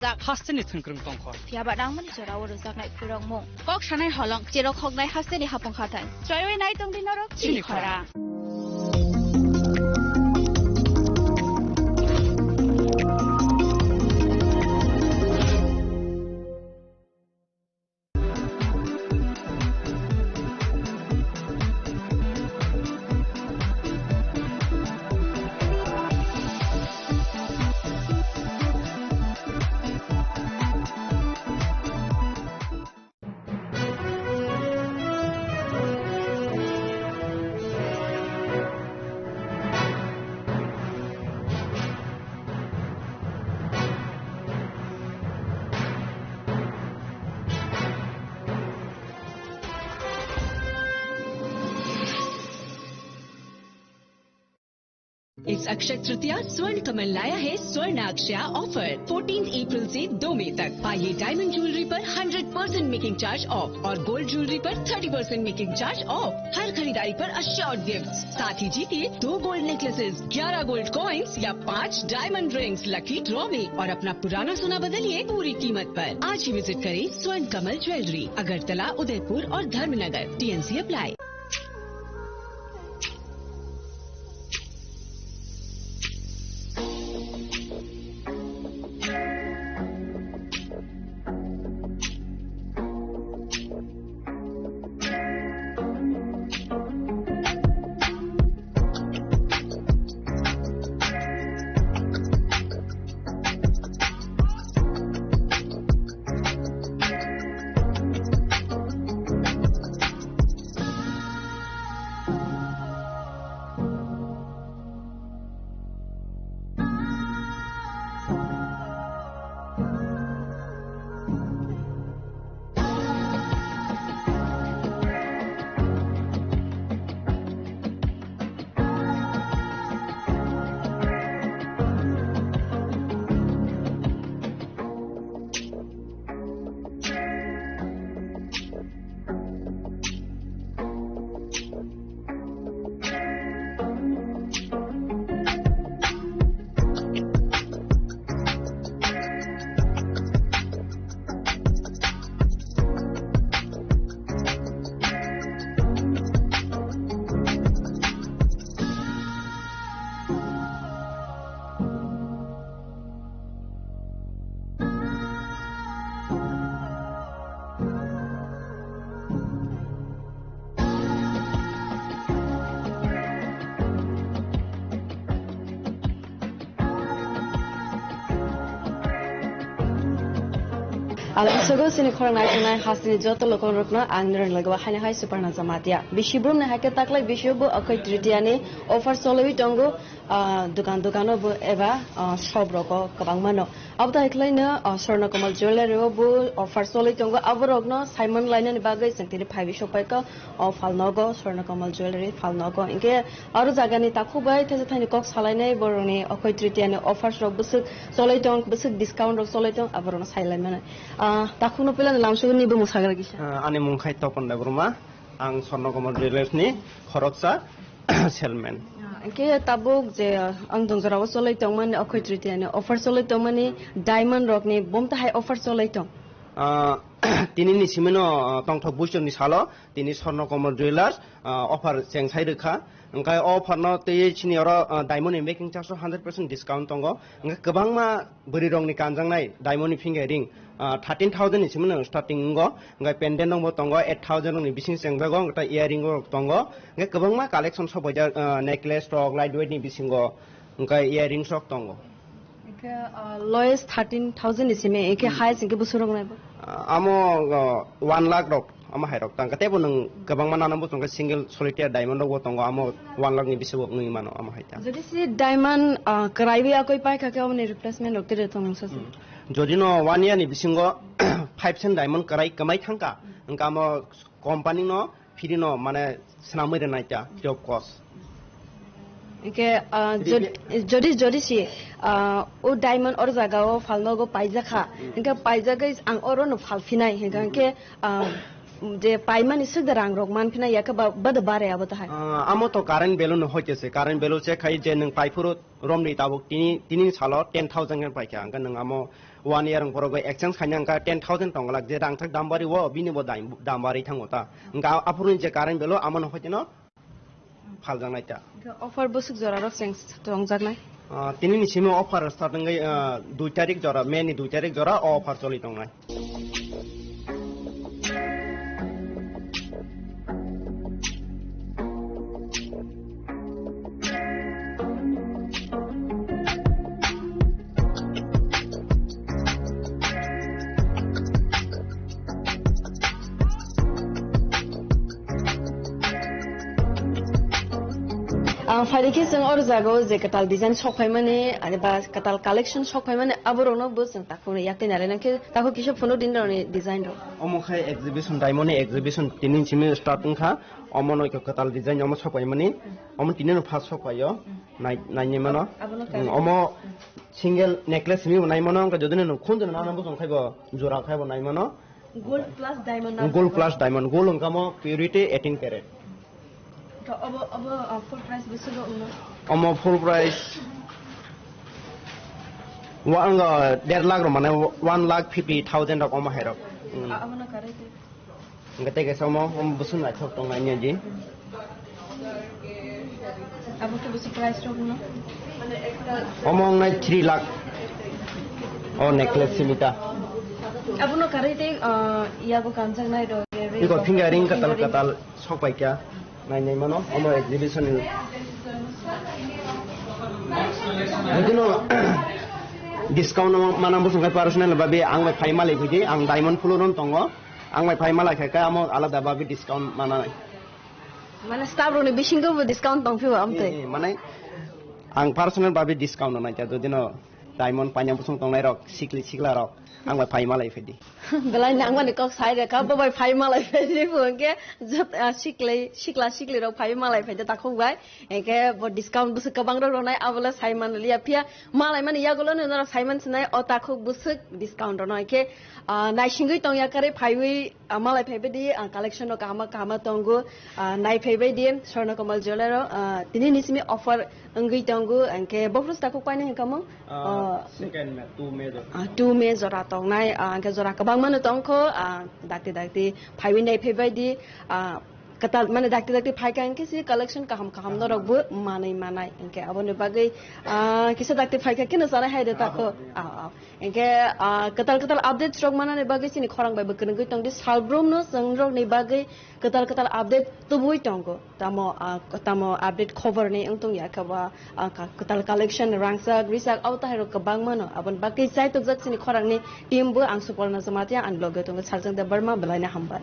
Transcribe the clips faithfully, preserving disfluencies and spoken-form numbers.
Jak hasteni thwngkwrwng tongkho. Phiya ba nangmani jorao rwjaknai phwrwngmung. Kok sanai holong, cherok hoknai hasteni hapung hathai. Choiwi nai tongdi norok chini chini khorang. इस अक्षय तृतीया स्वर्ण कमल लाया है स्वर्ण अक्षया offer. Fourteen April से दो मई तक पाइए डायमंड ज्वेलरी पर hundred percent making charge off और गोल्ड ज्वेलरी पर thirty percent making charge off. हर खरीदारी पर अश्योर्ड गिफ्ट, साथ ही जीतिए दो गोल्ड नेकलेसेस, ग्यारह गोल्ड कॉइन्स या पाँच डायमंड रिंग्स लकी ड्रॉ में और अपना पुराना सोना बदलिए पूरी कीमत पर। आज ही विजिट करें स्वर्ण कमल ज्वेलरी, अगरतला, उदयपुर और Dharmanagar. TNC apply. Alangsogo sini khorang nai tongnai hasteni joto lokongrokno ang nirang lagao haino hai Suparna Jamatia. Bisi brumni haikhe taklai bisio bo Akhoi Tritiani offer choliwi tongo, ah, dukan dukano bo eba, ah, shop rogo kwbangmano. Abo dai khlaino, ah, Swarna Kamal Jewellery o bo offer choliwi tongo. Aborokno saimon lainani bagwi chwng tini phaiwi sokpaikha o phalnogo, Swarna Kamal Jewellery phalnogo. Hinkhe Aro jagani takhuk bai thaisa thaini kok salainai borokni Akhoi Tritiani offers rok bwswk cholai tong, bwswk discount rok cholai tong, aborokno sai lai mano. Ah, takhukno puilano lamsogoni bumung sagra kisa. Ah, ani mung khai Topon Debbarma, ang Swarna Kamal Jewellers ni khoroksa salesman. Ah, hinkhe tabuk je, ah, ang dongjorao cholai tongmani Akhoi Tritiani offer cholai tongmani diamond rokni bumtahai offer cholai tong. Ah, tini ni simino, ah, tongthok buisongni salo tini Swarna Kamal Jewellers, ah, offer chengsai rwkha. Hwnkhe o offer no twi chini oro, ah, diamond ni making charge o hundred percent discount tongo. Hwnkhe kwbangma bwrwi rokni kanjaknai diamond ni finger ring, ah, thirteen thousand ni simi no starting wngo. Hwnkhe pendant rok bo tongo, eight thousand rokni bising chengjago, hwnkhe earring rok tongo. Hwnkhe kwbangma collection sok paijak, ah, necklace rok, light weight ni bisingo, hwnkhe earrings rok tongo. Hwnkhe, ah, lowest thirteen thousand ni simi, hwnkhe highest hwnkhe bwswk rok nai bo? Ah, amo, ah, one lakh rok, amo hai rok tangkha. Teibo nwng kwbangma nana bo tongkha, single solitaire diamond rok bo tongo, amo one lakh ni bisi bo nwi mano, amo hai ta. Jodi si diamond, ah, kwraiwi akoi paikha khe, aboni replacement rok tei tong sa se? Hmm. Jodi no one year ni bisingo five cent diamond kwrai kwmai thangkha, hwnkhe amo company no free no mane swnamwi rwnai ta, free of cost. Hwnkhe, ah, jod-, jodi, jodi si, ah, o diamond or jaga o phalnogo paijakha, hwnkhe paijagwi ang oro no phalphinai, hwnkhe, hwnkhe, ah, je paimani swk da rang rok man phina yakhe ba, ba da bare abo tahai. Ah, amo to current bill no hoite se, current bill check khai je nwng paiphuru romni tabuk tini, tini salo ten thousand khe paikha, hwnkhe nwng amo one year wng porogo exchange khaina hwnkha ten thousand tong glak, je rang thak dam bari o bini bo dam, dam bari thango ta. Hwnkha aphuru je current bill o amo no hoite no phaljaknai ta. Hwnkhe offer bwswk jora rok cheng tongjaknai? Ah, tini ni simi offer start wngwi, ah, dui tarik jora, May ni dui tarik jora o offer choli tongnai. Ang phaidi khe chwng oro jaga o je kwtal design sok phaimani, ani ba kwtal collection sok phaimani, aborokno bo chwng takhuk yakti nai rwna khe takhuk kisa phunuk din rokni design rok. Omo khai exhibition, diamond ni exhibition tini simi start wngkha. Omo no kwtal design omo sok phaimani, omo tini no first sok phaio, nai, nainwi mano. Abono Mm, omo single necklace simi bo nai mano, wngkha jodi no khunju no nana bosong khai bo jora khai bo nai mano. Gold plus diamond na Gold plus diamond, gold wngkha mo purity eighteen carat. To obo, obo, uh, full price bwswk rok wngno? Omo full price wa-, wngkha der lakh rok, mane one lakh fifty thousand rok omo hai rok. Mm. A-, abono karwi twi. Hwnkhe tei kaisa omo, omo bwswk naithok tong nai di. Abo khe bwswk price rok no? Omo wngnai three lakh. O necklace simi ta. Abono karwi tei, ah, yago kanjaknai rok, ring Iko rok. Finger ring katal Finger ring. Katal sok pai kha. Nai nai mano, omo exhibition ni. Jodi no discount no mana bosong kai personal babi ang bai phai malai phaidi, ang diamond floor on tongo. Ang bai phai malai kha, kha amo alada babi discount mana. Mane staff rokni bisingo bo discount tong phibo amtwi? Eh, eh, mane ang personal babi discount no naikha, jodi no diamond paina bosong tongnai rok, sikli sikla rok, ang bai phai malai phaidi. Belai nangmani kok sai rekha, bo bai phai malai phaidi, bo hwnkhe jot, ah, sikli, sikla sikli rok phai malai phaidi takhuk bai. Hwnkhe bo discount bwswk kwbang rok rwnai, abole sai manliya phiya malai mani yagulo no norok sai man sinai, o takhuk bwswk discount rwno hwnkhe, ah, naisingwi tongya karwi phaiwi, ah, malai phaibaidi, ah, collection no kahama kahama tongo, ah, nai phaibaidi Swarna Kamal Jewelry o, ah, tini ni simi offer wngwi tongo, hwnkhe bophuru takhuk painai hwnkha mo? Ah, Oh. Second May, two May jora. Ah, two May jora tongnai, ah, hwnkhe jora kwbangma no tongkho, ah, dakti dakti phaiwi nai phaibaidi, ah, kwtal, mane dakti dakti phaikha hwnkhe si collection kaham kaham norok bo manwi manai. Hwnkhe aboni bagwi, ah, kisa dakti phaikha kheno chanai hai de takho. Abo, ya. Ah, ah. Hwnkhe, ah, kwtal kwtal updates rok manani bagwi chini khorang bai bo kwrwngwi tongdi. Salbrum no chwng rokni bagwi kwtal kwtal update tubui tongo. Tamo, ah, tamo update khobor ni wng tong ya khe ba, ah, ka-, kwtal collection rangchak, richak, abo tahai rok kwbang mano. Aboni bagwi chai tokjak chini khorang ni team bo ang Suporna Jamatia, ang loge tongo Sarjang Debbarma, belai no hambai.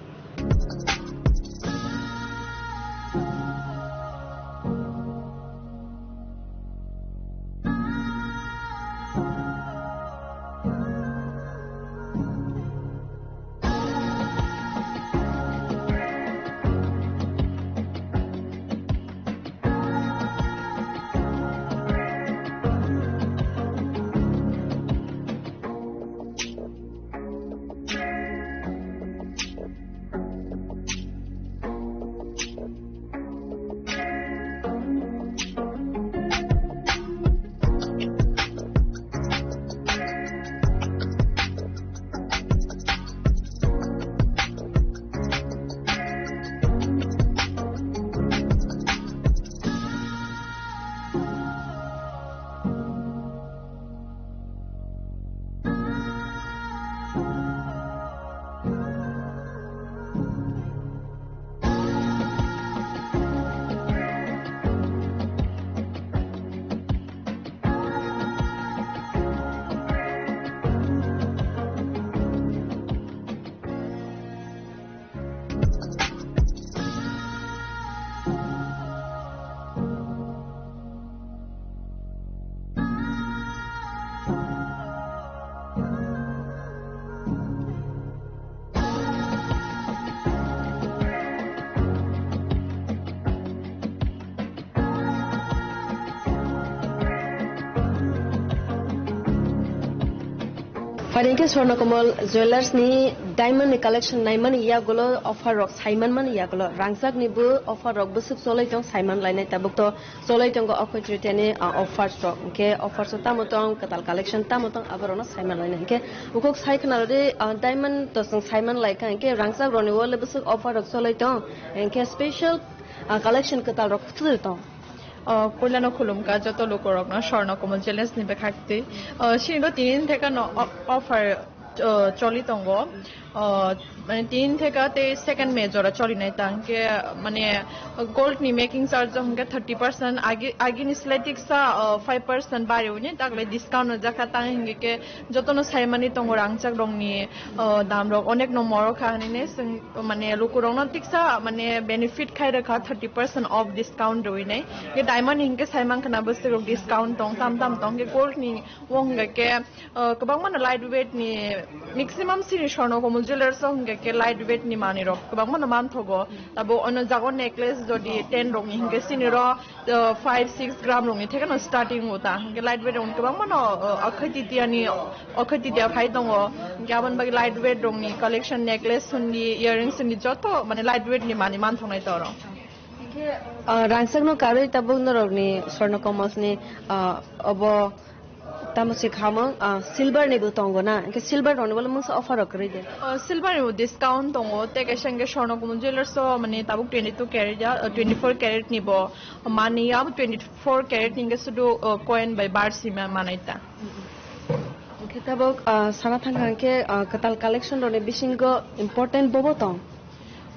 Are hwnkhe Swarnakomal Jewellers ni diamond ni collection naimani yagulo offer rok saimanmani yagulo rangchak ni bo offer rok bwswk cholai tong saiman lainai tabuk to cholai tongo Akhoi Tritiya ni, ah, offers rok hwnkhe offers rok tamo tong kwtal collection tamo tong aborok no saiman lainai hwnkhe bukhuk sai khna rwdi, ah, diamond to chwng saiman laikha hwnkhe rangchak rok ni wale bwswk offer rok cholai tong hwnkhe special, ah, collection kwtal rok kwthwdwi tong. O, puilano khulumkha joto lukurokno Swarnakomal Jewellers ni bwkhaktwi. O, sini do tinin theka no o-, offer, o, choli tongo. O, mane tinin theka tei second May jora choli nai ta hwnkhe, mane gold ni making charge hwnkhe thirty percent agi, agini slai tiksa, o, five percent bari uni tagle discount no jakha tang hwnkhe jotono saimani tongo rangchak rokni, o, dam rok onek no moro kha hinwi ne chwng mane lukurokno tiksa mane benefit khai rwkha thirty percent off discount rwinai. Ge diamond ni hwnkhe saiman khna bwswk rok discount tong tam tam tong ge gold ni o hwnkhe, o, kwbangma no light weight ni maximum sini Swarnakomal Jewellers o hwnkhe light weight ni manwi rok kwbangma no manthogo. Abo ono jago necklace jodi ten rok ni hwnkhe sini ro, o, five six gram rokni thekeno starting o ta. Hwnkhe light weight rokni kwbangma no, o, Akhoi Titiya ni, Akhoi Titiya phai tongo. Hwnkhe aboni bagwi light weight rokni collection, necklace hwndi, earrings hwndi joto mane light weight ni manwi manthoknai ta oro. Hwnkhe, o, rangchak no karwi tabuk norokni Swarnakomal ni, o, obo tamo se khamung, o, silver ni bo tongo na. Hwnkhe silver rokni bo mungsa offer rok kwrwi de. O, silver ni bo discount tongo. Tei kaisa hwnkhe Swarnakomal Jewellers o mane tabuk twenty two carat ya, o, twenty four carat ni bo. Mani ya twenty four carat ni hwnkhe sudu, o, coin bai bar sima manai ta. Hwnkhe tabuk, o, sana thangkha hwnkhe, o, kwtal collection rokni bisingo important bobo tong?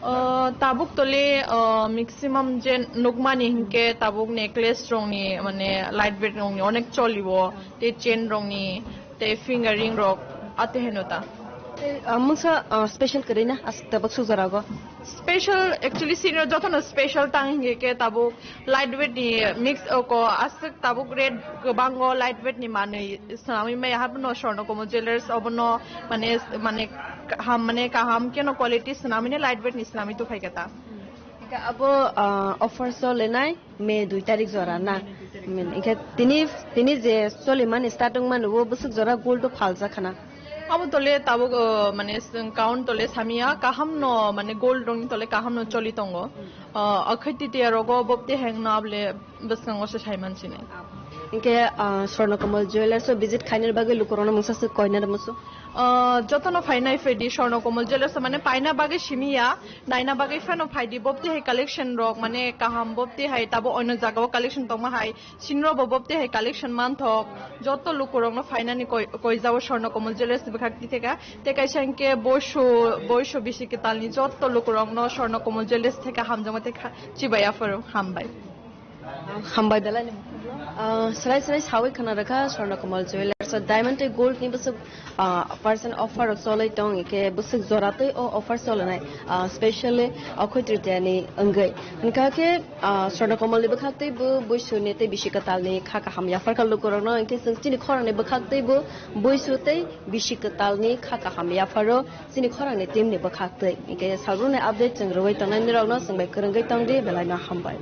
O, tabuk tole, o, maximum je nukmani hwnkhe tabuk necklace rokni mane light weight rokni onek choliwo, tei chain rokni, tei finger ring rok, ate heno ta. Tei, o, mungsa, o, special kwrwi na as tabuk suk jora go? Special, actually, senior jotono special tang hingke ke tabuk light weight ni mix oko aswk tabuk rate kwbango light weight ni manwi swnamwi maya habono Swarnakomal Jewellers obono mane, mane kaham, mane kaham keno quality swnamwi ne light weight ni swnamwi tukhai khe ta. Hingke abo, ah, offer solenai May dui tarik jora na? Hingke tini, tini je solimani start wngmani o bwswk jora gold o phaljak khana? Abo tole tabuk, o, mane, chwng count tole samia, kaham no, mane, gold rong tole kaham no choli tongo. O, akhai titiya rogo bobte heng no able bwskango se sai mansinai. Hingke, ah, Swarnakomal Jewellers o visit khainani bagwi lukurokno mungsa swk koina da musu? O, jotono phainai phaidi Swarnakomal Jewellers o, mane, paina bagwi simiya, naina bagwi phano phaidi bobte hai collection rok, mane, kaham bobte hai tabo oino jagao collection tongma hai. Sinro bo bobte hai collection manthok, joto lukurokno phainani koi-, koijao Swarnakomal Jewellers ni bwkhak titheka. Tei kaisa hingke boisu, boisu bisi kwtalni joto lukurokno Swarnakomal Jewellers theka hamjakma tei kha-, chibai aphuru hambai. Hambai belai ni, ah, srai srai sawi khna rwkha Swarnakomal Jewellers o diamond tei gold ni bwswk, ah, percent offer rok choloi tong, hingke bwswk jora tei o offer cholinai, ah, specially akhoi tritiyani wngwi. Hingkha khe, ah, Swarnakomal ni bwkhak tei bo boisu ni tei bisi kwtal ni kha kaham yaphar kha lukurokno, hingkhe chwng chini khorang ni bwkhak tei bo boisu tei bisi kwtal ni kha kaham yapharo chini khorang ni team ni bwkhak tei. Hingkhe salbrum ni update chwng rwui tongnai nirokno chwng bai kwrwngwi tongdi, belai no hambai.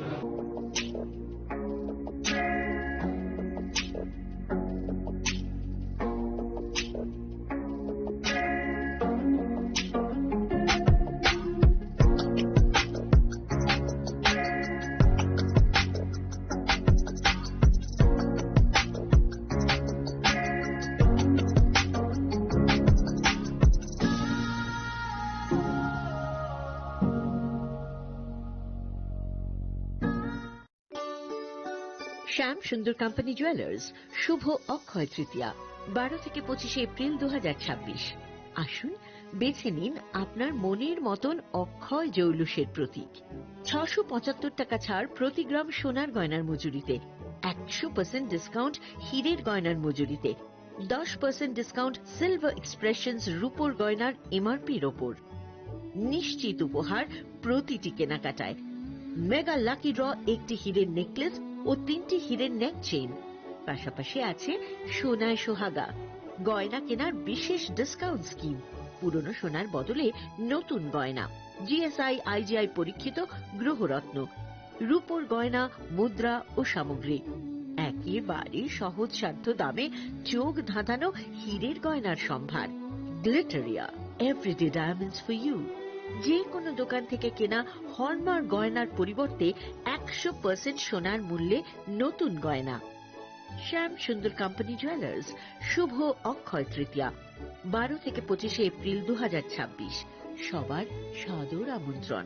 শ্যাম সুন্দর company jewellers, শুভ অক্ষয় তৃতীয়া, বারো থেকে পঁচিশে এপ্রিল দু হাজার ছাব্বিশ। আসুন, বেছে নিন আপনার মনের মতন অক্ষয় জৌলুসের প্রতীক। ছশো পঁচাত্তর টাকা ছাড় প্রতি গ্রাম সোনার গয়নার মজুরিতে, একশো পার্সেন্ট ডিসকাউন্ট হীরের গয়নার মজুরিতে, দশ পার্সেন্ট ডিসকাউন্ট সিলভার এক্সপ্রেশনস রূপোর গয়নার এমআরপির ওপর। নিশ্চিত উপহার প্রতিটি কেনাকাটায়। মেগা লাকি ড্র, একটি হীরের নেকলেস ও তিনটি হীরের নেক চেইন। পাশাপাশি আছে সোনায় সোহাগা, গয়না কেনার বিশেষ ডিসকাউন্ট স্কিম, পুরনো সোনার বদলে নতুন গয়না, জিএসআই আইজিআই পরীক্ষিত গ্রহরত্ন, রূপোর গয়না, মুদ্রা ও সামগ্রী। একেবারে সহজসাধ্য দামে চোখ ধাঁধানো হীরের গয়নার সম্ভার। Glitteria, everyday diamonds for you. যে কোনো দোকান থেকে কেনা হলমার্ক গয়নার পরিবর্তে একশো পার্সেন্ট সোনার মূল্যে নতুন গয়না। শ্যাম সুন্দর কোম্পানি জুয়েলার্স, শুভ অক্ষয় তৃতীয়া, বারো থেকে পঁচিশে এপ্রিল দু হাজার ছাব্বিশ। সবার সাদর আমন্ত্রণ।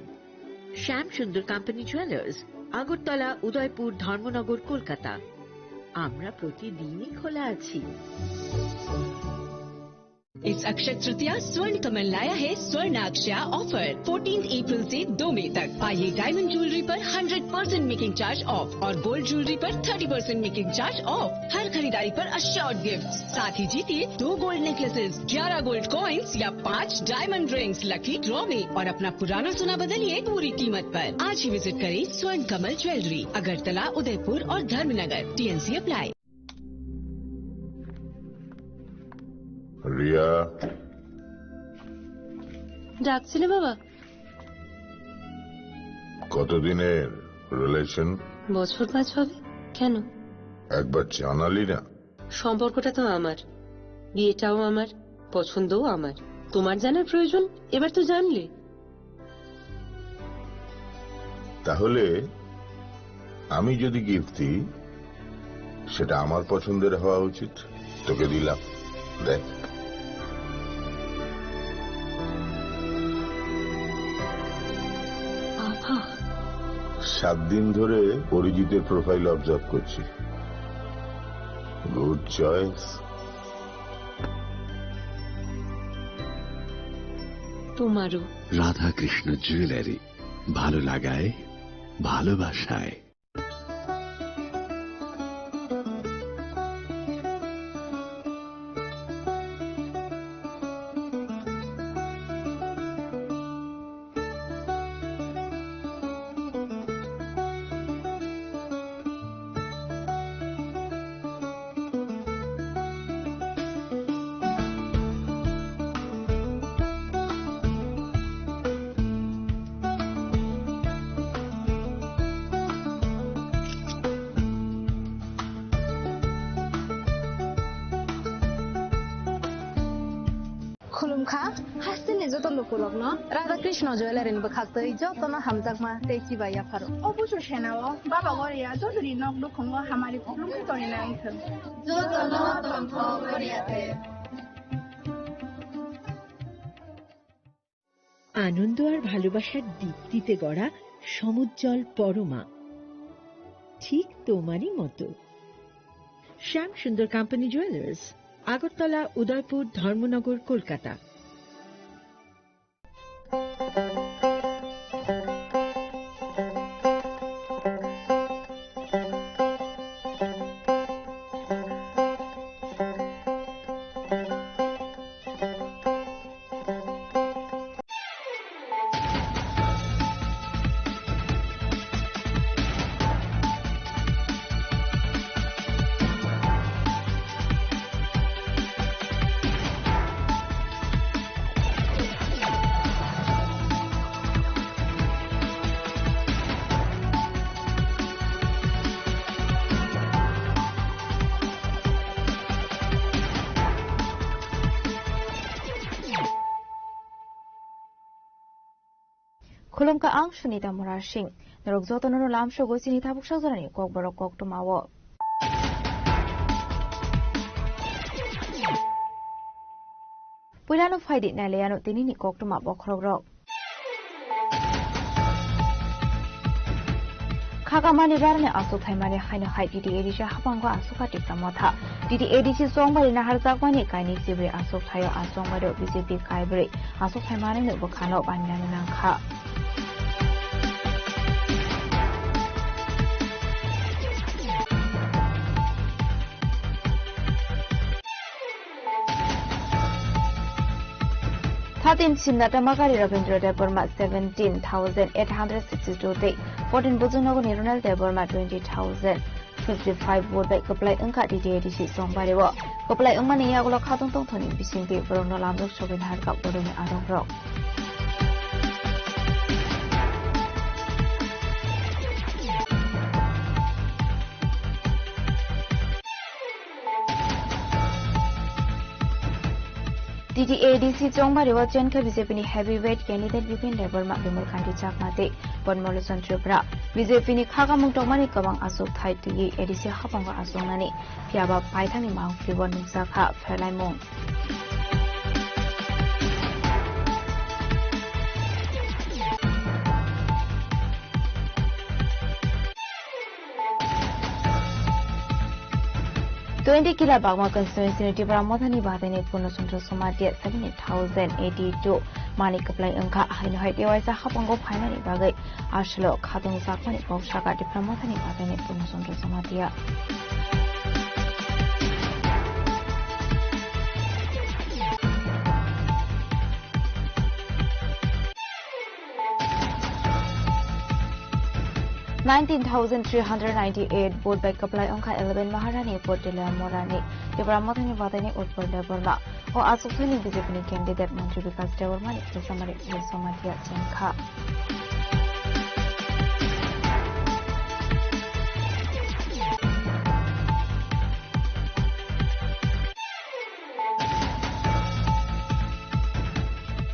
শ্যাম সুন্দর কোম্পানি জুয়েলার্স, আগরতলা, উদয়পুর, ধর্মনগর, কলকাতা। আমরা প্রতিদিনই খোলা আছি। इस अक्षय तृतीया स्वर्ण कमल लाया है स्वर्ण अक्षय ऑफर। फोर्टीन अप्रैल से दो मई तक पाइए डायमंड ज्वेलरी पर hundred percent making charge off और गोल्ड ज्वेलरी पर thirty percent making charge off. हर खरीदारी पर अश्योर्ड गिफ्ट, साथ ही जीतिए दो गोल्ड नेकलेसेस, ग्यारह गोल्ड कॉइन्स या पाँच डायमंड रिंग्स लकी ड्रॉ में और अपना पुराना सोना बदलिए पूरी कीमत पर। आज ही विजिट करें स्वर्ण कमल ज्वेलरी, अगरतला, उदयपुर और धर्मनगर। TNC apply. রিয়া। ডাকছিলে বাবা? কতদিনের রিলেশন? বছর পাঁচ হবে। কেন? একবার জানালি না। সম্পর্কটা তো আমার, বিয়েটাও আমার, পছন্দও আমার। তোমার জানার প্রয়োজন? এবার তো জানলে। তাহলে আমি যদি গিফট দিই, সেটা আমার পছন্দের হওয়া উচিত। তোকে দিলাম, দেখ। বাবা। সাত দিন ধরে অরিজিতের প্রোফাইল অবজার্ভ করছি। Good choice. তোমারও। রাধাকৃষ্ণ জুয়েলারি, ভালো লাগায়, ভালোবাসায়। Khulumkha, hasteni joto lukurokno Radha Krishna Jewellery ni bwkhaktwi jotono hamjakma tei chibai yapharo. O busu senao Baba Goria jotoni nok nukhungo hamari khulumkhe tonina wngthwng. Jotono tongthok Goria the. আনন্দ আর ভালোবাসার দীপ্তিতে গড়া সমুজ্জ্বল পরমা, ঠিক তোমারই মতো। শ্যাম সুন্দর কোম্পানি জুয়েলার্স, আগরতলা, উদয়পুর, ধর্মনগর, Kolkata. Khulumkha ang Sunita Murasing. Norok jotono no lamsogo chini tabuk sajorani kokborok koktwmao. Puilano phaidi nailaiano tinini koktwma bokhorokrok. Khakamani barani aswk thaimani haino hai T T A D C hapango aswk ka tiksa motha. T T A D C chongbari naharjakmani kainwi chibai aswk thaio a chongbari B J P kaibrwi aswk thaimani no bwkhano baninani nangkha. Thirteen Simnata Makari Rabindra Debbarma seventeen thousand eight hundred sixty-two tei fourteen Bujungnogorni Ronald Debbarma twenty thousand fifty-five vote bai kwplai wngkha T T A D C chongbari o. Kwplai wngmani yagulo khatungtong thani bisingtwi borokno lamjak sogwi naharkha borokni arokrok. T T A D C chongbario chenkha B J P ni heavyweight candidate Bipin Debbarma, Bimal Kanti Chakma tei Padma Lochon Tripura. B J P ni khakamung tongmani kwbang achukthai twiwi A D C haphango achuknani, phiyaba paithakni mangpili o nukjakha pherlaimung. Twenty Kila Bagma constituency ni Tipra Mothani badaini Purno Chandra Jamatia seventy thousand eighty two mani kwplai wngkha, haino hai tewaisa haphango phainani bagwi aswlo khatung jakmani kok saka Tipra Mothani badaini Purno Chandra Jamatia. Nineteen thousand three hundred ninety-eight vote bai kwplai wngkha eleven Maharani vote Dela Morani, Tipra Mothani badaini Utpal Debbarma. O achukthani B J P ni candidate Montri Bikash Debbarma ni Samari Somatia chengkha.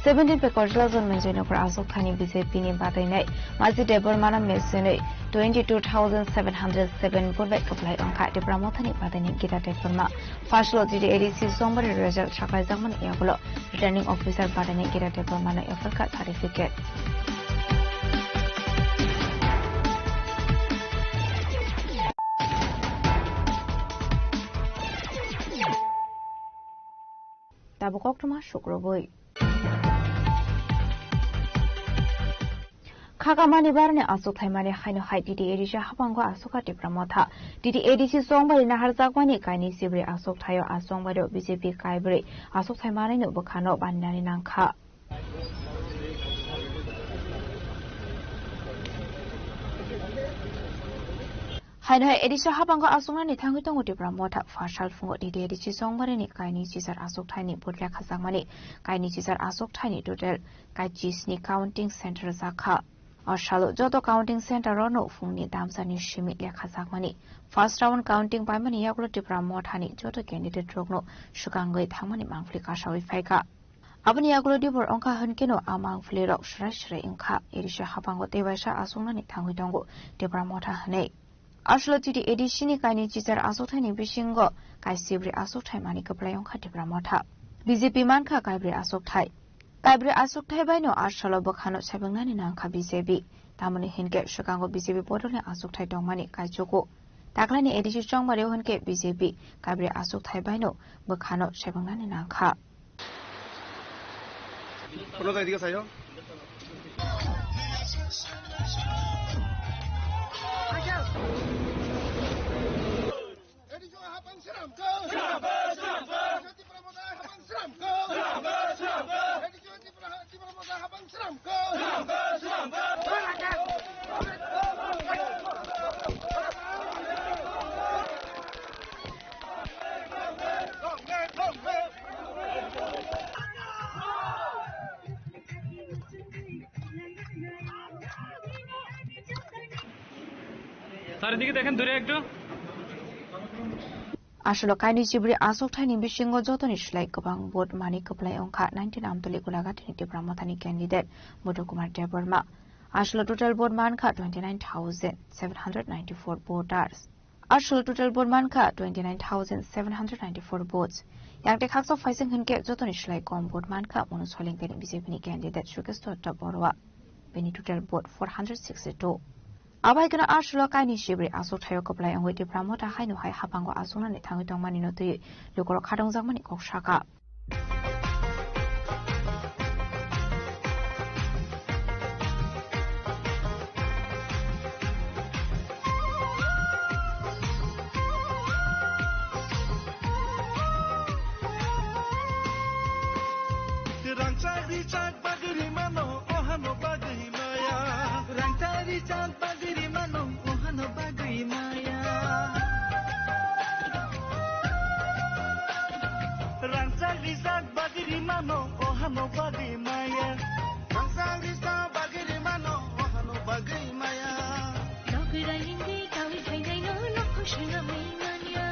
Seventeen Pekorjla Jonmai Joynagar achukthani B J P ni badainai Maji Debbarma no mesenwi twenty two thousand seven hundred seven vote bai kwplai wngkha Tipra Mothani badaini Gita Debbarma. First lo T T A D C Songbari result saklaijakmani yagulo returning officer badaini Gita Debbarma no yapharkha certificate. Tabuk koktwma sukrubwi. Khakamani barani achukthai mani haino hai T T A D C haphango achukha Tipra Motha. T T A D C chongbai naharjakmani kainwi sibri achukthai o achongbai rok B J P kaibrwi achukthai manwi no bwkhano baninani nangkha. Haino hai A D C haphango achuknani thangwi tongo Tipra Motha. Phasal phungo T T A D C chongbarini kainwi chichar achukthai ni vote lekhajakmani, kainwi chichar achukthai ni total kaichisni counting center jakha. O salo joto counting center o no phungni damsani simi lekhajakmani. First round counting paimani yagulo Tipra Mothani joto candidate rokno swkangwi thangmani mangpili kasawi phaikha. Aboni yagulo dibor wngkha hwnkhe no a mangpili rok swrai swrai wngkha. A D C haphango tei waisa achuknani thangwi tongo Tipra Motha hwnwi. Aswlo T T A D C ni kainwi chichar achukthai ni bisingo kaisibri achukthai mani kwplai wngkha Tipra Motha. B J P mankha kaibrwi achukthai. Kaibrwi achukthai bai no aswlo bwkhano sebwngnani nangkha B J P. Tamoni hinkhe swkango B J P bodolni achukthai tongmani kaichugo. Taklaini A D C chongbario hinkhe B J P kaibrwi achukthai bai no bwkhano sebwngnani nangkha. চারিদিকে দেখেন, দূরে একটু। Aswlo kainwi sibri achukthai ni bisingo jotoni slai kwbang vote mani kwplai wngkha nineteen Amtoli Golaghati ni Tipra Mothani candidate Budhu Kumar Debbarma. Aswlo total vote mankha twenty nine thousand seven hundred ninety four voters. Aswlo total vote mankha twenty nine thousand seven hundred ninety four votes. Yang tei khaksa phaising hinkhe jotoni slai kom vote mankha Monu Soilingkani B J P ni candidate Sukesh Datta Barua. Bini total vote four hundred sixty two. Abai kheno aswlo kainwi sibri achukthai o kwplai wngwi Tipra Motha haino hai haphango achuknani thangwi tongmani no twiwi lukurok khatungjakmani kok sakha. Rangchak rijak bagwi rimano, ohano bagwi maya. Rangchak rijak bagwi rimano, ohano bagwi maya. Rangchak rijak bagwi rimano, ohano bagwi maya. Rangchak rijak bagwi rimano, ohano bagwi maya. Nogwira hindi kawi phainaino, nokhong swnamwi manya.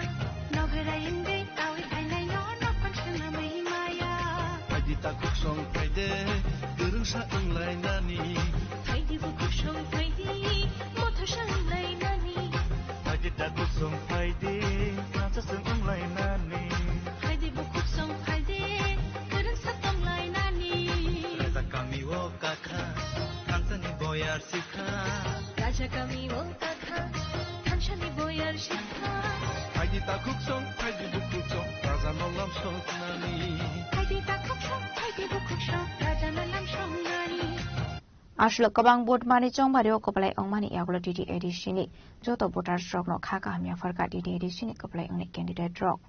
Nogwira hindi kawi phainaino, nokhong swnamwi maya. Sa wnglainani. Phaidi bukhuk song phaidi, motha sa wnglainani. Phaidi takhuk song phaidi, masa song wnglainani. Phaidi bukhuk song phaidi, kwrwng sa tonglainani. Raja kami o kakha, thansani boyar sikha. Raja kami o kakha, thansani boyar sikha. Phaidi takhuk song, phaidi bukhuk song, raja no lam soknani. Phaidi takhuk song, phaidi bukhuk song, raja no lam soknani. Aswk kwbang vote mani chongbario kwplai wngmani yagulo T T A D C ni joto voters rokno kha kaham yapharkha T T A D C ni kwplai wngnai candidate rok.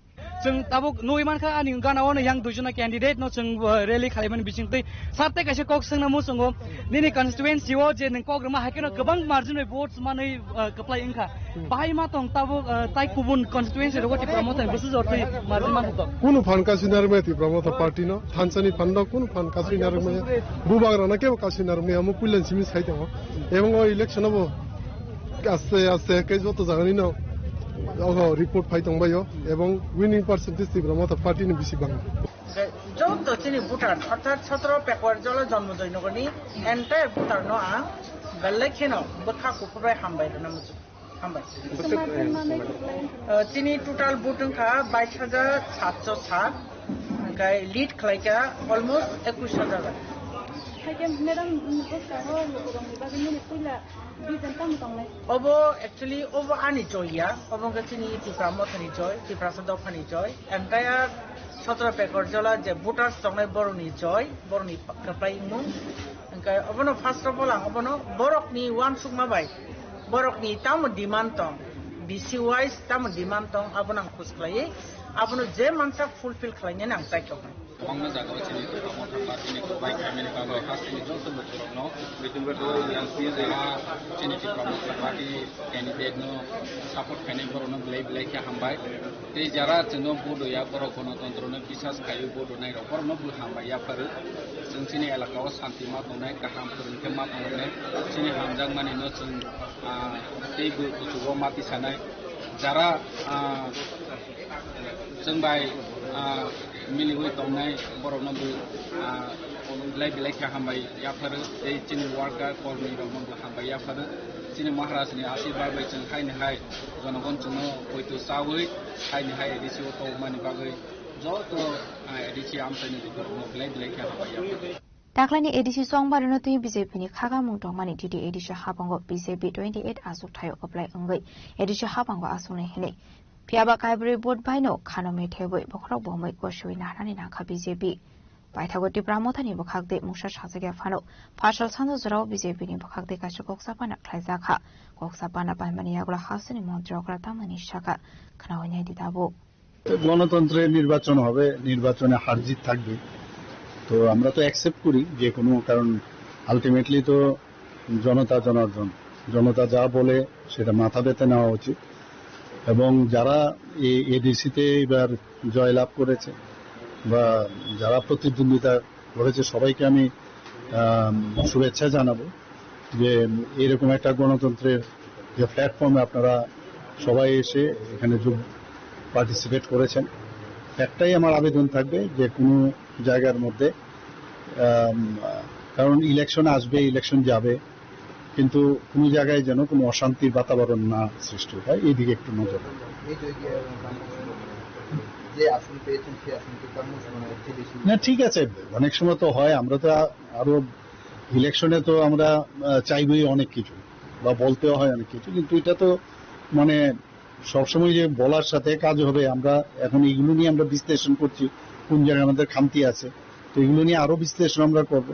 Chwng tabuk nugwi mankha ani gana o yang duijona candidate no chwng, uh, rally khalaimani bisingtwi sarte kaisa kok swngna muchungo nini constituency o je nwng kok rwma hai kheno kwbang margin bai votes manwi, uh, kwplai wngkha. Bahai ma tong tabuk, uh, tai kubun constituency rogo Tipra Motha ni bwswk jor twi margin man tong. Kunu phan kasui narwkmaya Tipra Motha party no, thansani phan no kunu phan kasui narwkmaya. Bubagra no kebo kasui narwkmaya, omo puila ni simi sai tongo. Ebong o election o bo aste aste khe joto jagani no ogo report phai tongbaio, ebong winning percentage Tipra Motha party ni bisi bang. Joto chini voter, orthat sotro Pekwer Jola Janmodoi Nogor ni entire voter no ang belai kheno bwkha kuphur bai hambai rwna muchung. Hambai. Uh, chini total vote wngkha bais hajar satso sat, hwnkhe lead khlaikha almost ekush hajar bai. Haikhe madam, um, bwskango lukurokni bagwi nini puila vision tamo tongnai? Obo actually obo ani joy ya, obo wngkha chini Tipra Mothani joy, Tiprasa dophani joy, entire sotro Pekwer Jola je voters tongnai borokni joy, borokni kwplai wngmung. Hwnkhe obono first of all ang obono borokni uansukma bai, borokni tamo demand tong, B C wise tamo demand tong, abono ang khus khlaiwi, abono je mansa fulfill khlainani ang chai tongo. Kwbangma jagao chini Tipra Motha party ni kwplai khaimani bagwi hasteni joto lukurokno, ah, chini Tipra Motha party candidate no support khainai borokno belai belai khe hambai. Tei jara chwngno vote rwya, borok gonotontro no bisas khaiwi vote rwnairok, borokno bo hambai yapharo. Chwng chini elaka o santi ma tongnai, kaham kwrwng khe ma tongnai, chini hamjakmani no chwng, ah, tei bo kuchugo ma tisanai. Jara, ah, chwng bai, ah, miliwi tongnai borokno bo, ah, belai belai khe hambai yapharo, tei chini worker kormi rokno bo hambai yapharo. Chini Maharaj ni asirwad bai chwng haini hai jonogon chwngno poito chawi haini hai A D C o tongmani bagwi joto, ah, A D C amchaini borokno belai belai khe hambai yapharo. Daklaini A D C chongbarino twi B J P ni khagamung tongmani T T A D C habango B J P twenty eight achukthai o kwplai wngwi A D C habango achuknai hinwi. Phiyaba kaibrwi vote baino khano methebwi bokhorok bomwi gosiwi naharnani nangkha B J P. Paithago Tipra Mothani bwkhak tei mungsa sajak ya phano, phasal sanjak jorao B J P ni bwkhak tei kaisa kok sapana khlaijakha. Kok sapana paimani yagulo hasteni montri okra tamani saka khnaui naidi tabuk. গণতন্ত্রে নির্বাচন হবে, নির্বাচনে হার জিত থাকবে। তো আমরা তো অ্যাকসেপ্ট করি যে কোনো, কারণ আলটিমেটলি তো জনতা জনার্দন, জনতা যা বলে সেটা মাথা ব্যথা নেওয়া উচিত। এবং যারা এই এডিসিতে এবার জয়লাভ করেছে বা যারা প্রতিদ্বন্দ্বিতা করেছে, সবাইকে আমি, আম, শুভেচ্ছা জানাবো যে এরকম একটা গণতন্ত্রের যে প্ল্যাটফর্মে আপনারা সবাই এসে এখানে যোগ, পার্টিসিপেট করেছেন। একটাই আমার আবেদন থাকবে যে কোনো জায়গার মধ্যে, আম, কারণ ইলেকশন আসবে, ইলেকশন যাবে, কিন্তু কোনো জায়গায় যেন কোনো অশান্তির বাতাবরণ না সৃষ্টি হয়, এই দিকে একটু নজর রাখবেন। এই যে, যে, যে আসন পেয়েছেন, সেই আসন কি কর্মসূচি মানে হচ্ছে বেশি? না, ঠিক আছে, অনেক সময় তো হয়, আমরা তো আ-, আরো ইলেকশনে তো আমরা, আহ, চাইবই অনেক কিছু বা বলতেও হয় অনেক কিছু, কিন্তু এটা তো মানে সবসময় যে বলার সাথে কাজ হবে, আমরা এখন এইগুলো নিয়ে আমরা বিশ্লেষণ করছি, কোন জায়গায় আমাদের খামতি আছে, তো এগুলো নিয়ে আরো বিশ্লেষণ আমরা করবো।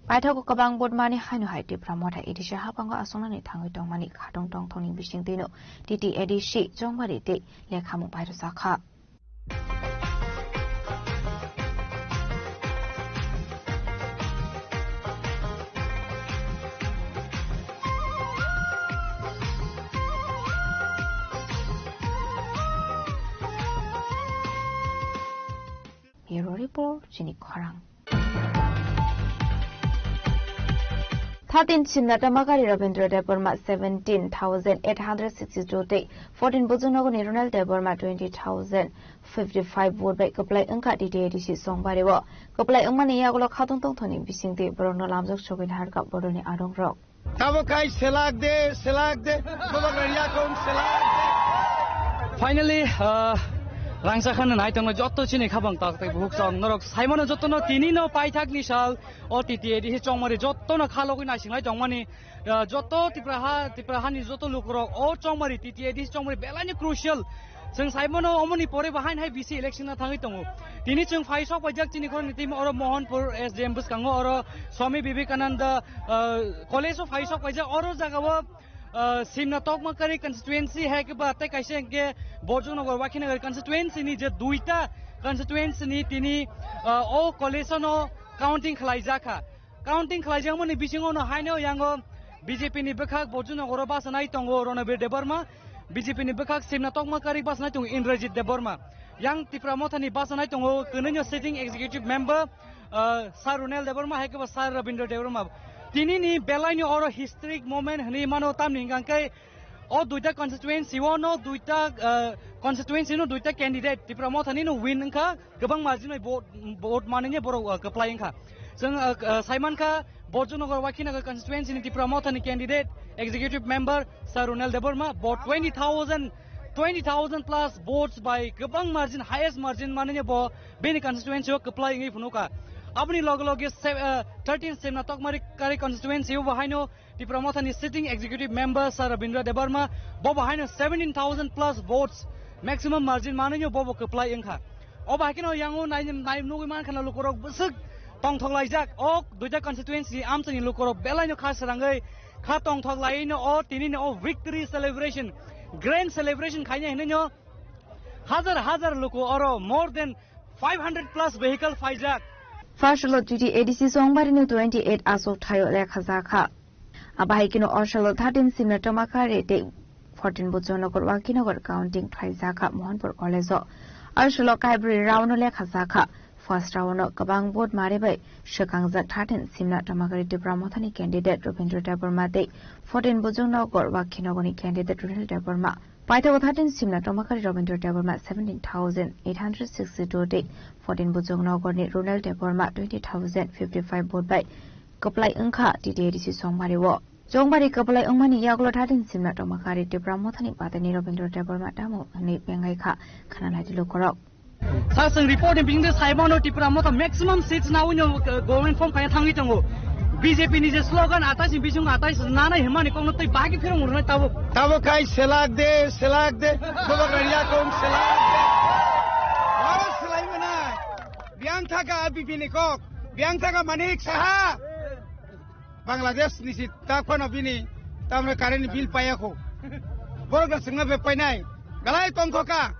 Paithakgo kwbang vote mani haino hai Tipra Motha A D C habango achuknani thangwi tongmani khatung tongthokni bisingtwino T T A D C chongbari tei lekhamung pairwjakha. Bureau Report, chini khorang. Thirteen Simna Tamakari Rabindra Debbarma seventeen thousand eight hundred sixty-two tei fourteen Bojongnagarni Ronald Debbarma twenty thousand fifty-five vote bai kwplai wngkha T T A D C Chongbario. Kwplai wngmani yagulo khatungtongthoni bisingtwi borokno lamjak sogwi naharkha bodolni adongrok. Tabo kai selak de, selak de, baba gariya kon selak de. Finally, uh, rangsa khan nai tongno jotto chini khabang tak tak buhuk chong norok saimano jotto no tini no paithak ni sal o T T A D C Chongmari jotto no khalogwi naisinglai tongmani, uh, jotto Tipra ha, Tipra hani jotto lukurok o Chongmari T T A D C Chongmari belai ni crucial. Chwng saimano omoni pore bo hain hai B C election na thangwi tongo. Tini chwng phai sok paijak chini khoroknwi twi oro Mohanpur S D M bwskango oro Swami Vivekananda, ah, College o phai sok paijak oro jagao, ah, Simna Tokmakari constituency hai khe ba tei kaisa hwnkhe Bojongnagar Wakhinagar constituency ni je duita constituency ni tini, ah, o college o no counting khlai jakha. Counting khlaijakmani bisingo no haino yango B J P ni bwkhak Bojongnagar o bachanai tongo Ronobir Debbarma, B J P ni bwkhak Simna Tokmakari bachanai tongo Indrajit Debbarma. Yang Tipra Motha ni bachanai tongo kwnwi no sitting executive member, ah, Sir Ronel Debbarma hai khe bo Sir Rabindra Debbarma. Tini ni belai ni oro historic moment hwnwi mano tamni hwnkha khe o duita constituency o no duita, ah, constituency no duita candidate Tipra Motha ni no win wngkha. Kwbang margin bai vote, vote manwi borok, uh, kwplai wngkha. Chwng, uh, uh, saimankha Bojongnagar Wakhinagar constituency ni Tipra Motha ni candidate executive member Sir Ronel Debbarma bo twenty thousand, twenty thousand plus votes bai kwbang margin, highest margin manwi bo bini constituency o kwplai wngwi phunukha. Aboni loge loge se-, uh, thirteen Simna Tokmakari constituency o bo haino Tipra Mothani sitting executive member Sir Rabindra Debbarma, bo bo haino seventeen thousand plus votes, maximum margin manwino bo bo kwplai wngkha. Obo hai kheno yango nai, nai nugwi mankha na lukurok bwswk tongthok laijak. O duita constituency ni amchaini lukurok belaino kha srangwi kha tongthok laino o tinini o victory celebration, grand celebration khaina hinwino hajar hajar luku oro more than five hundred plus vehicle phaijak. First lot T T A D C Chongbarini twenty eight aswk thaio lekha jakha. Abo hai kheno o salo thirteen Simna Tomakari tei fourteen Bojongnagar Wakhinagar counting khlai jakha Mohanpur College o. O salo kaibrwi round o lekha jakha. First round o kwbang vote mari bai swkangjak thirteen Simna Tomakari Tipra Mothani candidate Robindra Debbarma tei fourteen Bojongnagar Wakhinagarni candidate Runil Debbarma. Paithago thirteen Simna Tomakari Robindra Debbarma seventeen thousand eight hundred sixty-two tei fourteen Bojongnagarni Runil Debbarma twenty thousand fifty-five vote bai kwplai wngkha T T A D C Chongbario. Chongbari kwplai wngmani yagulo thirteen Simna Tomakari Tipra Mothani patani Robindra Debbarma tamo hwnwi bengaikha khana naidi lukurok. Sir, chwng report ni bisingtwi saimano Tipra Motha maximum seats nawi no, uh, government form khaina thangwi tongo. B J P ni je slogan atais ni bising atais nanai hwnmani kokno twi bahai khe phirong rwnai tabuk. Tabuk khai selak de, selak de, bobak rani yakung selak de. Waro selai mana? Biang thaka B P ni kok, biang thaka Manik Saha. Bangladesh ni si ta khwno bini tamre current bill paya kho. Borok na sengna be painai. Galai tongkho ka.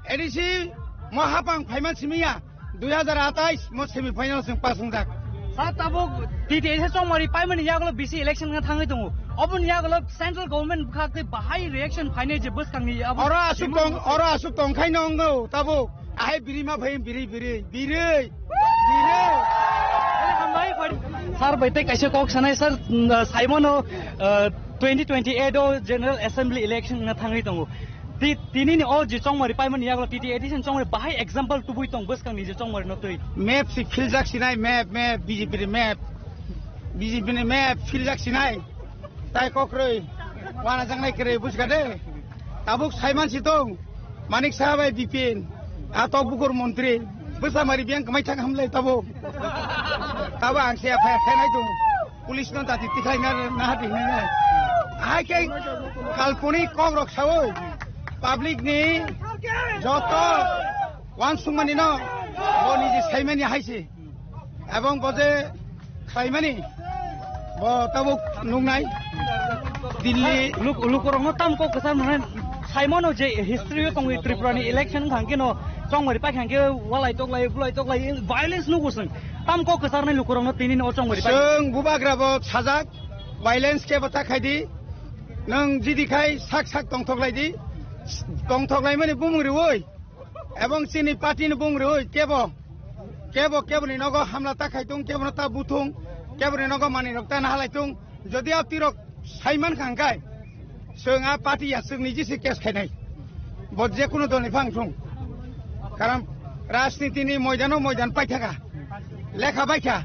A D C mo hapang phaiman simiya. Dui hazar atais mo semi final seng pass wngjak. Sa tabuk T T A D C Chongmari paimani yagulo B C election wngna thangwi tongo. Oboni yagulo central government bwkhak tei bahai reaction phainai je bwskangni abo. Oro asuk tong, oro asuk tongkhai no wngo tabuk. Ahai biri ma phai biri, biri, biri, biri. Sir, bai tei kaisa kok sanai, sir, mm, saimano, uh, twenty twenty-eight o General Assembly election na thangwi tongo. Ti-, tini ni o je Chongmari paimani yagulo T T A D C ni Chongmari bahai example tubui tong bwskangni je Chongmari no twi. Map si philjak sinai, map, map, B J P ni map. B J P ni map philjak sinai. Tai kokroi, wana jangnai kwrwi buchka de. Tabuk saiman si tong, Manik Saha bai Bipin, a tok bukur montri, bwsa mari biyang kwmai thang hamlai tabuk. Tabuk ang se F I R khainai tong, police no tati tikhlai na, na hati hinai nai. Ahai khe kalponik kok rok sawi, public ni joto wansukmani no, bo niji saimani hai se. Ebong bo je khlaimani, bo tabuk nuknai Delhi. Luk-, lukurokno tam kok kwchar mane saimano je history o tongwi Tripura ni election wngkha hwnkhe no Chongmari paikha hwnkhe walai toklai, bulai toklai, violence nugo chwng. Tam kok kwcharnai lukurokno tini no Chongmari paikha. Chwng bubagra bo sajak, violence khe bo ta khaidi. Nwng jidi khai sak sak tongthok laidi. Tongthok laimani bumung riwi. Ebong chini party ni bung rwi kebo, kebo, kebo ni nogo hamla ta khai tung, kebo no ta buthung, kebo ni nogo mani rok ta nahalai tung, Jodi a tirok saiman kha hwnkhe, chwng a party ya chwng niji se case khainai. Bo je kuno dol ni phang thung. Karon rajniti ni moidano moidan paithaka. Lekha baikha,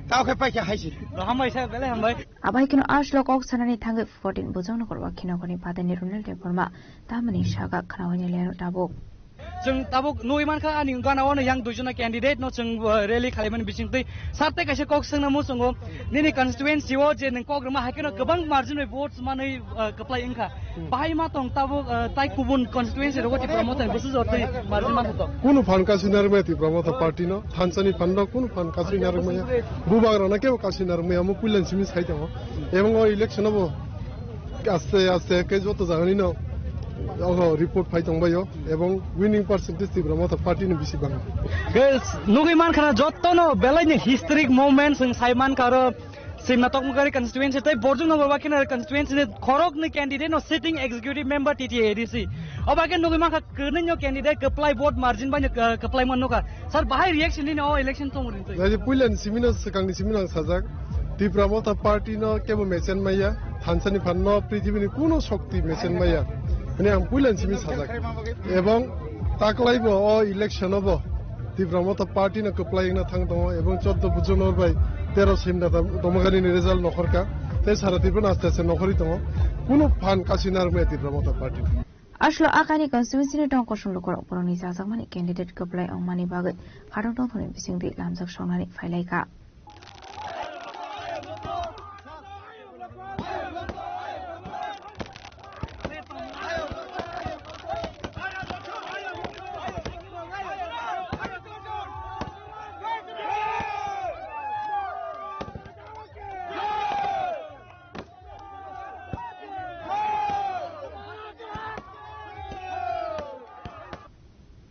tao khe paikha haisi. Hambai sir, belai hambai. Abai kino aslo kok sanani thangwi fourteen bujang nokor wa khino koni patani Ronald Debbarma tamani saka khnawi ni lero tabuk. Chwng tabuk nugwi mankha ani gana o yang duijona candidate no chwng, uh, rally khalaimani bisingtwi sarte kaisa kok swngna muchungo nini constituency o je nwng kok rwma hai kheno kwbang margin bai votes manwi, uh, kwplai wngkha. Hmm. Bahai ma tong tabuk, uh, tai kubun constituency rogo Tipra Motha ni bwswk jotwi margin ma tong. Kunu phan kasinarmaya Tipra Motha party no, thansani phan no kunu phan kasinarmaya. Bubagra no kebo kasinarmaya, omo puilan simi sai tongo. Ebong o election o bo aste aste khe joto jagani no ogo report phai tongbaio, ebong winning percentage Tipra Motha party ni bisi bang. Guys, nugwi mankha na joto no belai ni historic moment chwng sai mankha aro Simna Tokmukari constituency tei Borjong Nogor Wakhinari constituency ni khorok ni candidate no sitting executive member T T A A D C. Oba khe nugwi mankha kwnwi no candidate kwplai vote margin bai no, uh, kwplai man nukha. Sir, bahai reaction nini o election tong rin twi? Jadi puilan simi no swkang ni simi no ang sajak. Tipra Motha party no kebo mesen maya, thansani phan no prithibi ni kuno shokti mesen maya. Hini ang puilan simi sajak. Ebong taklai bo o election o bo Tipra Motha party no kwplai wngna thang tongo, ebong chordo Bujonor bai tero Simna Dam-, Domagari ni result nokhorka. Tei sara Tripura no aste aste nokhorwi tongo. Kuno phan kasinarmaya Tipra Motha party. Aslo akani constituency ni tong kosong lukurok borokni chajakmani candidate kwplai wngmani bagwi khatong tongthokni bisingtwi lamjak songnani phailaikha.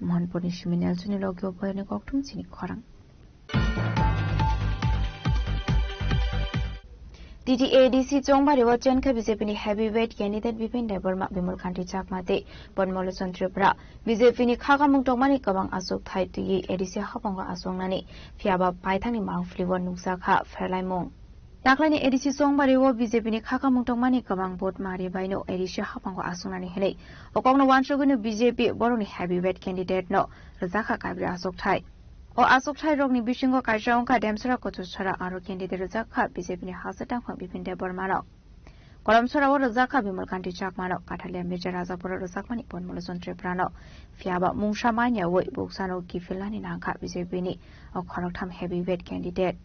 Mohanpurni Siminal chini logi o boyani kokthum chini khorang. T T A D C Chongbari o chenkha B J P ni heavyweight candidate Bipin Debbarma, Bimal Kanti Chakma tei Padmalochon Tripura. B J P ni kha kamung tongmani kwbang achukthai twiwi A D C haphango achuknani, phiyaba paithakni mangpili o nukjakha pherlaimung. Taklaini A D C Chongbari o B J P ni kha kamung tongmani kwbang vote mari baino A D C haphango achuknani hinwi o kokno wansugwino B J P borokni heavyweight candidate no rwjakha kaibri achukthai. O achukthai rokni bisingo kaisa wngkha Demsara Kochursara aro candidate rwjakha B J P ni hasteo tangphang Bipin Debbarma no. Kolomsora o rwjakha Bimal Kanti Chakma no, Kathalia Mejia Rajapur o rwjakmani Padmalochon Tripura no. Phiyaba mungsa manya wi buksano kiphilnani nangkha B J P ni o khoroktham heavyweight candidate.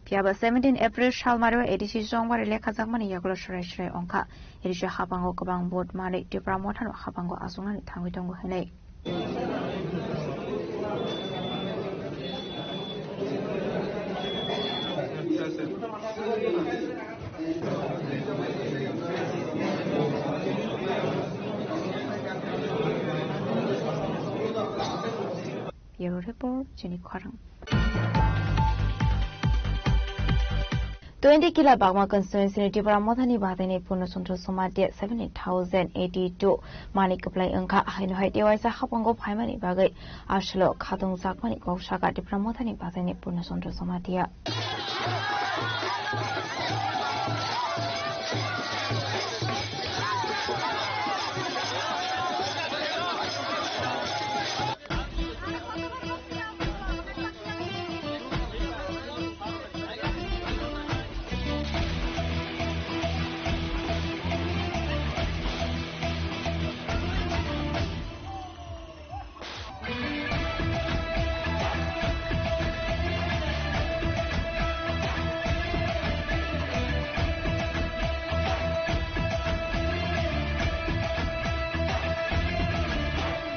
Phiyaba seventeen April salmario A D C Chongbari lekhajakmani yagulo swrai swrai wngkha. A D C haphango kwbang vote manwi Tipra Mothano haphango achuknani thangwi tongo hinwi. Bureau Report, chini khorang. Twenty Kila Bagma constituency ni Tipra Mothani bataini Purno Chandra Somatia seventeen thousand eighty two mani kwplai wngkha, haino hai tewaisa haphango phaimani bagwi aswlo khatungjakmani kok saka Tipra Mothani bataini Purno Chandra Somatia.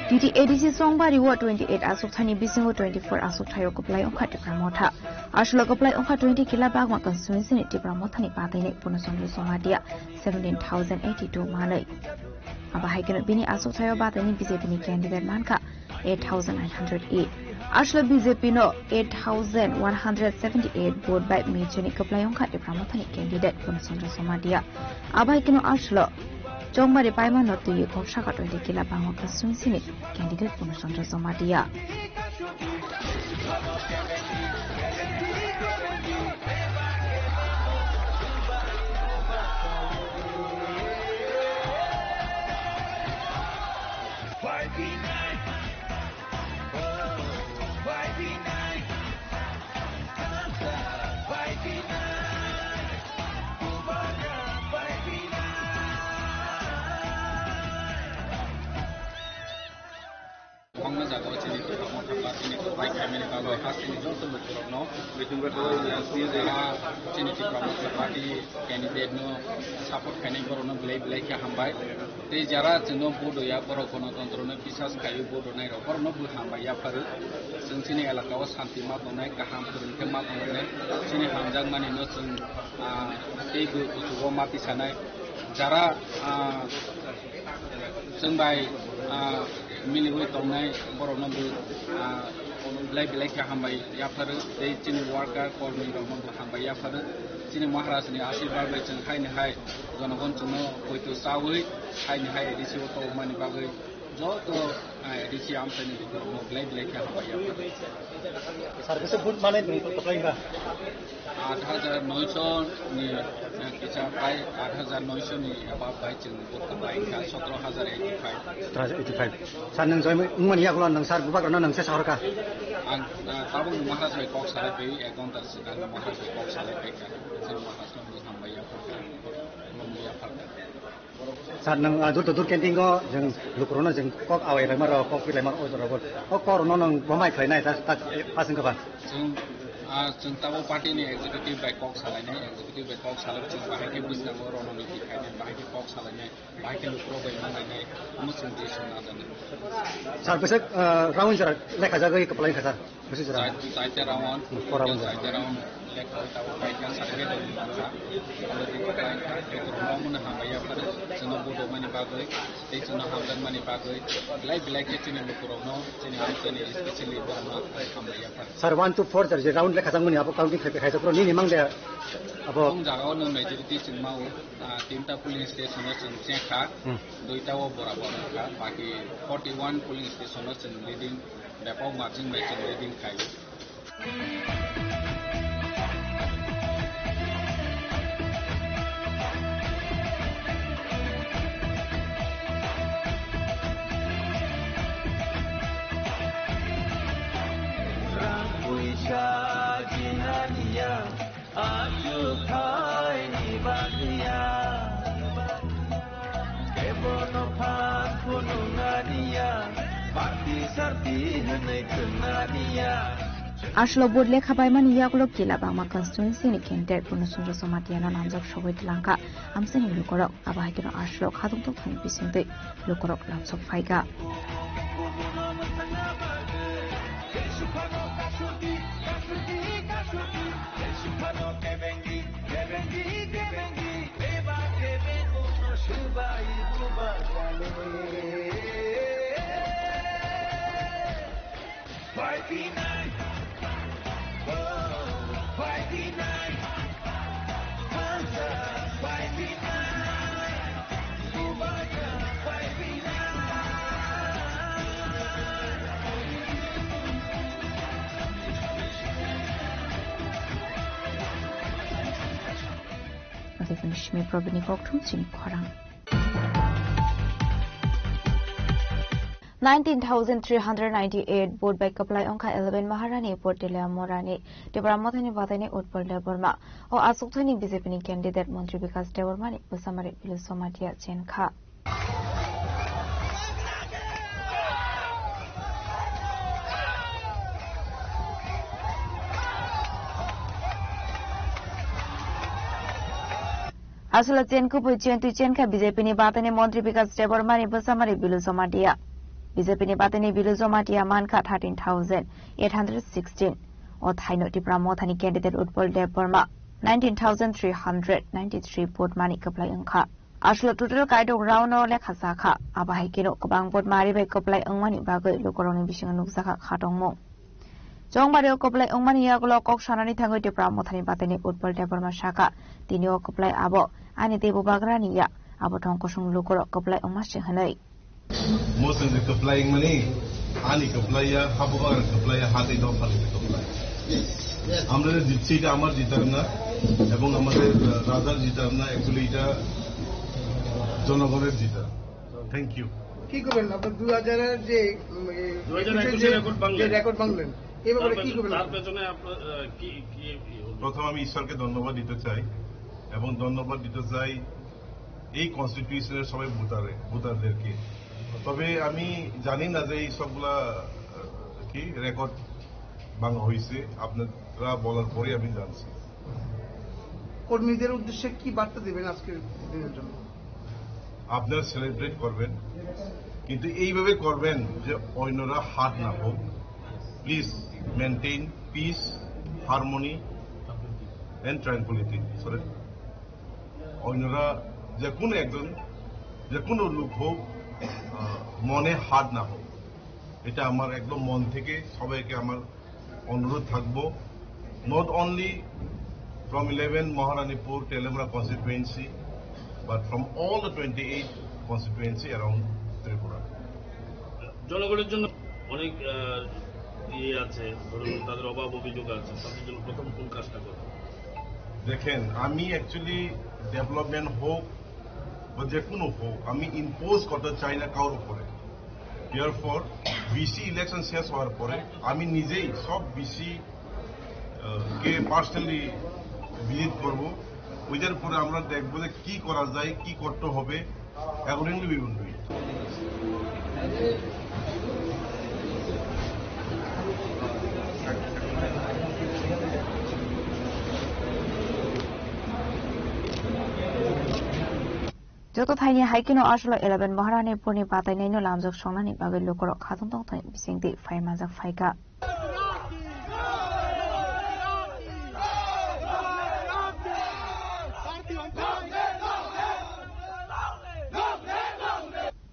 T T A D C Chongbari o twenty eight aswkthani bisingo twenty four aswkthai o kwplai wngkha Tipra Motha. Aswlo kwplai wngkha twenty Kila Bagma constituency ni Tipra Mothani bataini Purno Chandra Somatia seventeen thousand eighty two manwi. Abo hai kheno bini aswkthai o bataini B J P ni candidate mankha eight thousand nine hundred eight. Aslo B J P no eight thousand one hundred seventy eight vote bai mechani kwplai wngkha Tipra Mothani candidate Purno Chandra Jamatia. Abai keno aslo chongmari paima no twi kok saka twenty kila bangma constituency ni candidate Purno Chandra Jamatia. Kwbangma jagao chini Tipra Motha Party ni kwplai khaimani bagwi ha chini joto lukurokno, ah, chini Tipra Motha Party candidate no support khainai borokno belai belai khe hambai. Tei jara chwngno vote hoya, borok gonotontro no bisas khaiwi vote honai rok, borokno bo hambai yapharo. Chwng chini elaka o santi ma tongnai, kaham kwrwng khe ma tongnai, chini hamjakmani no chwng, ah, tei bo kuchugo ma tisanai. Jara, ah, chwng bai, ah, miliwi tongnai borokno bo, ah, belai belai khe hambai yapharo, tei chini worker kormi rokno bo hambai yapharo. Chini Maharaj ni asirwad bai chwng haini hai jonogon chwngno poito chawi haini hai A D C o tongmani bagwi joto, ah, A D C amchaini borokno belai belai khe hambai yapharo. Sir, kisa vote manai nwng kwplai ba? Aat hajar noisho ni, eh, kisa pai aat hajar noisho ni above bai chwng vote kwplai kha, sotro hajar eighty five. Sotro hajar eighty five. Sir, nwng join wngmani yagulo nwng sir bubagrano nwng se sahorkha? Ang, ah, tabuk nwng Maharaj bai kok salai pai, ek ghonta swkang Maharaj bai kok salai pai kha. Chwng Maharaj no hambai yaphar kha, hambai yaphar kha. Sir, nwng, ah, dur to dur canteen o jwng lukurokno jwng kok awai laima rok, kok pi laima rok, o jora bo. O kok rokno nwng bomai khlai nai, ta, ta, eh, pass wngkha ba? Chwng, ah, chwng tabuk party ni executive bai kok salai nai, executive bai kok salai chwng bahai khe bwskango rononiti khai nai, bahai khe kok salai nai, bahai khe lukurok bai manai nai, omo chwng decision lajaknai. Sir, bwswk, ah, round jora lekha jagwi kwplai wngkha, sir? Bwswk jora? Chai-, chaita round, hmm, four round jora. Chaita round lekha tabuk bai kha certificate rok mankha. Omo twi kwplai wngkha, lukurokno omono hambai yaphar, chwngno vote rwmani bagwi. Tei chwngno hamjakmani bagwi belai belai khe chini lukurokno, chini amchaini specially borokno hambai yaphar. Sir, one to four jar je round lekha jakmani abo counting khai, khaijak phuru nini mang de abo? Chwng jagao no majority chwng mao, ah, tinta polling station o chwng chengkha, hmm, duita o borabor wngkha, baki forty one polling station o chwng leading, bepok margin bai chwng leading khai. Rang puisa jinaniya, achuk thaini bagwiya. Kebono phan phunuknaniya, party sarti hwnwi thwngna niya. Aslo vote lekha baimani yagulo kila bangma constituency ni candidate Purno Chandra Jamatia no namjak sogwi twlangkha. Amchaini lukurok abo hai kheno aslo khatung tongthani bisingtwi lukurok lamsok phaikha. Abo wngkha Shimi Probini kokthum chini khorang. Nineteen thousand three hundred ninety eight vote bai kwplai wngkha eleven Maharani Portela Morani, Tipra Mothani bataini Utpal Debbarma. O achukthani B J P ni candidate Montri Bikash Debbarmani bwsamari Bilu Jamatia chenkha. Aswla chen kubui chen twi chenkha B J P ni bataini Montri Bikash Debbarmani bwsamari Bilu Jamatia. B J P ni bataini Bilu Jamatia mankha thirteen thousand eight hundred sixteen. O thaino Tipra Mothani candidate Utpal Debbarma nineteen thousand three hundred ninety three vote mani kwplai wngkha. Aswla total kaidok round o lekha sakha. Abo hai kheno kwbang vote mari bai kwplai wngmani bagwi lukurokni bisingo nukjakha khatongmung. Chongbario kwplai wngmani yagulo kok sanani thangwi Tipra Mothani Bataini Utpal Debbarma sakha, tini o kwplai abo ani tei bubagrani ya, abo thong kusung lukurok kwplai wngma se hwnwi. Mothani kwplai wngmani, ani kwplai ya, ha bubagrani kwplai ya, ha tei dophani kwplai. আমরা যে জিতছি, এটা আমার জিতার না, এবং আমাদের, আহ, রাজার জিতার না, actually এটা জনগণের জিতার। Thank you. কি করবেন? আপনার দুই হাজারের যে, উম, এ, দুই হাজার একুশে একুশে যে, রেকর্ড ভাঙলেন। যে রেকর্ড ভাঙলেন, এই ব্যাপারে তার কি পেছনে, করবেন তার আপনি? পেছনে আপনার, আহ, কি, কি, কি হবে? প্রথম আমি ঈশ্বরকে ধন্যবাদ দিতে চাই এবং ধন্যবাদ দিতে চাই এই কনস্টিটিউশনের সবাই ভোটারে, ভোটারদেরকে। তবে আমি জানি না যে এই সবগুলা, আহ, কি রেকর্ড ভাঙা হয়েছে, আপনারা বলার পরে আমি জানছি। কর্মীদের উদ্দেশ্যে কি বার্তা দেবেন আজকের দিনের জন্য? আপনারা সেলিব্রেট করবেন, কিন্তু এইভাবে করবেন যে অন্যরা হার্ট না হোক। Please maintain piece, harmony and tranquility. Sorry, অন্যরা যে কোনো একজন, যে কোনো লোক হোক, আহ, মনে হার্ট না হোক। এটা আমার একদম মন থেকে সবাইকে আমার অনুরোধ থাকবো, not only from eleven Maharanipur Teliamura constituency, but from all the twenty-eight constituency around Tripura. জনগণের জন্য অনেক, আহ, ইয়ে আছে, ধরুন তাদের অভাব অভিযোগ আছে, তাদের জন্য প্রথম কোন কাজটা করবেন? দেখেন, আমি অ্যাকচুয়ালি ডেভেলপমেন্ট হোক বা যে কোনো হোক, আমি ইম্পোজ করতে চাই না কারোর উপরে। Therefore, ভিসি ইলেকশন শেষ হওয়ার পরে আমি নিজেই সব ভিসি, আহ, কে পার্সোনালি ভিজিট করব। ওইটার পরে আমরা দেখবো যে কি করা যায়, কি করতে হবে, accordingly we will do it. Joto thaini hai kheno Asolo eleven Maharanipurni batainaino lamjak songnani bagwi lukurok khatungtong thani bisingtwi phai manjak phaikha.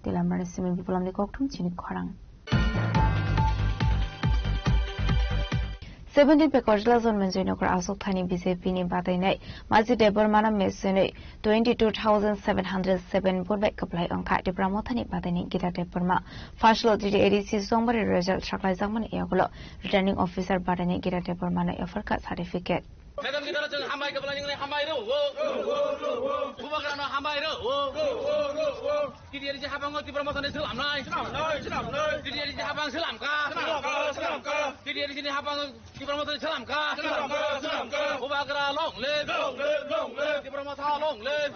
Tilamrani simi Bipulomni kokthum chini khorang. Seventeen Pekor Jila Jonmenjoy Nagar Aswk Thani B J P ni batainai Maji Debbarmano mesenwi twenty two thousand seven hundred seven vote bai kwplai wngkha Tipra Mothani bataini Gita Debbarma. First lo T T A D C Songbari result saklaijakmani yagulo Returning Officer bataini Gita Debbarmano yapharkha certificate. Madam Gita, chwng hambai kwplai nini hambai rw. Bubagrano hambai rw. T T A D C habango Tipra Mothani slamnai. T T A D C habang slamkha. T T A D C ni habang Tipra Mothani slamkha. Bubagra long live. Tipra Motha long live.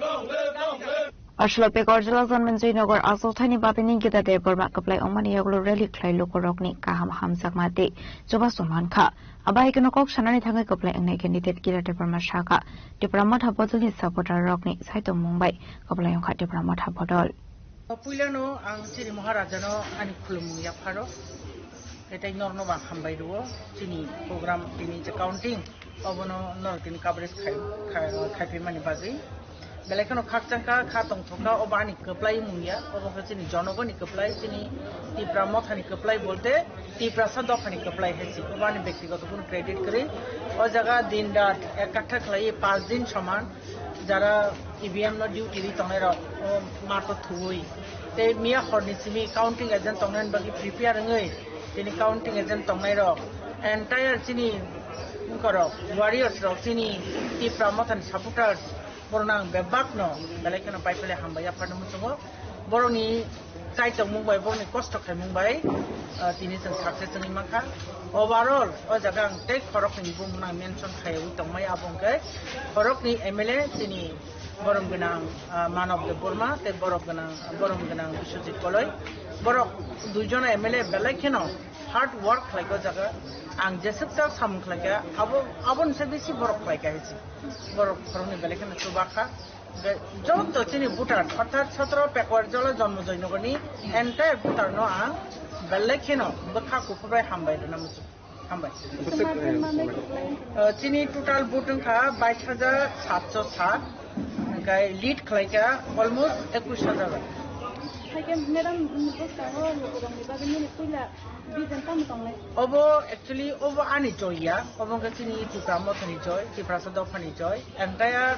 Aswk Pekor Jila Jonmenjoy Nagar Aswk Thani bataini Gita Debbarma kwplai wngmani yagulo rally khlai lukurokni kaham hamjakma tei chubachu mankha. Abai kheno kok sanani thangwi kwplai wngnai candidate Gita Debbarma sakha, Tipra Motha bodolni supporter rokni saitok mung bai kwplai wngkha Tipra Motha bodol. Puilano ang chini Maharajano ani khulumung yapharo, tei norno ba hambai rwo chini program tini je counting obono norok tini coverage khai, khai, khaiphimani bagwi. Belai kheno khakchangkha, kha tongthokha, obo ani kwplai mung ya, obo khe chini jonogoni kwplai, chini Tipra Mothani kwplai bolte Tiprasa dophani kwplai hai si, obo ani bektigoto kono credit kwrwi. O jaga din rat ek katha khlaiwi panch din soman jara E V M no duty ri tongnai rok, o mato thuwi. Tei miya horni simi counting agent tongnai bagwi prepare wngwi, tini counting agent tongnai rok, entire chini wngkorok, warriors rok, chini Tipra Mothani supporters, borokno ang bebakno belai kheno pai pele hambai yapharno muchungo. Borokni chaitokmung bai, borokni kosto khaimung bai, ah, tini chwng success wngwi mankha. Overall, o jaga ang tei khoroknwi bumung ang mention khaiwi tongmai, abo hwnkhe khoroknwi M L A chini borom gwnang, ah, Manob Debbarma tei borom gwnang, borom gwnang Biswajit Koloi. Borok duijon M L A belai kheno hard work khlai o jaga. Ang jeswk ta samung khlaikha, abo, aboni se bisi borok khlaikha hai se. Borok khoroknwi belai kheno chubakha. Be-, joto chini voter, orthat sotro Pekor Jala Jonmojoy Nagarni entire voter no ang belai kheno bwkha kuphur bai hambai rwna muchung. Hambai. Uh, chini total vote wngkha bais hajar satso sat, hwnkhe lead khlaikha almost ekush hajar bai. Madam, bwskango lukurokni bagwi nini puila vision tamo tongnai? Obo actually obo ani joy ya, obo wngkha chini Tipra Mothani joy, Tiprasa dophani joy, entire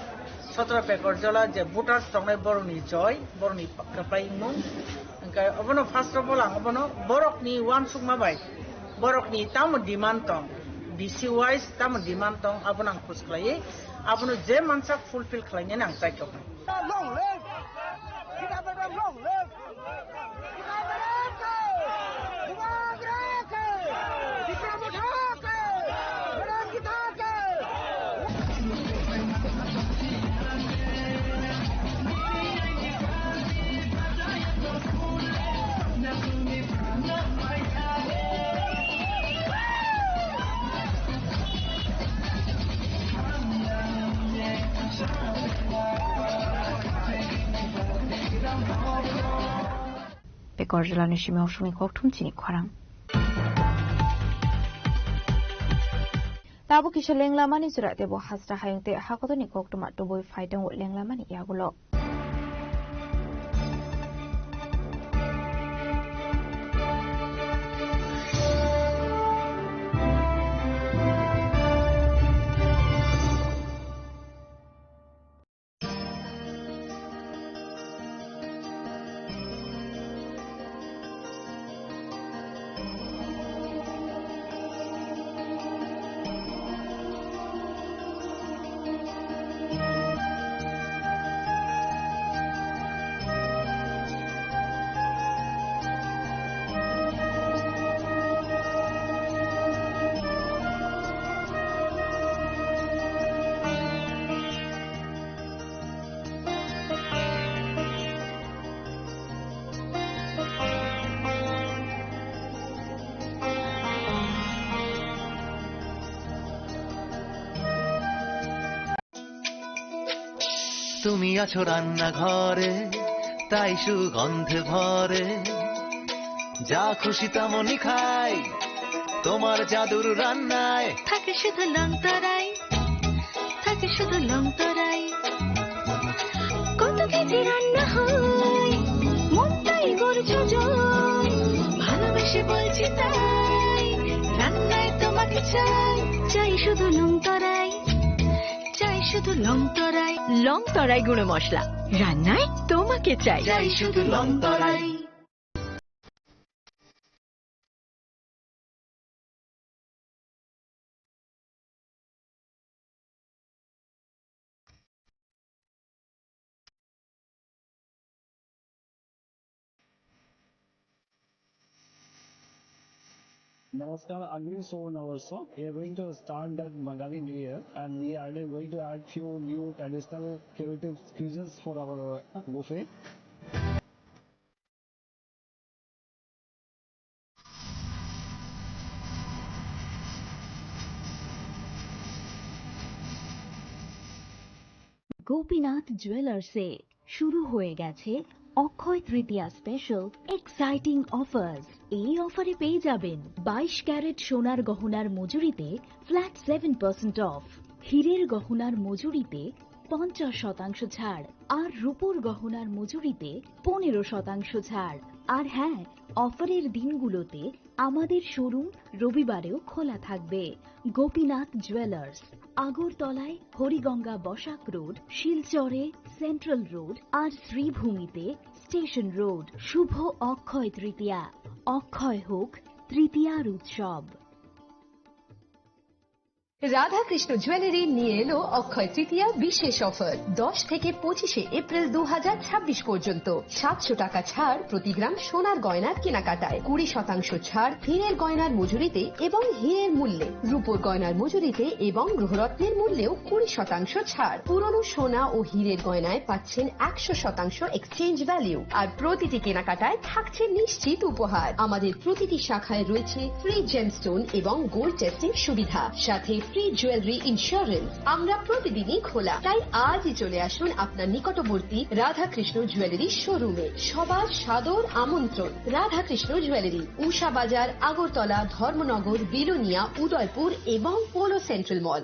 sotro Pekorjala je voters tongnai borokni joy, borokni kwplai mung. Hwnkhe obono first of all ang obono borokni uansukma bai, borokni tamo demand tong, D C wise tamo demand tong, abono ang khus khlaiwi, abono je mansak fulfill khlainani ang chai tongo. Long live! Kidnappers long live! Pekorjalani simi osomni kokthum chini khorang. Tabuk kisa lenglamani jora tebo hasra hayung tei hakotorni koktwma tubui phai tongo lenglamani yagulo. তুমি আছো রান্নাঘরে, তাই সুগন্ধে ভরে। যা খুশি তেমনই খাই, তোমার জাদুর রান্নায়। থাকে শুধু লং তরাই, থাকে শুধু লং তরাই। কত কেজি রান্না হয়, মনটাই করছো জয়। ভালোবেসে বলছি তাই, রান্নায় তোমাকে চাই। চাই শুধু লং তরাই, চাই শুধু লং তরাই। লং তরাই গুঁড়ো মশলা, রান্নায় তোমাকে চাই। চাই শুধু লং তরাই। Namaskar, I'm Sohn also. We are going to start that Bangali New Year, and we are going to add few new traditional creative cuisines for our buffet. Gopinath জুয়েলার্সে শুরু হয়ে গেছে অক্ষয় তৃতীয়া স্পেশাল এক্সাইটিং অফার্স। এই অফারে পেয়ে যাবেন বাইশ ক্যারেট সোনার গহনার মজুরিতে ফ্ল্যাট সেভেন পার্সেন্ট অফ, হীরের গহনার মজুরিতে পঞ্চাশ শতাংশ ছাড়, আর রূপোর গহনার মজুরিতে পনেরো শতাংশ ছাড়। আর হ্যাঁ, অফারের দিনগুলোতে আমাদের শোরুম রবিবারেও খোলা থাকবে। গোপীনাথ জুয়েলার্স, আগরতলায় হরিগঙ্গা বসাক রোড, শিলচরে সেন্ট্রাল রোড আর শ্রীভূমিতে স্টেশন রোড। শুভ অক্ষয় তৃতীয়া, অক্ষয় হোক তৃতীয়ার উৎসব। রাধাকৃষ্ণ জুয়েলারি নিয়ে এলো অক্ষয় তৃতীয়া বিশেষ অফার। দশ থেকে পঁচিশে এপ্রিল দু হাজার ছাব্বিশ পর্যন্ত সাতশো টাকা ছাড় প্রতি গ্রাম সোনার গয়নার কেনাকাটায়, কুড়ি শতাংশ ছাড় হীরের গয়নার মজুরিতে এবং হীরের মূল্যে, রূপোর গয়নার মজুরিতে এবং গ্রহরত্নের মূল্যেও কুড়ি শতাংশ ছাড়। পুরনো সোনা ও হীরের গয়নায় পাচ্ছেন একশো শতাংশ এক্সচেঞ্জ ভ্যালু। আর প্রতিটি কেনাকাটায় থাকছে নিশ্চিত উপহার। আমাদের প্রতিটি শাখায় রয়েছে ফ্রি জেমস্টোন এবং গোল্ড টেস্টিং সুবিধা, সাথে ফ্রি জুয়েলারি ইন্স্যুরেন্স। আমরা প্রতিদিনই খোলা, তাই আজই চলে আসুন আপনার নিকটবর্তী রাধাকৃষ্ণ জুয়েলারি শোরুমে। সবার সাদর আমন্ত্রণ। রাধাকৃষ্ণ জুয়েলারি, উষা বাজার, আগরতলা, ধর্মনগর, বিলোনিয়া, উদয়পুর এবং পোলো সেন্ট্রাল মল।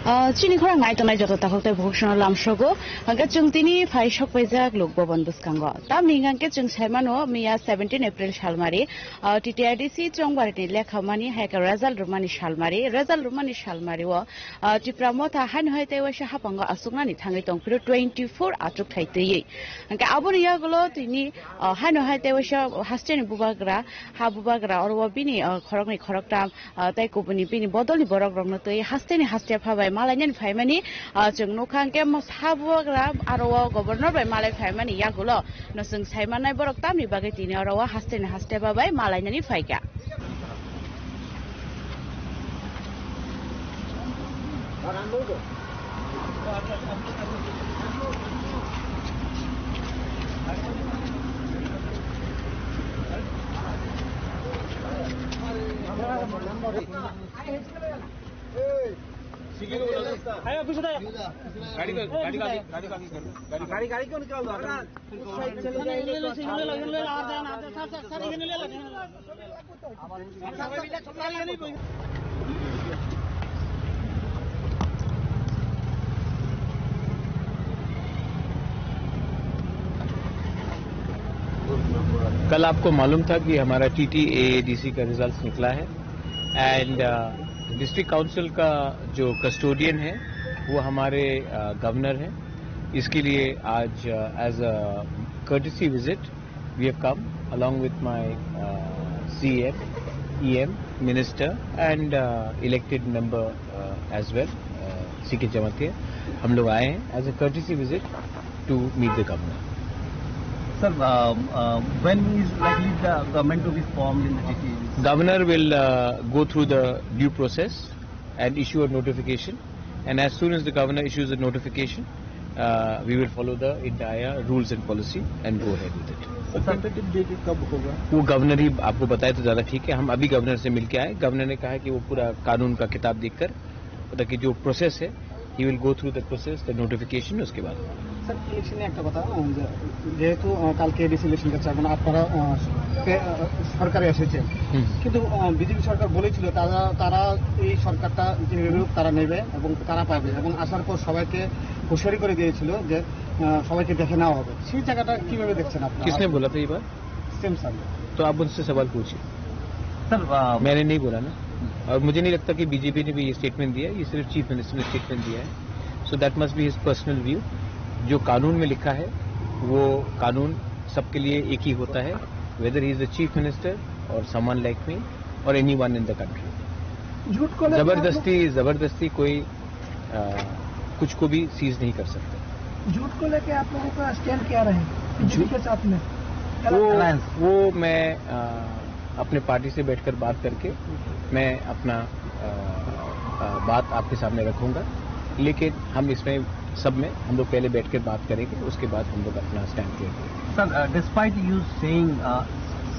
Ah, chini khorang nai tongnai joto takhuk tei bukhuk sono lamsogo. Hwnkhe chwng tini phai sok paijak Lok Bhaban bwskango. Tamni hwnkhe chwng sai mano, miya seventeen April salmari, ah, T T R D C chongbarini lekhamani hai khe result rwmani salmari, result rwmani salmari o, ah, Tipra Motha haino hai tei waisa haphango achuknani thangwi tong phiro twenty four achukthai twiwi. Hwnkhe aboni yagulo tini, ah, haino hai tei waisa hasteni bubagra, ha bubagra oro o bini, ah, khoroknwi khoroktham, ah, tei kubuni bini bodolni borok rokno twi hasteni haste pha bai malainani phaimani, ah, chwng nukha hwnkhe mo-, ha bubagra aro o governor bai malai phaimani yagulo no chwng sai mannai borok tamni bagwi tini oro o hasteni haste pha bai malainani phaikha. गाड़ी को, गाड़ी को आगे, गाड़ी को आगे कर दो। गाड़ी को आगे। गाड़ी, गाड़ी क्यों निकाल दो? कल आपको मालूम था कि हमारा टीटी एएडीसी का रिजल्ट्स निकला है, एंड डिस्ट्रिक्ट काउंसिल का जो कस्टोडियन है, वो हमारे गवर्नर हैं। इसके लिए आज, as a courtesy visit, we have come along with my, uh, C M, E M, minister and, uh, elected member, uh, as well, uh, C K Jamatia. हम लोग आए हैं as a courtesy visit to meet the governor. Sir, uh, uh, when is likely the government to be formed in the T T A? Governor will, uh, go through the due process and issue a notification. And as soon as the governor issues a notification, uh, we will follow the entire rules and policy and go ahead with it. Sir, tentative date कब होगा? वो गवर्नर ही आपको बताए तो ज़्यादा ठीक है। हम अभी गवर्नर से मिलके आए। गवर्नर ने कहा है कि वो पूरा कानून का किताब देखकर, मतलब कि जो प्रोसेस है, he will go through the process, the notification, उसके बाद। স্যার, ইলেকশনে একটা কথা, আহ, যে, যেহেতু, আহ, কালকে এডিসি ইলেকশন হচ্ছে, এখন আপনারা, আহ, পে-, আহ, সরকারে এসেছেন, হুম। কিন্তু, আহ, বিজেপি সরকার বলেছিল তারা, তারা এই সরকারটা যেভাবে হোক তারা নেবে এবং তারা পাবে, এবং আসার পর সবাইকে হুঁশিয়ারি করে দিয়েছিল যে, আহ, সবাইকে দেখে নেওয়া হবে। সেই জায়গাটা কিভাবে দেখছেন আপনারা? किसने बोला था ये बात? Same sir. तो आप मुझसे सवाल पूछिए। सर, आ, मैंने नहीं बोला ना, और मुझे नहीं लगता कि बीजेपी ने भी ये स्टेटमेंट दिया है, ये सिर्फ चीफ मिनिस्टर ने स्टेटमेंट दिया है। So that must be his personal view। जो कानून में लिखा है, वो कानून सबके लिए एक ही होता है, whether he is the chief minister or someone like me or anyone in the country। झूठ को लेकर आप लोग जबरदस्ती, जबरदस्ती कोई, आ, कुछ को भी सीज नहीं कर सकता। झूठ को लेकर आप लोगों का स्टैंड क्या रहे बीजेपी के साथ में? वो, अलायंस। वो मैं, आ, अपने पार्टी से बैठकर बात करके मैं अपना, अ, अ, बात आपके सामने रखूंगा, लेकिन हम इसमें सब में हम लोग पहले बैठ के बात करेंगे, उसके बाद हम लोग अपना स्टैंड लेंगे। Sir, uh, despite you saying, uh,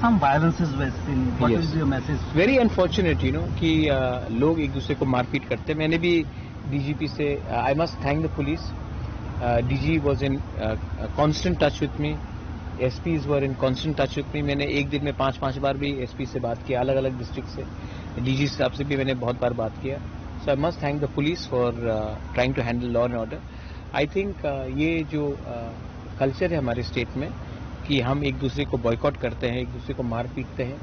some violences were seen, what Yes। is your message? Very unfortunate, you know, कि, अ, लोग एक दूसरे को मारपीट करते हैं। मैंने भी डीजीपी से, uh, I must thank the police। Uh, D G was in, uh, constant touch with me। S Ps were in constant touch with me। मैंने एक दिन में पांच, पांच बार भी एसपी से बात किया, अलग-अलग डिस्ट्रिक्ट से। डीजी साहब से भी मैंने बहुत बार बात किया। So I must thank the police for, uh, trying to handle law and order। I think, uh, ये जो, uh, कल्चर है हमारे स्टेट में कि हम एक दूसरे को बॉयकॉट करते हैं, एक दूसरे को मार पीटते हैं।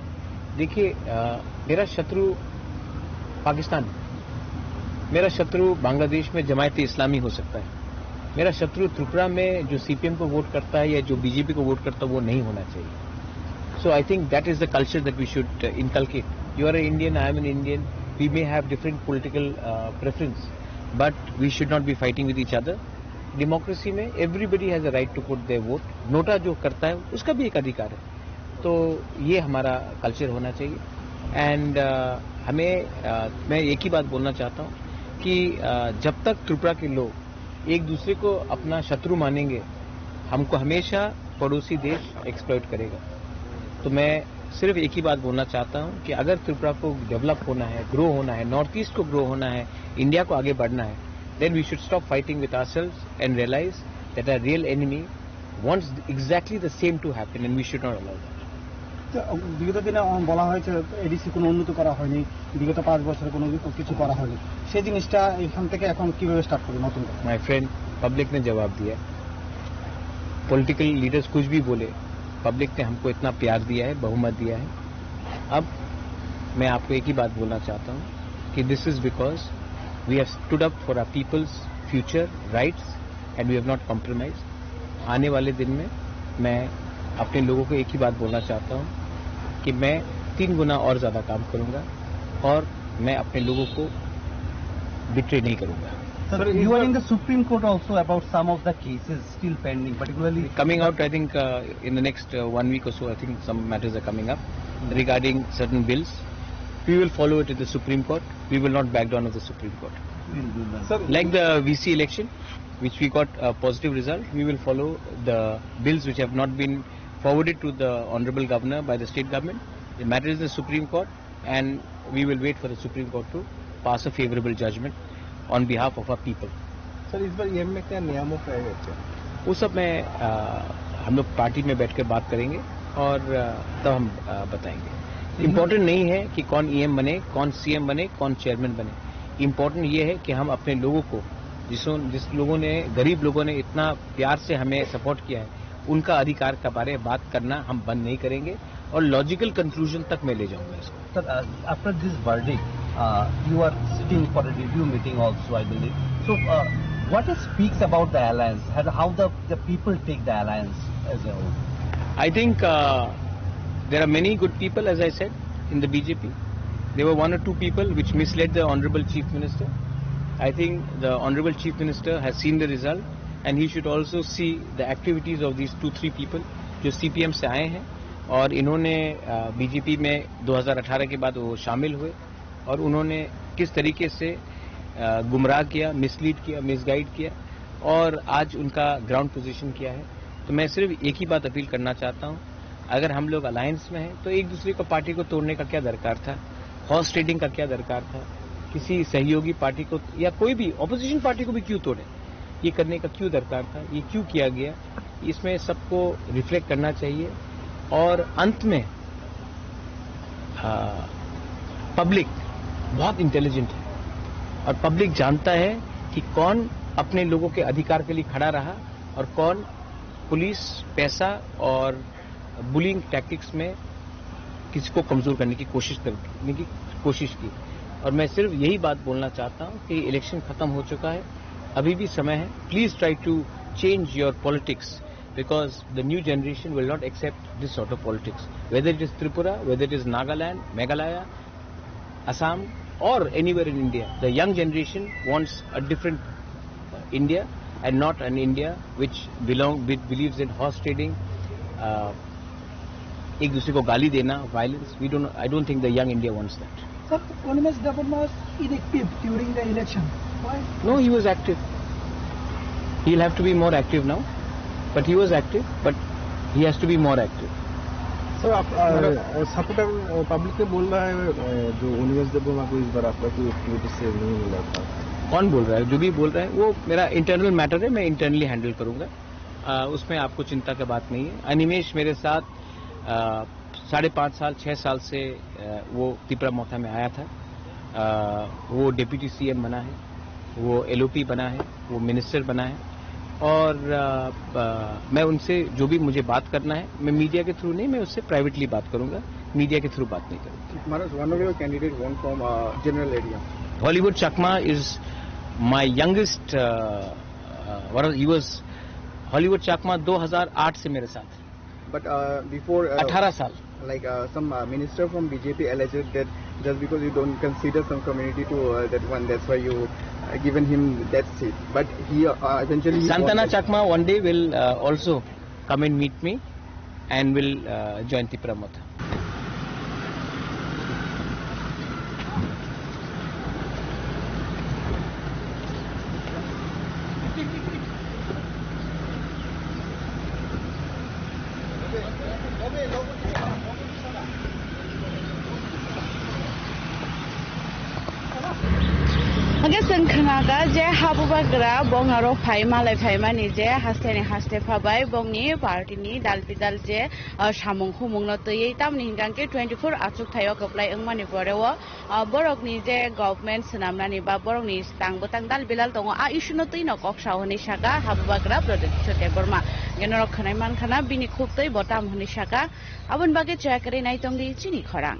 देखिए, अ, मेरा शत्रु पाकिस्तान है, मेरा शत्रु बांग्लादेश में जमायत इस्लामी हो सकता है, मेरा शत्रु त्रिपुरा में जो सीपीएम को वोट करता है या जो बीजेपी को वोट करता है, वो नहीं होना चाहिए। So I think that is the culture that we should, uh, inculcate। You are an Indian, I am an Indian, we may have different political, uh, preference, but we should not be fighting with each other। Democracy में everybody has a right to put their vote। NOTA जो करता है, उसका भी एक अधिकार है। तो ये हमारा कल्चर होना चाहिए। एंड, अ, हमें, अ, मैं एक ही बात बोलना चाहता हूँ कि, अ, जब तक त्रिपुरा के लोग एक दूसरे को अपना शत्रु मानेंगे, हमको हमेशा पड़ोसी देश एक्सप्लॉइट करेगा। तो मैं सिर्फ एक ही बात बोलना चाहता हूँ कि अगर त्रिपुरा को डेवलप होना है, ग्रो होना है, नॉर्थ ईस्ट को ग्रो होना है, इंडिया को आगे बढ़ना है, Then we should stop fighting with ourselves and realize that our real enemy wants exactly the same to happen, and we should not allow that. তো, বিগত দিনে, আহ, বলা হয়েছে এডিসি কোনো উন্নতি করা হয়নি, বিগত পাঁচ বছরে কোনো কি-, কিছু করা হয়নি। সেই জিনিসটা এখান থেকে এখন কিভাবে স্টার্ট করি নতুন করে? My friend, पब्लिक ने जवाब दिया। पॉलिटिकल लीडर्स कुछ भी बोले, पब्लिक ने हमको इतना प्यार दिया है, बहुमत दिया है। अब मैं आपको एक ही बात बोलना चाहता हूँ कि this is because we have stood up for our people's future rights and we have not compromised। आने वाले दिन में मैं अपने लोगों को एक ही बात बोलना चाहता हूँ कि मैं तीन गुना और ज़्यादा काम करूँगा और मैं अपने लोगों को बिट्रे नहीं करूँगा। Sir, you are in the Supreme Court also about some of the cases still pending, particularly coming out, I think, uh, in the next, uh, one week or so, I think some matters are coming up regarding certain bills. We will follow it at the Supreme Court. We will not back down at the Supreme Court. Sir, like the V C election, which we got a positive result, we will follow the bills which have not been forwarded to the Honorable Governor by the state government. The matter is the Supreme Court, and we will wait for the Supreme Court to pass a favorable judgment on behalf of our people. Sir, इस बार ईएम में क्या नियामक रहेगा क्या? वो सब मैं, अ, हम लोग पार्टी में बैठ कर बात करेंगे और, अ, तब हम, अ, बताएंगे। इम्पोर्टेंट नहीं है कि कौन ईएम बने, कौन सीएम बने, कौन चेयरमैन बने। इम्पोर्टेंट ये है कि हम अपने लोगों को, जिसों, जिस लोगों ने, गरीब लोगों ने इतना प्यार से हमें सपोर्ट किया है, उनका अधिकार के बारे में बात करना हम बंद नहीं करेंगे और लॉजिकल कंक्लूजन तक मैं ले जाऊंगा इसको। Sir, uh, after this verdict, uh, you are sitting for a review meeting also, I believe. So, uh, what it speaks about the alliance and how the, the people take the alliance as a whole? I think, uh, there are many good people, as I said, in the B J P. There were one or two people which misled the Honorable Chief Minister. I think the Honorable Chief Minister has seen the result and he should also see the activities of these two, three people जो सीपीएम से आए हैं और इन्होंने, अ, बीजेपी में दो हज़ार अठारह के बाद वो शामिल हुए और उन्होंने किस तरीके से, अ, गुमराह किया, मिसलीड किया, मिसगाइड किया और आज उनका ग्राउंड पोजीशन क्या है। तो मैं सिर्फ एक ही बात अपील करना चाहता हूँ, अगर हम लोग अलायंस में हैं तो एक दूसरे को, पार्टी को तोड़ने का क्या दरकार था, हॉर्स ट्रेडिंग का क्या दरकार था, किसी सहयोगी पार्टी को या कोई भी अपोजिशन पार्टी को भी क्यों तोड़े, ये करने का क्यों दरकार था, ये क्यों किया गया, इसमें सबको रिफ्लेक्ट करना चाहिए। और अंत में, आ, पब्लिक बहुत इंटेलिजेंट है और पब्लिक जानता है कि कौन अपने लोगों के अधिकार के लिए खड़ा रहा और कौन पुलिस, पैसा और बुलिंग टैक्टिक्स में किसी को कमज़ोर करने की कोशिश करने की कोशिश की। और मैं सिर्फ यही बात बोलना चाहता हूँ कि इलेक्शन ख़त्म हो चुका है, अभी भी समय है। Please try to change your politics because the new generation will not accept this sort of politics. Whether it is Tripura, whether it is Nagaland, Meghalaya, Assam or anywhere in India, the young generation wants a different, uh, India and not an India which belong, which believes in horse trading, uh, एक दूसरे को गाली देना, violence. We don't, I don't think the young India wants that. Sir, Animesh Debbarma was inactive during the election. Why? No, he was active. He'll have to be more active now. But he was active, but he has to be more active. Sir, आप, अ, सपोर्टर, अ, पब्लिक ने बोल रहा है, अ, जो अनिमेष देबबर्मा को इस बार आपका कोई एक्टिविटी से नहीं मिला था। कौन बोल रहा है? जो भी बोल रहा है, वो मेरा इंटरनल मैटर है, मैं इंटरनली हैंडल करूंगा। अ, उसमें आपको चिंता की बात नहीं है। अनिमेष मेरे साथ, अ, साढ़े पाँच साल, छः साल से, अ, वो तिपरा मोथा में आया था। अ, वो डेप्यूटी सीएम बना है, वो एलओपी बना है, वो मिनिस्टर बना है और, अ, अ, मैं उनसे जो भी मुझे बात करना है, मैं मीडिया के थ्रू नहीं, मैं उससे प्राइवेटली बात करूंगा, मीडिया के थ्रू बात नहीं करूंगा। Manoj, one of your candidate won from, uh, general area. Hollywood Chakma is my youngest, uh, uh, what was, he was, Hollywood Chakma दो हज़ार आठ से मेरे साथ। But, uh, before, uh, अठारह साल। Like, uh, some, uh, minister from B J P alleged that just because you don't consider some community to, uh, that one, that's why you, uh, given him that seat. But he, uh, eventually he won Santana that. Chakma one day will, uh, also come and meet me and will, uh, join Tipra Motha. Hwnkhe chwng khwnakha je habubagra bongni aro phai malai phaimani je hasteni haste phabai bongni party ni dal bidal je, ah, samung humung no twiwi tamni hwnkhe twenty four achuk thaio kwplai wngmani pore o, ah, borokni je government swnamnani ba borokni tang bwtang dal bilal tongo, a issue no twino kok sao hwnwi saka habubagra Pradyut Kishore Debbarma. Hwnkhe norok khwnai mankhana bini khuk twi bo tam hwnwi saka, aboni bagwi chaya kwrwi naitongdi chini khorang.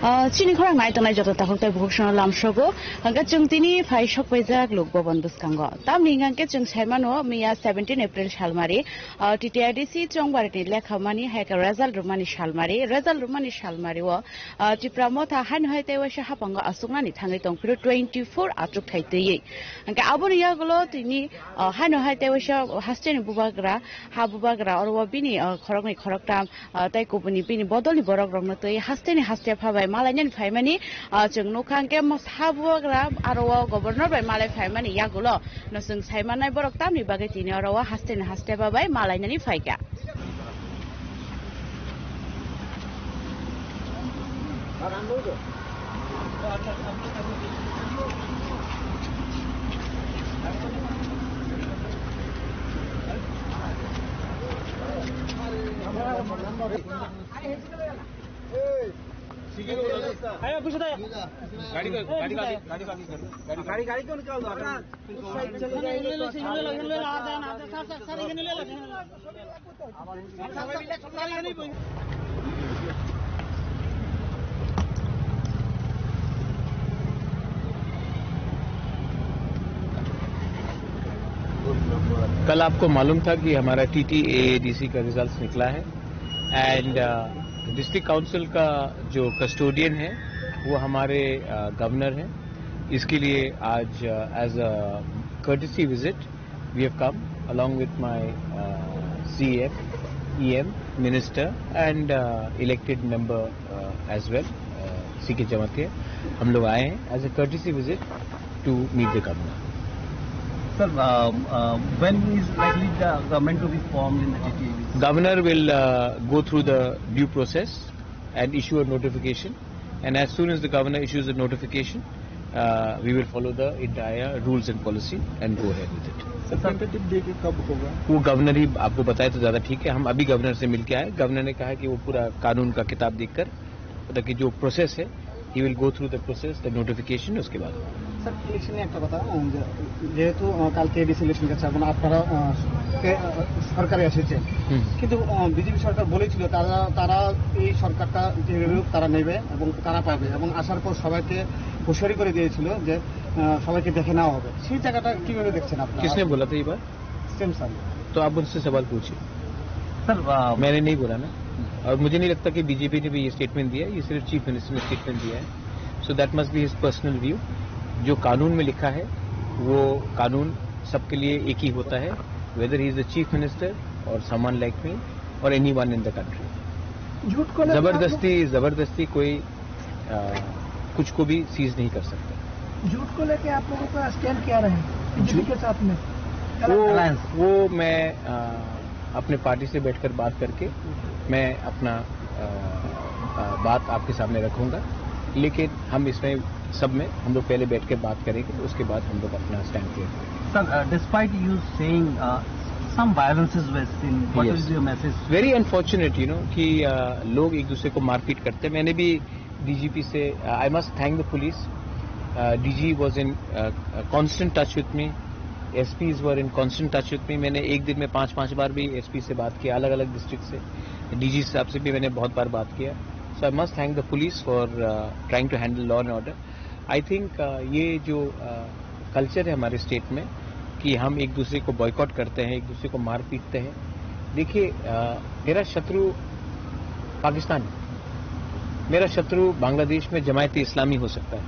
Ah, chini khorang nai tongnai joto takhuk tei bukhuk sono lamsogo. Hwnkhe chwng tini phai sok paijak Lok Bhaban bwskango. Tamni hwnkhe chwng sai mano, miya seventeen April salmari, ah, T T R D C chongbarini lekhamani hai khe result rwmani salmari, result rwmani salmari o, ah, Tipra Motha haino hai tei waisa hapango aswknani thangwi tong phiro twenty four achuk thai twiwi. Hwnkhe aboni yagulo tini, ah, haino hai tei waisa hasteni bubagra, ha bubagra oro o bini, ah, khoroknwi khoroktham, ah, tei kubuni bini bodolni borok rokno twi hasteni haste phabai malainani phaimani, ah, chwng nukha hwnkhe mo-, ha bubagra aro o governor bai malai phaimani yagulo no chwng sai mannai borok tamni bagwi tini oro o hasteni haste phabai malainani phaikha. गाड़ी को, गाड़ी को आगे, गाड़ी को आगे कर दो। गाड़ी को आगे कर दो। गाड़ी, गाड़ी को निकाल दो। कल आपको मालूम था कि हमारा टीटीएएडीसी का रिजल्ट निकला है, एंड डिस्ट्रिक्ट काउंसिल का जो कस्टोडियन है, वो हमारे गवर्नर हैं। इसके लिए आज, as a courtesy visit, we have come along with my, uh, C M, E M, minister and, uh, elected member, uh, as well, uh, C K Jamatia. हम लोग आए हैं as a courtesy visit to meet the governor. Sir, uh, uh, when is likely the government to be formed in the T T A D C? Governor will, uh, go through the due process and issue a notification. And as soon as the governor issues a notification, uh, we will follow the entire rules and policy and go ahead with it. Sir, tentative date कब होगा? वो गवर्नर ही आपको बताए तो ज़्यादा ठीक है। हम अभी गवर्नर से मिलके आए, गवर्नर ने कहा कि वो पूरा कानून का किताब देखकर, मतलब कि जो प्रोसेस है, he will go through the process, the notification, उसके बाद। স্যার, ইলেকশনে একটা কথা, আহ, যে, যেহেতু, আহ, কালকে এডিসি ইলেকশন কাছে এখন আপনারা, আহ, কে-, আহ, সরকারে এসেছেন, হুম। কিন্তু, আহ, বিজেপি সরকার বলেছিল তারা, তারা এই সরকারটা যেভাবে হোক তারা নেবে এবং তারা পাবে, এবং আসার পর সবাইকে হুঁশিয়ারি করে দিয়েছিল যে, আহ, সবাইকে দেখে নেওয়া হবে। সেই জায়গাটা কিভাবে দেখছেন আপনারা? किसने बोला था ये बात? Same sir. तो आप मुझसे सवाल पूछिए। सर, आ, मैंने नहीं बोला ना, और मुझे नहीं लगता कि बीजेपी ने भी ये स्टेटमेंट दिया है, ये सिर्फ चीफ मिनिस्टर ने स्टेटमेंट दिया है। So that must be his personal view। जो कानून में लिखा है, वो कानून सबके लिए एक ही होता है, whether he is the chief minister or someone like me or anyone in the country। झूठ को लेकर आप लोग जबरदस्ती, जबरदस्ती कोई, आ, कुछ को भी सीज नहीं कर सकता। झूठ को लेके आप लोगों का स्टैंड क्या रहे बीजेपी झूठ के साथ में? वो, अलायंस। वो मैं, आ, अपने पार्टी से बैठकर बात करके मैं अपना, आ, आ, बात आपके सामने रखूंगा। लेकिन हम इसमें सब में हम लोग पहले बैठ के बात करेंगे, उसके बाद हम लोग अपना स्टैंड क्लियर करेंगे। Sir, uh, despite you saying, uh, some violences were seen, what Yes। Is your message? Very unfortunate, you know, कि, uh, लोग एक दूसरे को मारपीट करते हैं। मैंने भी डीजीपी से, uh, I must thank the police। Uh, D G was in, uh, uh, constant touch with me। S Ps were in constant touch with me। मैंने एक दिन में पांच, पांच बार भी एसपी से बात किया, अलग-अलग डिस्ट्रिक्ट से। डीजी साहब से भी मैंने बहुत बार बात किया। So I must thank the police for, uh, trying to handle law and order। I think, uh, ये जो, अ, कल्चर है हमारे स्टेट में कि हम एक दूसरे को बॉयकॉट करते हैं, एक दूसरे को मार पीटते हैं। देखिए, अ, मेरा शत्रु पाकिस्तान है। मेरा शत्रु बांग्लादेश में जमायत इस्लामी हो सकता है,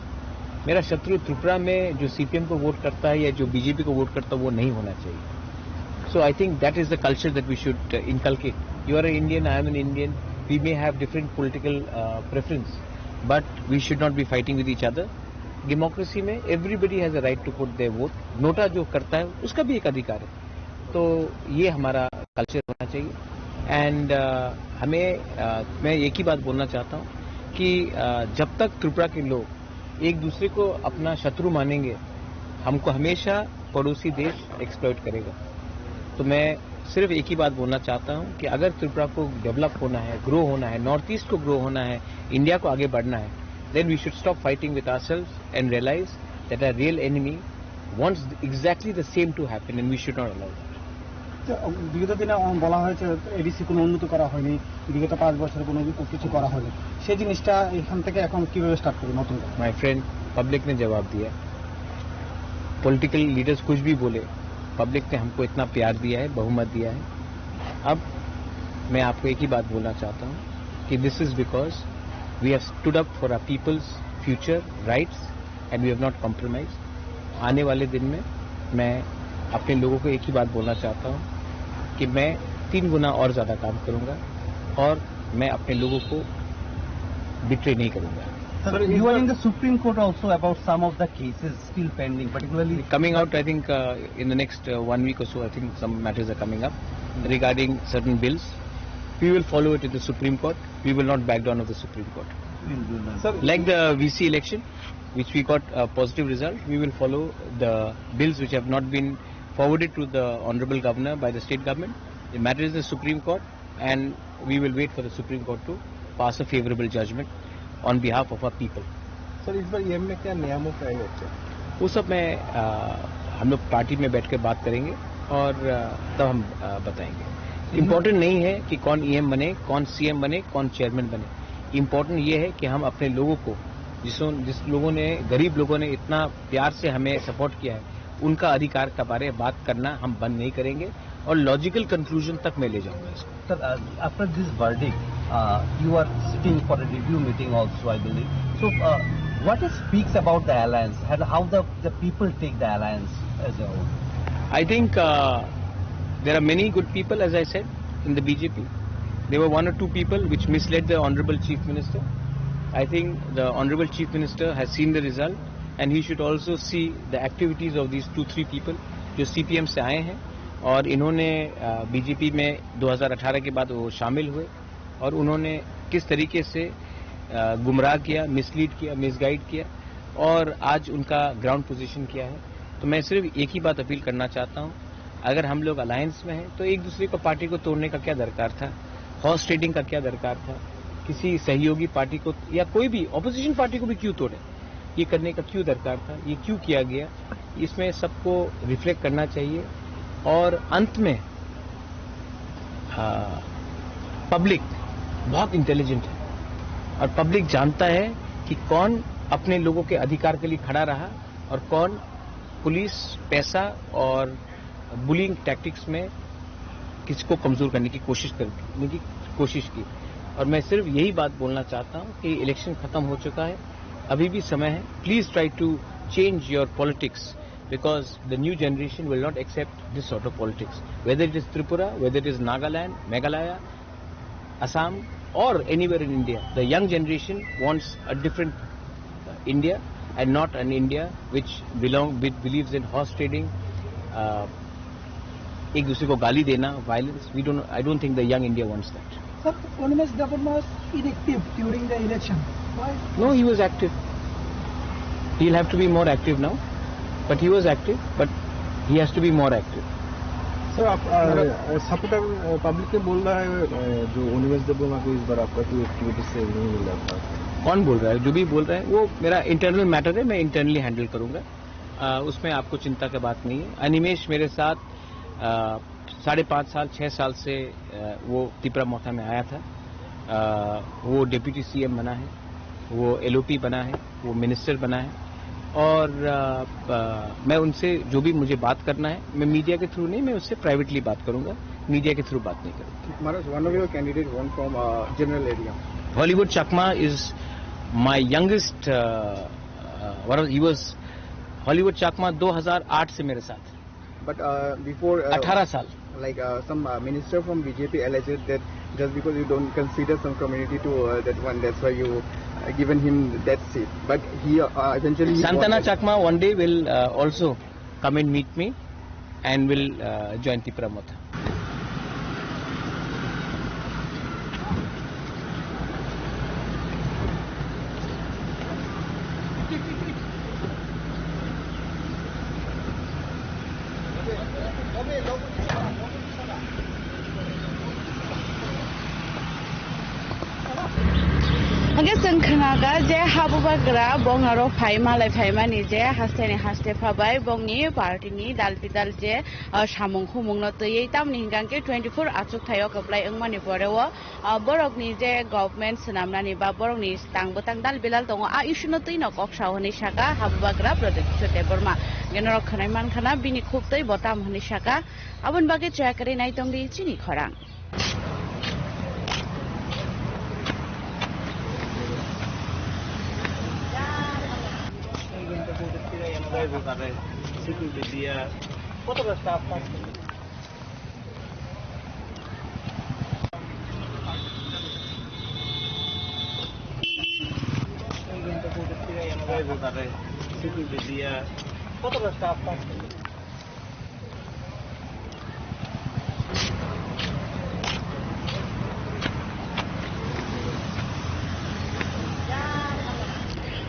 मेरा शत्रु त्रिपुरा में जो सीपीएम को वोट करता है या जो बीजेपी को वोट करता है, वो नहीं होना चाहिए। So I think that is the culture that we should uh, inculcate. You are an Indian, I am an Indian. We may have different political uh, preference, but we should not be fighting with each other. Democracy में everybody has a right to put their vote. NOTA जो करता है, उसका भी एक अधिकार है। तो ये हमारा कल्चर होना चाहिए। एंड हमें uh, मैं एक ही बात बोलना चाहता हूँ कि uh, जब तक त्रिपुरा के लोग एक दूसरे को अपना शत्रु मानेंगे, हमको हमेशा पड़ोसी देश एक्सप्लॉइट करेगा। तो मैं सिर्फ एक ही बात बोलना चाहता हूँ कि अगर त्रिपुरा को डेवलप होना है, ग्रो होना है, नॉर्थ ईस्ट को ग्रो होना है, इंडिया को आगे बढ़ना है, then we should stop fighting with ourselves and realize that our real enemy wants exactly the same to happen and we should not allow that. তো, বিগত দিনে, আহ, বলা হয়েছে এডিসি কোনো উন্নত করা হয়নি, বিগত পাঁচ বছরে কোনো কিছু করা হয়নি, সেই জিনিসটা এখান থেকে এখন কিভাবে স্টার্ট করবে নতুন করে? माय फ्रेंड, पब्लिक ने जवाब दिया। पॉलिटिकल लीडर्स कुछ भी बोले, पब्लिक ने हमको इतना प्यार दिया है, बहुमत दिया है। अब मैं आपको एक ही बात बोलना चाहता हूँ कि this is because we have stood up for our people's future rights and we have not compromised। आने वाले दिन में मैं अपने लोगों को एक ही बात बोलना चाहता हूँ कि मैं तीन गुना और ज़्यादा काम करूँगा और मैं अपने लोगों को बिट्रे नहीं करूँगा। Sir, you are in the Supreme Court also about some of the cases still pending, particularly coming out, I think, uh, in the next uh, one week or so, I think some matters are coming up regarding certain bills. We will follow it in the Supreme Court. We will not back down of the Supreme Court. Sir, like the V C election, which we got a positive result, we will follow the bills which have not been forwarded to the Honorable Governor by the state government. The matter is the Supreme Court, and we will wait for the Supreme Court to pass a favorable judgment on behalf of our people. Sir, इस बार ईएम में क्या नियामक आए होते हैं? वो सब मैं, आ, हम लोग पार्टी में बैठ के बात करेंगे और, आ, तब हम, आ, बताएंगे। इम्पोर्टेंट नहीं है कि कौन ईएम बने, कौन सीएम बने, कौन चेयरमैन बने। इम्पोर्टेंट ये है कि हम अपने लोगों को, जिसों, जिस लोगों ने, गरीब लोगों ने इतना प्यार से हमें सपोर्ट किया है, उनका अधिकार के बारे में बात करना हम बंद नहीं करेंगे और लॉजिकल कंक्लूजन तक मैं ले जाऊंगा इसको। Sir, uh, after this verdict, uh, you are sitting for a review meeting also, I believe. So, uh, what it speaks about the alliance and how the, the people take the alliance as a whole? I think uh, there are many good people, as I said, in the B J P. There were one or two people which misled the Honorable Chief Minister. I think the Honorable Chief Minister has seen the result and he should also see the activities of these two, three people जो सीपीएम से आए हैं और इन्होंने बीजेपी में दो हज़ार अठारह के बाद वो शामिल हुए और उन्होंने किस तरीके से अ, गुमराह किया, मिसलीड किया, मिसगाइड किया और आज उनका ग्राउंड पोजीशन क्या है। तो मैं सिर्फ एक ही बात अपील करना चाहता हूँ, अगर हम लोग अलायंस में हैं तो एक दूसरे को, पार्टी को तोड़ने का क्या दरकार था, हॉर्स ट्रेडिंग का क्या दरकार था, किसी सहयोगी पार्टी को या कोई भी अपोजिशन पार्टी को भी क्यों तोड़े, ये करने का क्यों दरकार था, ये क्यों किया गया, इसमें सबको रिफ्लेक्ट करना चाहिए। और अंत में, हाँ, पब्लिक बहुत इंटेलिजेंट है और पब्लिक जानता है कि कौन अपने लोगों के अधिकार के लिए खड़ा रहा और कौन पुलिस, पैसा और बुलिंग टैक्टिक्स में किसी को कमज़ोर करने की कोशिश करने की कोशिश की। और मैं सिर्फ यही बात बोलना चाहता हूँ कि इलेक्शन ख़त्म हो चुका है, अभी भी समय है। Please try to change your politics because the new generation will not accept this sort of politics. Whether it is Tripura, whether it is Nagaland, Meghalaya, Assam, or anywhere in India, the young generation wants a different India and not an India which belong, which believes in horse trading, uh, एक दूसरे को गाली देना, violence. We don't, I don't think the young India wants that. Sir, Animesh Debbarma was inactive during the election. Why? No, he was active. He'll have to be more active now, but he was active, but he has to be more active. Sir, आप supporter public ने बोल रहा है अ, जो अनिमेश देबबर्मा को इस बार आपका कोई एक्टिविटी से नहीं मिल रहा था। कौन बोल रहा है? जो भी बोल रहा है वो मेरा इंटरनल मैटर है, मैं इंटरनली हैंडल करूंगा। अ, उसमें आपको चिंता की बात नहीं है। अनिमेश मेरे साथ अ, साढ़े पाँच साल, छः साल से अ, वो तिपरा मोथा में आया था। अ, वो डेप्यूटी सीएम बना है, वो एलओपी बना है, वो मिनिस्टर बना है। और अ, अ, मैं उनसे जो भी मुझे बात करना है, मैं मीडिया के थ्रू नहीं, मैं उससे प्राइवेटली बात करूंगा, मीडिया के थ्रू बात नहीं करूंगा। Maharaj, one of your candidate won from uh, general area. Hollywood Chakma is my youngest, uh, uh, what was, he was Hollywood Chakma दो हज़ार आठ से मेरे साथ। But uh, before uh, अठारह साल। Like uh, some uh, minister from B J P alleged that just because you don't consider some community to uh, that one, that's why you uh, given him that seat. But he uh, eventually he Santana won that. Chakma one day will uh, also come and meet me and will uh, join Tipra Motha. Hwnkhe chwng khnaga je habubagra bongaro phai malai phaimani je hasteni haste phabai bongni partyni dal bidal je, ah, samung humungno twiwi tamni hwnkhe twenty four achuk thaio kwplai wngmani poreo, ah, borokni je government swnamnani ba borokni tang bwtang dal bilal tongo, a issue no twino kok sao hwnwi saka habubagra Pradyut Kishore Debbarma. Hwnkhe norok khwnai mankha na bini khuk twi bo tamo hwnwi saka, aboni bagwi chaya kwrwi nai tongdi chini khorang.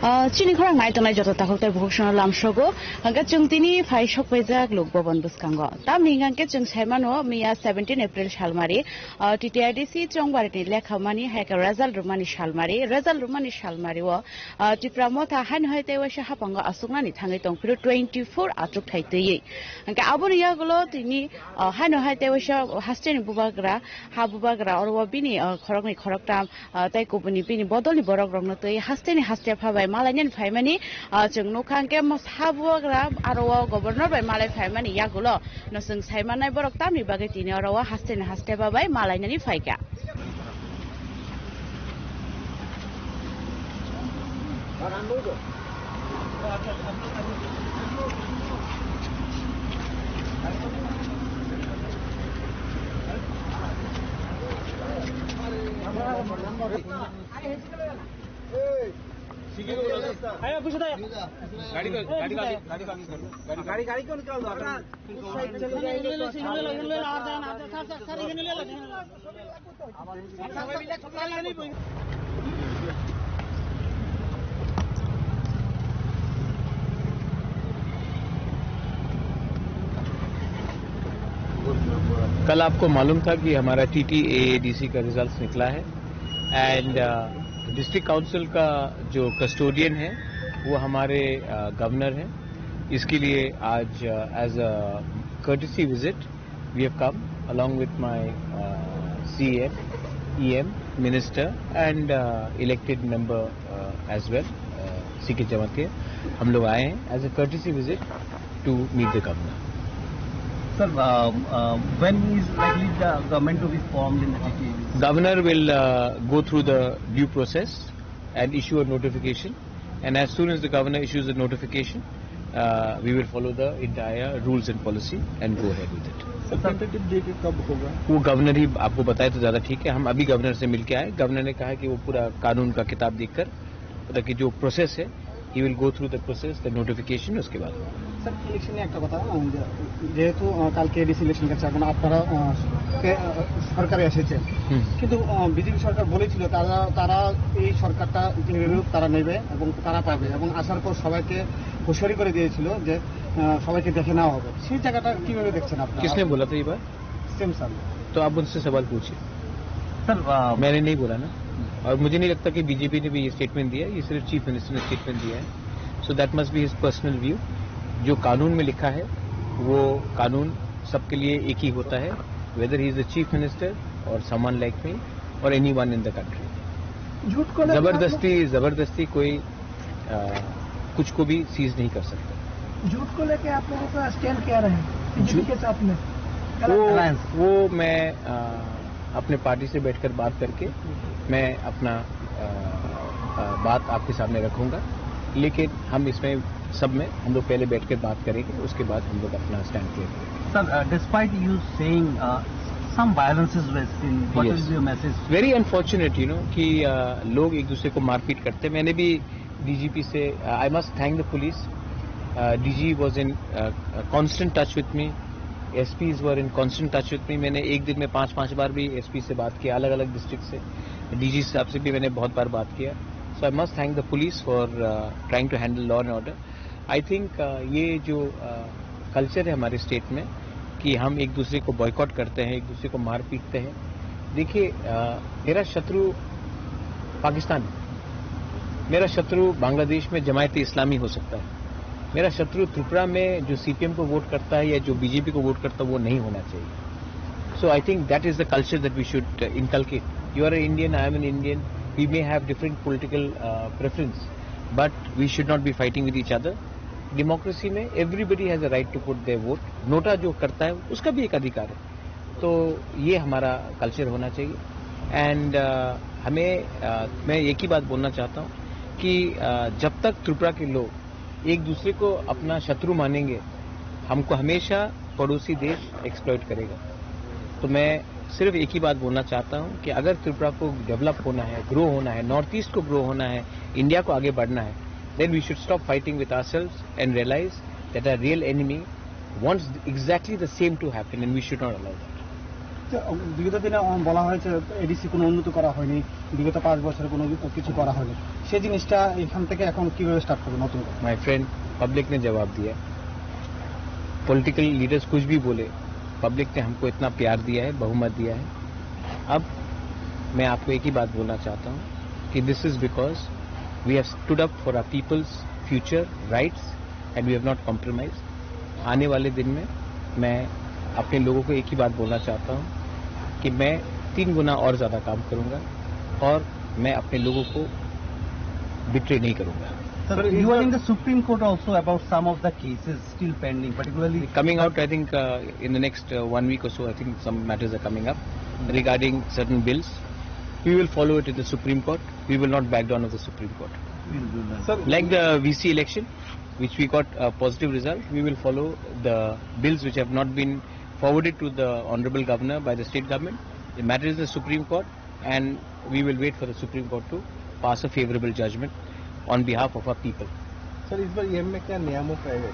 Ah, chini khorang nai tongnai joto takhuk tei bukhuk sono lamsogo. Hwnkhe chwng tini phai sokpaijak Lok Bhaban bwskango. Tamni hwnkhe chwng saimano miya seventeen April salmari, ah, T T I D C Chongbarini lekhamani hai khe result rwmani salmari, result rwmani salmari o, ah, Tipra Motha haino hai tei waisa haphango aswknani thangwi tong phiro twenty four achuk thai twiwi. Hwnkhe aboni yagulo tini, ah, haino hai tei waisa hasteni bubagra, ha bubagra oro o bini, ah, khoroknwi khoroktam, ah, tei kubuni bini bodolni borok rokno twi hasteni haste phabai malainani phaimani, ah, chwng nukha hwnkhe mo-, ha bubagra aro o governor bai malai phaimani yagulo no chwng saimanai borok tamni bagwi tini oro o hasteni haste phabai malainani phaikha. गाड़ी को, गाड़ी को आगे, गाड़ी को आगे कर लो। गाड़ी, गाड़ी को निकाल दो। कल आपको मालूम था कि हमारा टीटीएएडीसी का रिजल्ट्स निकला है, एंड डिस्ट्रिक्ट काउंसिल का जो कस्टोडियन है, वो हमारे गवर्नर हैं। इसके लिए आज, as a courtesy visit, we have come along with my, uh, C M, E M, minister and, uh, elected member, uh, as well, uh, C K Jamatia. हम लोग आए हैं as a courtesy visit to meet the governor. Sir, uh, uh, when is likely the government to be formed in the T T A? Governor will, uh, go through the due process and issue a notification. And as soon as the governor issues a notification, uh, we will follow the entire rules and policy and go ahead with it. Sir, tentative date कब होगा? वो गवर्नर ही आपको बताए तो ज़्यादा ठीक है। हम अभी गवर्नर से मिलके आए, गवर्नर ने कहा कि वो पूरा कानून का किताब देखकर, मतलब कि जो प्रोसेस है, he will go through the process, the notification, उसके बाद। স্যার, ইলেকশনে একটা কথা, আহ, যে-, যেহেতু, আহ, কালকে এডিসি ইলেকশন কাছে এখন আপনারা, আহ, কে-, আহ, সরকারে এসেছেন, হুম। কিন্তু, আহ, বিজেপি সরকার বলেছিল তারা, তারা এই সরকারটা যেভাবে হোক তারা নেবে এবং তারা পাবে এবং আসার পর সবাইকে হুঁশিয়ারি করে দিয়েছিল যে, আহ, সবাইকে দেখে নেওয়া হবে। সেই জায়গাটা কিভাবে দেখছেন আপনারা? किसने बोला था ये बात? Same sir. तो आप मुझसे सवाल पूछिए। सर, आ, मैंने नहीं बोला ना, और मुझे नहीं लगता कि बीजेपी ने भी ये स्टेटमेंट दिया है, ये सिर्फ चीफ मिनिस्टर ने स्टेटमेंट दिया है। So that must be his personal view। जो कानून में लिखा है, वो कानून सबके लिए एक ही होता है, whether he is the chief minister or someone like me or anyone in the country। झूठ को लेकर आप लोग जबरदस्ती, जबरदस्ती कोई, आ, कुछ को भी सीज नहीं कर सकता। झूठ को लेके आप लोगों का स्टैंड क्या रहे बीजेपी झूठ के साथ में? वो, अलायंस। वो मैं, आ, अपने पार्टी से बैठकर बात करके मैं अपना अ, अ, बात आपके सामने रखूंगा, लेकिन हम इसमें सब में हम लोग पहले बैठ कर बात करेंगे, उसके बाद हम लोग अपना स्टैंड क्लियर करेंगे। Sir, uh, despite you saying, uh, some violences were seen, what Yes. Is your message? Very unfortunate, you know, कि uh, लोग एक दूसरे को मारपीट करते हैं। मैंने भी डीजीपी से, I must thank the police, DG was in constant touch with me, SPs were in constant touch with me. मैंने एक दिन में पांच पांच बार भी एसपी से बात किया, अलग अलग डिस्ट्रिक्ट से। डीजी साहब से भी मैंने बहुत बार बात किया। So I must thank the police for trying to handle law and order। I think ये जो कल्चर है हमारे स्टेट में कि हम एक दूसरे को बॉयकॉट करते हैं, एक दूसरे को मार पीटते हैं। देखिए, अ, मेरा शत्रु पाकिस्तान है, मेरा शत्रु बांग्लादेश में जमायत इस्लामी हो सकता है, मेरा शत्रु त्रिपुरा में जो सीपीएम को वोट करता है या जो बीजेपी को वोट करता है, वो नहीं होना चाहिए। So I think that is the culture that we should inculcate। You are an Indian, I am an Indian, we may have different political preference, but we should not be fighting with each other। Democracy में everybody has a right to put their vote। NOTA जो करता है, उसका भी एक अधिकार है। तो ये हमारा कल्चर होना चाहिए। एंड हमें, अ, मैं एक ही बात बोलना चाहता हूँ कि अ, जब तक त्रिपुरा के लोग एक दूसरे को अपना शत्रु मानेंगे, हमको हमेशा पड़ोसी देश एक्सप्लॉइट करेगा। तो मैं सिर्फ एक ही बात बोलना चाहता हूँ कि अगर त्रिपुरा को डेवलप होना है, ग्रो होना है, नॉर्थ ईस्ट को ग्रो होना है, इंडिया को आगे बढ़ना है, then we should stop fighting with ourselves and realize that our real enemy wants exactly the same to happen and we should not allow that। তো, বিগত দিনে, আহ, বলা হয়েছে এডিসি কোনো উন্নতি করা হয়নি, বিগত পাঁচ বছরে কোনো কিছু করা হয়নি। সেই জিনিসটা এখান থেকে এখন কিভাবে স্টার্ট করবে নতুন করে? माय फ्रेंड, पब्लिक ने जवाब दिया। पॉलिटिकल लीडर्स कुछ भी बोले, पब्लिक ने हमको इतना प्यार दिया है, बहुमत दिया है। अब मैं आपको एक ही बात बोलना चाहता हूँ कि this is because we have stood up for our people's future rights and we have not compromised। आने वाले दिन में मैं अपने लोगों को एक ही बात बोलना चाहता हूँ कि मैं तीन गुना और ज़्यादा काम करूँगा और मैं अपने लोगों को बिट्रे नहीं करूँगा। Sir, you are in the Supreme Court also about some of the cases still pending, particularly Coming out, I think, uh, in the next uh, one week or so, I think some matters are coming up regarding certain bills. We will follow it in the Supreme Court. We will not back down of the Supreme Court. We'll do that. Sir, Like the V C election, which we got a positive result, we will follow the bills which have not been forwarded to the Honorable Governor by the state government. The matter is the Supreme Court, and we will wait for the Supreme Court to pass a favorable judgment on behalf of our people. Sir, इस बार ईएम में क्या नियामक रहेगा?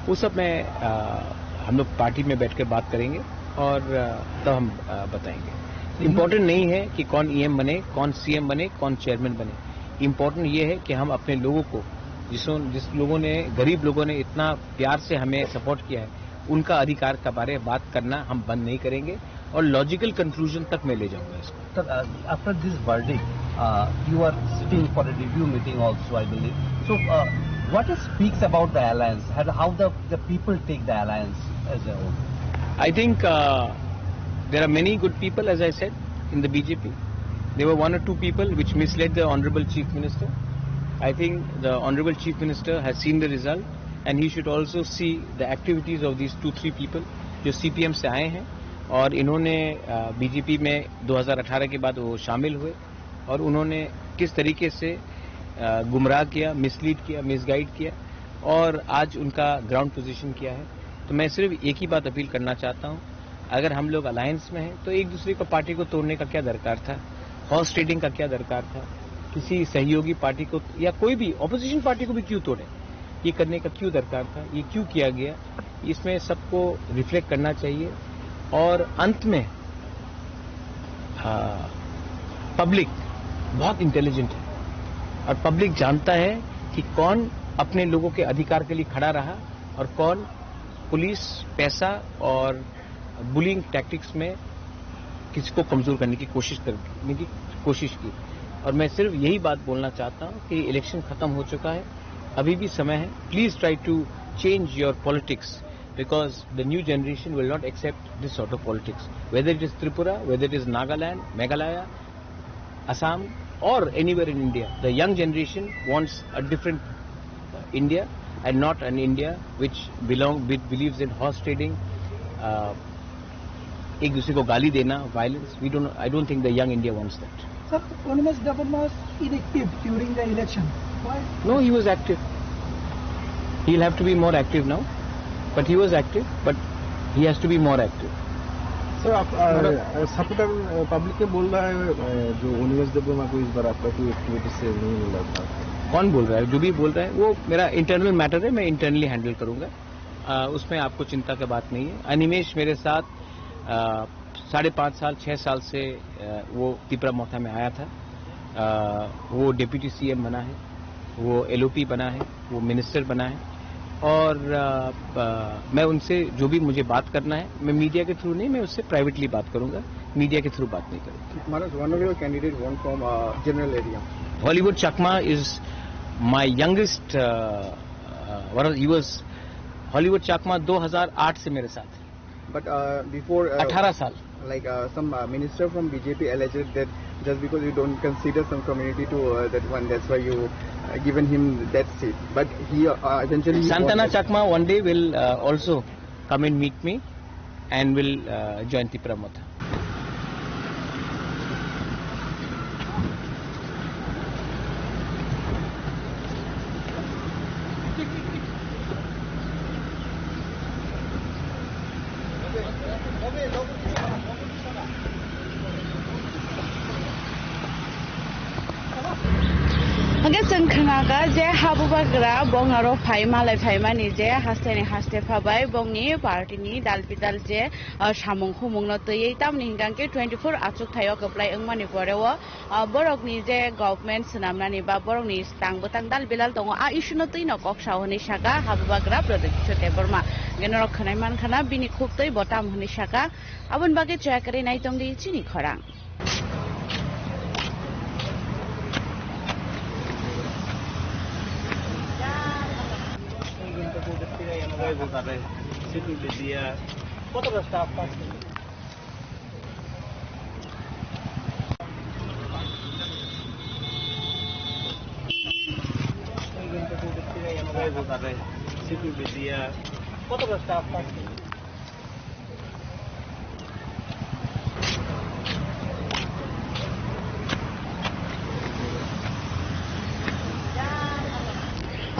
वो सब मैं, अ, हम लोग पार्टी में बैठकर बात करेंगे और, अ, तब हम, अ, बताएंगे। इम्पोर्टेंट नहीं है कि कौन ईएम बने, कौन सीएम बने, कौन चेयरमैन बने। इम्पोर्टेंट ये है कि हम अपने लोगों को, जिसों, जिस लोगों ने, गरीब लोगों ने इतना प्यार से हमें सपोर्ट किया है, उनका अधिकार के बारे में बात करना हम बंद नहीं करेंगे और लॉजिकल कंक्लूजन तक मैं ले जाऊंगा इसको। Sir, uh, after this verdict, uh, you are sitting for a review meeting also, I believe. So, uh, what speaks about the alliance? How, how the, the people take the alliance as a whole? I think uh, there are many good people, as I said, in the B J P. There were one or two people which misled the Honorable Chief Minister. I think the Honorable Chief Minister has seen the result and he should also see the activities of these two, three people जो सीपीएम से आए हैं और इन्होंने बीजेपी में दो हज़ार अठारह के बाद वो शामिल हुए और उन्होंने किस तरीके से अ, गुमराह किया, मिसलीड किया, मिसगाइड किया और आज उनका ग्राउंड पोजीशन क्या है। तो मैं सिर्फ एक ही बात अपील करना चाहता हूँ, अगर हम लोग अलायंस में हैं तो एक दूसरे को, पार्टी को तोड़ने का क्या दरकार था, हॉर्स ट्रेडिंग का क्या दरकार था, किसी सहयोगी पार्टी को या कोई भी अपोजिशन पार्टी को भी क्यों तोड़े, ये करने का क्यों दरकार था, ये क्यों किया गया, इसमें सबको रिफ्लेक्ट करना चाहिए। और अंत में हाँ, पब्लिक बहुत इंटेलिजेंट है और पब्लिक जानता है कि कौन अपने लोगों के अधिकार के लिए खड़ा रहा और कौन पुलिस, पैसा और बुलिंग टैक्टिक्स में किसी को कमज़ोर करने की कोशिश करने की कोशिश की। और मैं सिर्फ यही बात बोलना चाहता हूँ कि इलेक्शन ख़त्म हो चुका है, अभी भी समय है। Please try to change your politics because the new generation will not accept this sort of politics. Whether it is Tripura, whether it is Nagaland, Meghalaya, Assam, or anywhere in India, the young generation wants a different India and not an India which belong, which believes in horse trading, uh, एक दूसरे को गाली देना, violence. We don't, I don't think the young India wants that. Sir, Animesh Debbarma was inactive during the election. Why? No, he was active. He'll have to be more active now. But he was active, but he has to be more active. Sir, आप, अ, मतलब अ, सपोर्टर, अ, पब्लिक में बोल रहा है, अ, जो उन्नीस देबो को इस बार आपका कोई एक्टिविटी से नहीं मिला था। कौन बोल रहा है? जो भी बोल रहा है, वो मेरा इंटरनल मैटर है, मैं इंटरनली हैंडल करूंगा। अ, उसमें आपको चिंता की बात नहीं है। अनिमेश मेरे साथ, अ, साढ़े पाँच साल, छः साल से, अ, वो तिपरा मोथा में आया था। अ, वो डेप्यूटी सीएम बना है, वो एलओपी बना है, वो मिनिस्टर बना है और, अ, अ, मैं उनसे जो भी मुझे बात करना है, मैं मीडिया के थ्रू नहीं, मैं उससे प्राइवेटली बात करूंगा, मीडिया के थ्रू बात नहीं करूंगा। Manoj, one of your candidate won from, uh, general area. Hollywood Chakma is my youngest, uh, uh, one of, he was, Hollywood Chakma दो हज़ार आठ से मेरे साथ। But, uh, before, uh, अठारह साल। Like, uh, some, uh, minister from B J P alleged that just because you don't consider some community to, uh, that one, that's why you, uh, given him that seat. But he, uh, eventually he सांत्वना won that। Chakma one day will, uh, also come and meet me and will, uh, join Tipra Motha। Hwnkhe chwng khwnakha je habubagra bongni aro phai malai phaimani je hasteni haste phabai bongni party ni dal bidal je, ah, samung humung no twiwi tamni hwnkhe twenty four achuk thaio kwplai wngmani pore o, ah, borokni je government swnamnani ba borokni tang bwtang dal bilal tongo, a issue no twino kok sao hwnwi saka habubagra Pradyut Kishore Debbarma. Hwnkhe norok khwnai mankha na bini khuk twi bo tam hwnwi saka, aboni bagwi chaya kwrwi naitongdi chini khorang.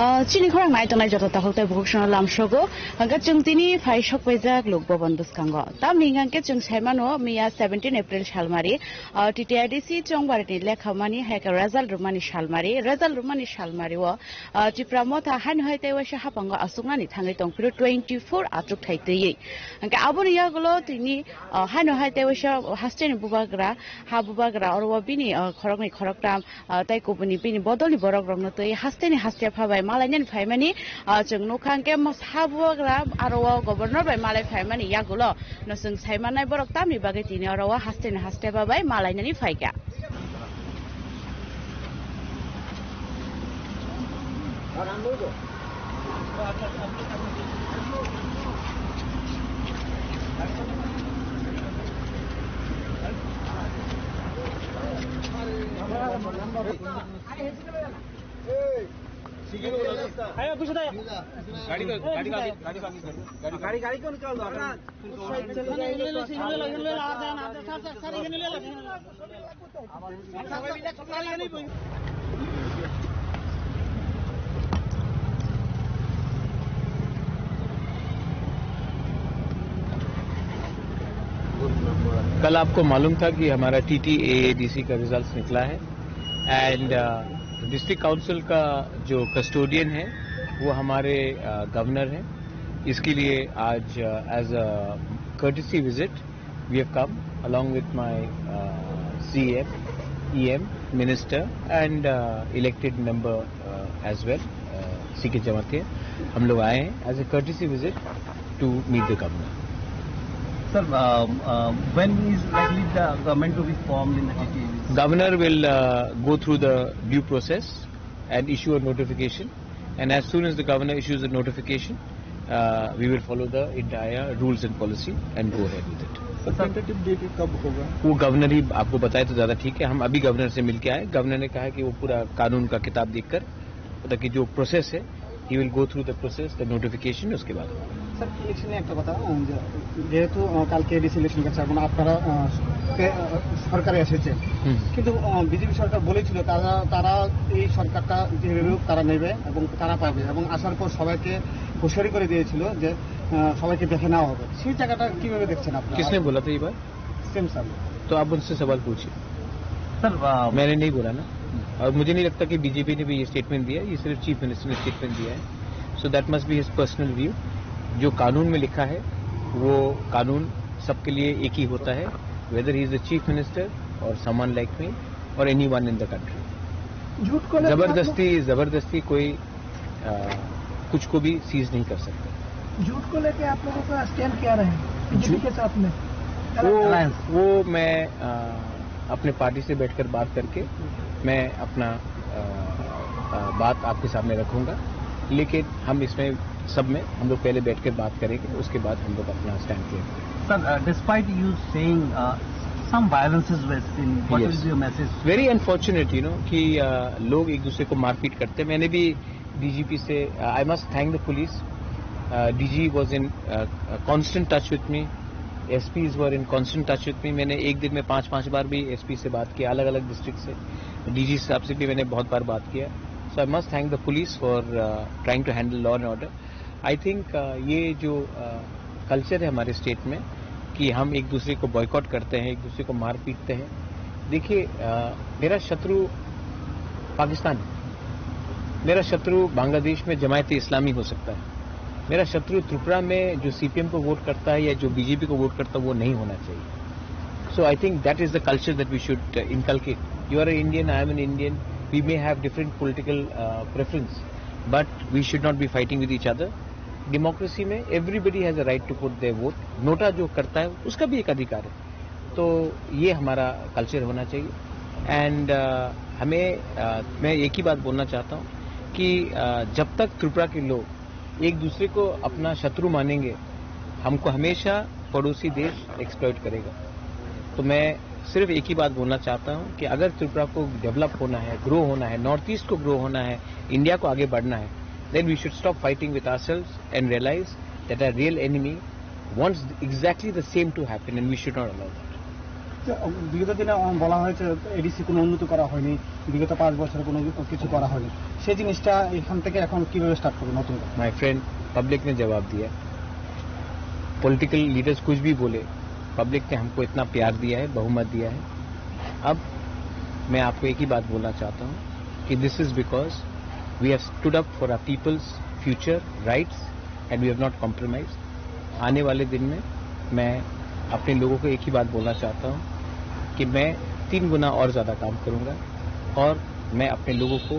Ah, chini khorang nai tongnai joto takhuk tei bukhuk sono lamsogo. Hwnkhe chwng tini phai sok paijak Lok Bhaban bwskango. Tamni hwnkhe chwng sai mano miya seventeen April salmari, ah, T T I D C Chongbarini lekhamani hai khe result rwmani salmari, result rwmani salmari o, ah, Tipra Motha haino hai tei waisa haphango achuknani thangwi tong phiro twenty four achuk thai twiwi. Hwnkhe aboni yagulo tini, ah, haino hai tei waisa hasteni bubagra, ha bubagra oro o bini, ah, khoroknwi khoroktham, ah, tei kubuni bini bodolni borok rokno twi hasteni haste phabai malainani phaimani, ah, chwng nukha hwnkhe mo-, ha bubagra aro o governor bai malai phaimani yagulo no chwng sai mannai borok tamni bagwi tini oro o hasteni haste phabai malainani phaikha. गाड़ी को, गाड़ी को आगे, गाड़ी को आगे करो। गाड़ी को आगे। गाड़ी, गाड़ी क्यों निकाल दो? कल आपको मालूम था कि हमारा टीटीएएडीसी का रिजल्ट निकला है एंड डिस्ट्रिक्ट काउंसिल का जो कस्टोडियन है वो हमारे गवर्नर हैं। इसके लिए आज as a courtesy visit we have come along with my uh, C M, E M, minister and uh, elected member uh, as well, uh, C K Jamatia. हम लोग आए हैं as a courtesy visit to meet the governor. Sir, um, uh, when is likely the government to be formed in the T T A? Governor will uh, go through the due process and issue a notification. And as soon as the governor issues the notification, uh, we will follow the entire rules and policy and go ahead with it. Sir, tentative date कब होगा? वो गवर्नर ही आपको बताए तो ज़्यादा ठीक है। हम अभी गवर्नर से मिलके आए, गवर्नर ने कहा कि वो पूरा कानून का किताब देखकर, मतलब कि जो प्रोसेस है, He will go through the process, the notification, उसके बाद होगा। স্যার, ইলেকশনে একটা কথা, আহ, যে, যেহেতু, আহ, কালকে এডিসি ইলেকশন করছে এবং আপনারা, আহ, কে-, আহ, সরকারে এসেছেন, হুম। কিন্তু, আহ, বিজেপি সরকার বলেছিল তারা, তারা এই সরকারটা যেভাবে হোক তারা নেবে এবং তারা পাবে এবং আসার পর সবাইকে হুঁশিয়ারি করে দিয়েছিল যে, আহ, সবাইকে দেখে নেওয়া হবে। সেই জায়গাটা কিভাবে দেখছেন আপনারা? किसने बोला था ये बात? Same sir. तो आप मुझसे सवाल पूछिए। सर, आ, मैंने नहीं बोला ना। और मुझे नहीं लगता कि बीजेपी ने भी ये स्टेटमेंट दिया है, ये सिर्फ चीफ मिनिस्टर ने स्टेटमेंट दिया है। So that must be his personal view। जो कानून में लिखा है, वो कानून सबके लिए एक ही होता है, whether he is the chief minister or someone like me or anyone in the country। झूठ को लेकर आप लोग जबरदस्ती, जबरदस्ती कोई, आ, कुछ को भी सीज नहीं कर सकता। झूठ को लेकर आप लोगों का स्टैंड क्या रहे बीजेपी झूठ के साथ में? वो, अलायंस। वो मैं, आ, अपने पार्टी से बैठकर बात करके मैं अपना, आ, आ, बात आपके सामने रखूंगा। लेकिन हम इसमें सब में हम लोग पहले बैठ के बात करेंगे, उसके बाद हम लोग अपना स्टैंड लेंगे। Sir, uh, despite you saying, uh, some violences were seen, what Yes। Is your message? Very unfortunate, you know, कि, uh, लोग एक दूसरे को मारपीट करते हैं। मैंने भी डीजीपी से, uh, I must thank the police। Uh, D G was in, uh, uh, constant touch with me। S Ps were in constant touch with me। मैंने एक दिन में पांच, पांच बार भी एसपी से बात किया, अलग-अलग डिस्ट्रिक्ट से। डीजी साहब से भी मैंने बहुत बार बात किया। So I must thank the police for, uh, trying to handle law and order। I think, uh, ये जो, uh, कल्चर है हमारे स्टेट में कि हम एक दूसरे को बॉयकॉट करते हैं, एक दूसरे को मार पीटते हैं। देखिए, uh, मेरा शत्रु पाकिस्तान है, मेरा शत्रु बांग्लादेश में जमायत इस्लामी हो सकता है, मेरा शत्रु त्रिपुरा में जो सीपीएम को वोट करता है या जो बीजेपी को वोट करता है, वो नहीं होना चाहिए। So I think that is the culture that we should, uh, inculcate। You are an Indian, I am an Indian। We may have different political, uh, preference, but we should not be fighting with each other। Democracy में everybody has a right to put their vote। NOTA जो करता है, उसका भी एक अधिकार है। तो ये हमारा कल्चर होना चाहिए। एंड, uh, हमें, uh, मैं एक ही बात बोलना चाहता हूँ कि, uh, जब तक त्रिपुरा के लोग एक दूसरे को अपना शत्रु मानेंगे, हमको हमेशा पड़ोसी देश एक्सप्लॉइट करेगा। तो मैं सिर्फ एक ही बात बोलना चाहता हूँ कि अगर त्रिपुरा को डेवलप होना है, ग्रो होना है, नॉर्थ ईस्ट को ग्रो होना है, इंडिया को आगे बढ़ना है, then we should stop fighting with ourselves and realize that our real enemy wants exactly the same to happen and we should not allow that। তো, বিগত দিনে, আহ, বলা হয়েছে এডিসি কোনো উন্নতি করা হয়নি, বিগত পাঁচ বছরে কোনো কিছু করা হয়নি। সেই জিনিসটা এখান থেকে এখন কিভাবে স্টার্ট করবে নতুন করে? My friend, पब्लिक ने जवाब दिया। पॉलिटिकल लीडर्स कुछ भी बोले, पब्लिक ने हमको इतना प्यार दिया है, बहुमत दिया है। अब मैं आपको एक ही बात बोलना चाहता हूँ कि this is because we have stood up for our people's future rights and we have not compromised। आने वाले दिन में मैं अपने लोगों को एक ही बात बोलना चाहता हूँ कि मैं तीन गुना और ज़्यादा काम करूँगा और मैं अपने लोगों को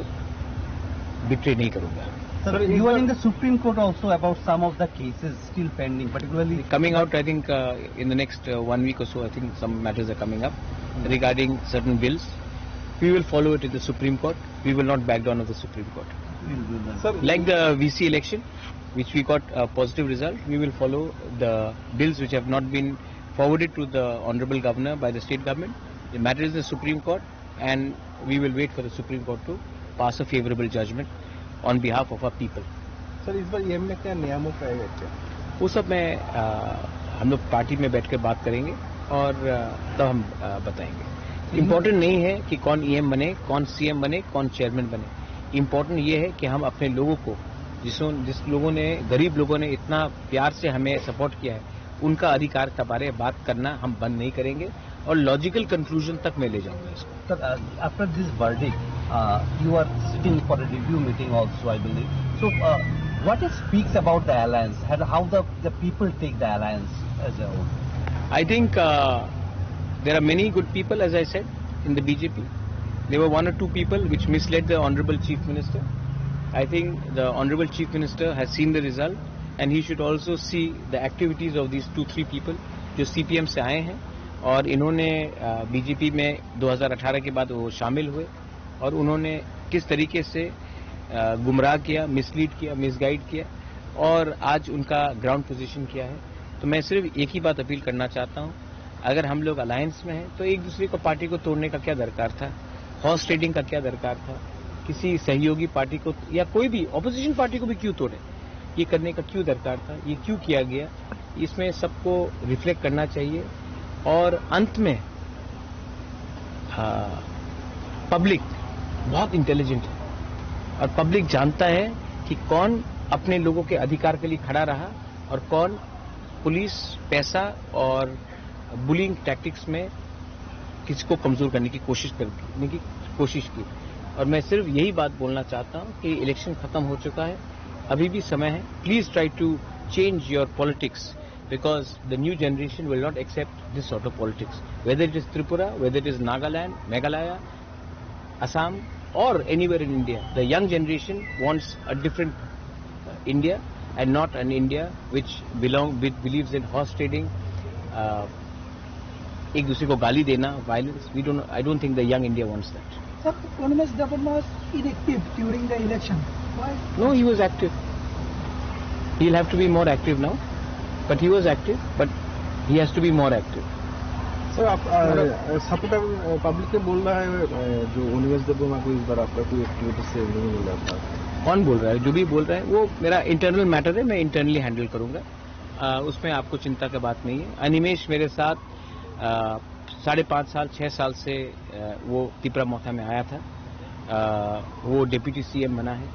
बिट्रे नहीं करूँगा। Sir, you are in the Supreme Court also about some of the cases still pending, particularly coming out, I think, uh, in the next, uh, one week or so, I think some matters are coming up regarding certain bills. We will follow it in the Supreme Court। We will not back down of the Supreme Court। Sir, like the V C election, which we got a positive result, we will follow the bills which have not been forwarded to the Honorable Governor by the state government. The matter is the Supreme Court, and we will wait for the Supreme Court to pass a favorable judgment on behalf of our people। Sir, इस बार ईएमए का नियामक रहेगा क्या? वो सब मैं, आ, हम लोग पार्टी में बैठ के बात करेंगे और, आ, तब हम, आ, बताएंगे। इम्पोर्टेंट नहीं है कि कौन ईएम बने, कौन सीएम बने, कौन चेयरमैन बने। इम्पोर्टेंट ये है कि हम अपने लोगों को, जिसों, जिस लोगों ने, गरीब लोगों ने इतना प्यार से हमें सपोर्ट किया है, उनका अधिकार के बारे में बात करना हम बंद नहीं करेंगे और लॉजिकल कंक्लूजन तक मैं ले जाऊंगा इसको। Sir, uh, after this verdict, uh, you are sitting for a review meeting also, I believe। So, uh, what it speaks about the alliance and how the, the people take the alliance as a whole? I think, uh, there are many good people, as I said, in the B J P। There were one or two people which misled the Honorable Chief Minister। I think the Honorable Chief Minister has seen the result and he should also see the activities of these two, three people जो सीपीएम से आए हैं और इन्होंने, अ, बीजेपी में दो हज़ार अठारह के बाद वो शामिल हुए और उन्होंने किस तरीके से, अ, गुमराह किया, मिसलीड किया, मिसगाइड किया और आज उनका ग्राउंड पोजीशन क्या है। तो मैं सिर्फ एक ही बात अपील करना चाहता हूँ, अगर हम लोग अलायंस में हैं तो एक दूसरे को, पार्टी को तोड़ने का क्या दरकार था, हॉर्स ट्रेडिंग का क्या दरकार था। किसी सहयोगी पार्टी को या कोई भी अपोजिशन पार्टी को भी क्यों तोड़े, ये करने का क्यों दरकार था, ये क्यों किया गया, इसमें सबको रिफ्लेक्ट करना चाहिए। और अंत में, हाँ, पब्लिक बहुत इंटेलिजेंट है और पब्लिक जानता है कि कौन अपने लोगों के अधिकार के लिए खड़ा रहा और कौन पुलिस, पैसा और बुलिंग टैक्टिक्स में किसी को कमजोर करने की कोशिश करने की कोशिश की। और मैं सिर्फ यही बात बोलना चाहता हूँ कि इलेक्शन खत्म हो चुका है, अभी भी समय है। Please try to change your politics, because the new generation will not accept this sort of politics, whether it is Tripura, whether it is Nagaland, Meghalaya, Assam, or anywhere in India. The young generation wants a different, uh, India, and not an India which belong, which believes in horse trading, uh, एक दूसरे को गाली देना, violence. We don't, I don't think the young India wants that. Sir, Animesh Debbarma is inactive during the election. Why? No, he was active. He'll have to be more active now. But he was active, but he has to be more active. Sir, आप, अ, मतलब अ, सपोर्टर, अ, पब्लिक ने बोल रहा है, अ, जो अनिमेष देबबर्मा को इस बार आपका कोई एक्टिविटी से नहीं मिला था। कौन बोल रहा है? जो भी बोल रहा है, वो मेरा इंटरनल मैटर है, मैं इंटरनली हैंडल करूंगा। अ, उसमें आपको चिंता की बात नहीं है। अनिमेष मेरे साथ, अ, साढ़े पाँच साल, छः साल से, अ, वो तिपरा मोथा में आया था। अ, वो डेप्यूटी सीएम बना है,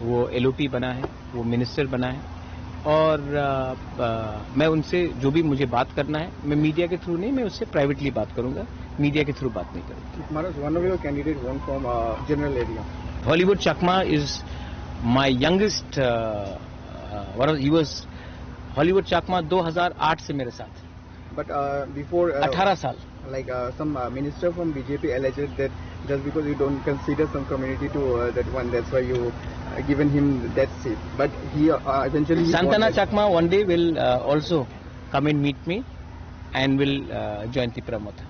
वो एलओपी बना है, वो मिनिस्टर बना है। और, अ, अ, मैं उनसे जो भी मुझे बात करना है, मैं मीडिया के थ्रू नहीं, मैं उससे प्राइवेटली बात करूंगा, मीडिया के थ्रू बात नहीं करूंगा। Manoj, one of your candidate won from, uh, general area. Hollywood Chakma is my youngest, uh, uh, one of, he was, Hollywood Chakma दो हज़ार आठ से मेरे साथ। But, uh, before, uh, अठारह साल। Like, uh, some, uh, minister from B J P alleged that just because you don't consider some community to, uh, that one, that's why you, uh, given him that seat. But he, uh, eventually he won Santana that. Chakma one day will, uh, also come and meet me and will, uh, join Tipra Motha.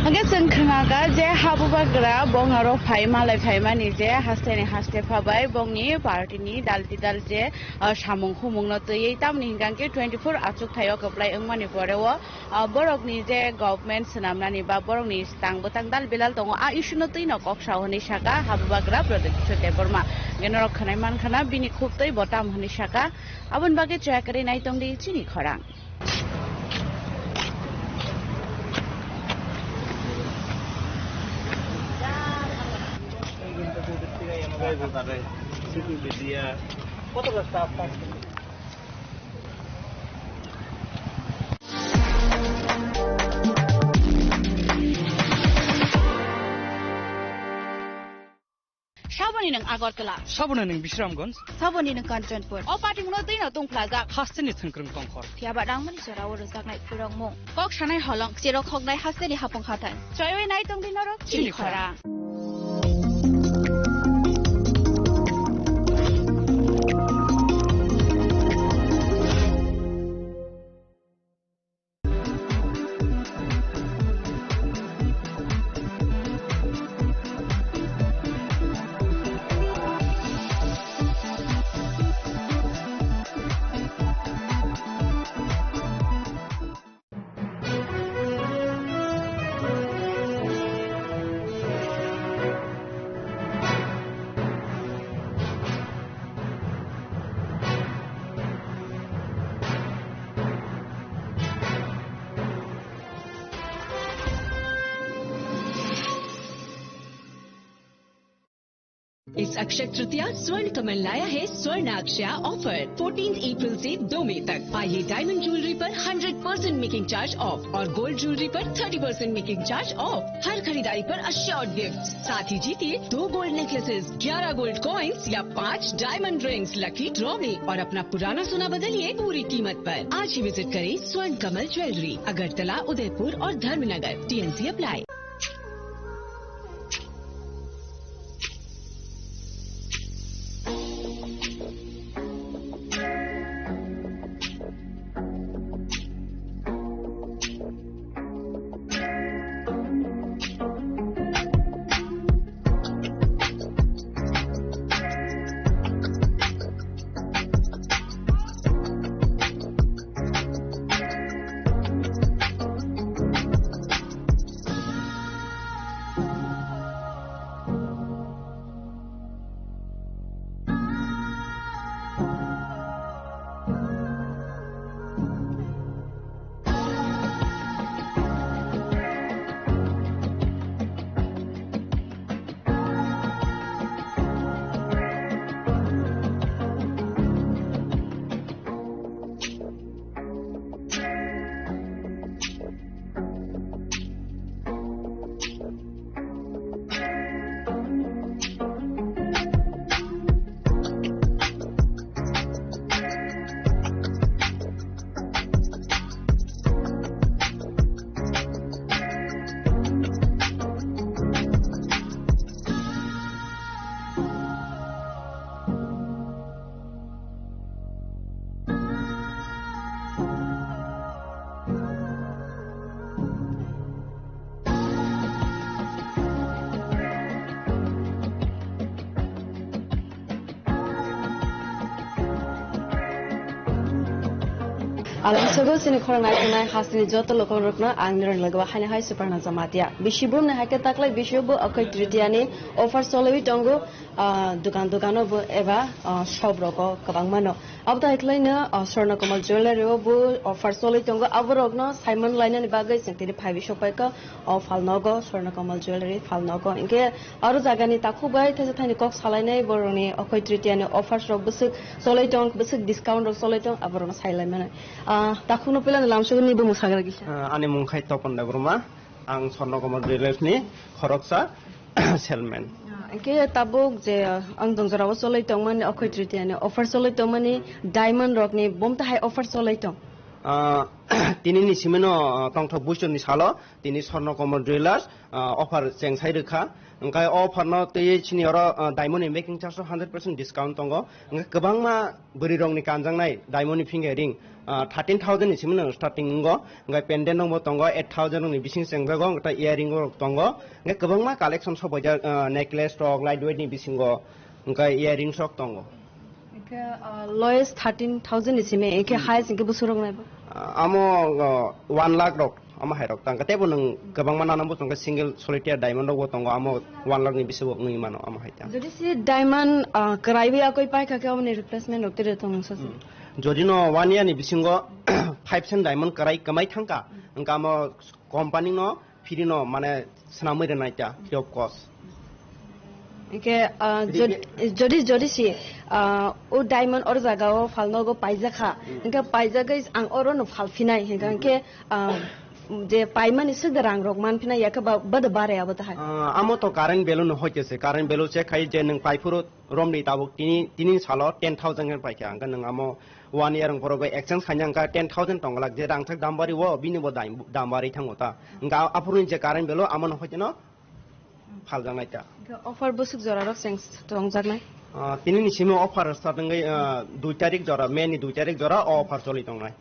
Hwnkhe chwng khnaga je habubagra bong aro phai malai phaimani je hasteni haste phabai bongni party ni dalti dal je, ah, samung humung no twiwi tamni hwnkhe twenty four achuk thaio kwplai wngmani pore o, ah, borokni je government swnamnani ba borokni tang bwtang dal belal tongo, a issue no twino kok sao hwnwi saka habubagra Pradyut Kishore Debbarma. Hwnkhe norok khwnai mankhana bini khub twi bo tam hwnwi saka, aboni bagwi chaya kwrwi nai tongdi chini khorang. Saboni nwng Agartala. Saboni nwng Bisramganj. Saboni nwng Kanchanpur. O patimungno twino tungphlajak. Hasteni thwngkwrwng tongkhor. Phiyaba rangmani jorao rwjaknai phurokmung. Kok sanai holong, cherok hoknai hasteni hapung hathai. Choiwi nai tongdi norok chini khorang. इस अक्षय तृतीया स्वर्ण कमल लाया है स्वर्ण अक्षया offer, fourteen April से दो मई तक। पाइए डायमंड ज्वेलरी पर hundred percent making charge off और गोल्ड ज्वेलरी पर thirty percent making charge off. हर खरीदारी पर अश्योर्ड गिफ्ट, साथ ही जीतिए दो गोल्ड नेकलेसेस, ग्यारह गोल्ड कॉइंस या पाँच डायमंड रिंग्स लकी ड्रॉ में और अपना पुराना सोना बदलिए पूरी कीमत पर। आज ही विजिट करें स्वर्ण कमल ज्वेलरी, अगरतला, उदयपुर और Dharmanagar. TNC apply. Alam sogo chini khorang nai tongnai hasteni joto lokorokno ang nirok logo haino hai Suparna Jamatia. Bisi bumni hai khe taklai bisio bo Akhoi Tritiani offer choliwi tongo, ah, dukan dukano bo eba, ah, shop rogo kwbangmano. Abo tai khlaino, ah, Swarna Kamal Jewellery o bo offer choliwi tongo. Aborokno saimon lainani bagwi chwng tini phaiwi sokpaikha. O phalnogo, Swarna Kamal Jewellery phalnogo. Hinkhe aro jagani takhuk bai thaisa thaini kok salainai borokni Akhoi Tritiani offers rok bwswk cholai tong, bwswk discount rok cholai tong, aborokno sailaimani. Ah, takhukno puilano lamsogoni bumung sagra kisa. Ah, ani mung khai Topon Debbarma, ang Swarna Kamal Jewellery ni khoroksa salesman. Ah, hinkhe tabuk je ang dongjorao cholai tongmani Akhoi Tritiani offer cholai tongmani diamond rokni bumtahai offer cholai tong. Ah, tini ni simino, ah, tongthok buisoni salo tini Swarna Kamal Jewellers, ah, offer chengsai rwkha. Hwnkhe o offer no twiwi chini oro, ah, diamond ni making charge o hundred percent discount tongo. Hwnkhe kwbangma bwrwi rokni kanjaknai diamond ni finger ring, ah, thirteen thousand ni simi no starting wngo. Hwnkhe pendant rok bo tongo, eight thousand rokni bising chengjago, hwnkhe earring rok tongo. Hwnkhe kwbangma collection sopaijak, ah, necklace rok, lightweight ni bisingo, hwnkhe earrings rok tongo. Hwnkhe, ah, lowest thirteen thousand ni simi, hwnkhe highest hwnkhe bwswk rok nai bo? Ah, amo, ah, one lakh rok, amo hai rok tang. Tei bo nwng kwbangma nana bwsong khe single solitaire diamond rok bo tongo, amo one lakh ni bisi bo wngwi mano, amo hai tang. Jodi si diamond, ah, kwraiwi akoi paikha khe, aboni replacement rok tiri tong sa se? Hmm. Jodi no one year ni bisingo five cent diamond kwrai kwmai thangkha, hwnkhe amo company no free no mane swnamwi rwnai ta, free of cost. Hwnkhe, ah, jod-, jodi, jodi si, ah, o diamond or jaga o phalnogo paijakha, hwnkhe paijagwi ang oro no phal phinai, hwnkhe, hwnkhe, ah, je paimani swk de rang rok man phinai, yakhe ba, ba de bare abo tahai? Ah, amo to current value no hoite se, current value check khai je nwng paiphuru romni tabuk tini, tini salo ten thousand khe paikha, hwnkhe nwng amo one year wng phoro bai exchange khaina hwnkha ten thousand tong glak, je rangchak dam bari o bini bo dam, dam bari thango ta. Hwnkha aphuru ni je current value amo no hoite no phaljaknai ta. Hwnkhe offer bwswk jora rok cheng tongjaknai? Ah, tini ni simi offer start wngwi, ah, dui tarik jora, May ni dui tarik jora o offer choli tongnai.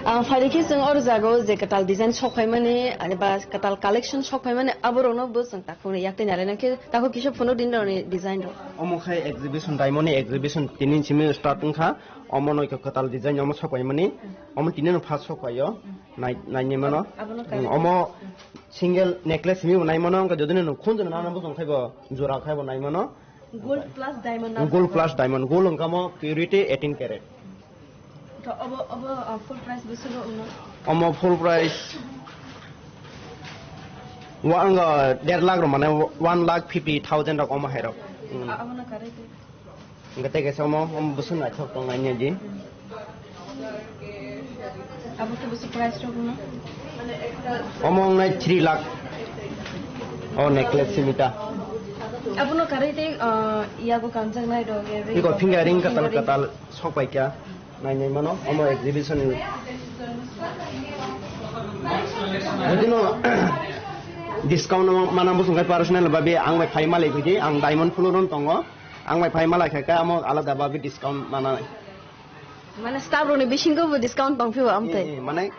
Ah, phaidi khe chwng oro jaga o je kwtal design sok phaimani, ani ba kwtal collection sok phaimani, aborokno bo chwng takhukni yak twi nai laina khe takhuk kisa phunuk din rokni design rok. Omo khai exhibition, diamond ni exhibition tini simi start wngkha. Omo noi kwtal design omo sok phaimani. Omo tini no first sok phaio. Nai, nai ni mano. Abono kari. Omo single necklace simi bo nai mano, wngkha jodi no khunju no nana bwsong khai bo jora khai bo nai mano. Gold plus diamond na? Gold plus diamond, gold wngkha mo purity eighteen carat. To obo, obo, uh, full price bwswk wngno? Omo full price wa ang, uh, der lakh rok mane one lakh fifty thousand rok omo hai rok. Hmm. A-, abono kare khe? Hwnkhe tei kaisa omo, omo bwswk naithok tong nai di. Abo khe bwswk price rok wngno? Omo wngnai three lakh. O necklace simita. Abono karwi tei, ah, yago kanjaknai rok, ring rok. Iko finger ring katal katal sok pai kha. Nai nai mano, omo exhibition ni. Jodi no discount no mana bwswng kai personal babe ang bai phai malai bidi, ang diamond floor on tongo. Ang bai phai malai kha khe amo alada babe discount mana. Mane staff rokni bisingo bo discount tong phio amtwi? Eh, eh, mane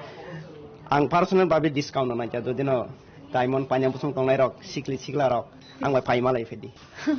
ang personal babe discount no naikha, jodi no diamond paina bwswng tongnai rok, sikli sikla rok, ang bai phai malai phedi.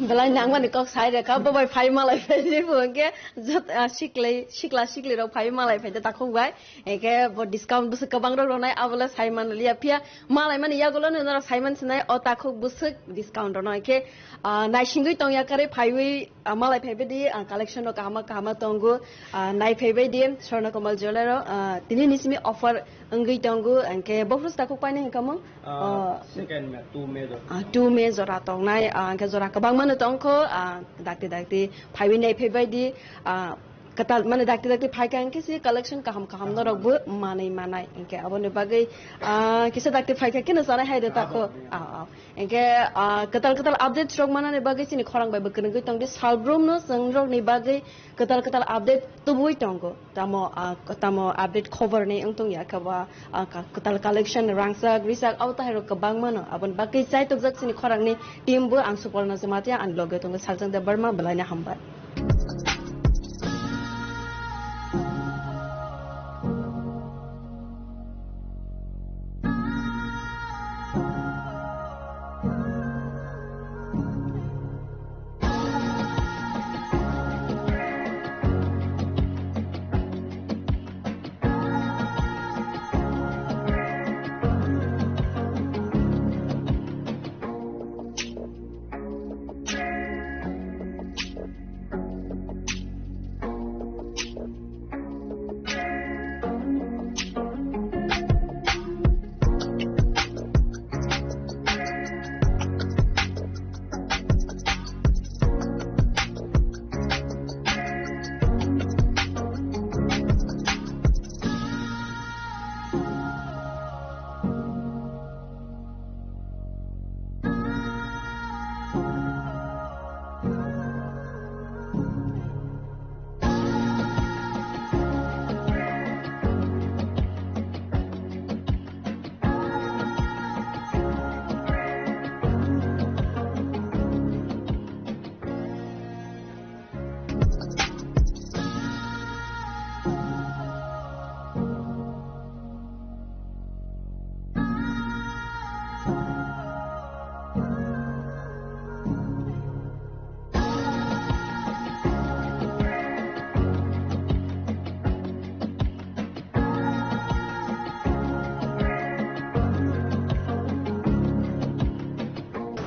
Belai nangmani kok sai rekha, bo bai phai malai phedi, bo hwnkhe jot, ah, sikli, sikla sikli rok phai malai phedi takhuk bai, hwnkhe bo discount bwswk kwbang rok ronai, abo le sai man liya phiya, malai mani yagulo no norok sai man sinai, o takhuk bwswk discount rono, hwnkhe, ah, naisingwi tongya karwi phaiwi, ah, malai phaibaidi, ah, collection rok kahama kahama tongo, ah, nai phaibaidi Swarna Kamal Jewellery o, ah, tini ni simi offer wngwi tongo, hwnkhe bophuru takhuk painai hwnkha mo? Ah, ah, second May, two May jora. Ah, two May jora tongnai, ah, hwnkhe jora kwbangma no tongkho, ah, dakti dakti phaiwi nai phaibaidi, ah, Kwtal, mane dakti dakti phaikha hinkhe si collection kaham kaham norok bo manwi manai. Hinkhe aboni bagwi, ah, kisa dakti phaikha khe no chanai hai de tako. Ah, ah. Hinkhe, ah, kwtal kwtal update rok manani bagwi chini khorang bai bo kwrwngwi tongdi. Salbrum no chwng rokni bagwi kwtal kwtal update tubui tongo. Tamo, ah, tamo update khobor ni wng tong ya khe ba, ah, ka-, kwtal collection rangchak rijak abo tahai rok kwbangma no. Aboni bagwi chai tokjak chini khorang ni team bo ang Suporna Jamatia ani loge tongo Saljang Debbarma belai no hambai.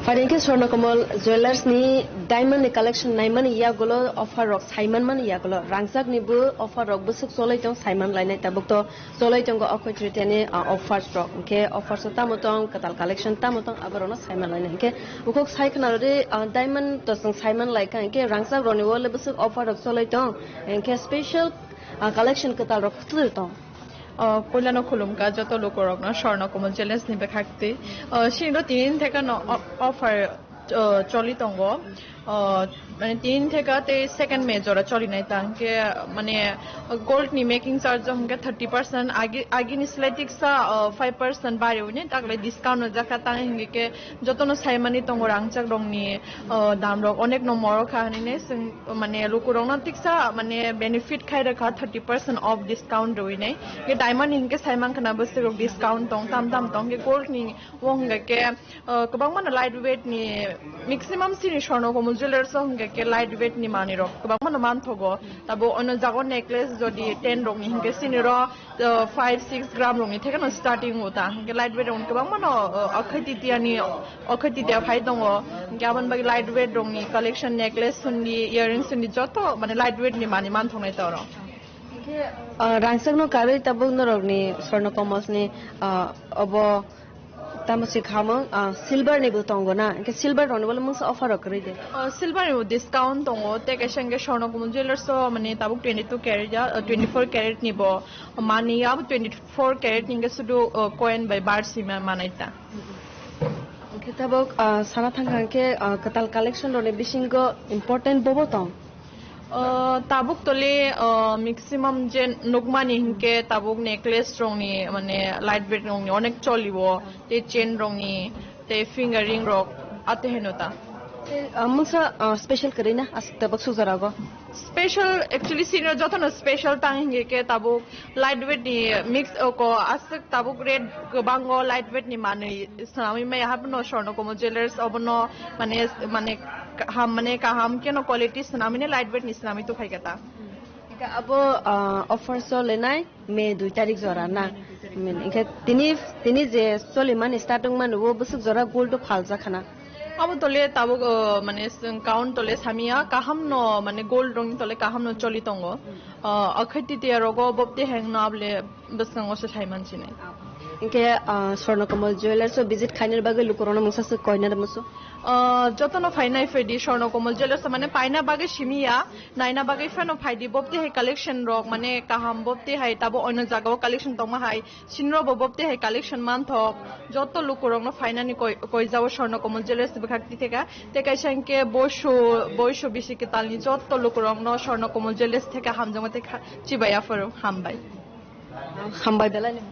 Phaidi khe Swarnakomal Jewellers ni diamond ni collection naimani yagulo offer rok saimanmani yagulo rangchak ni bo offer rok bwswk cholai tong saiman lainai tabuk to cholai tongo Akshay Tritiya ni, ah, offers rok hinkhe offers o tamo tong kwtal collection tamo tong aborok no saiman lainai hinkhe bukhuk sai khna rwdi, ah, diamond to chwng saiman laikha hinkhe rangchak rok ni o le bwswk offer rok cholai tong hinkhe special, ah, collection kwtal rok kwthwtwi tong. O, puilano khulumkha joto lukurokno Swarnakomal Jewellers ni bwkhaktwi. O, sini do tin theka no o-, offer, o, choli tongo. O, mane tin theka tei second May jora choli nai ta. Hinkhe, mane, gold ni making charge o hinkhe thirty percent agi, agini slai tiksa, o, five percent bari uni taklai discount no jakha tang hinkhe jotono saimani tongo rangchak rokni, o, dam rok onek no moro kha hinwi chwng mane lukurokno tiksa mane benefit khai rwkha thirty percent off discount rwinai. Hinkhe diamond ni hinkhe saiman khna bwswk rok discount tong tam tam tong hinkhe gold ni o hinkhe, o, kwbangma no light weight ni maximum chini Swarnakomal Jewellers o hinkhe light weight ni manwi rok kwbangma no manthogo tabo ono jago necklace jodi ten rok ni hinkhe chini ro, o, five six gram rokni thekeno starting o ta. Hinkhe light weight rokni kwbangma no, o, Akshay Tritiya ni, Akshay Tritiya phai tongo. Hinkhe aboni bagwi light weight rokni collection, necklace hwnwi, earrings hwnwi joto mane light weight ni manwi manthoknai ta oro. Hinkhe, o, rangchak no karwi tabuk norokni Swarnakomal ni, o, obo tamo se khamung, o, silver ni bo tongo na? Hinkhe silver rokni bo mungsa offer rok kwrwi de? O, silver ni bo discount tongo, tei kaisa hinkhe Swarnakomal Jewellers o mane tabuk twenty two carat ya, o, twenty four carat ni bo. Mani abo twenty four carat ni hinkhe sudu, o, coin bai bar sima manai ta. Hinkhe tabuk, o, sana thangkha hinkhe, o, kwtal collection rokni bisingo important bobo tong? O, tabuk tole, o, maximum je nukmani hinkhe tabuk necklace rokni mane light weight rokni onek choli o, tei chain rokni, tei finger ring rok, ate heno ta. Tei, o, mungsa, o, special kwrwi na aswk tabuk suk jora go? Special, actually, senior jotono special tang hinkhe khe tabuk light weight ni mix o ko aswk tabuk rate kwbango light weight ni manwi swnamwi maya haphano Swarnakomal Jewellers obono mane, mane kaham, mane kaham keno quality swnamwi ne light weight ni swnamwi tuphai kha ta. Hinkhe abo, ah, offer solenai May dui tarik jora na? Hinkhe tini, tini je solimani starting mani o bwswk jora gold o phaljak khana? Abo tole tabuk, o, mane chwng count tole samia kaham no mane gold rong tole kaham no choli tongo. O, Akshay Tritiya rogo bobte heng no able bwskango se sai mansinai. Hinkhe, ah, Swarnakomal Jewellers o visit khainani bagwi lukurokno mungsa swk koina da musu? Ah, jotono phainai phaidi Swarnakomal Jewellers o, mane paina bagwi simi ya, naina bagwi phano phaidi, bobti hai collection rok, mane kaham bobti hai tabo oino jagao collection tongma hai, sinro bo bobti hai collection manthok, joto lukurokno phainani koi-, koijao Swarnakomal Jewellers ni bwkhak twi theka, tei kaisa hinkhe boisu, boisu bisi kwtalni joto lukurokno Swarnakomal Jewellers theka hamjakma tei kha-, chibai aphuru hambai. Hambai belai ni.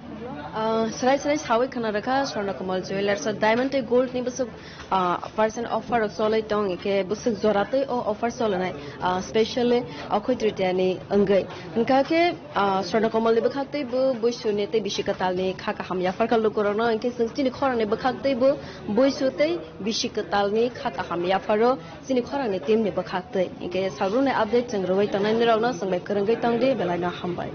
Ah, srai srai sawi khna rakha Swarnakomal Jewellers o diamond tei gold ni bwswk, ah, percent offer rok cholwi tong, hinkhe bwswk jora tei o offer cholinai, ah, specially Akhoi Tritiya ni wngwi. Hinkha khe, ah, Swarnakomal ni bwkhak tei bo boisu ni tei bisi kwtal ni kha kaham yapharkha lukurokno, hinkhe chwng chini khorang ni bwkhak tei bo boisu tei bisi kwtal ni kha kaham yapharo. Chini khorangni team ni bwkhak twi. Hinkhe salrukni update chwng rwui tongnai nirokno chwng bai kwrwngwi tongdi, belaino hambai.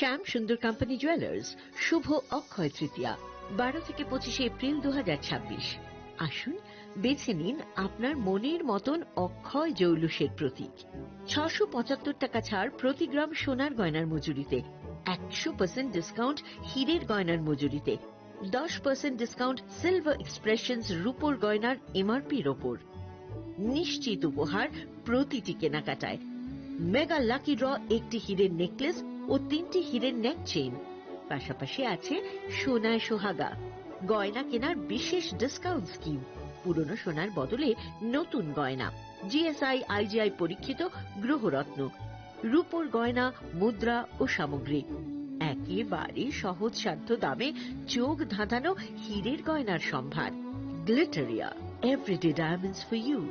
শ্যাম সুন্দর company jewellers, শুভ অক্ষয় তৃতীয়া, বারো থেকে পঁচিশে এপ্রিল দু হাজার ছাব্বিশ। আসুন, বেছে নিন আপনার মনের মতন অক্ষয় জৌলুসের প্রতীক। ছশো পঁচাত্তর টাকা ছাড় প্রতি গ্রাম সোনার গয়নার মজুরিতে, একশো পার্সেন্ট ডিসকাউন্ট হীরের গয়নার মজুরিতে, দশ পার্সেন্ট ডিসকাউন্ট সিলভার এক্সপ্রেশনস রূপোর গয়নার এমআরপির ওপর। নিশ্চিত উপহার প্রতিটি কেনাকাটায়। মেগা লাকি ড্র, একটি হীরের নেকলেস ও তিনটি হীরের নেক চেইন। পাশাপাশি আছে সোনায় সোহাগা, গয়না কেনার বিশেষ ডিসকাউন্ট স্কিম, পুরনো সোনার বদলে নতুন গয়না, জিএসআই আইজিআই পরীক্ষিত গ্রহরত্ন, রূপোর গয়না, মুদ্রা ও সামগ্রী। একেবারে সহজসাধ্য দামে চোখ ধাঁধানো হীরের গয়নার সম্ভার। Glitteria, everyday diamonds for you.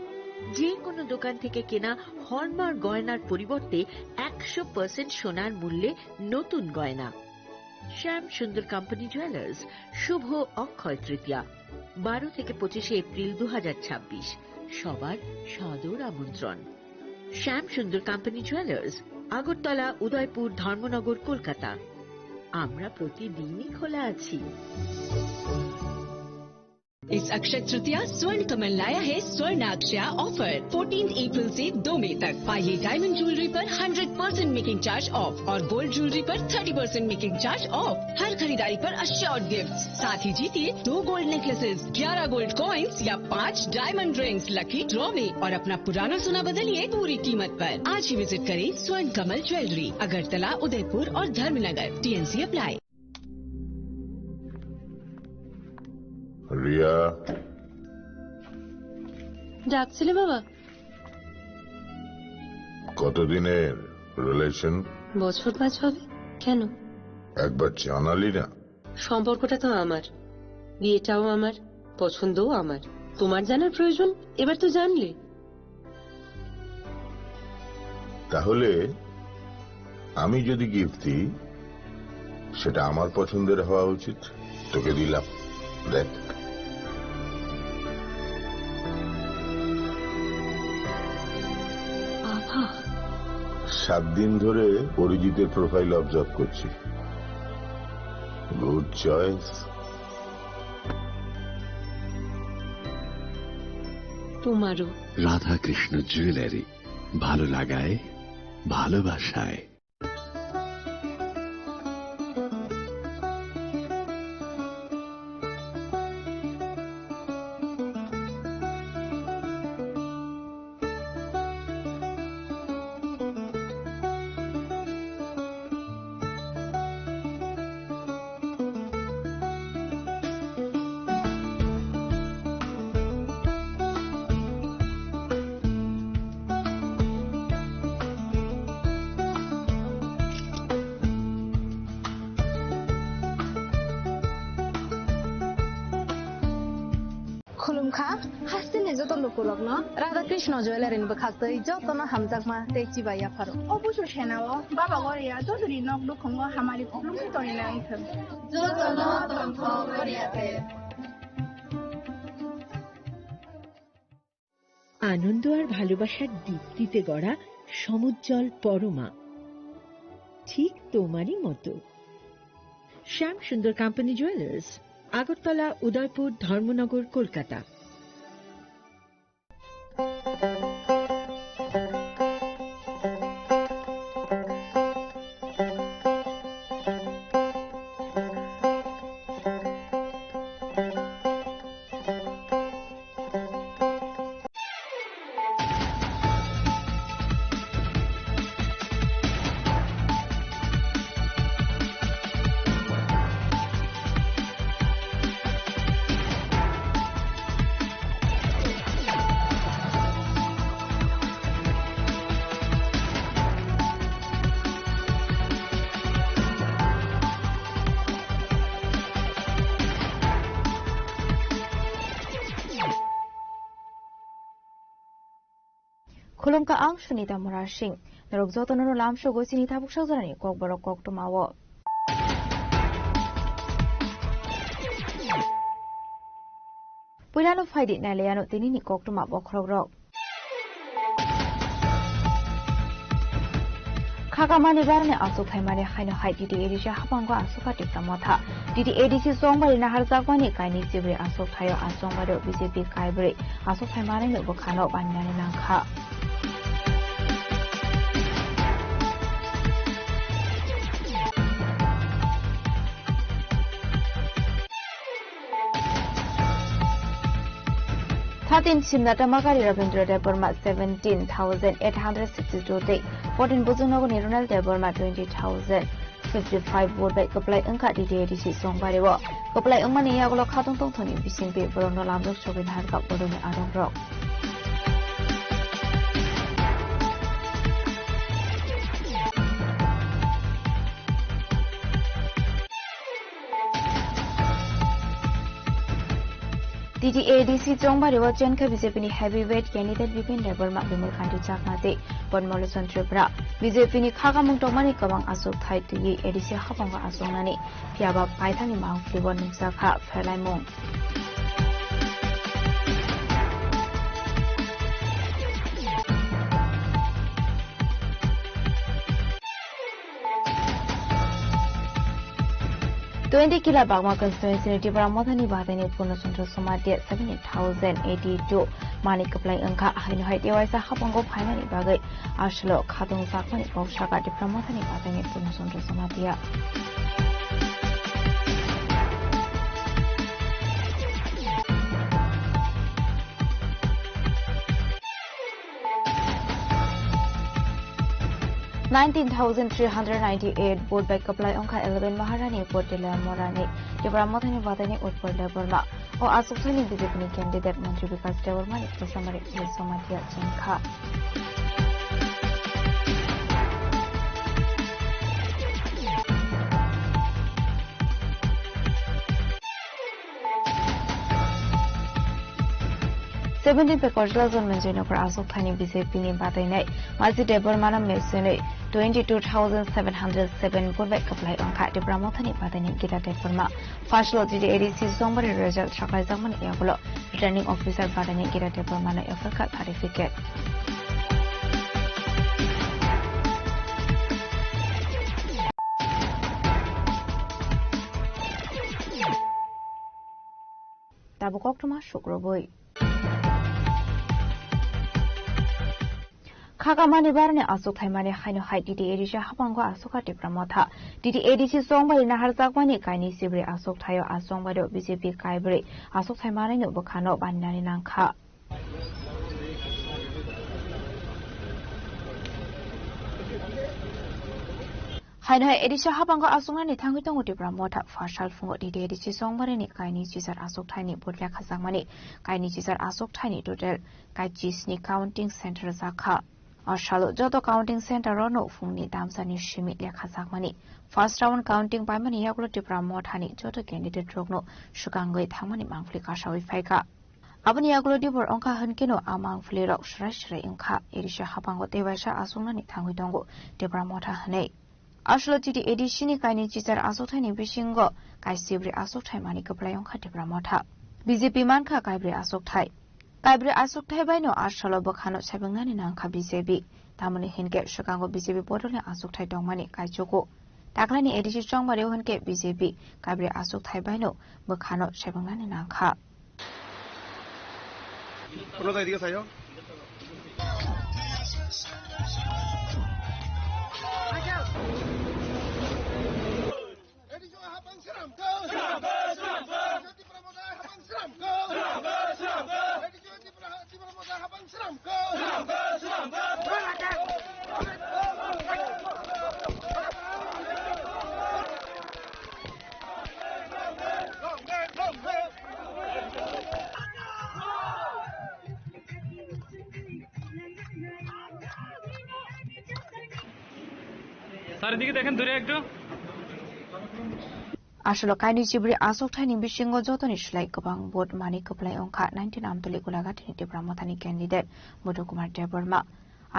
যে কোনো দোকান থেকে কেনা হলমার্ক গয়নার পরিবর্তে একশো পার্সেন্ট সোনার মূল্যে নতুন গয়না। শ্যাম সুন্দর কোম্পানি জুয়েলার্স, শুভ অক্ষয় তৃতীয়া, বারো থেকে পঁচিশে এপ্রিল দু হাজার ছাব্বিশ। সবার সাদর আমন্ত্রণ। শ্যাম সুন্দর কোম্পানি জুয়েলার্স, আগরতলা, উদয়পুর, ধর্মনগর, কলকাতা। আমরা প্রতিদিনই খোলা আছি। इस अक्षय तृतीया स्वर्ण कमल लाया है स्वर्णाक्षया ऑफर। फोर्टीन अप्रैल से दो मई तक पाइए डायमंड ज्वेलरी पर hundred percent making charge off और गोल्ड ज्वेलरी पर thirty percent making charge off. हर खरीदारी पर अश्योर्ड गिफ्ट, साथ ही जीतिए दो गोल्ड नेकलेसेस, ग्यारह गोल्ड कॉइन्स या पाँच डायमंड रिंग्स लकी ड्रॉ में और अपना पुराना सोना बदलिए पूरी कीमत पर। आज ही विजिट करें स्वर्ण कमल ज्वेलरी, अगरतला, उदयपुर और धर्मनगर। TNC apply. রিয়া। ডাকছিলে বাবা? কতদিনের রিলেশন? বছর পাঁচ হবে। কেন? একবার জানালি না। সম্পর্কটা তো আমার, বিয়েটাও আমার, পছন্দও আমার। তোমার জানার প্রয়োজন, এবার তো জানলে। তাহলে আমি যদি গিফট দিই, সেটা আমার পছন্দের হওয়া উচিত। তোকে দিলাম, দেখ। বাবা। সাত দিন ধরে অরিজিতের প্রোফাইল অবজার্ভ করছি। Good choice. তোমারও। রাধাকৃষ্ণ জুয়েলারি, ভালো লাগায়, ভালোবাসায়। Kha, hasteni joto lukurokno Radha Krishna Jewellery ni bwkhaktwi jotono hamjakma tei chibai yapharo. O busu senao Baba Goria jotoni nok nukhungo hamari kuplungwi tonina wngthwng. Jotono tongthok Goria te. আনন্দ আর ভালোবাসার দীপ্তিতে গড়া সমুজ্জ্বল পরমা, ঠিক তোমারই মতো। শ্যাম সুন্দর কোম্পানি জুয়েলার্স, আগরতলা, উদয়পুর, ধর্মনগর, Kolkata. Khulumkha ang Sunita Murasing. Norok jotono no lamsogo chini tabuk sajorani kokborok koktwmao. Puilano phaidi nailaiano tinini koktwma bokhorokrok. Khakamani barani aswk thaimani haino hai D T A D C haphango aswk kha Tipra Motha. D T A D C chongbari naharjakmani kainwi chibrwi aswk thaio, a chongbario B J P kaibrwi aswk thaimanino bwkhano baninani nangkha. Thirteen Simnata Makari Rabindra Debbarma seventeen thousand eight hundred sixty-two tei fourteen Bujungnogorni Ronald Debbarma twenty thousand fifty-five vote bai kwplai wngkha D T A D C chongbario. Kwplai wngmani yagulo khatungtongthokni bisingtwi borokno lamjak sogwi naharkha borokni adongrok. D T A D C chongbario chenkha B J P ni heavyweight candidate Bipin Debbarma, Bimal Kanti Chakma tei Padma Lochon Tripura. B J P ni khakamung tongmani kwbang aswk thai twiwi A D C haphango achuknani, phiyaba paithakni mangpili bo nukjakha pherlaimung. Twenty Kila Bagma constituency ni Tipra Mothani bataini Purno Chandra Somatia seventy thousand eighty two mani kwplai wngkha, haino hai tewaisa haphango phaimani bagwi aswlo khatung jakmani kok sakha Tipra Mothani bataini Purno Chandra Somatia. Nineteen thousand three hundred ninety-eight vote bai kwplai wngkha eleven Maharani Upor Tilamorani Tipra Mothani bataini Utpal Debbarma. O achukthani B J P ni candidate Montri Bikash Debbarma ni December Somatia chengkha. Seventeen Pekojla Jonmenjoy Nagar aswk thani B J P ni batainai Maji Debbarma no mesenwi twenty two thousand seven hundred seven vote bai kwplai wngkha Tipra Mothani bataini Gita Debbarma. First lo D T A D C Songbari result saklaijakmani yagulo Returning Officer bataini Gita Debbarma no yapharkha certificate. Tabuk koktwma sukrubwi. Khakamani barani aswk thaimani haino hai D T A D C haphango aswk kha Tipra Motha. D T A D C chongbari naharjakmani kainwi chibrwi aswk thaio, a chongbari o B J P kaibrwi aswk thaimanino bwkhano baninani nangkha. Haino hai A D C haphango aswknani thangwi tongo Tipra Motha. First sal phungo D T A D C chongbarini kainwi chichar aswk thaini vote lekhajakmani, kainwi chichar aswk thaini total kaichisni counting center jakha. O salo joto counting center-o no phungni damsani simi lekhajakmani. First round counting paimani yagulo Tipra Mothani joto candidate-rokno swkangwi thangmani mangpili kasawi phaikha. Aboni yagulo dibor wngkha hwnkeno a mangpili rok srai srai wngkha, A D C hapango tei waisa achuknani thangwi tongo Tipra Motha hwnwi. Aswlo T T A D C ni kainwi chichar achukthai ni bisingo kaisibri achukthai mani kwplai wngkha Tipra Motha. B J P mankha kaibrwi achukthai. Kaibrwi achukthai baino aswlo bwkhano sebwngnani nangkha B J P. Tamoni hinkhe swkango B J P bodolni achukthai tongmani kaichugo. Taklaini A D C chongbario hinkhe B J P kaibrwi achukthai baino bwkhano sebwngnani nangkha. Sir, এদিকে দেখেন, দূরে একটু। Aswlo kainwi chibri achukthai ni bisingo jotoni slai kwbang vote mani kwplai wngkha nineteen Amtoli Golaghati ni Tipra Motha ni candidate Budhu Kumar Debbarma.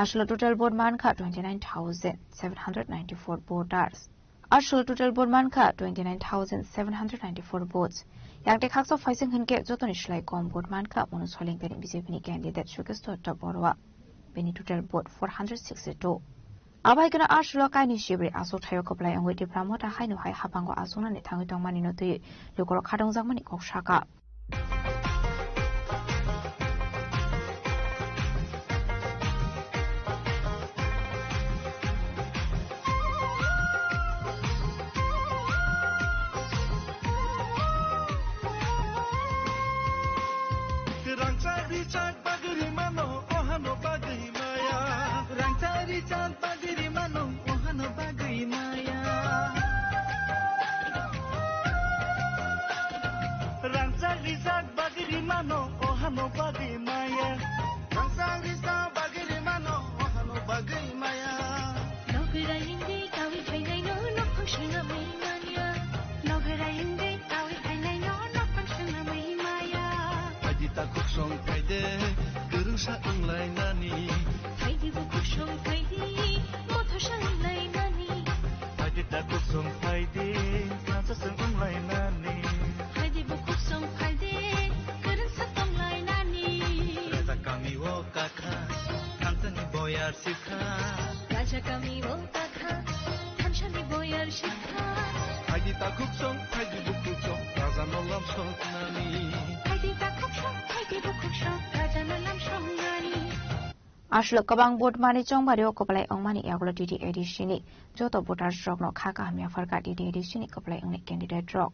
Aswlo total vote mankha twenty nine thousand seven hundred ninety four voters. Aswlo total vote mankha twenty nine thousand seven hundred ninety four votes. Yakte khaksa phaising hinkhe jotoni slai kom vote mankha Monu Soilingkani B J P ni candidate Sukesh Datta Baruah. Bini total vote four hundred sixty two. Abai keno aswlo kainwi chibri achukthai o kwplai wngwi Tipra Motha haino hai hapango achuknani thangwi tongmani no twiwi lukurok khatungjakmani kok sakha. Rangchak rijak bagwi mano, ohano bagwi maya. Rangchak rijak bagwi mano, ohano bagwi maya. Rangchak rijak bagwi mano, ohano bagwi maya. Rangchak rijak bagwi mano, ohano bagwi maya. Nogwira hindi kawi thainai no, nokhong swnamwi manya. Nogwira hindi kawi thainai no, nokhong swnamwi maya. Phaidi ta khuksong phaide, kwrwngsa wnglainani. Phaidi bo khuksong phaidi, mothosa wnglainani. Phaidi ta khuksong phaidi, kansa song wnglainani. Phaidi bo khuksong phaidi, kwrwngsa wnglainani. Raja kami o kakha, thansani boyar sikha. Raja kami o kakha, thansani boyar sikha. Phaidi ta khuksong, phaidi bo khuksong, raja no lamsok nani. Phaidi ta khuksong, phaidi bo khuksong, raja no lamsok nani. Aswlo kwbang vote mani chongbario kwplai wngmani yagulo T T A D C ni joto voters rokno kha kaham yapharkha T T A D C ni kwplai wngnai candidate rok.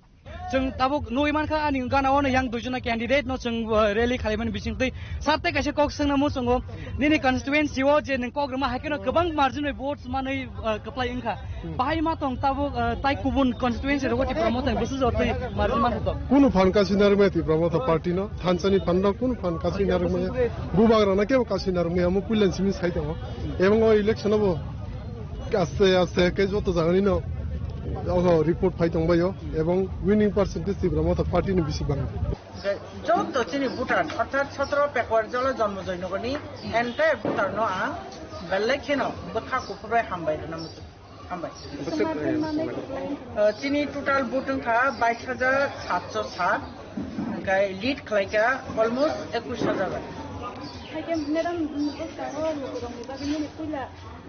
Chwng tabuk nugwi mankha, ani gana o yang duijona candidate no chwng, uh, rally khalaimani bisingtwi sarte kaisa kok swngna muchungo, nini constituency o je nwng kok rwma hai kheno kwbang margin bai votes manwi, uh, kwplai wngkha. Hmm. Bahai ma tong tabuk, uh, tai kubun constituency rogo Tipra Motha ni bwswk jotwi margin man tong? Kunu phan kasi narwkmaya Tipra Motha party no, thansani phan rok kunu phan kasi narwkmaya, bubagra no kebo kasi narwkmaya, omo puilan simi sai tongo. Ebong o election o bo aste aste ke joto jagani no oho report phai tongbaio, ebong winning percentage Tipra Motha party ni bisi bang. Joto chini voter, orthat sotro Pekor Jola Janmajoy Nogor ni entire voter no ang belai kheno bwkha kuphur bai hambai rwna muchung. Hambai. Uh, chini total vote wngkha bais hajar satso sat, hingke lead khlaikha almost ekush hajar bai. Haikhe madam, bwskango lukurokni bagwi nini puila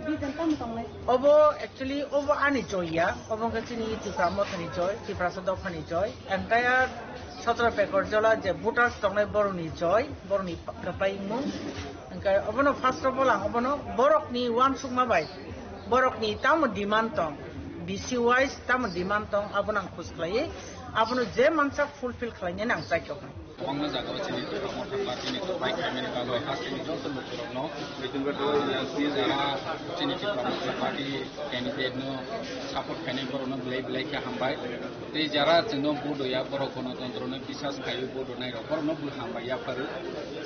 vision tamo tongnai? Obo actually obo ani joy ya, obo wngkha chini Tipra Mothani joy, Tiprasa dophani joy, entire sotro Pekor Jola je voters tongnai borokni joy, borokni kwplai wngmung. Hingke obono first of all ang obono borokni uansukma bai, borokni tamo demand tong, B C wise tamo demand tong, abono ang khus khlaiwi, abono je mansak fulfill khlainani ang chaitok. Kwbangma jagao chini Tipra Motha Party ni kwplai khaimani bagwi hasteni joto lukurokno, ah, chini Tipra Motha Party candidate no support khainai borokno belai belai khe hambai. Tei jara chwngno vote hoya, borok gonotontro no bisas khaiwi vote honai rok, borokno bo hambai yapharu.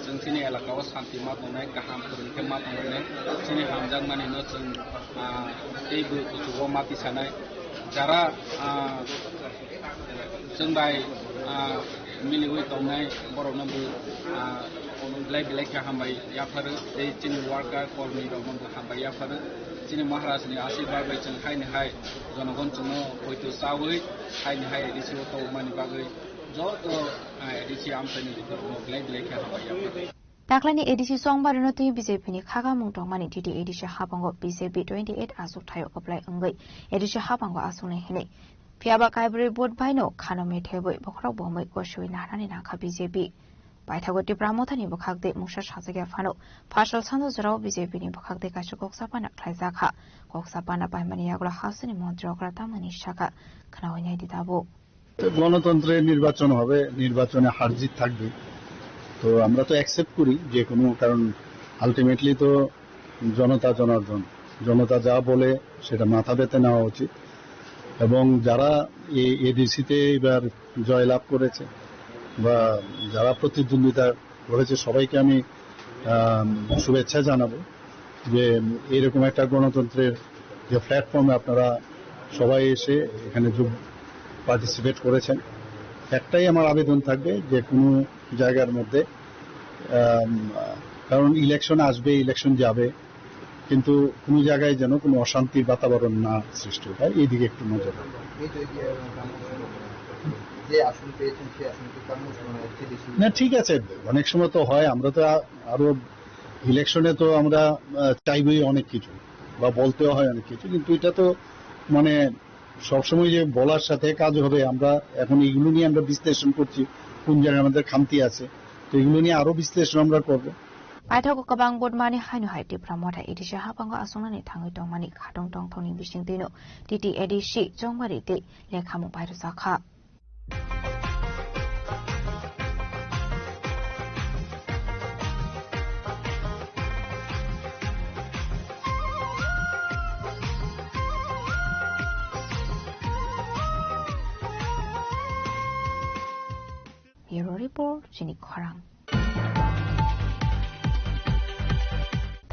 Chwng chini elaka o santi ma tongnai, kaham kwrwng khe ma tongnai, chini hamjakmani no chwng, ah, tei bo kuchugo ma tisanai. Jara, ah, chwng bai, ah, Miliwi tongnai borokno bo, ah, belai belai khe hambai yapharo, tei chini worker kormi rokno bo hambai yapharo. Chini Maharaj ni asirwad bai chwng haini hai jonogon chwngno poito chawi haini hai A D C o tongmani bagwi joto, ah, A D C amchaini borokno belai belai khe hambai yapharo. Daklaini A D C chongbarino twi B J P ni khagamung tongmani T T A D C habango B J P twenty eight achuk thaio kwplai wngwi A D C habango achuknai hinwi. Phiyaba Kaibrwi vote baino khano methebwi bokhorok bomwi gosiwi naharnani nangkha B J P. Paithago Tipra Mothani bwkhak tei mungsa sajagya phano phasal sando jorao B J P ni bwkhak tei kaisa koksa pana khlaijakha. Koksa pana paimani yagulo hasteni montri okra tamani saka khnawi naidi tabuk. তো গণতন্ত্রে নির্বাচন হবে, নির্বাচনে হার জিত থাকবে। তো আমরা তো অ্যাকসেপ্ট করি যে কোনো, কারণ আলটিমেটলি তো জনতা জনার্দন, জনতা যা বলে সেটা মাথা পেতে নেওয়া উচিত। এবং যারা এই এডিসিতে এবার জয়লাভ করেছে বা যারা প্রতিদ্বন্দ্বিতা করেছে, সবাইকে আমি, আম, শুভেচ্ছা জানাবো যে এরকম একটা গণতন্ত্রের যে প্ল্যাটফর্মে আপনারা সবাই এসে এখানে যোগ, পার্টিসিপেট করেছেন। একটাই আমার আবেদন থাকবে যে কোনো জায়গার মধ্যে, আম, কারণ ইলেকশন আসবে, ইলেকশন যাবে, কিন্তু কোনো জায়গায় যেন কোনো অশান্তির বাতাবরণ না সৃষ্টি হয়, এই দিকে একটু নজর রাখবেন। এই যে, এই যে, যে আসন পেয়েছেন, সেই আসন কি কার মনোনয়ন হচ্ছে বেশি? না, ঠিক আছে, অনেক সময় তো হয়, আমরা তো আ-, আরো ইলেকশনে তো আমরা, আহ, চাইবই অনেক কিছু বা বলতেও হয় অনেক কিছু, কিন্তু এটা তো মানে সবসময় যে বলার সাথে কাজ হবে, আমরা এখন এগুলো নিয়ে আমরা বিশ্লেষণ করছি, কোন জায়গায় আমাদের খামতি আছে, তো এগুলো নিয়ে আরো বিশ্লেষণ আমরা করবো। Paithago kwbang vote mani haino hai Tipra Motha A D C habango achuknani thangwi tongmani khatong tongthokni bisingtwino T T A D C chongmari tei lekhamung pairwjakha. Bureau Report, chini khorang.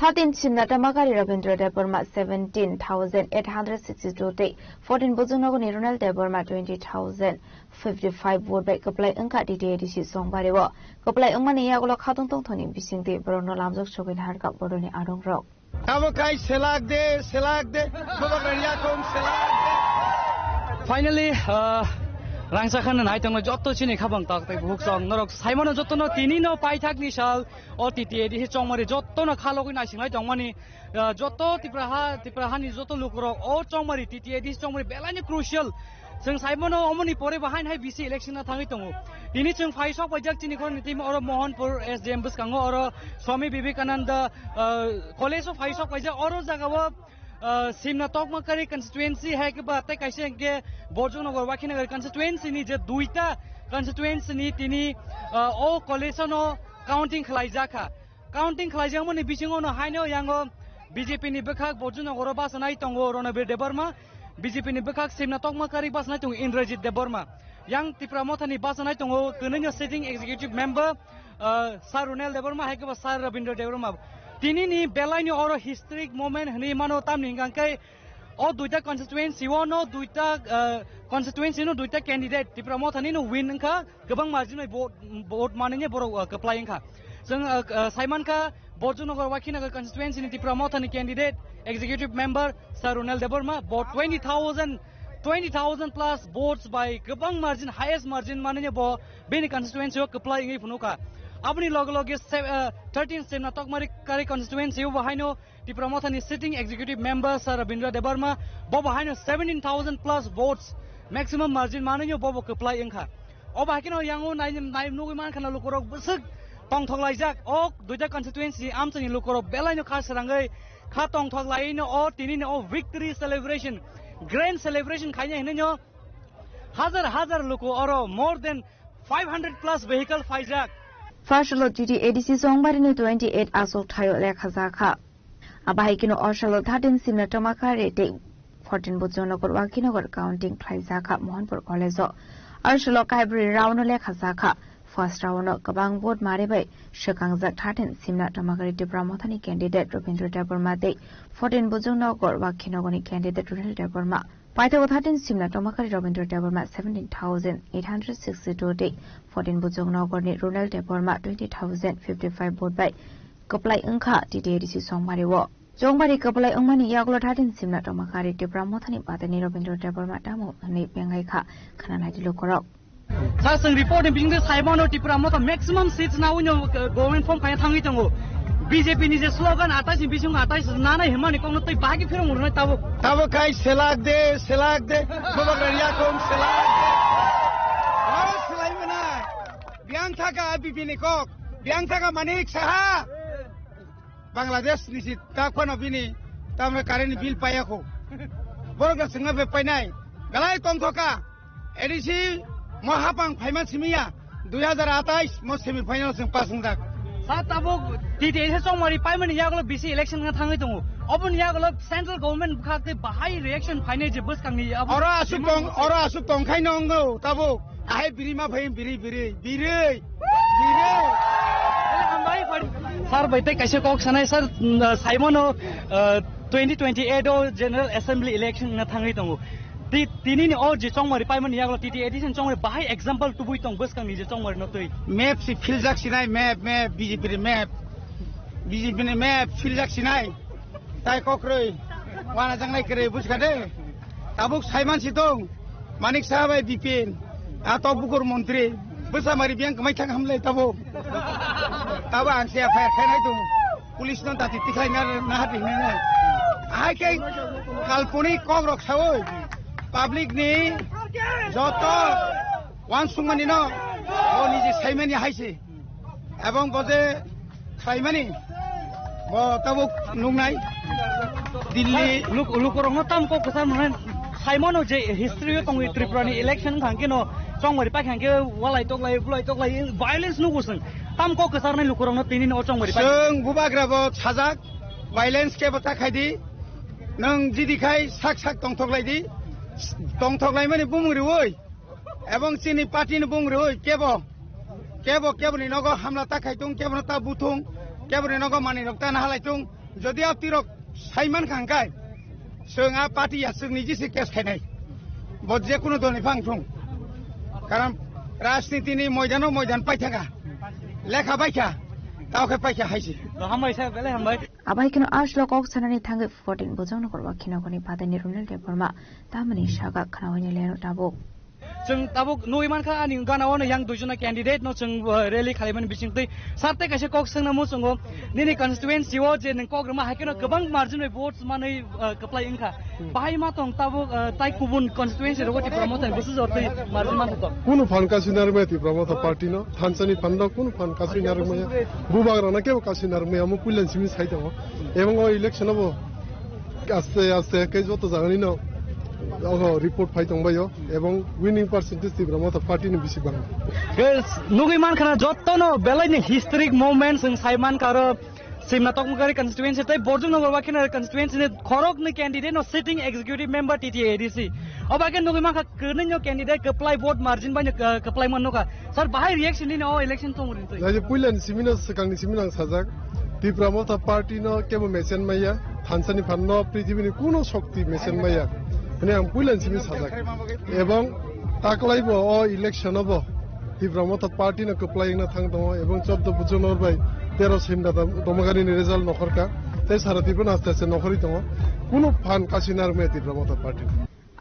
Thirteen Simna Tamakari Rabindra Debbarma seventeen thousand eight hundred sixty-two tei fourteen Bojongnagarni Ronald Debbarma twenty thousand fifty-five vote bai kwplai wngkha T T A D C chongbario. Kwplai wngmani yagulo khatong tongthokni bisingtwi borokno lamjak sogwi naharkha bodolni adongrok. Abo kai selak de, selak de, bobo kariya kong selak de. Finally, uh, rangchakha no nai tongno jotto chini khabang tak tei buhuk chong norok saimano jottono tini no paithak ni sal o T T A D C chongmari jottono khalogwi naisinglai tongmani, uh, jotto Tipra ha, Tipra hani jotto lukurok o chongmari T T A D C chongmari belai ni crucial. Chwng saimano omoni pore bo hain hai B C election na thangwi tongo. Tini chwng phai sok paijak chini khoroknwi twi oro Mohanpur S D M bwskango oro Swami Vivekananda, ah, college o phai sok paijak oro jaga o, ah, Simna Tokmakari constituency hai khe ba tei kaisa hwnkhe Borjongnagar Wakhinagar constituency ni je duita constituency ni tini, ah, o college o no counting khlaijakha. Counting khlaijakmani bisingo no haino yango B J P ni bwkhak Borjongnagar o bachanai tongo Ronobir Debbarma, B J P ni bwkhak Simna Tokmakari bachanai tongo Indrajit Debbarma. Yang Tipra Motha ni bachanai tongo kwnwi no sitting executive member, ah, Sir Ronald Debbarma hai khe bo Sir Rabindra Debbarma. Tini ni belai ni oro historic moment hwnwi mano, tamni hwnkha khe o duita constituency o no duita, ah, constituency no duita candidate Tipra Motha ni no win wngkha. Kwbang margin bai vote, vote manwi borok, uh, kwplai wngkha. Chwng, uh, uh, saimankha Borjongnagar Wakhinagar constituency ni Tipra Motha ni candidate executive member Sir Ronald Debbarma bo twenty thousand, twenty thousand plus votes bai kwbang margin, highest margin manwi bo bini constituency o kwplai wngwi phunukha. Aboni loge loge se-, uh, thirteen Simna Tokmakari constituency o bo haino Tipra Motha ni sitting executive member Sir Rabindra Debbarma, bo bo haino seventeen thousand plus votes maximum margin manwi bo bo kwplai wngkha. Obo hai kheno yango nai, nai nugwi mankha na lukurok bwswk tongthok laijak. O duita constituency amchaini lukurok belai no kha srangwi kha tongthok laino o tini no o victory celebration, grand celebration khaina hinwi no hajar hajar luku oro more than five hundred plus vehicle phaijak. First lo T T A D C Chongbarini twenty eight achuk thaio lekha jakha. Abo hai kheno o salo thirteen Simna Tamakari tei fourteen Bojongnagar Wakhinagar counting khlai jakha Mohanpur College o. O salo kaibrwi round o lekha jakha. First round o kwbang vote mari bai swkangjak thirteen Simna Tamakari Tipra Mothani candidate Robindra Debbarma tei fourteen Bojongnagar Wakhinagarni candidate Runil Debbarma. Paithago thirteen simna tongmakari Rabindra Debbarma seventeen thousand eight hundred sixty-two tei fourteen Bujong Nogorni Ronald Debbarma twenty thousand fifty-five vote bai kwplai wngkha T T A D C chongmari o. Chongmari kwplai wngmani yagulo thirteen simna tongmakari Tipra Mothani Patani Rabindra Debbarma tamo hwnwi bengai kha khana naidi lukurok. Sir, chwng report ni bisingtwi sai mano Tipra Motha maximum seats na uino, uh, government form khaina thangwi tongo. B J P ni je slogan atais ni bisingo atais nanai hwnmani kokno twi bahai khe phirong rwnai tabuk. Tabuk khai selak de, selak de, bobagra yakung selak de. Aro selai mana. Biang thaka I P P ni kok, biang thaka Manik Saha. Bangladesh ni si ta khwno bini tamre current bill paiya kho. Borok da sengna be painai. Galai tongthoka. A D C mo hapang phaiman simiya. Dui hazar atais mo semi final seng pass wngjak. Sa tabuk T T A D C chongmari paimani yagulo bisi election wngna thangwi tongo. Oboni yagulo central government bwkhak tei bahai reaction phainai je bwskangni abo. Oro asuk tong, oro asuk tongkhai no wngo tabuk. Ahai biri ma phai biri, biri, biri, biri. Sir bai tei kaisa kok sanai sir, mm, saimano, uh, twenty twenty-eight o General Assembly election na thangwi tongo. Ti-, tini ni o je chongmari paimani yagulo T T A D C chongmari bahai example tubui tong bwskangni je chongmari no twi. Map si philjak sinai, map, map, B J P ni map. B J P ni map philjak sinai. Tai kokroi. Wana jangnai kwrwi buskha de. Tabuk saiman si tong. Manik Saha bai Bipin. A tok bukur montri. Bwsa mari biang kwmai thang hamlai tabuk. Tabuk ang se F I R khainai tong. Police no tati tikhlai na, na hati hinai na. Ahai khe kalponi kok rok sawi. Public ni joto wansukmani no. Bo niji saimani haise. Ebong bo je khlaimani, bo tabuk nuknai. Dilli. Luk-, lukurokno tam kok kwchar mwnai. Saimano je history o tongwi Tripura ni election wngkha hwnkhe no chongmari paikha hwnkhe walai toklai, bulai toklai, violence nugo chwng. Tam kok kwcharnai lukurokno tini no chongmari paikha. Chwng bubagra bo sajak, violence khe bo ta khaidi. Nwng jidi khai sak sak tongthoklaidi. Tongthoklaimani bumung riwi. Ebong chini party ni bung rwi kebo, kebo, kebo ni nogo hamla ta khai tung, kebo no ta buthung, kebo ni nogo mani rok ta nahalai tung. Jodi a tirok saiman khangkai, chwng a party ya chwng ni jisi case khainai. Bo je kuno dol ni phang thung. Karon rajniti ni moidano moidan paithaka. Lekha baikha, tao khe paikha haisi. Hambai sir, belai hambai. Abai kheno aslo kok sanani thangwi fourteen Bujong Nogor wa khino koni padani Ronald Debbarma tamani saga khnawi ni leno tabuk. Chwng tabuk nugwi mankha ani gana o no yang duijona candidate no chwng, uh, rally khalaimani bisingtwi sarte kaisa kok swngna muchungo nini constituency o je nwng kok rwma hai kheno kwbang margin bai votes manwi, uh, kwplai wngkha. Hmm. Bahai ma tong tabuk, uh, tai kubun constituency rogo Tipra Motha ni bwswk jortwi margin manthogo. Kunu phan kasinarwkmaya Tipra Motha party no, thansani phan no kunu phan kasinarwkmaya. Bubagrano kebo kasinarwkmaya, omo puilan simi sai tongo. Ebong o election o bo aste aste khe joto jagani no ogo report phai tongbaio, ebong winning percentage Tipra Motha party ni bisi bang. Guys, nugwi mankha na joto no belai ni historic moments wng sai mankha aro Simna Tokmukari constituency tei Borjum Nogor Wakhinari constituency ni khorok ni candidate no sitting executive member T T A D C. Oba khe nugwi mankha kwrwini no candidate kwplai vote margin bai no, uh, kwplai man nukha. Sir, bahai reaction nini o election tong rin twi? Naidi puila ni simi no swkang ni simi nang sajak. Tipra Motha party no kebo mesen maya, thansa ni phan no prithibi ni kuno shokti mesen maya. Hwnwi ang puila ni simi sajak. Ebong taklai bo o election o bo Tipra Motha party no kwplai wngna thang tongo, ebong chordo Bujong Nogor bai tero Simna Dam-, Domakari ni result nokhorkha. Tei sara Tripura no aste aste nokhorwi tongo. Kuno phan kasi narwkmaya Tipra Motha party.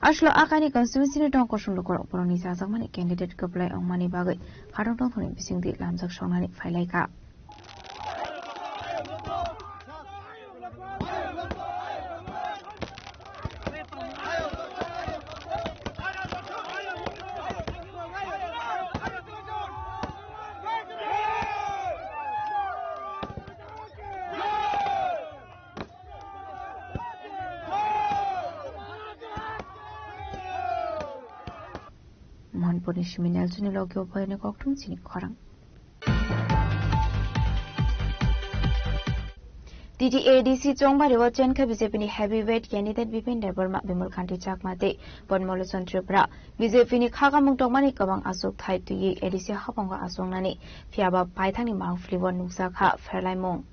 Aslo akani constituency ni tong kosong lukurok borokni chajakmani candidate kwplai wngmani bagwi hatong tongthokni bisingtwi lamjak songnani phailaikha. Mohanpurni simi Nelson ni logi o boyani kokthum chini khorang. T T A D C chongbari o chenkha B J P ni heavyweight candidate Bipin Debbarma, Bimal Kanti Chakma tei Padmalochon Tripura. B J P ni khakamung tongmani kwbang achuk thai twiwi A D C haphango achuknani, phiyaba paithakni mangpili o nukjakha pherlaimung.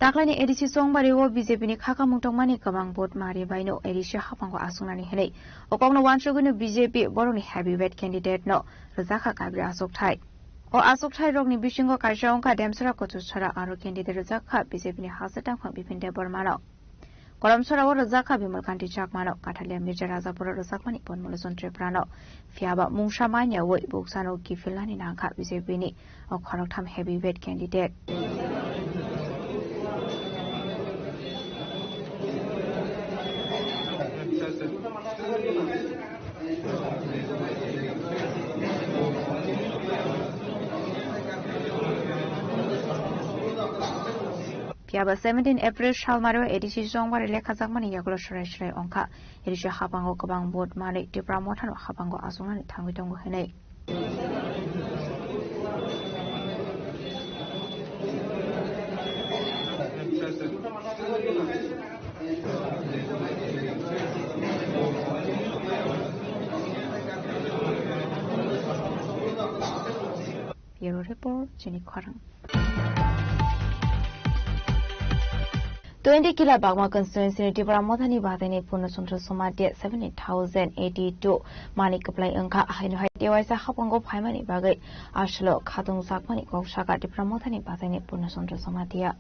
Taklaini A D C Chongbari o B J P ni khaka mungtongmani kwbang vote mari baino A D C haphango aswknani hinwi o kokno wansugwino B J P borokni heavyweight candidate no rwjakha kabri aswkthai. O aswkthai rokni bisingo kaisa wngkha Demsara Kochuksara aro candidate rwjakha B J P ni hasteo tangphang Bipin Debbarma no. Kolomsora o rwjakha Bimal Kanti Chakma no, Kathalia Mirza Rajapur o rwjakmani Ponmolochon Tripura no. Phiyaba mungsa manya wi buksano kiphilnani nangkha B J P ni o khoroktham heavyweight candidate. Phiyaba seventeen April salmaro A D C Chongbari lekhajakmani yagulo swrai swrai wngkha. A D C haphango kwbang vote manwi Tipra Mothano haphango aswknani thangwi tongo hinwi. Bureau Report, Chini Khorang. Twenty Kila Bagma constituency ni Tipra Mothani Bataini Purno Chandra Somatia seventeen thousand eighty two mani kwplai wngkha, haino hai tewaisa haphango phaimani bagwi aswlo khatung jakmani kok saka Tipra Mothani Bataini Purno Chandra Somatia.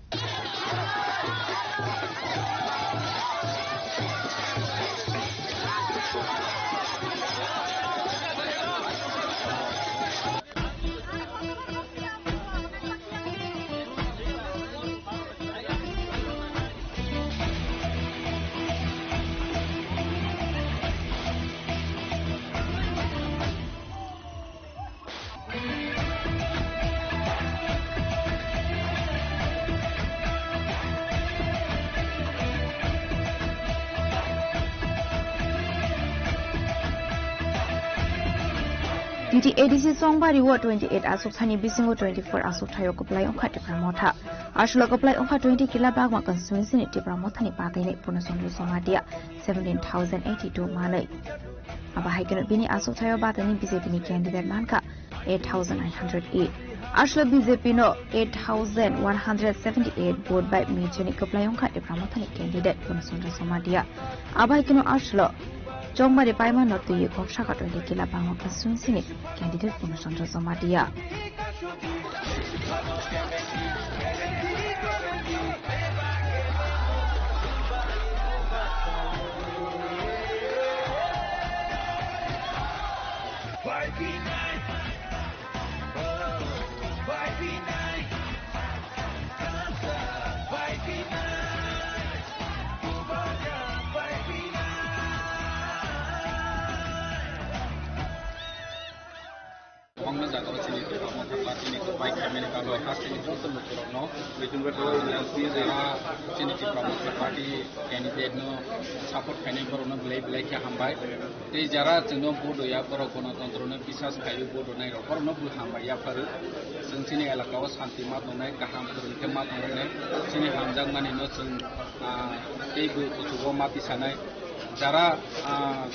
Titi A D C Chongbari o twenty eight aswk thani bisingo twenty four aswk thaio kwplai wngkha Tipra Motha. Aswlo kwplai wngkha twenty Kila Bagma constituency ni Tipra Mothani Bataini Purno Chandra Somatia seventeen thousand eighty two manwi. Abo hai kheno bini aswk thaio Bataini B J P ni candidate mankha eight thousand nine hundred eight. Aswlo B J P no eight thousand one hundred seventy eight vote bai mecheni kwplai wngkha Tipra Mothani candidate Purno Chandra Somatia. Abo hai kheno aswlo Chongbari paima no twi kok saka twenty Kila Bagma constituency ni candidate Purno Chandra Somatia. Kwbangma jagao chini Tipra Motha Party ni kwpai khaimani bagwi hasteni joto lukurokno, ah, jara chini Tipra Motha Party candidate no support khainai borokno belai belai khe hambai. Tei jara chwngno vote hoya borok gonotontro no bisas khaiwi vote honai rok borokno bo hambai yapharo. Chwng chini elaka o santi ma tongnai, kaham kwrwng khe ma tongnai, chini hamjakmani no chwng, ah, tei bo kuchugo ma tisanai. Jara, ah,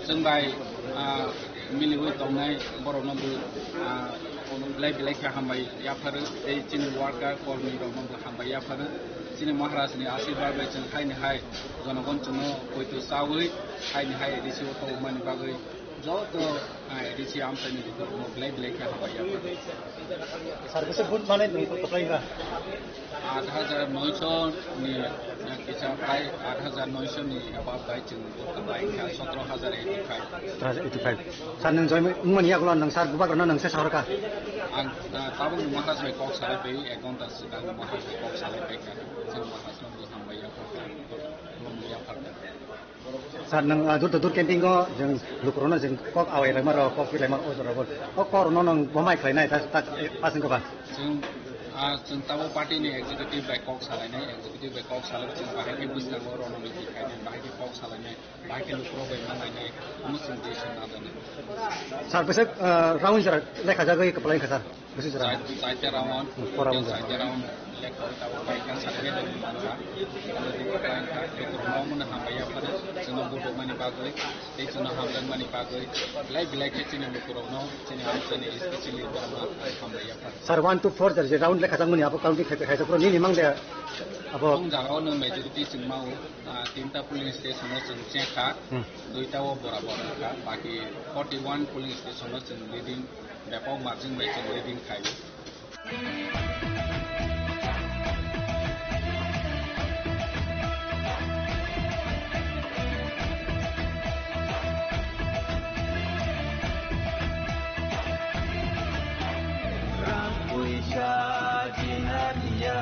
chwng bai, ah, miliwi tongnai borokno bo, ah, belai belai khe hambai yapharo tei chini worker kormi rokno bo hambai yapharo. Chini Maharaj ni asirwad bai chwng haini hai jonogon chwngno poito chawi haini hai A D C o tongmani bagwi joto, ah, A D C amchaini bikorokno belai belai khe hambai yapharo. Sir, bwswk vote manwi nwng kwplai wngkha? Aat hajar noisho ni, eh, kisa prai aat hajar noisho ni above bai chwng vote kwplai wngkha, sotro hajar eighty five. Sotro hajar eighty five. Sir, nwng join wngmani yagulo nwng sir bubagrokno nwng se sahorkha? Ang, ah, tabuk nwng Maharaj bai kok salai bai, ek ghonta swkang Maharaj bai kok salai bai kha. Chwng Maharaj no bo hambai yaphar kha, khulumwi yaphar kha. Sir, nwng, ah, door to door campaign o jwng lukurokno jwng kok awai laima rok, kok pi laima o jora bo. O kok rokno nwng bo mai khlai nai ta, ta, eh, aswk ba? Chwng, ah, chwng tabuk party ni executive bai kok salai nai, executive bai kok salai chwng bahai khe bwskango rwngniti khainai, bahai khe kok salai nai, bahai khe lukurok bai ma nai nai, omo chwng decision na nai. Sir, bwswk, ah, round jora lekha jagwi kwplai kha sir? Bwswk jora? Chai-, chaita round, four round. Chaita round. Lekha tabuk bai kha, sakhe rok mankha. Ano dukhu khlaikha, lukurokno omono hambai yaphano, chwngno budukmani bagwi, tei chwngno hamjakmani bagwi, belai belai khe chini lukurokno, chini amchaini S P C leader no hambai yaphano. Sir, one two four je round lekha jakmani abo counting khai, khai, khai, nini mang de abo? Ang jagao no majority chwng mao, ah, tinta polling station no chwng chekha, hmm, duita o borabor kha, baki forty one polling station no chwng leading, bepok margin bai chwng leading khai. Rang puisa jinaniya,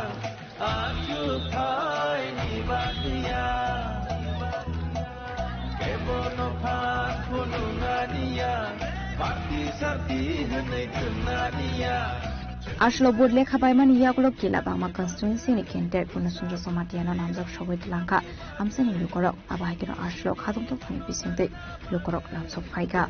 achuk thaini baniya. Kebono phan phunuknaniya, party sarti hwnwi thwngna niya. Aswk vote lekha paimani yagulo Kila Bangma constituency ni candidate Purno Chandra Jamatia no namjak sogwi twlangkha amchaini lukurok. Abo hai kheno aswk khatungthok thani bisingtwi lukurok namsok phaikha.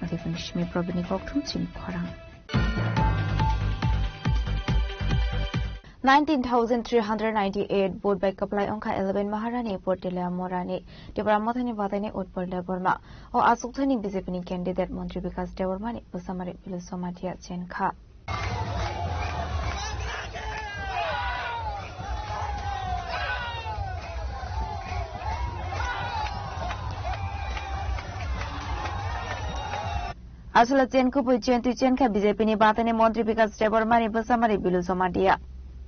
Abo wngkha simi probini kokthum chini khorang. Nineteen thousand three hundred ninety-eight vote bai kwplai wngkha eleven Maharani Portela Morani Tipra Mothani bataini Utpal Debbarma. O achukthani B J P ni candidate Montri Bikash Debbarma ni bwsamari Bilu Jamatia chenkha. Aswla chen kubui chen twi chen kha B J P ni batini montri Bikash Debbarma ni bwsamari Bilu Jamatia.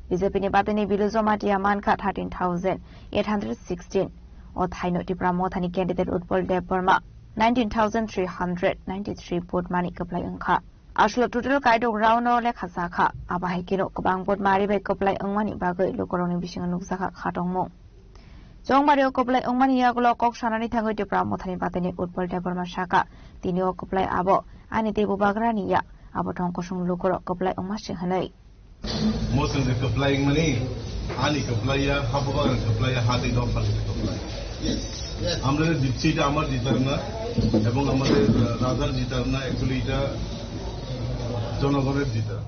B J P ni batini Bilu Jamatia mankha thirteen thousand eight hundred sixteen. O thaino Tipra Mothani candidate Utpal Debbarma nineteen thousand three hundred ninety-three vote mani kwplai wngkha. Aswla total kaidok round o lekha sakha. Abo hai kheno kwbang vote mari bai kwplai wngmani bagwi lukurokni bisingo nukjakha khatongmung. Chongbario kwplai wngmani yagulo kok sanani thangwi Tipra Mothani batini Utpal Debbarma sakha, tini o kwplai abo ani tei bubagrani ya, abo thong kosong lukurok kwplai wngma se hwnwi. Mothani kwplai wngmani, ani kwplai ya, ha bubagrani kwplai ya, ha tei dophani kwplai. আমরা যে জিতছি এটা আমার জিতার না এবং আমাদের, আহ, রাজার জিতার না, actually এটা জনগণের জিতার।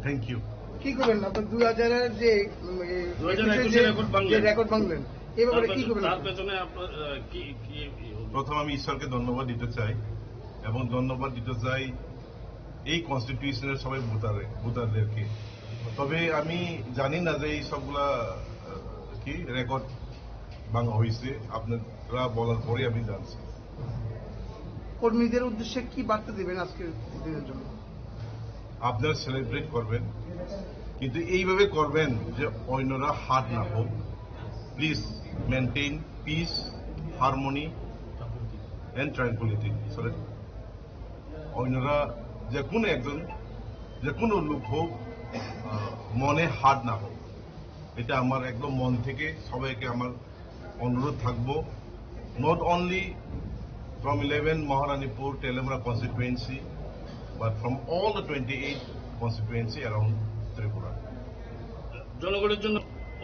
Thank you. কি করবেন আপনার দুই হাজারের যে, উম, এই দুই হাজার একুশে একুশে যে, record ভাঙলেন। যে record ভাঙলেন, এই ব্যাপারে কি তার করবেন? তার পেছনে আপনার, আহ, কি, কি, কি হবে? প্রথম আমি ঈশ্বরকে ধন্যবাদ দিতে চাই এবং ধন্যবাদ দিতে চাই এই কনস্টিটিউশনের সবাই ভোটারে, ভোটারদেরকে। তবে আমি জানি না যে এই সবগুলা, আহ, কি রেকর্ড ভাঙা হয়েছে, আপনারা বলার পরে আমি জানছি। কর্মীদের উদ্দেশ্যে কি বার্তা দিবেন আজকের দিনের জন্য? আপনারা সেলিব্রেট করবেন, কিন্তু এইভাবে করবেন যে অন্যরা হার্ট না হোক। Please maintain peace, harmony and tranquility. So that অন্যরা যে কোনো একজন, যে কোনো লোক হোক, আহ, মনে হার্ট না হোক। এটা আমার একদম মন থেকে সবাইকে আমার অনুরোধ থাকবো, not only from eleven Maharanipur Teliamura constituency, but from all the twenty-eight constituency around Tripura. জনগণের জন্য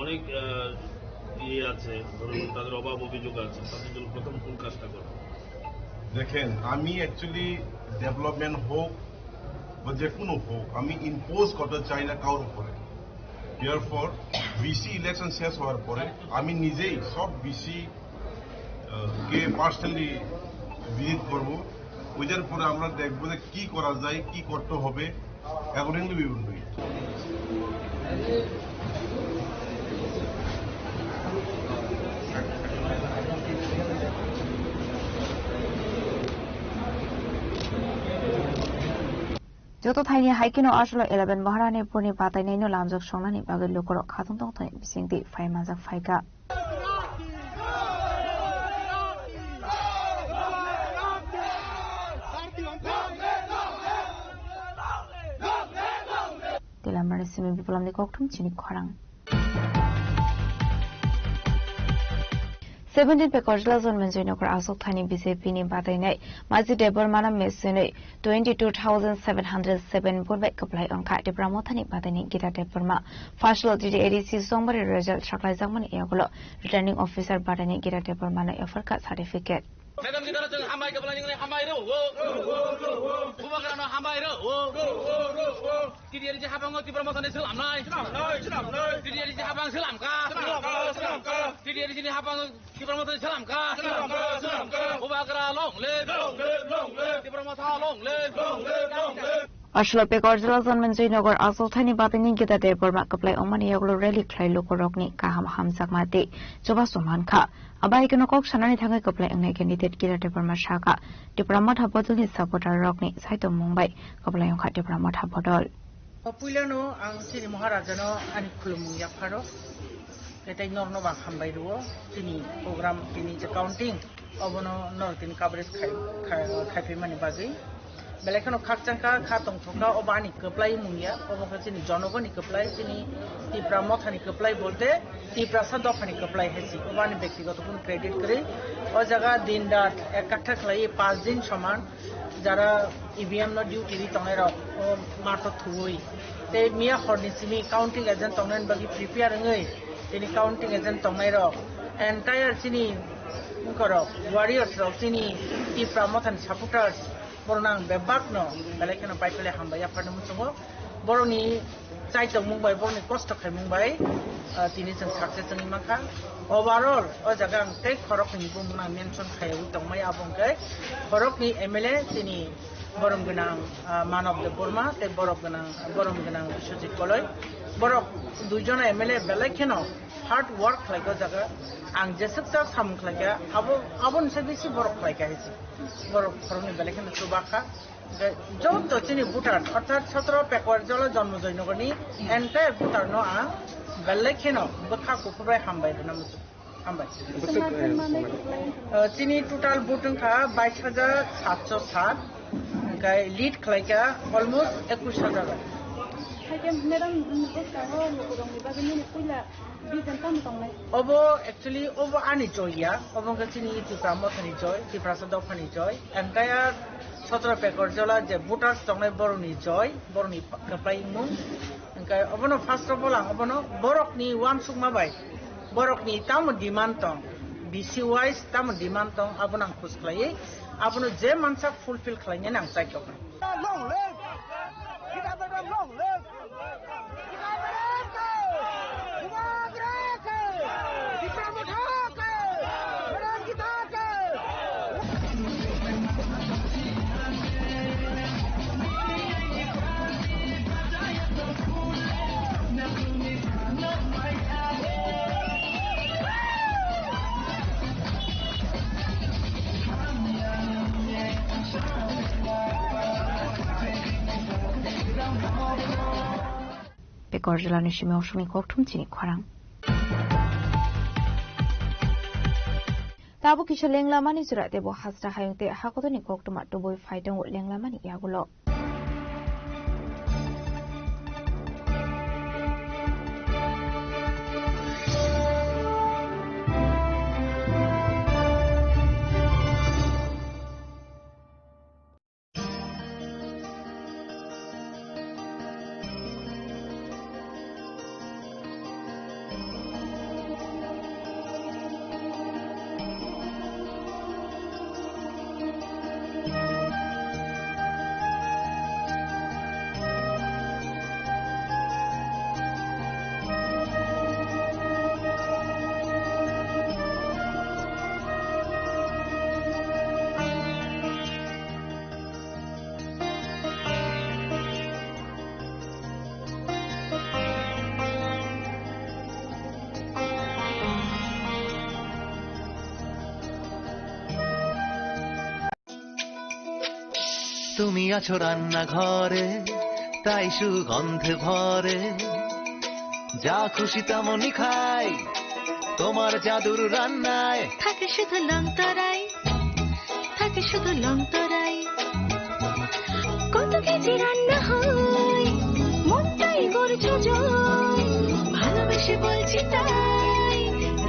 অনেক, আহ, ইয়ে আছে, ধরুন তাদের অভাব অভিযোগ আছে, তাদের জন্য প্রথম কোন কাজটা করবেন? দেখেন, আমি অ্যাকচুয়ালি ডেভেলপমেন্ট হোক বা যে কোনো হোক, আমি ইম্পোজ করতে চাই না কারোর উপরে। Therefore, ভিসি ইলেকশন শেষ হওয়ার পরে আমি নিজেই সব ভিসি, আহ, কে পার্সোনালি ভিজিট করব। ওইটার পরে আমরা দেখবো যে কি করা যায়, কি করতে হবে, accordingly we will do it. Joto thaini hai kheno aswlo eleven Maharanipurni batainaino lamjak songnani bagwi lukurok khatungthok thani bisingtwi phai manjak phaikha. Lamrani simi biplamni kokthum chini khorang. Seventeen Pekorjala Jonmenjoy Nagar Aswk Thani B J P ni badainai Maji Debbarma no mesenwi twenty two thousand seven hundred seven vote bai kwplai wngkha. Tipra Mothani badaini Gita Debbarma first lo T T A D C Songbari result saklaijakmani yagulo returning officer badaini Gita Debbarma no yapharkha certificate. Madam Gita no chwng hambai kwplai nini hambai rw. Bubagra no hambai rw. T T A D C habango Tipra Mothani slamnai. Slamnai, slamnai. T T A D C habang slamkha. Slamkha, slamkha. T T A D C ni habang Tipra Mothani slamkha. Slamkha, slamkha. Bubagra long live. Long live, long live. Tipra Motha long live. Long live, long live. Aswk Pekorjala Jonmenjoy Nagar Aswk Thani badaini Gita Debbarma kwplai wngmani yagulo rally khlai lukurokni kaham hamjakma tei chubachu mankha. Abai kheno kok sanani thangwi kwplai wngnai candidate Gita Debbarma sakha, Tipra Motha bodolni supporter rokni saitongmung bai kwplai wngkha Tipra Motha bodol. O puilano ang chini Maharajano ani khulumung yapharo, tei norno bang hambai rwo, chini program, chini je counting, obono nor tini coverage khai, khai, khaiphimani bagwi. Belai kheno khakchangkha, kha tongthokha, obo ani kwplai mung ya, obo khe chini jonogoni kwplai, chini Tipra Mothani kwplai bolte Tiprasa dophani kwplai hai si, obo ani bektigoto kun credit kwrwi. O jaga din rat ek katha khlai, panch din soman, jara E V M no duty ri tongnai rok, o mato thuwi. Tei miya horni simi counting agent tongnai bagwi prepare wngwi, chini counting agent tongnai rok, entire chini wngkorok, warriors rok, chini Tipra Mothani supporters, borokno ang bebakno belai kheno pai pele hambai yapharni muchungo. Borokni chaitokmung bai, borokni kosto khaimung bai, ah, tini chwng success wngwi mankha. Overall, o jaga ang tei khoroknwi bumung ang mention khaiwi tongmai, abo hwnkhe khoroknwi M L A chini borom gwnang, ah, Manav Debbarma tei borom gwnang, borom gwnang Biswajit Koloi. Borok duijon M L A belai kheno hard work khlaikha o jaga. Ang jeswk ta samung khlaikha, abo, aboni se bisi borok khlaikha hai se. Borok khoroknwi belai kheno chubakha. Hwnkhe joto chini voter, orthat sotro Pekorjala Jonmojoy Nagarni entire voter no ang belai kheno bwkha kuphur bai hambai rwna muchung. Hambai. Bwswk, eh, Uh, chini total vote wngkha bais hajar satso sat, hwnkhe lead khlaikha almost ekush hajar. Haikhe madam, um, bwskango lukurokni bagwi nini puila vision tamo tongnai? Obo actually obo ani joy ya, obo wngkha chini Tipra Mothani joy, Tiprasa dophani joy, entire sotro Pekorjala je voters tongnai borokni joy, borokni kwplai wngmung. Hwnkhe obono first of all ang obono borokni uansukma bai, borokni tamo demand tong, B C wise tamo demand tong, abono ang khus khlaiwi, abono je mansak fulfill khlainani ang chai tongkha. Long live! Gita Debbarma long live! Gita Debbarma ke! Bubagra ke! Tipra Motha ke! Madam Gita ke! Pekorjala ni simi osomni kokthum chini khorang. Tabuk kisa lenglamani jora tebo hasra hayung tei hakotorni koktwma tubui phai tongo lenglamani yagulo. তুমি আছো রান্নাঘরে, তাই সুগন্ধে ভরে। যা খুশি তেমনই খাই, তোমার জাদুর রান্নায়। থাকে শুধু লংতরাই, থাকে শুধু লংতরাই। কত কেজি রান্না হয়, মনটাই সুজয়, ভালোবেসে বলছি তাই,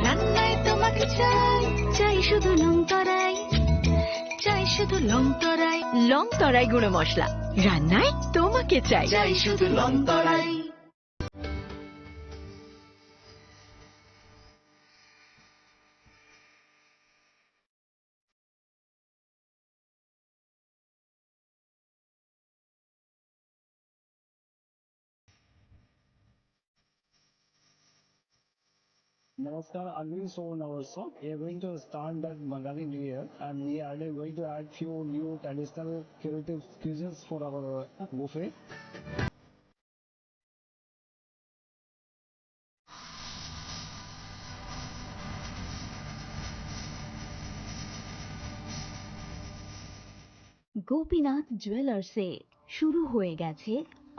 রান্নায় তোমাকে চাই, চাই শুধু লং তরাই, চাই শুধু লং তরাই। লং তরাই গুঁড়ো মশলা, রান্নায় তোমাকে চাই। চাই শুধু লং তরাই। Namaskar, I'm really so nervous. We are going to start that Bengali New Year, and we are going to add few new traditional creative cuisines for our buffet. Gopinath জুয়েলার্সে শুরু হয়ে গেছে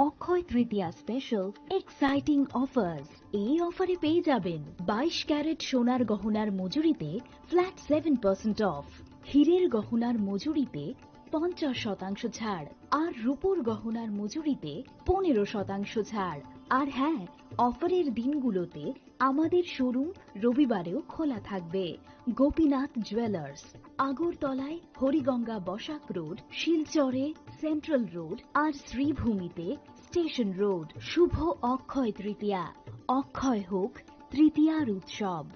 অক্ষয় তৃতীয়া স্পেশাল এক্সাইটিং অফার্স। এই অফারে পেয়ে যাবেন বাইশ ক্যারেট সোনার গহনার মজুরিতে ফ্ল্যাট সেভেন পার্সেন্ট অফ, হীরের গহনার মজুরিতে পঞ্চাশ শতাংশ ছাড়, আর রূপোর গহনার মজুরিতে পনেরো শতাংশ ছাড়। আর হ্যাঁ, অফারের দিনগুলোতে আমাদের শোরুম রবিবারেও খোলা থাকবে। গোপীনাথ জুয়েলার্স, আগরতলায় হরিগঙ্গা বসাক রোড, শিলচরে সেন্ট্রাল রোড আর শ্রীভূমিতে স্টেশন রোড। শুভ অক্ষয় তৃতীয়া, অক্ষয় হোক তৃতীয়ার উৎসব।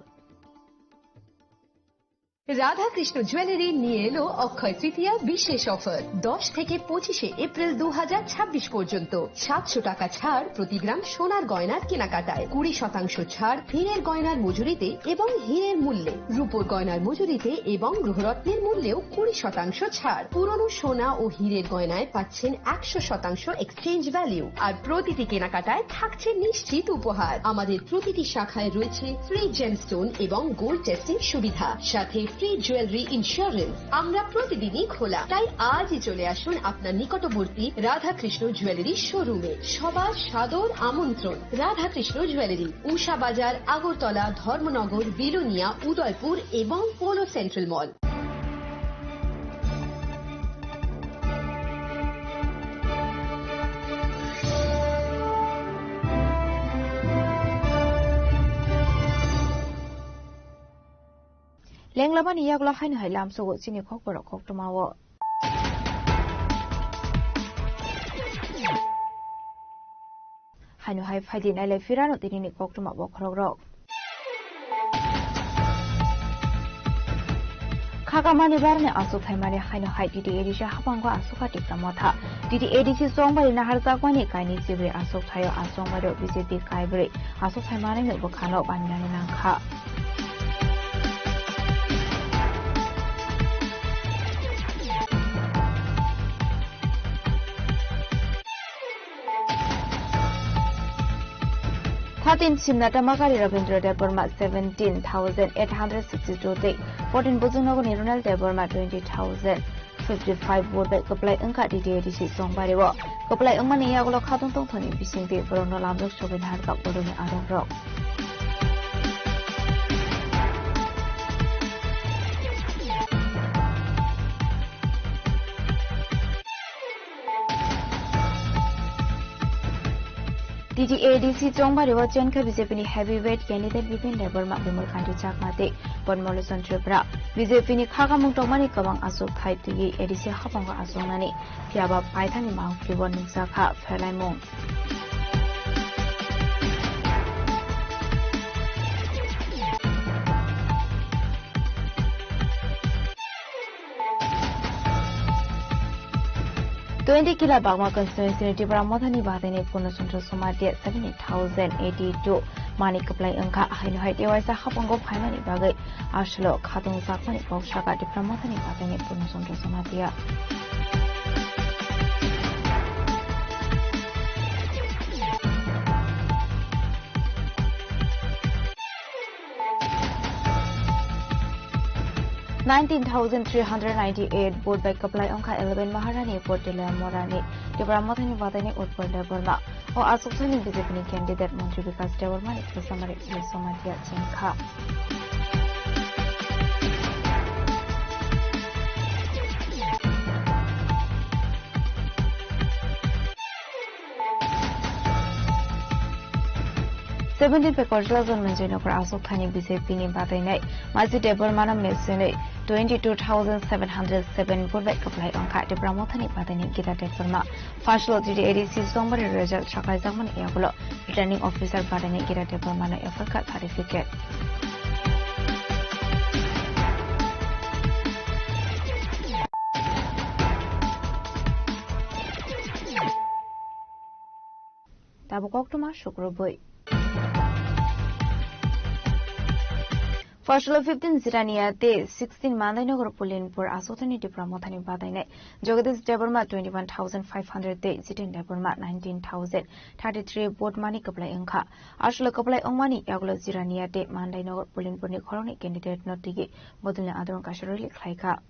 রাধাকৃষ্ণ জুয়েলারি নিয়ে এলো অক্ষয় তৃতীয়া বিশেষ অফার। দশ থেকে পঁচিশে এপ্রিল দু হাজার ছাব্বিশ পর্যন্ত সাতশো টাকা ছাড় প্রতি গ্রাম সোনার গয়নার কেনাকাটায়, কুড়ি শতাংশ ছাড় হীরের গয়নার মজুরিতে এবং হীরের মূল্যে, রূপোর গয়নার মজুরিতে এবং গ্রহরত্নের মূল্যেও কুড়ি শতাংশ ছাড়। পুরনো সোনা ও হীরের গয়নায় পাচ্ছেন একশো শতাংশ এক্সচেঞ্জ ভ্যালু, আর প্রতিটি কেনাকাটায় থাকছে নিশ্চিত উপহার। আমাদের প্রতিটি শাখায় রয়েছে ফ্রি জেমস্টোন এবং গোল্ড টেস্টিং সুবিধা, সাথে ফ্রি জুয়েলারি ইন্স্যুরেন্স। আমরা প্রতিদিনই খোলা, তাই আজই চলে আসুন আপনার নিকটবর্তী রাধাকৃষ্ণ জুয়েলারি শোরুমে। সবার সাদর আমন্ত্রণ। রাধাকৃষ্ণ জুয়েলারি, উষা বাজার, আগরতলা, ধর্মনগর, বিলোনিয়া, উদয়পুর এবং polo central mall. Lenglamani yagulo haino hai lamsogo chini khokborok koktwmao. Haino hai phaidi nailai phirano tinini koktwma bokhorokrok. Khakamani barani aswk thaimani haino hai T T A D C haphango aswk kha Tipra Motha. T T A D C chongbari naharjakmani kainwi chibrwi aswk thaio a chongbario B J P kaibrwi aswk thaimanino bwkhano paninani nangkha. Thirteen Simnata Makari Rabindra Debbarma seventeen thousand eight hundred sixty-two tei fourteen Bujungnogorni Ronald Debbarma twenty thousand fifty-five vote bai kwplai wngkha T T A D C chongbario. Kwplai wngmani yagulo khatungthoni bisingtwi borokno lamjak sogwi naharkha borokni arokrok. T T A D C chongbario chenkha B J P ni heavyweight candidate Bipin Debbarma, Bimal Kanti Chakma tei Padma Lochon Tripura. B J P ni khakamung tongmani kwbang aswk thai twiwi A D C haphango achuknani, phiyaba paithakni mangpili bo nukjakha pherlaimung. Twenty Kila Bagma constituency ni Tipra Mothani Badaini Purno Chandra Somatia seventy thousand eighty two mani kwplai wngkha, haino hai tewaisa haphango phaimani bagwi aswlo khatung jakmani kok saka Tipra Mothani Badaini Purno Chandra Somatia. Nineteen thousand three hundred ninety-eight vote bai kwplai wngkha eleven Maharani Portela Morani, Tipra Mothani Badaini Utpal Debbarma. O achukthani B J P ni candidate Montri Bikash Debbarma ni kwchama rikli Somatia chengkha. Seventeen Pekojla Jonmenjoy Nagar aswk thani B J P ni badainai Maji Debbarmano mechenwi twenty two thousand seven hundred seven vote bai kwplai wngkha Tipra Mothani badainai Gita Debbarma. First lo T T A D C Chongmari result saklaijakmani yagulo Returning Officer badainai Gita Debbarmano yapharkha certificate. Tabuk koktwma sukrubwi. First lo fifteen Jirania tei sixteen Mandainagar Pulinpur aswk thani Tipra Mothani badainai Jagadish Debbarma twenty one thousand five hundred tei Jiten Debbarma nineteen thousand thirty three vote mani kwplai wngkha. Aswk kwplai wngmani yagulo Jirania tei Mandainagar Pulinpurni khoroknwi candidate no twiwi bodolni adorong kaisa rally khlaikha.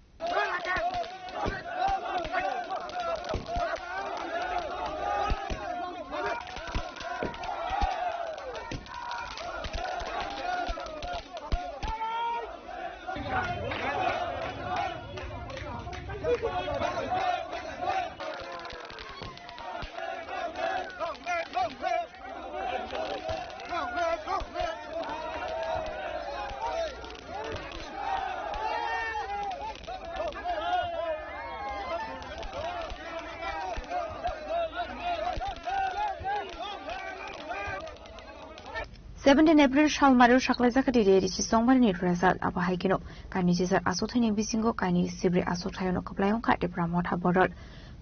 Seventeen April salmario saklaijak kha T T A D C Chongmari ni result. Abo hai kheno kainwi chijak aswk thani bisingo kainwi sibri aswk thayano kwplai wngkha Tipra Motha bodol.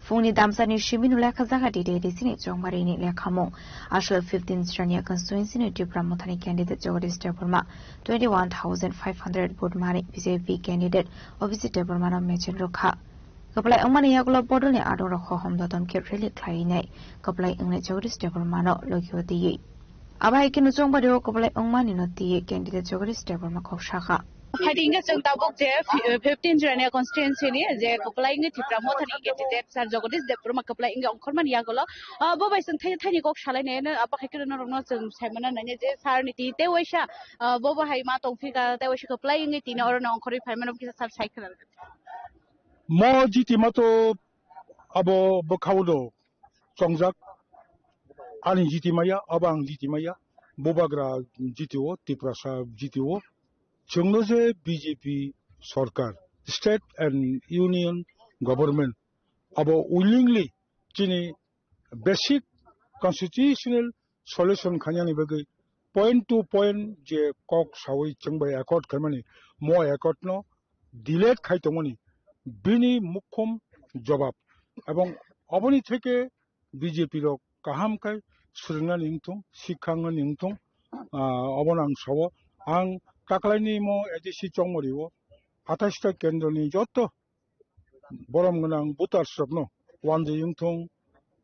Phungni damsani simi no lekha jaga T T A D C ni Chongmari ni lekhamung. Aswk fifteen Jirania constituency ni Tipra Mothani candidate Jagadish Debbarma twenty one thousand five hundred vote mani B J P candidate Abhijit Debbarma no mechenrwkha. Kwplai wngmani yagulo bodolni adongrok hohom dodom khe rally khlaiwi nai kwplai wngnai Jagadish Debbarmano logio twiwi. Abo hai kheno Chongbario kwplai wngmanino twiwi candidate Jagadish Debbarma kok sakha. Phaidi hwnkhe chwng tabuk je fi-, fifteen Jirania constituency ni je kwplai wngwi Tipra Mothani candidate Sir Jagadish Debbarma kwplai wngwi ongkhormani yagulo, ah, bo bai chwng thai-, thaini kok salainai, abo hai kheno norokno chwng saimano nainai je sir ni twi tei waisa, ah, bo bo hai ma tongphika tei waisa kwplai wngwi tini orono ongkhorwi phaimano kisa sir sai khna rwdi. Mo jitima to abo bwkhao do chongjak. Ani jitimaya, abo ang jitimaya. Bubagra jitio, Tiprasa jitio. Chwngno je B J P sorkar, state and union government, abo willingly chini basic constitutional solution khainani bagwi point to point je kok sawi chwng bai accord khaimani, mo accord no delete khai tongmani bini mukhum jobab. Ebong oboni theke B J P rok kaham khai swrwngnani wngthung, sikha wngnani wngthung, ah, obono ang sao. Ang taklaini mo A D C Chongmari o athais ta kendro ni joto borom gwnang voters rokno, Wanjwi wngthung,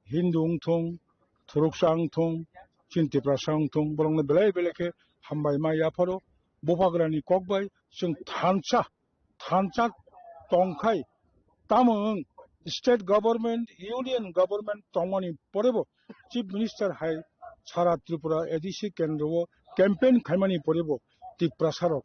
Hindu wngthung, Thuruksa wngthung, chini Tiprasa wngthung, borokno belai belai khe hambai ma yapharo. Bubagrani kok bai chwng thansa, thansa tongkhai, tamo wng state government, union government tongmani porebo, Chief Minister hai sara Tripura A D C kendro o campaign khaimani porebo Tiprasa rok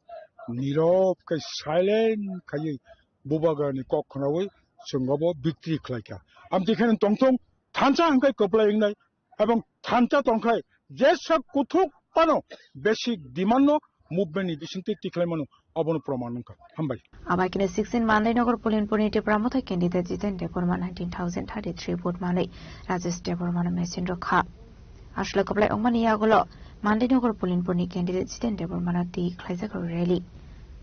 nirok khe silent khaiwi Bubagrani kok khnawi chwng obo victory khlaikha. Amtwi kheno tongthung, thansa hwnkhe kwplai wngnai, ebong thansa tongkhai jesa kuthuk phano basic demand no movement ni bisingtwi tikhlai mano, abono proman wngkha. Hambai. Abai kene sixteen Mandainagar Pulinpurni Tipra Motha candidate Jiten Debbarma nineteen thousand thirty three vote manwi Rajesh Debbarmano mechenrwkha. Aswk kwplai wngmani yagulo Mandainagar Pulinpurni candidate Jiten Debbarmano twi khlaijak rally.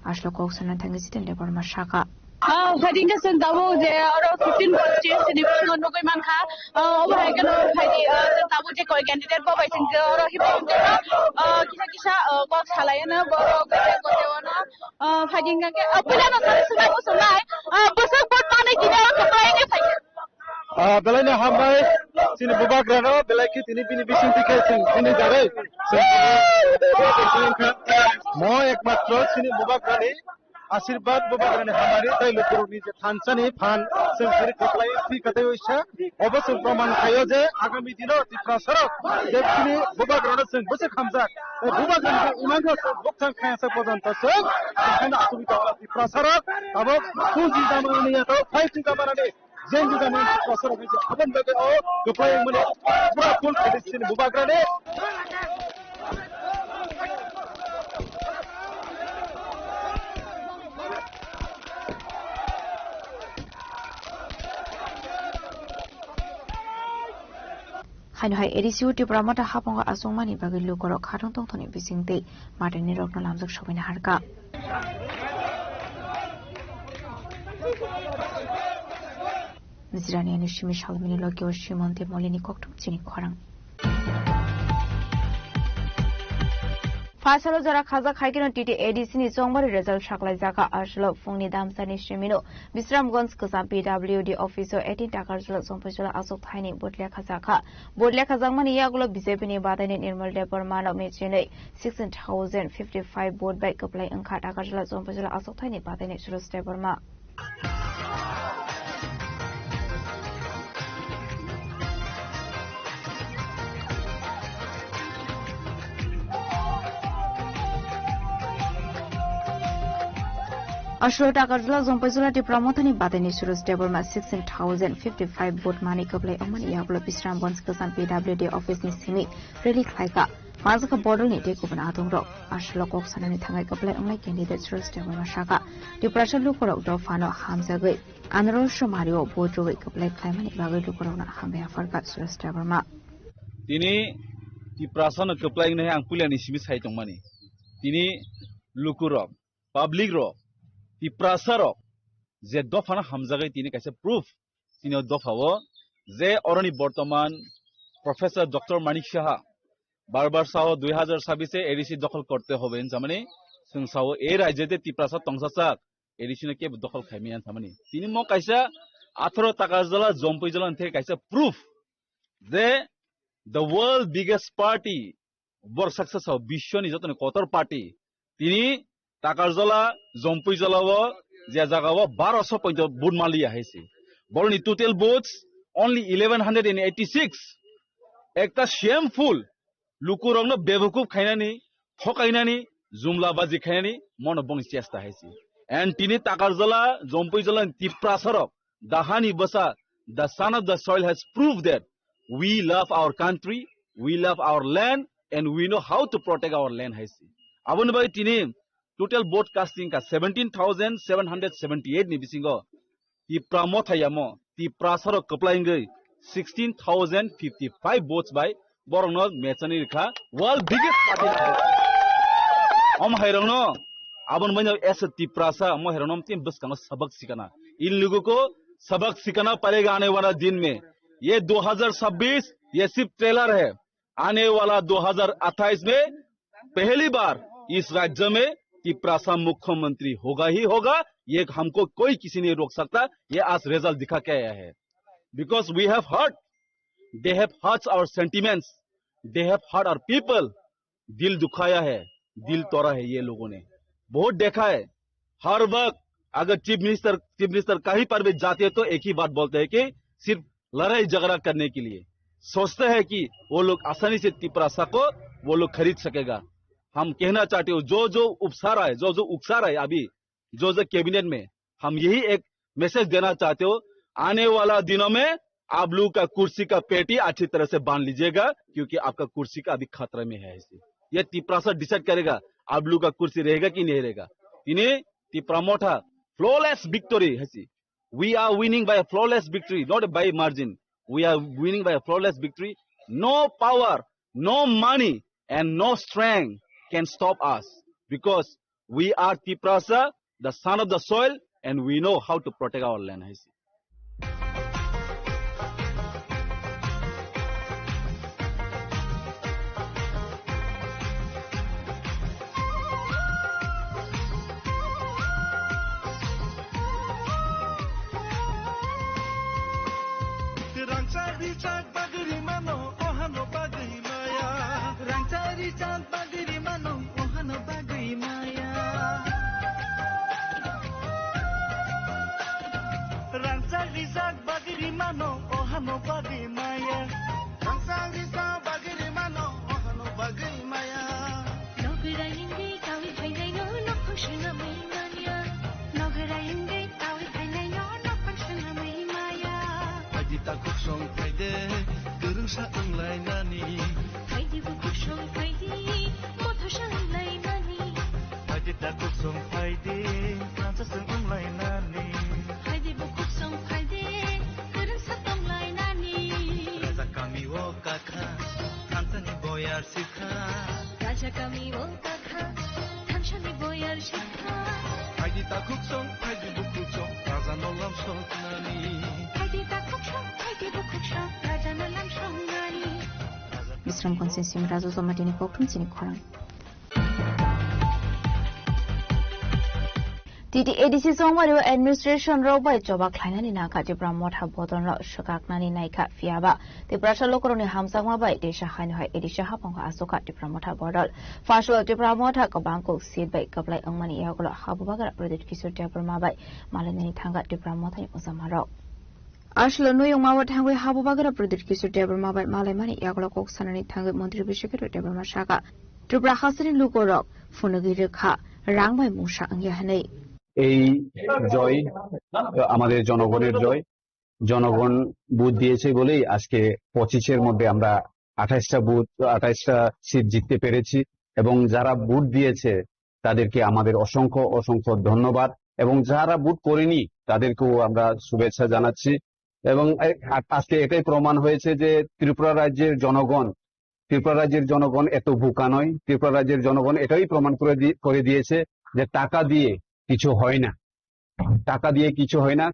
Aswk kok sana thangwi Jiten Debbarma sakha. Ah, phaidi hwnkhe chwng tabuk je oro fifteen constituency ni bisingo nugwi mankha. Ah, obo hai kheno phaidi, ah, chwng tabuk je koi candidate bo bai chwng je oro hibai hwnkhe, ah, kisa kisa, ah, kok salaiano borok je kote ono, ah, phaidi hwnkhe, ah, puila no sari swngna muchungnai, ah, bwswk vote manwi tini oro kwplai wngwi phaikha. Ah, belai no hambai chini bubagrano, belai khe tini bini bisingtwi khe chwng bini jarwi chwng tini mo ekmatro chini bubagrani asirbat, bubagrani hamari tei lukurokni je thansani phan chwng sari kwplai thwi kwtaiwi sa, obo chwng proman khaio je agami dino Tiprasarok je chini bubagrano chwng bwswk hamjak, tei bubagrani je imangno chwng bukthang khayasa pojonto chwng chwng kheno asugwi tongo Tiprasarok tabuk two G jamanani yato five G jamanani jeng jeng jamanani Tiprasarok hai je aboni bagwi o kwplai wngmani pura full khaidi chini bubagrani. Haino hai A D C o Tipra Motha haphangno achukmani bagwi lukurok khatong tongthokni bisingtwi matinirokno lamjak sobaina harkha. Mijrani ani simi salmini logi o Simon de Molini kokthum chini khorang. Phaisalo jora khajak hai kheno T T A D C ni chongbari result saklaijakha. Aswk phungni damsani simino Bisramganj kwcham P W D office o eighteen Takarjala Jompijala achuk thaini vote lekha jakha. Vote lekha jakmani yagulo B J P ni badaini Nirmal Debbarma no mechinwi sixteen thousand fifty five vote bai kwplai wngkha Takarjala Jompijala achuk thaini badaini Suresh Debbarma. Aswk Takarjala Jompijala Tipra Mothani badaini Suresh Debbarma sixteen thousand fifty five vote mani kwplai wngmani yagulo Bisramganj kwcham P W D office ni simi rally khlaikha. Majwkha bodolni tei kubun adongrok. Aswk kok sanani thangai kwplai wngnai candidate Suresh Debbarma sakha, Tiprasa lukurok dophano hamjagwi anarosyo mario vote rwgwi kwplai khlaimani bagwi lukurokno hambai yapharkha Suresh Debbarma. Tini Tiprasano kwplai wngnai ang puilani simi sai tongmani. Tini lukurok, public rok, Tiprasa rok je dophano hamjagwi tini kaisa proof tini o dophao je oroni bortoman Professor Doctor Manik Saha bar bar sao dui hazar sabis e A D C dokhol korte hobe hinsamani, chwng sao e rajyete Tiprasa tongsachak A D C no kebo dokhol khaimaya hinsamani. Tini mo kaisa atharo Takarjala Jompijala theke kaisa proof je the world biggest party, borok saksa sao biswoni jotoni kotor party. Tini Takarjala, Jompijala o je jaga o baroso poito vote maliya hai se. Boroni total votes only eleven hundred and eighty six. Ekta shameful, lukurokno bebukuf khainani, thokainani, jumlabaji khainani mono bongni chesta hai se. And tini Takarjala, Jompijala ni Tiprasarok, the Hani Basa, the son of the soil has proved that we love our country, we love our land, and we know how to protect our land hai se. Aboni bagwi tini total vote casting ka seventeen thousand seven hundred seventy eight ni bisingo Tipra Mothayamo, Tiprasarok kwplai wngwi sixteen thousand fifty five votes bai borokno mechani rikha world biggest party. Om hairokno aboni bagwi as a Tiprasa, omo hairokno tini bwskango sabak sikana. In logo ko sabak sikana padega aane wala din mein. Ye दो हज़ार छब्बीस, ye sirf trailer hai. आने वाला दो हज़ार अट्ठाईस में पहली बार इस राज्य में तिपरासा मुख्यमंत्री होगा ही होगा, ये हमको कोई किसी नहीं रोक सकता। ये आज रिजल्ट दिखा के आया है, because we have hurt, they have hurt our sentiments, they have hurt our people. दिल दुखाया है, दिल तोड़ा है ये लोगों ने, बहुत देखा है। हर वक्त अगर चीफ मिनिस्टर, चीफ मिनिस्टर कहीं पर भी जाते हैं तो एक ही बात बोलते हैं कि सिर्फ लड़ाई झगड़ा करने के लिए सोचते हैं कि वो लोग आसानी से तिपरासा को वो लोग खरीद सकेगा। हम कहना चाहते हो, जो जो उपसा रहा है, जो जो उकसा रहा है अभी, जो जो कैबिनेट में, हम यही एक मैसेज देना चाहते हो, आने वाला दिनों में आप लोगों का कुर्सी का पेटी अच्छी तरह से बांध लीजिएगा, क्योंकि आपका कुर्सी का अभी खतरे में है। ऐसे ये तिपरासा डिसाइड करेगा आप लोगों का कुर्सी रहेगा कि नहीं रहेगा। Tini Tipra Motha flawless victory hai se. We are winning by a flawless victory, not by margin. We are winning by a flawless victory. No power, no money, and no strength can stop us, because we are Tiprasa, the son of the soil, and we know how to protect our land hai se. Rangchak rijak bagwi mano, ohano bagwi maya. Rangchak rijak bagwi mano, ohano bagwi maya. Rangchak rijak bagwi mano, ohano bagwi maya. Rangchak rijak bagwi mano, ohano bagwi maya. Nogwi rayengwi kawi phainaino nokhong swnamwi manya. Nogwi rayengwi kawi phainaino nokhong swnamwi maya. Phaidi takhuk song phaide, kwrwngsa wnglainani. Phaidi bukhuk song phaidi, mothosa wnglainani. Phaidi takhuk song phaidi, kansa song wnglainani. Phaidi bukhuk song phaidi, kwrwngsa tonglainani. Raja kami o kakha. Takhuk song, phaidi bukhuk song, raja no lam song nani. Phaidi takhuk song, phaidi bukhuk song, raja no lam song nani. Bisramganj ni simi Raju Jamatia ni kokthum chini khorang. T T A D C chongmari o administration rok bai choba khlainani nangkha Tipra Motha bodol no swkaknani naikha, phiyaba Tiprasa lukurokni hamjakma bai teisa haino hai A D C haphango achukha Tipra Motha bodol. First of all, Tipra Motha kwbang kok seat bai kwplai wngmani yagulo habubagra Pradyut Kishore Debbarma bai malainani thangkha Tipra Mothani ujamarok. Aswkno nuyungmao thangwi habubagra Pradyut Kishore Debbarma bai malaimani yagulo kok sanani thangwi Montri Biswakirti Debbarma sakha, Tripura hasteni lukurok phunugwi rwkha rang bai mungsa wngya hwnwi. এই জয় আমাদের জনগণের জয়। জনগণ ভোট দিয়েছে বলেই আজকে পঁচিশের মধ্যে আমরা আঠাশটা ভোট, আঠাশটা সিট জিততে পেরেছি। এবং যারা ভোট দিয়েছে তাদেরকে আমাদের অসংখ্য অসংখ্য ধন্যবাদ। এবং যারা ভোট করেনি তাদেরকেও আমরা শুভেচ্ছা জানাচ্ছি। এবং এ-, আ-, আজকে এটাই প্রমাণ হয়েছে যে ত্রিপুরা রাজ্যের জনগণ, ত্রিপুরা রাজ্যের জনগণ এত বোকা নয়। ত্রিপুরা রাজ্যের জনগণ এটাই প্রমাণ করে দি-, করে দিয়েছে যে টাকা দিয়ে কিছু হয় না, টাকা দিয়ে কিছু হয় না।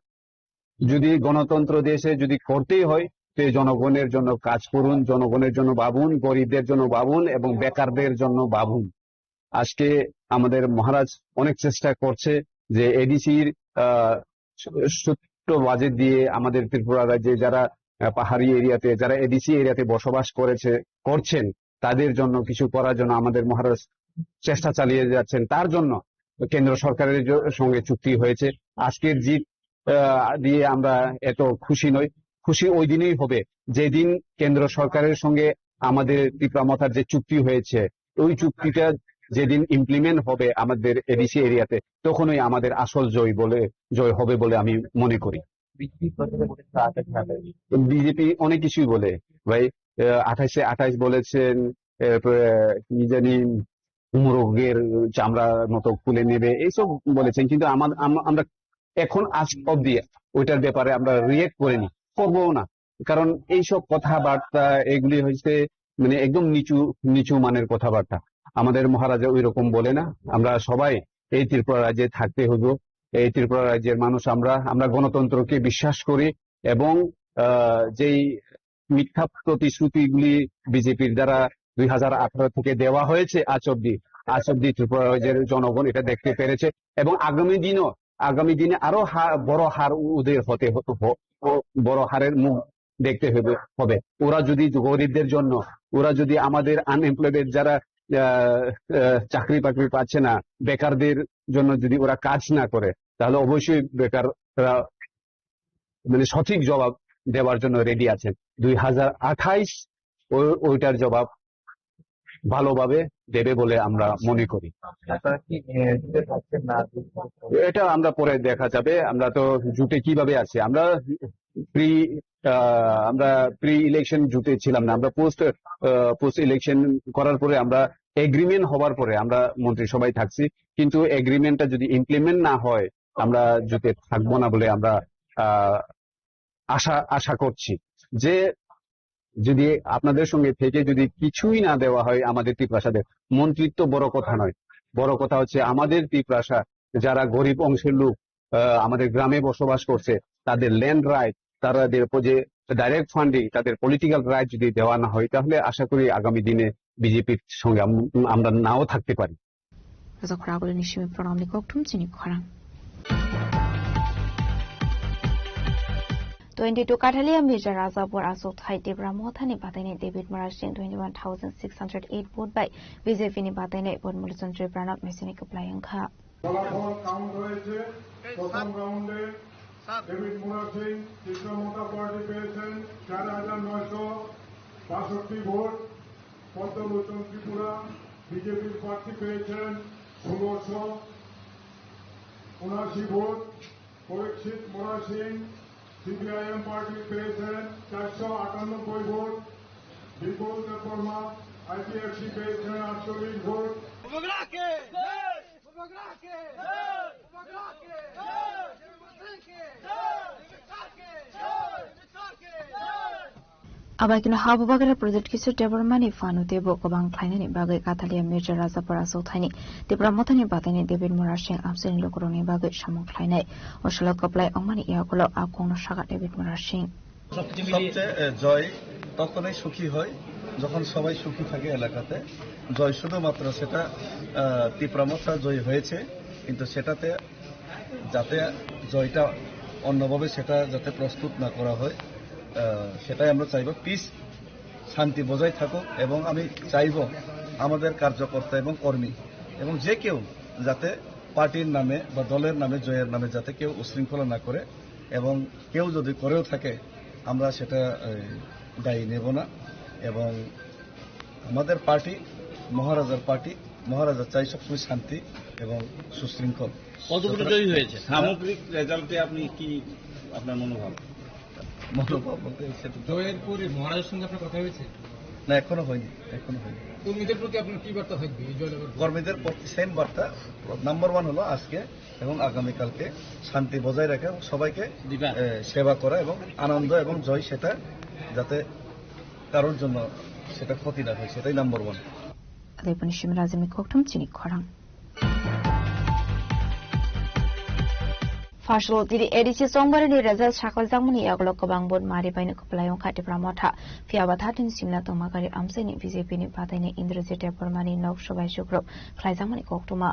যদি গণতন্ত্র দেশে যদি করতেই হয়, তো এই জনগণের জন্য কাজ করুন, জনগণের জন্য ভাবুন, গরিবদের জন্য ভাবুন এবং বেকারদের জন্য ভাবুন। আজকে আমাদের মহারাজ অনেক চেষ্টা করছে যে এডিসির আহ, সু-, সূত্র বাজেট দিয়ে আমাদের ত্রিপুরা রাজ্যে যারা আহ, পাহাড়ি এরিয়াতে, যারা এডিসি এরিয়াতে বসবাস করেছে, করছেন, তাদের জন্য কিছু করার জন্য আমাদের মহারাজ চেষ্টা চালিয়ে যাচ্ছেন। তার জন্য কেন্দ্র সরকারের জ-, সঙ্গে চুক্তি হয়েছে। আজকের জিত আহ, দিয়ে আমরা এত খুশি নই। খুশি ওই দিনই হবে, যেদিন কেন্দ্র সরকারের সঙ্গে আমাদের তিপ্রা মথার যে চুক্তি হয়েছে, ওই চুক্তিটা যেদিন ইমপ্লিমেন্ট হবে আমাদের এডিসি এরিয়াতে, তখনই আমাদের আসল জয় বলে, জয় হবে বলে আমি মনে করি। বিজেপি অনেক কিছুই বলে ভাই, আহ, আঠাশে আঠাশ বলেছেন, এরপরে কি জানি মোরগের চামড়ার মতো খুলে নেবে, এইসব বলেছেন। কিন্তু আমার, আম-, আমরা এখন আজ অবধি ওইটার ব্যাপারে আমরা রিয়েক্ট করিনি, করবও না। কারণ এইসব কথাবার্তা এগুলি হচ্ছে মানে একদম নিচু, নিচু মানের কথাবার্তা। আমাদের মহারাজা ওই রকম বলে না। আমরা সবাই এই ত্রিপুরা রাজ্যে থাকতে হইব। এই ত্রিপুরা রাজ্যের মানুষ আমরা, আমরা গণতন্ত্রকে বিশ্বাস করি এবং আহ, যেই মিথ্যা প্রতিশ্রুতিগুলি বিজেপির দ্বারা দুই হাজার আঠারো থেকে দেওয়া হয়েছে আজ অব্দি, আজ অব্দি ত্রিপুরা রাজ্যের জনগণ এটা দেখতে পেরেছে এবং আগামী দিনও, আগামী দিনে আরো হা-, বড় হার উদয় হতে হ-, হ-, ও বড় হারের মুখ দেখতে হবে, হবে। ওরা যদি গরিবদের জন্য, ওরা যদি আমাদের আনএমপ্লয়েড যারা আহ, আহ, চাকরি বাকরি পাচ্ছে না, বেকারদের জন্য যদি ওরা কাজ না করে, তাহলে অবশ্যই বেকাররা মানে সঠিক জবাব দেওয়ার জন্য রেডি আছেন। দুই হাজার আঠাইশ ও-, ওইটার জবাব ভালোভাবে দেবে বলে আমরা মনে করি। আপনারা কি, এ, জোটে থাকছেন না? এটা আমরা পরে দেখা যাবে। আমরা তো জোটে কিভাবে আছি, আমরা প্রি, আহ, আমরা প্রি ইলেকশন জোটে ছিলাম না, আমরা পোস্ট, আহ, পোস্ট ইলেকশন করার পরে, আমরা এগ্রিমেন্ট হওয়ার পরে আমরা মন্ত্রিসভায় থাকছি। কিন্তু এগ্রিমেন্টটা যদি ইমপ্লিমেন্ট না হয়, আমরা জোটে থাকবো না বলে আমরা আহ, আশা, আশা করছি যে যদি আপনাদের সঙ্গে থেকে যদি কিছুই না দেওয়া হয় আমাদের তিপ্রাসাদের, মন্ত্রিত্ব বড় কথা নয়। বড় কথা হচ্ছে আমাদের তিপ্রাসা যারা গরিব অংশের লোক, আহ, আমাদের গ্রামে বসবাস করছে, তাদের ল্যান্ড রাইট, তাদের যে ডাইরেক্ট ফান্ডিং, তাদের পলিটিক্যাল রাইট যদি দেওয়া না হয়, তাহলে আশা করি আগামী দিনে বিজেপির সঙ্গে আম-, আমরা নাও থাকতে পারি। Rwchapra agulini simi program ni kokthum chini khorang. Twenty two Kathalia Mija Rajapur achukthai Tipra Mothani batainai David Murasing twenty one thousand six hundred eight vote bai B J P ni batainai Bodmulochan Tripura no mechine kwplai wngkha. ফলাফল কাউন্ট হয়েছে। প্রথম রাউন্ডে ডেভিড মুরাসিং ত্রিপুরা মথা পার্টি পেয়েছেন চার হাজার নয়শো বাষট্টি ভোট। পদ্মলোচন ত্রিপুরা বিজেপির প্রার্থী পেয়েছেন ষোলোশো উনআশি ভোট। পরীক্ষিত মুরাসিং সিপিআইএম পার্টি পেয়েছেন চারশো আটানব্বই ভোট। বিপুল দেববর্মা আইপিএফটি পেয়েছেন আটচল্লিশ vote. Abaikeno ha bubagra Pradyot Kishore Debbarmani phano teibo kwbang khlainani bagwi Kathalia Mirza Rajapara Sothaini Tipra Mothani bataini David Murasing absini lukurokni bagwi samung khlainai. O salo kwplai wngmani yagulo a kongno sakha David Murasing. সবচেয়ে, এ, জয় তখনই সুখী হয় যখন সবাই সুখী থাকে এলাকাতে। জয় শুধুমাত্র সেটা, আহ, তিপ্রা মথা জয়ী হয়েছে, কিন্তু সেটাতে যাতে জয়টা অন্যভাবে সেটা যাতে প্রস্তুত না করা হয়, আহ, সেটাই আমরা চাইব। পিস, শান্তি বজায় থাকুক এবং আমি চাইব আমাদের কার্যকর্তা এবং কর্মী এবং যে কেউ যাতে পার্টির নামে বা দলের নামে, জয়ের নামে যাতে কেউ উশৃঙ্খলা না করে এবং কেউ যদি করেও থাকে আমরা সেটা, এই, দায়ী নেব না। এবং আমাদের পার্টি মহারাজার পার্টি, মহারাজা চাই সবসময় শান্তি এবং সুশৃঙ্খল। কতগুলো জয়ী হয়েছে? সামগ্রিক রেজাল্টে আপনি কি, আপনার মনোভাব? মনোভাব বলতে সেটা তো জয়ের পরে মহারাজের সঙ্গে আপনার কথা হয়েছে? না, এখনো হয়নি, এখনো হয়নি। কর্মীদের প্রতি আপনার কি বার্তা থাকবে এই জয়লাভের পর? কর্মীদের প্রতি সেম বার্তা, নাম্বার ওয়ান হলো আজকে এবং আগামীকালকে শান্তি বজায় রাখা এবং সবাইকে, দিবা। এ, সেবা করা এবং আনন্দ এবং জয় সেটা যাতে কারোর জন্য সেটা ক্ষতি না হয়, সেটাই number one. Adai puni simi rajini kokthum chini khorang. Phasalo tiri A D C chongbarini result sakhaljakmani yagulo kwbang vote mari baino kwplai wngkha Tipra Motha. Phiya ba thatini simna tongma kari amchaini B J P ni bataini Indrajit Debbarmani nok sobai sukrub khlaijakmani koktwma.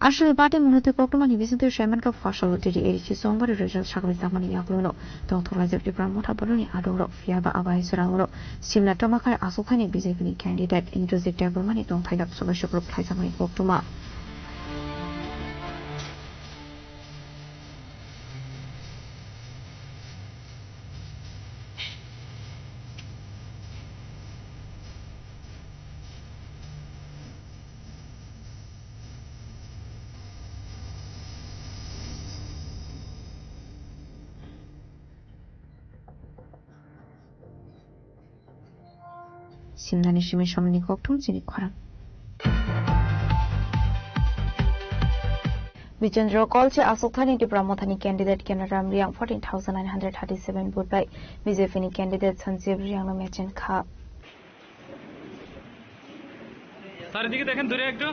Aswk bati mwnwi tei koktwmani bisingtwi saimankha phasalo tiri A D C chongbarini result sakhaljakmani yagulo tongthok laijak Tipra Motha boroni adongrok, phiya ba abai chwrairok simna tongma kari aswk thaini B J P ni candidate Indrajit Debbarmani tongthai nok sobai sukrub khlaijakmani koktwma. Simnani simi somni kokthum chini khorang. Bichendra Kolchi aswk thani Tipra Mothani candidate Kenaram Reang fourteen thousand nine hundred thirty seven vote bai B J P ni candidate Sanjeev Reang no mechen kha. চারিদিকে দেখেন, দূরে একটু।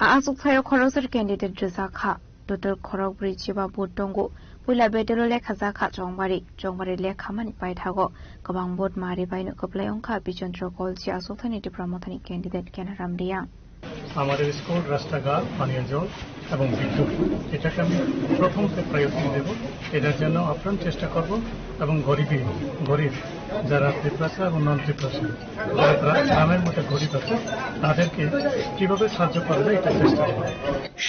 A aswk thaio khoroksa candidate rwjak kha. Total khorok brwi chiba vote tongo. Puila battle o lekha jak kha Chongbari. Chongbari lekha mani paithago kwbang vote mari baino kwplai wngkha Bichendra Kolchi aswk thani Tipra Mothani candidate Kenaram Reang. আমাদের স্কুল, রাস্তাঘাট, পানীয় জল এবং বিদ্যুৎ, এটাকে আমি প্রথম প্রায়োরিটি দেব। এটার জন্য আপ্রাণ চেষ্টা করব এবং গরিবী, গরিব যারা ত্রিপ্রাসা এবং নন ত্রিপ্রাসা, যারা গ্রা-, গ্রামের মধ্যে গরিব আছে, তাদেরকে কিভাবে সাহায্য করা যায়, এটা চেষ্টা করব।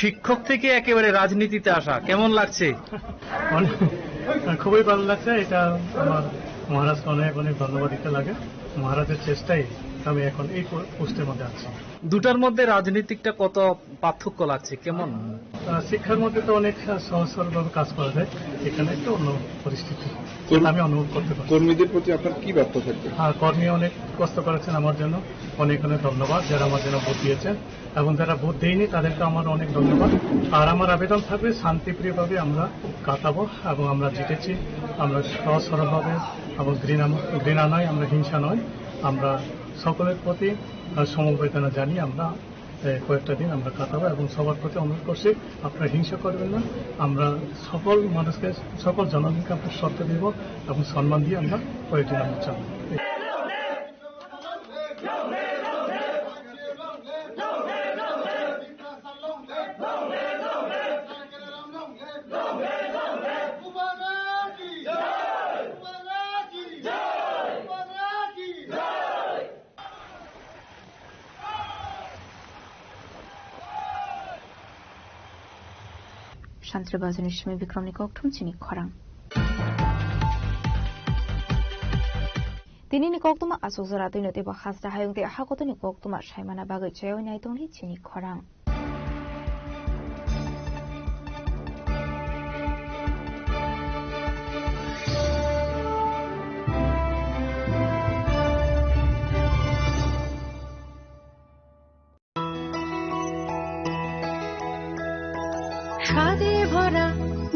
শিক্ষক থেকে একেবারে রাজনীতিতে আসা কেমন লাগছে? অনেক, খুবই ভালো লাগছে। এটা আমার মহারাজকে অনেক অনেক ধন্যবাদ দিতে লাগে। মহারাজের চেষ্টায় আমি এখন এই পো-, পোস্টের মধ্যে আছি। দুটার মধ্যে রাজনীতিকটা কত পার্থক্য লাগছে, কেমন? আহ, শিক্ষার মধ্যে তো অনেক সহজ সরলভাবে কাজ করা যায়, এখানে একটু অন্য পরিস্থিতি, কর্ম-, আমি অনুভব করতে পারি। কর্মীদের প্রতি আপনার কি বার্তা থাকবে? হ্যাঁ, কর্মী অনেক কষ্ট করেছেন আমার জন্য, অনেক অনেক ধন্যবাদ যারা আমার জন্য ভোট দিয়েছেন। এবং যারা ভোট দেয়নি তাদেরকে আমার অনেক ধন্যবাদ। আর আমার আবেদন থাকবে শান্তিপ্রিয়ভাবে আমরা কাটাবো এবং আমরা জিতেছি। আমরা সহজ সরলভাবে এবং ঘৃণা, ঘৃণা নয়, আমরা হিংসা নয়, আমরা সকলের প্রতি, আহ, সমবেদনা জানিয়ে আমরা, আহ, কয়েকটা দিন আমরা কাটাবো এবং সবার প্রতি অনুরোধ করছি আপনারা হিংসা করবেন না। আমরা সকল মানুষকে, সকল জনগণকে আমরা শ্রদ্ধা দিব এবং সম্মান দিয়ে আমরা কয়েকটি দিন আমরা চালাবো। Santri Bajani Simi Bikramni kokthum chini khorang. Tinini koktwma aswk jora twino teibo hasta hayung tei hakotorni koktwma saimana bagwi chaywi nai tongdi chini khorang. স্বাদে ভরা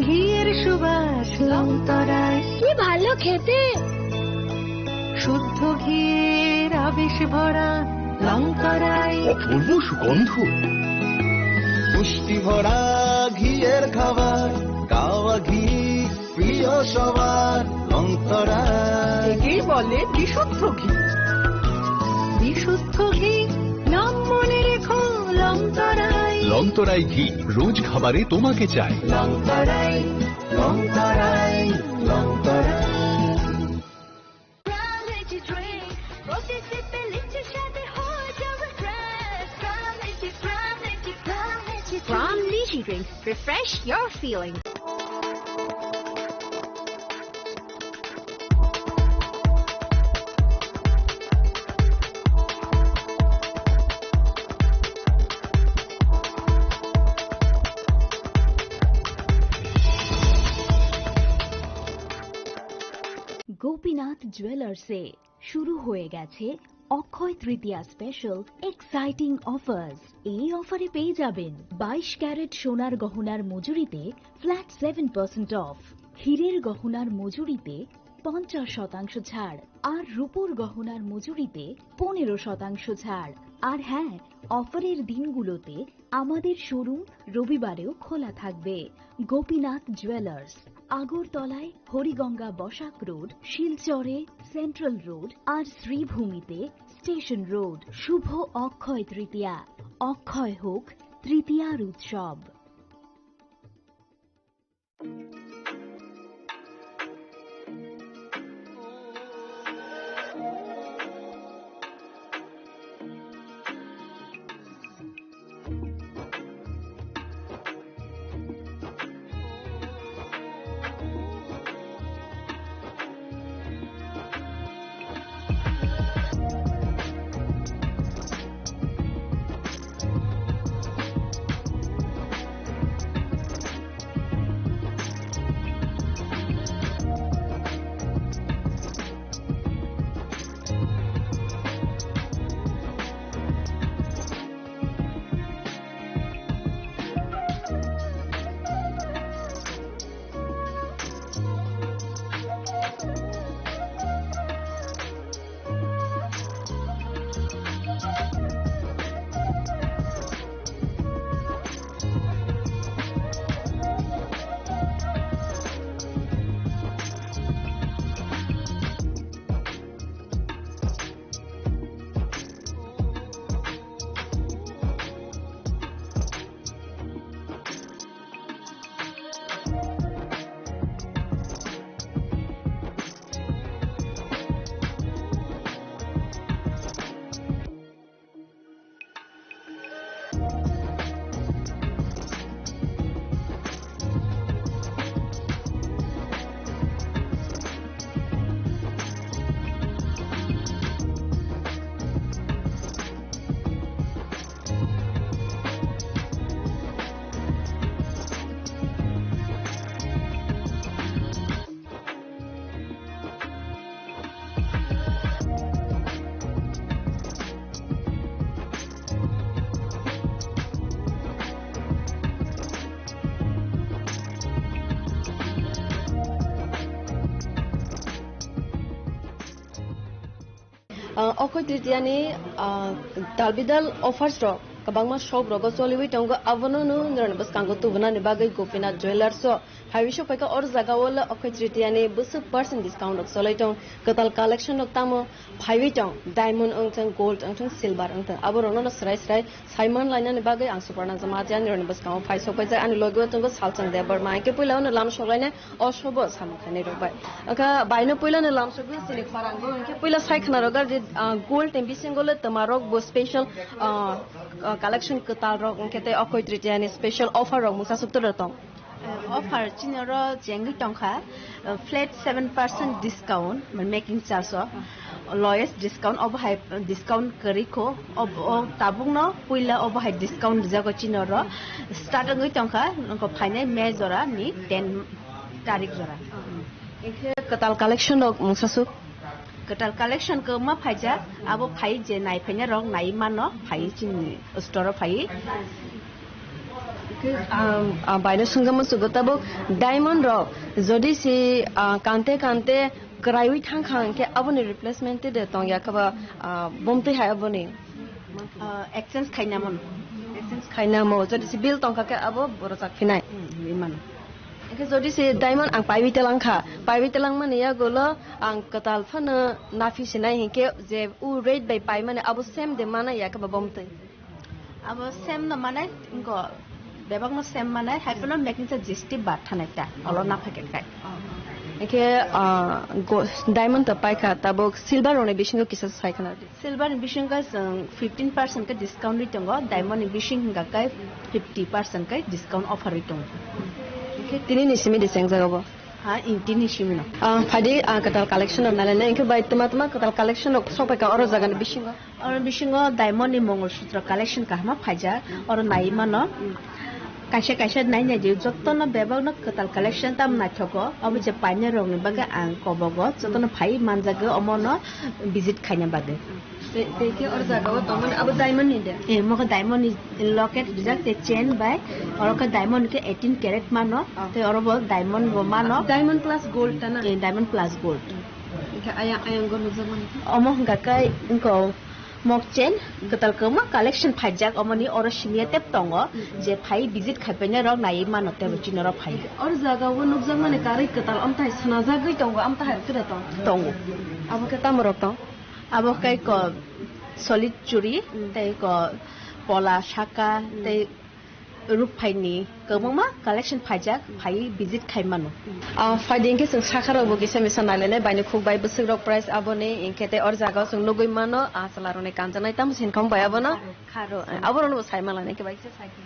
ঘিয়ের সুবাস লংতরায়। কি ভালো খেতে। শুদ্ধ ঘিয়ের আবেশ ভরা লংতরায়। অপূর্ব সুগন্ধ। পুষ্টি ভরা ঘিয়ের খাবার, গাওয়া ঘি প্রিয় সবার লংতরায়। একেই বলে বিশুদ্ধ ঘি। বিশুদ্ধ ঘি, নাম মনে রেখো লংতরায়। লংতরাই ঘি, রোজ খাবারে তোমাকে চাই। লংতরায়, লংতরায়, Longtharai. From Lychee Drinks, refresh your feeling. Gopinath জুয়েলার্সে শুরু হয়ে গেছে অক্ষয় তৃতীয়া স্পেশাল এক্সাইটিং অফার্স। এই অফারে পেয়ে যাবেন বাইশ ক্যারেট সোনার গহনার মজুরিতে ফ্ল্যাট সেভেন পার্সেন্ট অফ, হীরের গহনার মজুরিতে পঞ্চাশ শতাংশ ছাড়, আর রূপোর গহনার মজুরিতে পনেরো শতাংশ ছাড়। আর হ্যাঁ, অফারের দিনগুলোতে আমাদের শোরুম রবিবারেও খোলা থাকবে। গোপীনাথ জুয়েলার্স, আগরতলায় হরিগঙ্গা বসাক রোড, শিলচরে সেন্ট্রাল রোড আর শ্রীভূমিতে স্টেশন রোড। শুভ অক্ষয় তৃতীয়া, অক্ষয় হোক তৃতীয়ার উৎসব। Ah, Okhoy Tritiyani, ah, dalbidal offers rok kwbangma shop rogo choliwi tongo, abono no norokni bwskango tubunani bagwi Gopinath Jewellers o phaiwi sokphaikha. Oro jaga o le Okhoy Tritiyani bwswk percent discount rok cholai tong, kwtal collection rok tamo phaiwi tong, diamond wngthang, gold wngthang, silver wngthang, abo rokno no srai srai Saiman lainani bagwi ang Suparna Jamatia, ani rokni bwskango phai sokpaijak, ani logi o tongo Salchang Debbarma. Hingke puila ono lam sok lainai, o sobo samung khainai rok bai. Wngkha baino puila no lam sokwi chini khorang bo, hingke puila sai khna rok je, ah, gold ni bisingo le twma rok bo special, ah, ah, collection kwtal rok, hingke tei Okhoy Tritiyani special offer rok mungsa suktor tong. Eh, offer chini oro chengwi tongkha, eh, flat seven percent discount, mane making charge o. Lowest discount obo hai discount kwrwi kho, ob-, o tabukno puila obo hai discount rijago chini oro start wngwi tongkha, nokho phainai May jora ni ten tarik jora. Hinkhe kwtal collection rok mungsa suk? Kwtal collection kwbangma phaijak, abo phai je nai phainai rok nai mano phai chini store o phai. Hinkhe, um, uh, baino sungjamu sugo tabuk diamond rok jodi si, uh, kante kante kwraiwi thang kha, hinkhe aboni replacement de tong ya khe ba, ah, bomtwi hai aboni? Ah, exchange khaina mano. Exchange khaina mo, jodi se bill tong kha khe abo borok chak phinai. Hmm, imano. Hinkhe jodi se diamond ang paiwi telang kha, paiwi telang mani yagulo ang kwtal phano naphi sinai hinkhe je u rate bai pai mani abo same de mana ya khe ba bomtwi? Abo same no manai, inko bebak no same manai, hai phano making cha G S T bad thanai ta, olo na phake kai. Eke, ah, go-, diamond to paikha, tabuk silver rokni bisingo kisa sai khana di. Silver ni bisingo chwng fifteen percent ke discount ri tongo, diamond ni bising hingka kai fifty percent ke discount offer ri tongo. Eke tini ni simi di sengjak obo. Ha, in tini simi no. Ah, phadi, ah, kwtal collection rok nalai nai, inke bai tuma tuma kwtal collection rok sok pai ka oro jaga ni bisingo. Oro bisingo diamond ni Mongol Sutra collection kahama phaijak. Oro nai mano. Kaisa kaisa nai nai di, jotono bebak no kwtal collection tam naithogo. Obo je painai rok ni bagwi ang kobogo. Jotono phai manjagwi omo no visit khaina bagwi. Te, te ke oro jaga o tongmani abo diamond ni de? Eh, mokhe diamond ni locket rijak te chain bai. Oro khe diamond khe eighteen carat mano. Oh. Te oro bo diamond bo mano. Diamond plus gold ta na? Eh, diamond plus gold. Hingke ayang, ayang go nujak mani. Omo hingka khe, wngko mok chain, kwtal kwbangma collection phaijak, omoni oro simiya tep tongo, je phai visit khaipaina rok naiwi mano tebo chini oro phai. Oro jaga o nukjak mani karwi kwtal amtai swnajagwi tongo, amtai hai kwrwi tong? Tongo. Abo khe tamo rok tong? Abo khe ko solid churi, Mm. tei ko pola saka, Mm. tei Rukphaini kwbangma collection phaijak, phai visit khai mano. Ah, phaidi hinkhe chwng sakha rokbo kisa misa nailainai, baini khuk bai bwswk rok price aboni, hinkhe tei or jaga o chwng nugwi mano, ah, chwla rokni kanjaknai tamo sin khong bai abono. Kharo. Ah, abo rokno bo sai mala nai khe bai kisa sai khe.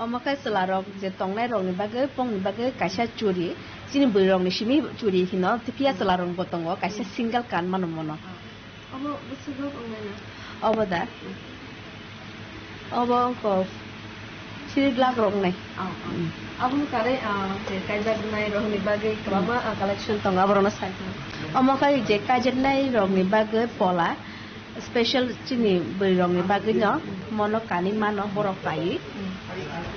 Omo khe chwla rok je tongnai rokni bagwi, pongni bagwi kaisa churi, chini bwrwi rokni simi churi hino, phiya chwla rokbo tongo, kaisa single kan mano mono. Obo bwswk rok wngnai na? Obo da? Obo wngkha three lakh rok wngnai. Oh, oh. Mm. Aboni karwi, ah, je kaijaknai rokni bagwi kwbangma, ah, collection tongo, aborokno sai. Omo khai je kaijaknai rokni bagwi pola special chini bwrwi rokni bagwi no mono kanwi mano borok kaiwi.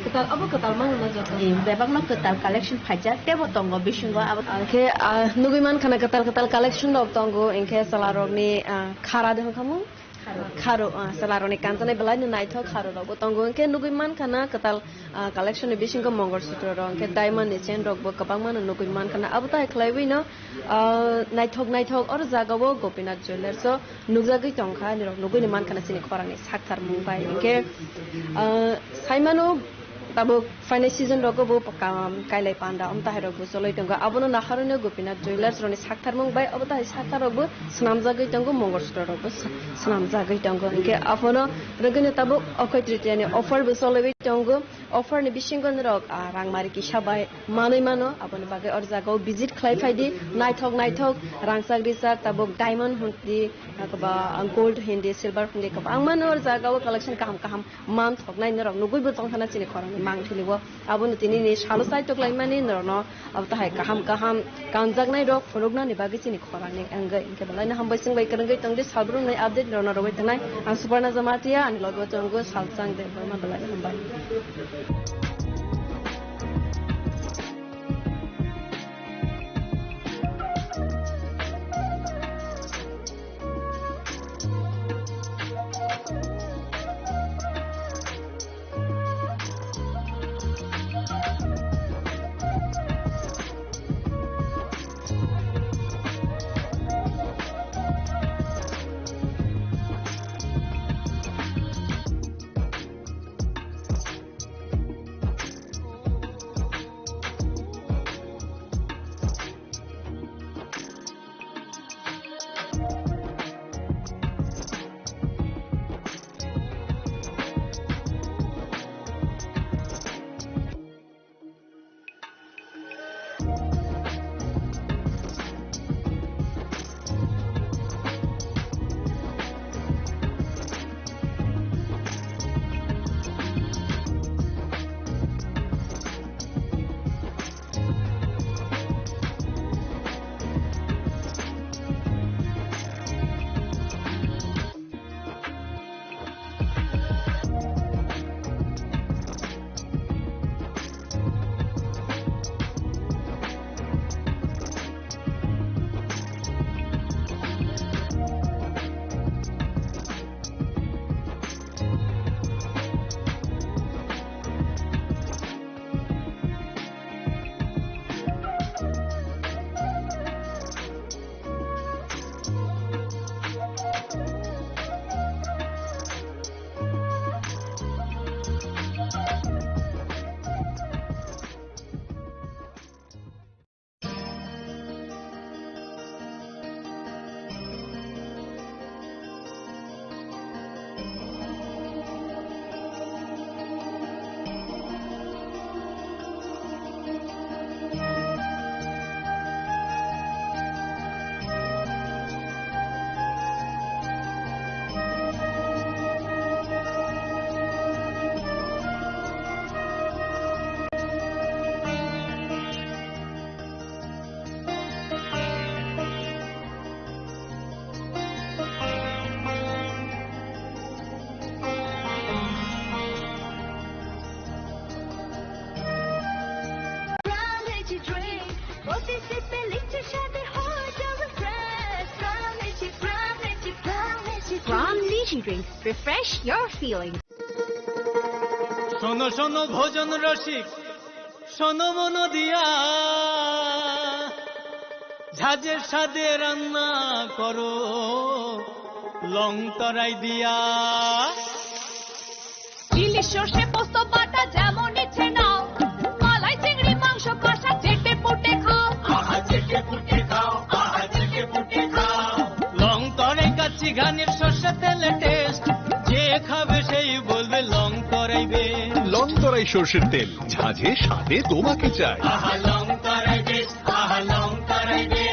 Kwtal, obo kwtal mangno joto. Eh, bebakno kwtal collection phaijak, tebo tongo bisingo abo. Hinkhe, ah, nugwi mankha na kwtal kwtal collection rok tongo, hinkhe chwla rokni, ah, khara de hwnkha mung? Kharo. Kharo, ah, chwla rokni kanjaknai belai no naithok kharo rokbo tongo, hinkhe nugwi mankha na kwtal, ah, collection ni bisingo mongol sutro rok, hinkhe diamond ni chain rokbo kwbangma no nugwi mankha na. Abo tai khlaiwi no, ah, naithok naithok oro jaga o Gopinath Jewellers o nukjagwi tongkha, nirok nugwi ni mankha na chini khorang ni sakthar mung bai. Hinkhe, ah, saimano tabuk phainai season rogo bo kam kailai panda om tahai rok bo choloi tongo. Abono naharwi no Gopinath Jewellers rokni sakthar mung bai obo tahai sakthar rok bo swnamjagwi tongo, mongol sutro rok bo sw-, swnamjagwi tongo. Hinkhe abono rwgwino tabuk Okhoi Tritiya ni offer bo choloi tongo. Offer ni bisingo norok, ah, rang mari kisa bai manwi mano, aboni bagwi or jaga o visit khlai phaidi, naithok naithok rangchak richak tabuk diamond hindi, ah, kwba, ah, gold hindi, silver hindi kwbangma no or jaga o collection kaham kaham manthoknai norok nugwi bo tongthana chini khorang ni mangthili o. Abono tini ni salo chaitok laimani norokno abo tahai kaham kaham kanjaknai rok phunuknani bagwi chini khorang ni wngwi. Hinkhe belai no hambai chwng bai kwrwngwi tongdi, salbrumni update rokno rwui tongnai. Ang Suparna Jamatia, ani logo tongo Salchang Debbarma, belai no hambai. Drinks, refresh your feelings. শোনো শোনো ভোজন রসিক, শোনো মন দিয়া, ঝাঁঝের স্বাদে রান্না করো লং তরাই দিয়া। ইলিশ সর্ষে পোস্ত বাটা যেমন ইচ্ছে নাও, মালাই চিংড়ি মাংস কষা চেটে পুটে খাও। আহা, চেটে পুটে খাও, আহা, চেটে পুটে খাও। লং তরে কাচ্চি ঘানির সর্ষে তেলে টেস্ট, যে খাবে সেই বলবে লং তরাই বেশ। লং তরাই সর্ষের তেল, ঝাঁঝে স্বাদে তোমাকে চাই। আহা, লং তরাই বেশ, আহা, লং তরাই বেশ।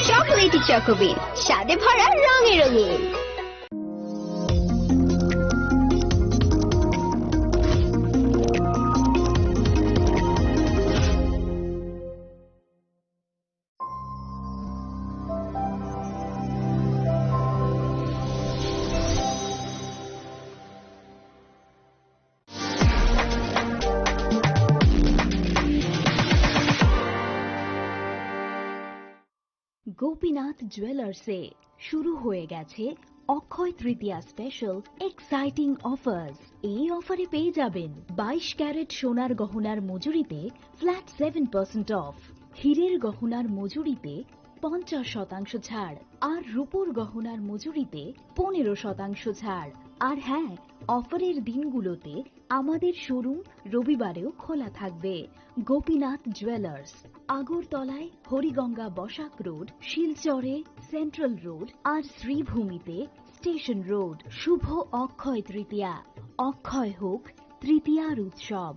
চকোলেটি চকোবিন, স্বাদে ভরা, রঙে রঙিন। গোপীনাথ জুয়েলার্সে শুরু হয়ে গেছে অক্ষয় তৃতীয়া স্পেশাল এক্সাইটিং অফার্স। এই অফারে পেয়ে যাবেন বাইশ ক্যারেট সোনার গহনার মজুরিতে ফ্ল্যাট সেভেন পার্সেন্ট অফ, হীরের গহনার মজুরিতে পঞ্চাশ শতাংশ ছাড়, আর রূপোর গহনার মজুরিতে পনেরো শতাংশ ছাড়। আর হ্যাঁ, অফারের দিনগুলোতে আমাদের শোরুম রবিবারেও খোলা থাকবে। গোপীনাথ জুয়েলার্স, আগরতলায় হরিগঙ্গা বসাক রোড, শিলচরে সেন্ট্রাল রোড আর শ্রীভূমিতে স্টেশন রোড। শুভ অক্ষয় তৃতীয়া, অক্ষয় হোক তৃতীয়ার উৎসব।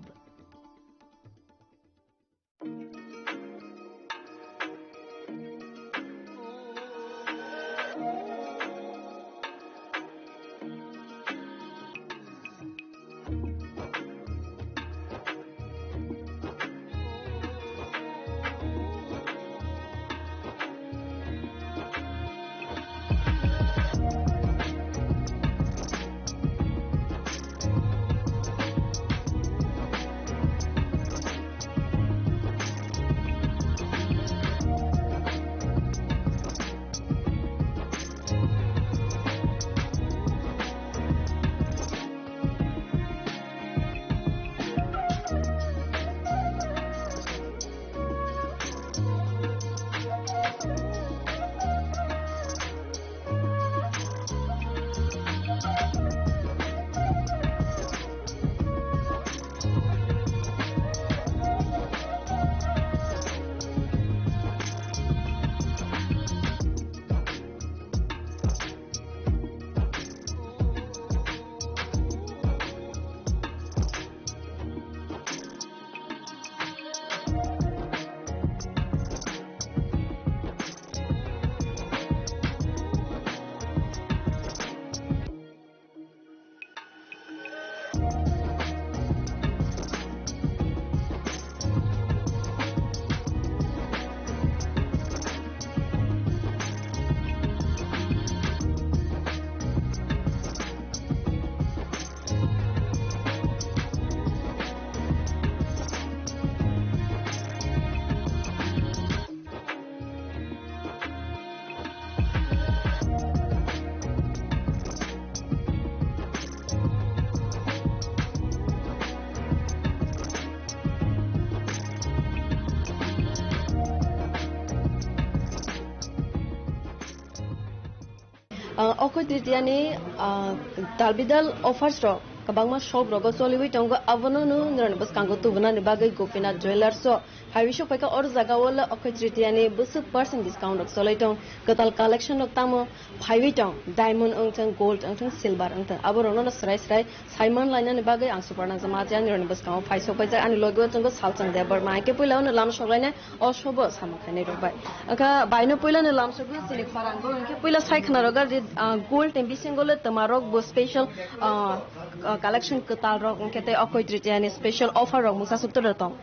Ah, Okkoi Tritiyani, ah, dalbidal offers rok kwbangma shop rogo choliwi tongo, abono no norokni bwskango tubunani bagwi Gopinath Jewellers o phaiwi sokphaikha. Oro jaga o le Okkoi Tritiyani bwswk percent discount rok cholai tong, kwtal collection rok tamo phaiwi tong, diamond wngthang, gold wngthang, silver wngthang, abo rokno no swrai swrai Simon lainani bagwi ang super nang jama, ani roni bwskango phai sok paijak, ani logi o tongo Salchang Debbarma. Hingke puila ono lam sok lainai, o sobo samung khainai rok bai. Wngkha baino puila ni lam sok chini khorang go, hingke puila sai khna rok gari, ah, gold ni bisingo le twma rok bo special, ah, ah, collection kwtal rok, hingke tei Okkoi Tritiyani special offer rok mungsa suk toro tong.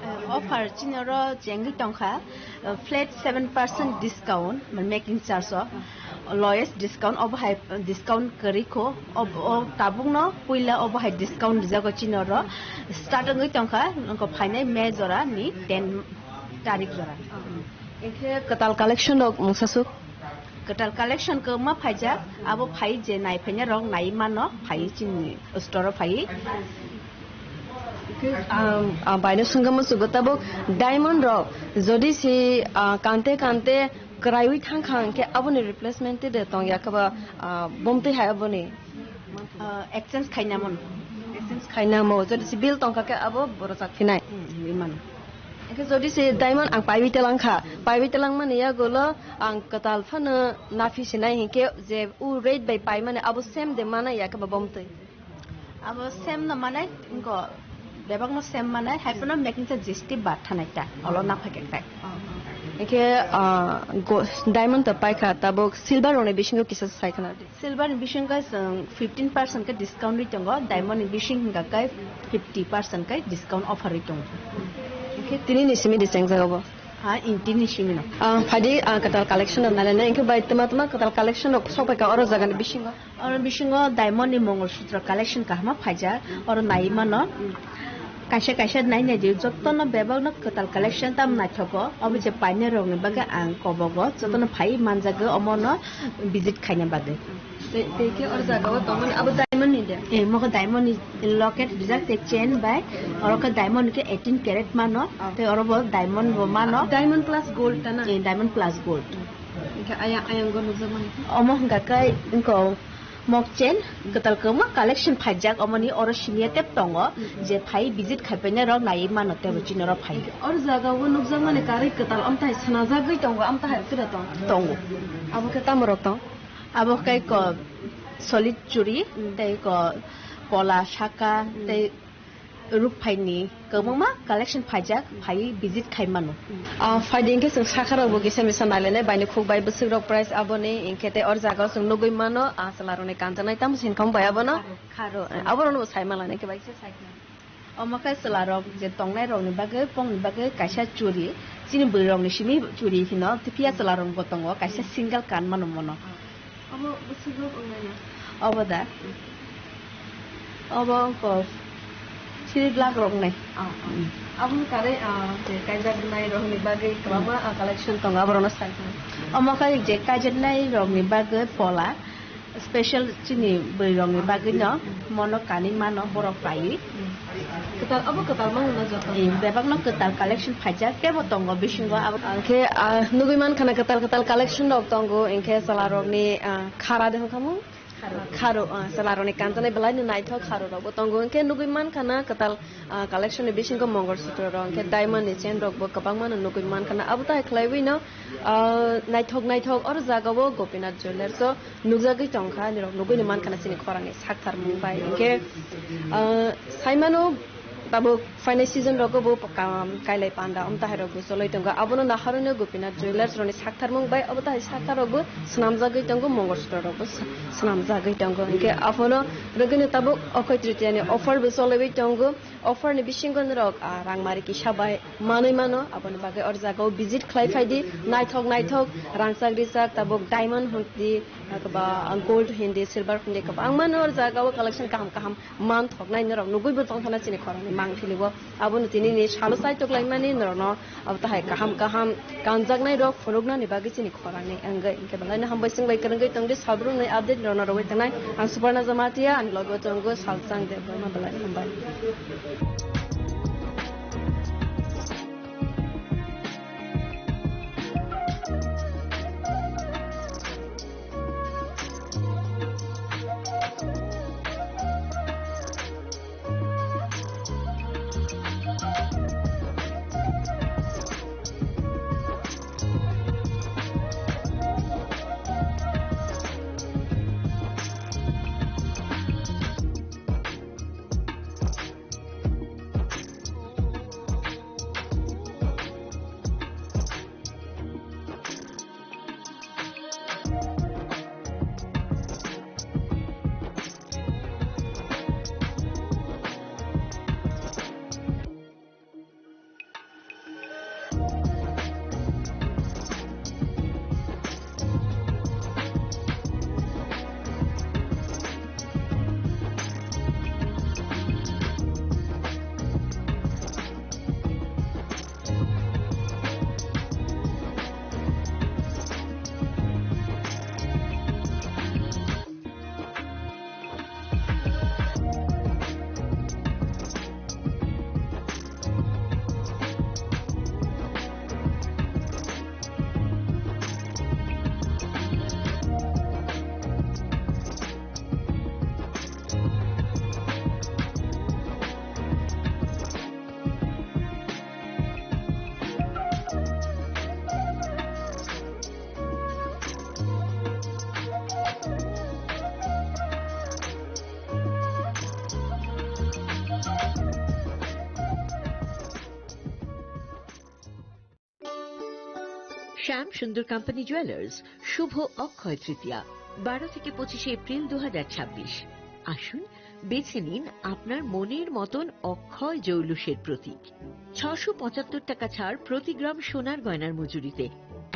Eh, offer chini oro chengwi tongkha, eh, flat seven percent discount, mane making charge o. Lowest discount obo hai discount kwrwi kho, ob-, o tabukno puila obo hai discount rijago chini oro start wngwi tongkha, nokho phainai May jora ni ten tarik jora. Enkhe kwtal collection rok mungsa suk? Kwtal collection kwbangma phaijak, abo phai je nai phainai rok nai mano phai chini store o phai. Enkhe, um, uh, baino swngkha musugo tabuk diamond rok jodi si, uh, kante kante kwraiwi thang kha, hwnkhe aboni replacement de tong ya khe ba, ah, bomtwi hai aboni? Ah, exchange khaina mon. Exchange khaina mo, jodi se bill tong kha khe abo borok chak phinai. Hmm, imano. Hwnkhe jodi se diamond ang paiwi telang kha, paiwi telang mani yagulo ang kwtal phano naphi sinai, hwnkhe je u rate bai pai mani abo same de mana ya khe ba bomtwi? Abo same no manai, inko bebak no same manai, hai phano making charge G S T baad thanai ta, olo na phai khe khai. Hwnkhe, ah, go-, diamond to paikha, tabuk silver rokni bisingo kisa sai khna di. Silver ni bisingo chwng fifteen percent khe discount ri tongo, diamond ni bising hwnkha khe fifty percent khe discount offer ri tongo. Hwnkhe tini ni simi di chengjak abo? Ha, in tini simi no. Ah, phaidi, ah, kwtal collection rok nainai, hwnkhe bai tma tma kwtal collection rok sok paikha oro jaga ni bisingo? Oro bisingo diamond ni Mongol Sutra collection kahama phaijak, oro nai mano. Kaisa kaisa nai nai di, jotono bebak no kwtal collection tam naithogo, obo je painai rok ni bagwi ang kobogo, jotono phai manjagwi omo no visit khaina bagwi. Tei, tei khe oro jaga o tongmani abo diamond ni de? Eh, mokhe diamond ni locket rijak tei chain bai, oro khe diamond ni khe eighteen carat mano, tei oro bo diamond bo mano. Diamond plus gold ta na? Eh, diamond plus gold. Hwnkhe ayang, ayang go nukjakmani. Omo hwnkha khe wngkha mok chain kwtal kwbangma collection phaijak, omoni oro simiya tep tongo, je phai visit khaipainai rok naiwi mano tebo chini oro phai. Oro jaga o nukjakmani karwi kwtal amtai swnajagwi tongo, amtai hai khe da tong? Tongo. Abo khe tamo rok tong? Abo khe ko solid churi, tei ko pola saka, tei ruk phaini kwbangma collection phaijak, phai visit khai mano. Ah, phaidi hwnkhe chwng sakha rok bo kisa misa nailainai, baini khuk bai bwswk rok price aboni, hwnkhe tei or jaga o chwng nugui mano, ah, chwla rokni kanjaknai tamo sin kham bai abono. Kharo. Abo rokno bo sai mala nai khe bai khe sai khe. Omo khe chwla rok je tongnai rokni bagwi, pokni bagwi kaisa churi, chini bwrwi rokni simi churi hino, phiya chwla rok bo tongo, kaisa single kan mano mono. Obo bwswk rok wngnai na? Obo da? Obo wngkha three lakh rok wngnai. Ah, ah. Aboni karwi, ah, je kaijaknai rokni bagwi kwbangma, ah, collection tongo, aborokno sai khe. Omo khe je kaijaknai rokni bagwi pola special chini bwrwi rokni bagwi no mono kanwi mano borok kaiwi. Kwtal, obo kwtal mano na joto? Eh, bebak no kwtal collection phaijak, tebo tongo bisingo abo. Hwnkhe, ah, nugui mankha na kwtal kwtal collection rok tongo, hwnkhe chwla rokni, ah, khara de hwnkha mo? Kharo. Kharo, ah, chwla rokni kanjaknai belai no naithok kharo rok bo tongo, hwnkhe nugui mankha na kwtal, ah, collection ni bisingo mongol sutro rok, hwnkhe diamond ni chain rok bo kwbangma no nugui mankha na, abo tai khlaiwi no, ah, naithok naithok oro jaga o Gopinath Jewellers o nukjagwi tongkha, nirok nugui ni mankha na chini khorang ni sakthar mung bai, hwnkhe, ah, saimano tabuk phainai season rogo bo kam kailai panda, um, tahai rok bo choloi tongo. Abono naharwi no Gopinath Jewellers rokni saktharmung bai obo tahai sakthar rok bo swnamjagwi tongo, mongol sutro rok bo sw-, swnamjagwi tongo. Hwnkhe abono rwgwino tabuk Okhoi Tritiya ni offer bo cholaiwi tongo. Offer ni bisingo norok, ah, rangmari kisa bai manwi mano, aboni bagwi or jaga o visit khlai phaidi, naithok naithok rangchak rijak tabuk diamond hwnkhe di, ah, ba gold hindi, silver hindi, kwbangma no or jaga o collection kaham kaham manthoknai norok nugui bo tongthana chini khorang ni mangpili o. Abono tini ni salo chaitok laimani norokno abo tahai kaham kaham kanjaknai rok phunuknani bagwi chini khorang ni wngwi. Hwnkhe belai no hambai chwng bai kwrwngwi tongdi, salbrumni update rokno rwui tongnai. Ang Suparna Jamatia, ani logo tongo Salchang Debbarma, belai no hambai. শ্যাম সুন্দর company jewellers, শুভ অক্ষয় তৃতীয়া, বারো থেকে পঁচিশে এপ্রিল দু হাজার ছাব্বিশ। আসুন, বেছে নিন আপনার মনের মতন অক্ষয় জৌলুসের প্রতীক। ছশো পঁচাত্তর টাকা ছাড় প্রতি গ্রাম সোনার গয়নার মজুরিতে,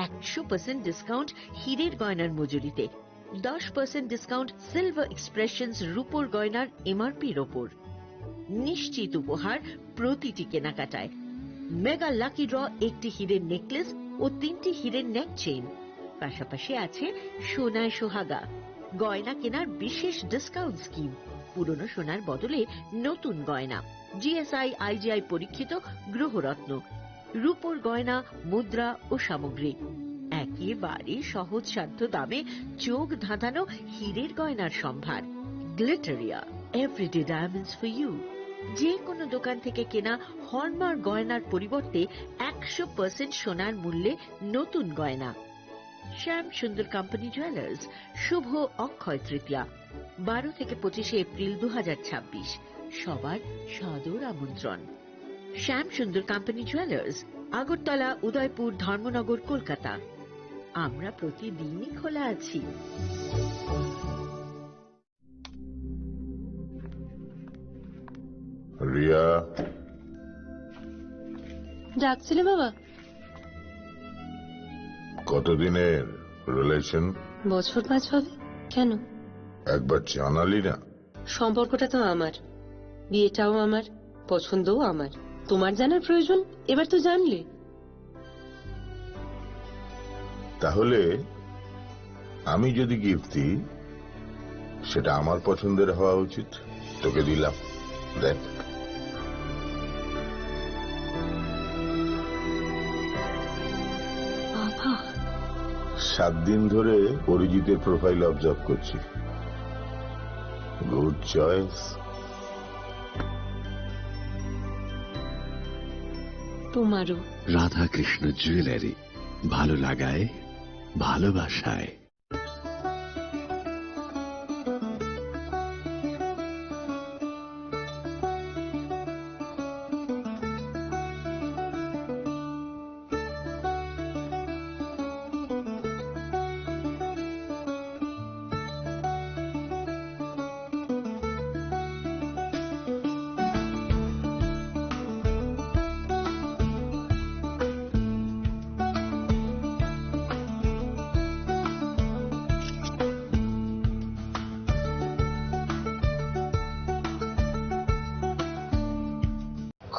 একশো পার্সেন্ট ডিসকাউন্ট হীরের গয়নার মজুরিতে, দশ পার্সেন্ট ডিসকাউন্ট সিলভার এক্সপ্রেশনস রূপোর গয়নার এমআরপির ওপর। নিশ্চিত উপহার প্রতিটি কেনাকাটায়। মেগা লাকি ড্র, একটি হীরের নেকলেস ও তিনটি হীরের নেক চেইন। পাশাপাশি আছে সোনায় সোহাগা, গয়না কেনার বিশেষ ডিসকাউন্ট স্কিম, পুরনো সোনার বদলে নতুন গয়না, জিএসআই আইজিআই পরীক্ষিত গ্রহরত্ন, রূপোর গয়না, মুদ্রা ও সামগ্রী। একেবারে সহজসাধ্য দামে চোখ ধাঁধানো হীরের গয়নার সম্ভার। Glitteria, everyday diamonds for you. যে কোনো দোকান থেকে কেনা হলমার্ক গয়নার পরিবর্তে একশো পার্সেন্ট সোনার মূল্যে নতুন গয়না। শ্যাম সুন্দর কোম্পানি জুয়েলার্স, শুভ অক্ষয় তৃতীয়া, বারো থেকে পঁচিশে এপ্রিল দু হাজার ছাব্বিশ। সবার সাদর আমন্ত্রণ। শ্যাম সুন্দর কোম্পানি জুয়েলার্স, আগরতলা, উদয়পুর, ধর্মনগর, কলকাতা। আমরা প্রতিদিনই খোলা আছি। রিয়া। ডাকছিলে বাবা? কতদিনের রিলেশন? বছর পাঁচ হবে। কেন? একবার জানালি না। সম্পর্কটা তো আমার, বিয়েটাও আমার, পছন্দও আমার। তোমার জানার প্রয়োজন? এবার তো জানলে। তাহলে আমি যদি গিফট দিই, সেটা আমার পছন্দের হওয়া উচিত। তোকে দিলাম, দেখ। বাবা। সাত দিন ধরে অরিজিতের প্রোফাইল অবজার্ভ করছি। Good choice. তোমারও। রাধাকৃষ্ণ জুয়েলারি, ভালো লাগায়, ভালোবাসায়।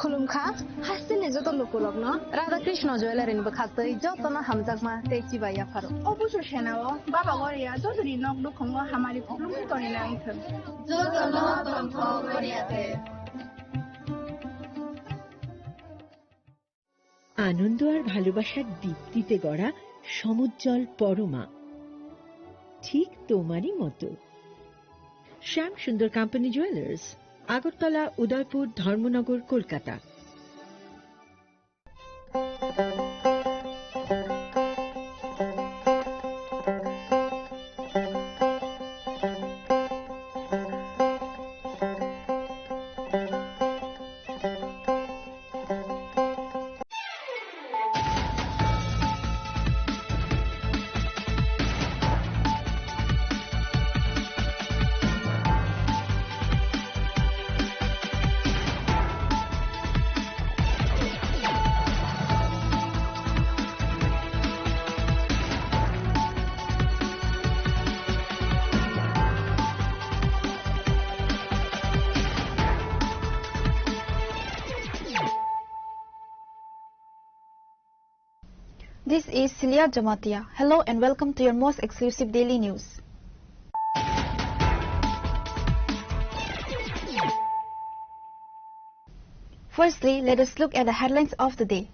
Khulumkha, hasteni joto lukurokno Radha Krishna Jewellery ni bwkhaktwi jotono hamjakma tei chibai yapharo. O busu senao Baba Goria jotoni nok nukhungo hamari khulumwi tonina wngthwng. Jotono tongthok Goria de. আনন্দ আর ভালোবাসার দীপ্তিতে গড়া সমুজ্জ্বল পরমা, ঠিক তোমারই মতো। শ্যাম সুন্দর কোম্পানি জুয়েলার্স, আগরতলা, উদয়পুর, ধর্মনগর, Kolkata. This is Celia Jamatia. Hello and welcome to your most exclusive daily news. Firstly, let us look at the headlines of the day.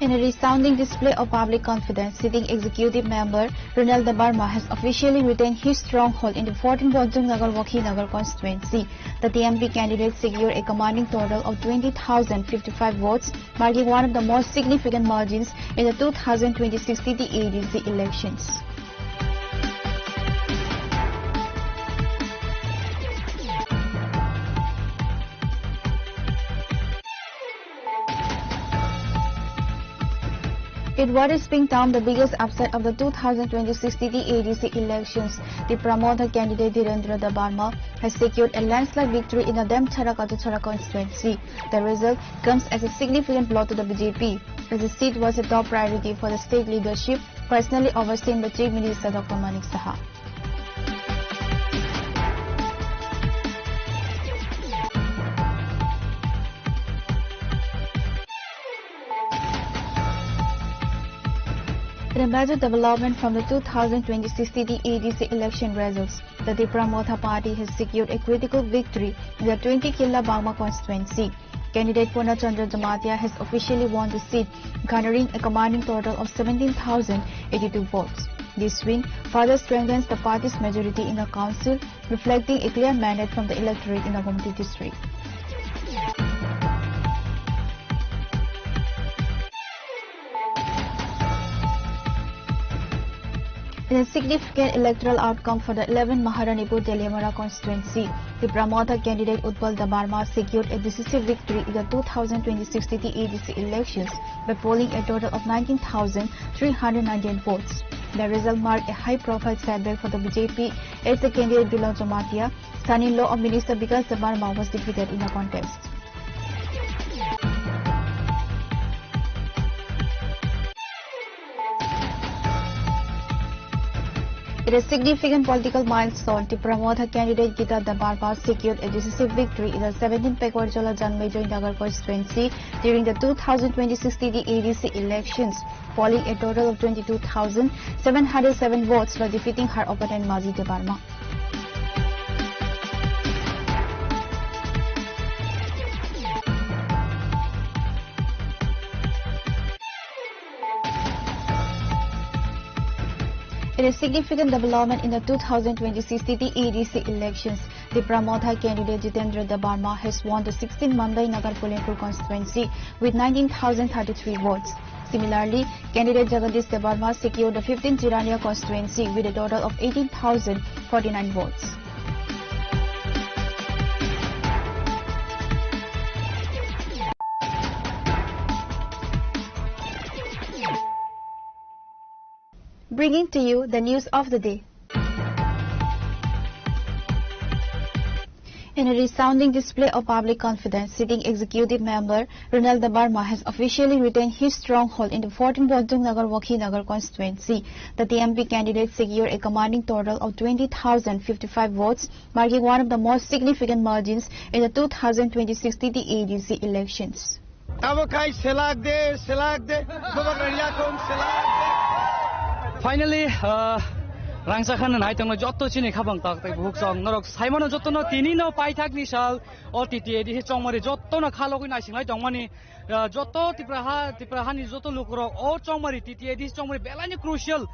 In a resounding display of public confidence, sitting executive member Ronald Debbarma has officially retained his stronghold in the fourteen Bonjong Nagar Wakhi Nagar constituency. The T M P candidate secured a commanding total of twenty thousand fifty-five votes, marking one of the most significant margins in the two thousand twenty-six city A D C elections. With what is being termed the biggest upset of the two thousand twenty-six T T A D C elections, the Tipra Motha candidate Dhirendra Debbarma has secured a landslide victory in the Demchara Kachachara constituency. The result comes as a significant blow to the B J P, as the seat was a top priority for the state leadership, personally overseen by Chief Minister Doctor Manik Saha. In a major development from the two thousand twenty-six T T A D C election results, the Tipra Motha Party has secured a critical victory in the twenty Killa Bagma constituency. Candidate Purna Chandra Jamatia has officially won the seat, garnering a commanding total of seventeen thousand eighty-two votes. This win further strengthens the party's majority in the council, reflecting a clear mandate from the electorate in the Gomti district. In a significant electoral outcome for the eleventh Maharanipur Teliamura constituency, Tipra Motha candidate Utpal Debbarma secured a decisive victory in the two thousand twenty-six T T A D C elections by polling a total of nineteen thousand three hundred ninety-eight votes. The result marked a high-profile setback for the B J P, as the candidate Bilal Jamatia, son-in-law of Minister Bikash Debbarma, was defeated in the contest. It is significant political milestone. Tipra Motha candidate Gita Debbarma secured a decisive victory in the seventeenth Pekwar Jala Janmejoi Nagar constituency during the two thousand twenty-six T T A D C elections, polling a total of twenty-two thousand seven hundred seven votes by defeating her opponent Maji Debbarma. In a significant development in the two thousand twenty-six T T A D C elections, Tipra Motha candidate Jitendra Debbarma has won the sixteenth Mamdai Nagar Pullenpur constituency with nineteen thousand thirty-three votes. Similarly, candidate Jagadish Debbarma secured the fifteenth Jirania constituency with a total of eighteen thousand forty-nine votes. Bringing to you the news of the day. In a resounding display of public confidence, sitting executive member Ronald Debbarma has officially retained his stronghold in the fourteen Bojong Nagar Wakhi Nagar constituency. The T M P candidate secured a commanding total of twenty thousand fifty-five votes, marking one of the most significant margins in the two thousand twenty-six T T A D C elections. Abo khai selak de, selak de, baba gariya kong selak de. Finally, uh, rangsa khan nai tongno jotto chini khabang tak tak buk chong norok saimano jotto no tini no paithak ni sal o T T A D C chongmari jotto no khalogwi naisinglai tongmani, uh, jotto Tipra ha, Tipra hani jotto lukurok o chongmari T T A D C chongmari belai ni crucial.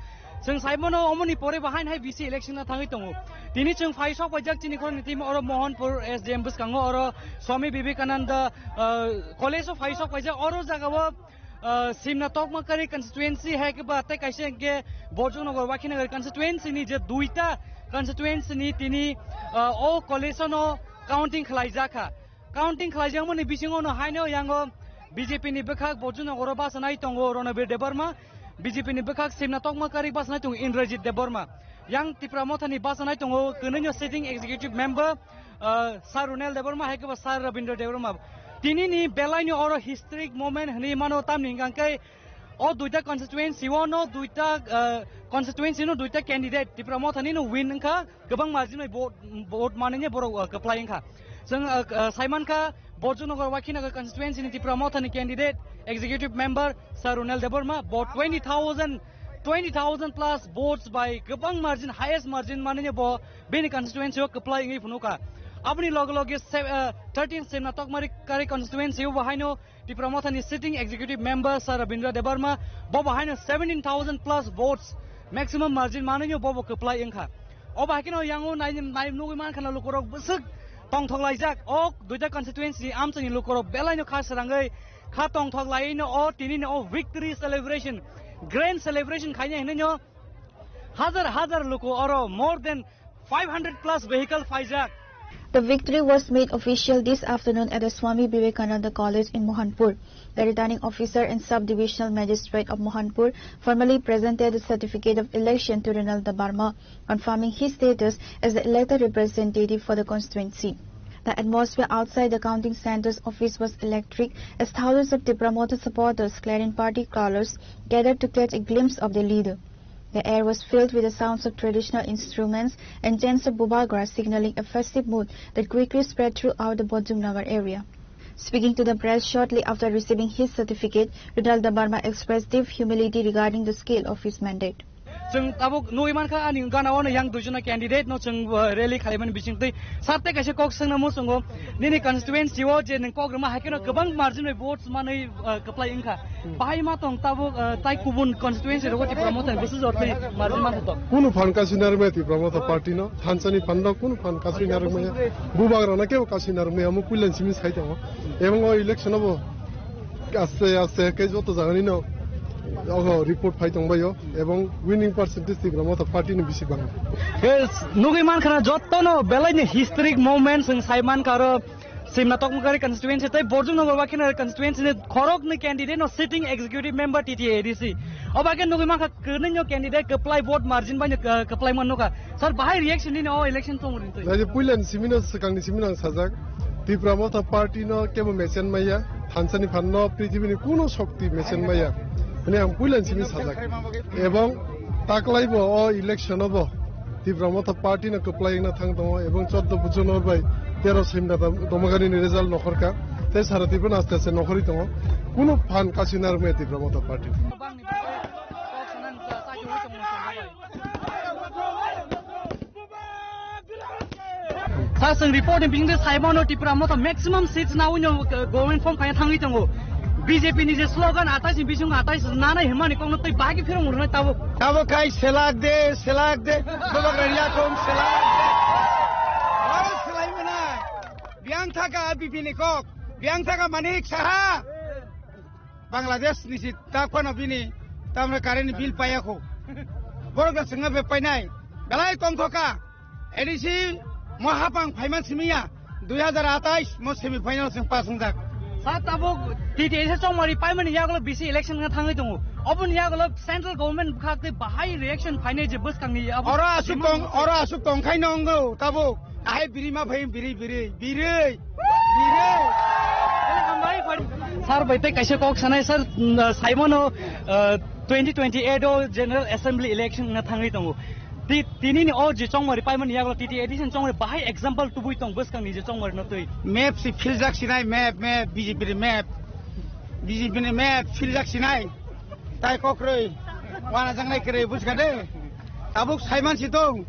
Chwng saimano omoni pore bo hain hai B C election na thangwi tongo. Tini chwng phai sok paijak chini khoroknwi timo oro Mohanpur S D M bwskango oro Swami Vivekananda, ah, college o phai sok paijak oro jagao, ah, Simna Tokma Kari constituency hai khe ba tei kaisa hwnkhe Bojongnagar Wakhinagar constituency ni je duita constituency ni tini, ah, o college no counting khlaijak kha. Counting khlaijakmani bisingo no haino yango B J P ni bwkhak Bojongnagar o bachanai tongo Ronobir Debbarma, B J P ni bwkhak Simna Tokma Kari bachanai tongo Indrajit Debbarma. Yang Tipra Motha ni bachanai tongo kwnwi no sitting executive member, ah, Sir Ronel Debbarma hai khe bo Sir Rabindra Debbarma. Tini ni belai ni oro historic moment hwnwi mano tamni hwnkha khe o duita constituency o no duita, ah, constituency no duita candidate Tipra Motha ni no win wngkha. Kwbang margin bai vote, vote manwi borok, uh, kwplai wngkha. Chwng, uh, uh, saimankha Bojongnagar Wakhinagar constituency ni Tipra Motha ni candidate executive member Sir Ronel Debbarma bo twenty thousand, twenty thousand plus votes bai kwbang margin, highest margin manwi bo bini constituency o kwplai wngwi phunukha. Aboni loge loge se-, uh, thirteen Simna Tokma Kari constituency o bo haino Tipra Motha ni sitting executive member Sir Rabindra Debbarma bo bo haino seventeen thousand plus votes maximum margin manwi bo bo kwplai wngkha. Obo hai kheno yango nai, nai nugwi mankha na lukurok bwswk tongthok laijak. O duita constituency ni amchaini lukurok belai no kha srangwi kha tongthok laiwi no o tini no o victory celebration, grand celebration khainai hinwi no hajar hajar luku oro more than five hundred plus vehicle phaijak. The victory was made official this afternoon at the Swami Vivekananda College in Mohanpur. The returning officer and sub-divisional magistrate of Mohanpur formally presented the certificate of election to Ronald Debbarma, confirming his status as the elected representative for the constituency. The atmosphere outside the counting centre's office was electric as thousands of Tipra Motha supporters clad in party colours gathered to catch a glimpse of their leader. The air was filled with the sounds of traditional instruments and chants of Bubagra, signaling a festive mood that quickly spread throughout the Bojong Nagar area. Speaking to the press shortly after receiving his certificate, Ronald Debbarma expressed deep humility regarding the scale of his mandate. Chwng tabuk nugwi mankha, ani gana o yang duijon candidate no chwng, uh, rally khalaimani bisingtwi sarte kaisa kok swngna muchungo, nini constituency o je nwng kok rwma hai kheno kwbang margin bai votes manwi, uh, kwplai wngkha. Bahai ma tong tabuk, uh, tai kubun constituency rogo Tipra Motha ni bwswk jotwi margin manthotok. Kunu phan kasina rwmaya Tipra Motha party no, thansani phan no kunu phan kasina rwmaya. Bubagra no kebo kasina rwmaya, omo puilan simi sai tongo. Ebong o election obo aste aste ke joto jagani no ogo report phai tongbaio, ebong winning percentage Tipra Motha party ni bisi bang. Yes, nugwi mankha na joto no belai ni historic moments wng sai mankha aro Simna Tokmokari constituency tei Borjum Nagar Wakhinari constituency ni khorok ni candidate no sitting executive member T T A A D C. Oba khe nugwi mankha kwnwi no candidate kwplai vote margin bai no, uh, kwplai man nukha. Sir, bahai reaction nini o election tong rin twi. Naidi puilan simino swkangni simino ang sajak. Tipra Motha party no kebo mesen maya, thansani phan no prithibi ni kuno shokti mesen maya. Hwnwi ang puilan simi sajak. Ebong taklai bo o election o bo Tipra Motha party no kwplai wngna thang tongo, ebong chordo Bujunor bai tero Semda Dam-, Domakani ni result nokhorkha, tei sara Tripura aste aste nokhorwi tongo. Kunu phan kasina rwmaya Tipra Motha party. Sa chwng report ni bisingtwi sai mano Tipra Motha maximum seats na uino, uh, government form khaina thangwi tongo. B J P ni je slogan atais ni bising atais nanai hwnmani kokno tei bagi phirong rwnai tabuk. Tabuk khai selak de, selak de, Bubagra ni yakhung selak de. Oro selai mana. Biang thaka B P ni kok, biang thaka Manik Saha. Bangladesh ni si ta kono bini tamre current bill payakho. Borok da swnga be painai. Belai tongthoka. A D C mo hapang phaiman simiya. Dui hazar atais mo semi final sing pass wngjak. Sa tabuk T T A A D C chongmari paimani yagulo B C election wngna thangwi tongo. Oboni yagulo central government bwkhak tei bahai reaction phainai je bwskangni abo. Oro asuk tong, oro asuk tongkhai no wngo tabuk. Ahai biri ma phai biri, biri, biri, biri. Sir bai tei kaisa kok sanai sir, mm, saimano, uh, twenty twenty-eight o General Assembly election na thangwi tongo. Ti-, tini ni o je chongmari paimani yagulo T T A A D C chongmari bahai example tubui tong bwskangni je chongmari no twi. Map si philjak sinai, map, map, B J P ni map. B J P ni map philjak sinai. Tai kokroi. Wana jangnai kwrwi bujkha de. Tabuk saiman si tong.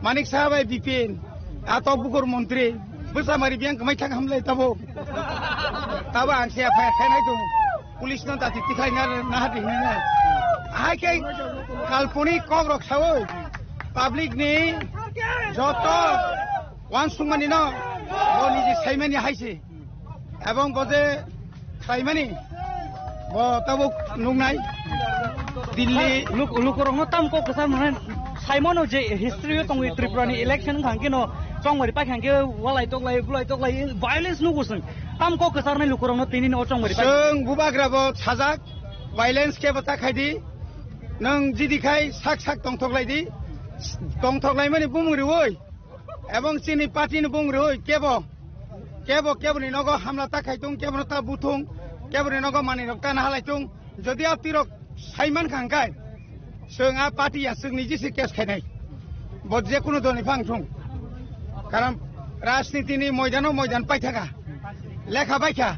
Manik Saha bai Bipin. Ato bukur montri. Bwsa mari biang kwmai thang hamlai tabuk. Tabuk ang se F I R khainai tong. Police no tati tikhlai na, na hati hinai na. Hai khe kalponik kok rok sawi. Public ni joto wansukmani no. Bo niji saimani hai se. Ebong bo je khlaimani, bo tabuk nuknai. Dilli. Luk-, lukurokno tam kok kwchar mane saimano je history o tongwi Tripura ni election wngkha hwnkhe no chongmari paikha hwnkhe walai toklai, bulai toklai, violence nugo chwng. Tam kok kwcharnai lukurokno tini no chongmari paikha. Chwng bubagra bo sajak, violence khe bo ta khaidi. Nwng jidi khai sak sak tongthoklai di. Tongthoklaimani bumung riwi. Ebong chini party ni bung rwi kebo, kebo, kebo ni nogo hamla ta khai tung, kebo no ta buthung, kebo ni nogo mani rok ta nahalai tung. Jodi a tirok saiman khang kai, chwng a party ya chwng ni jisi case khainai. Bo je kunu doni phang thung. Karon rajniti ni moidano moidan paithaka. Lekha baikha,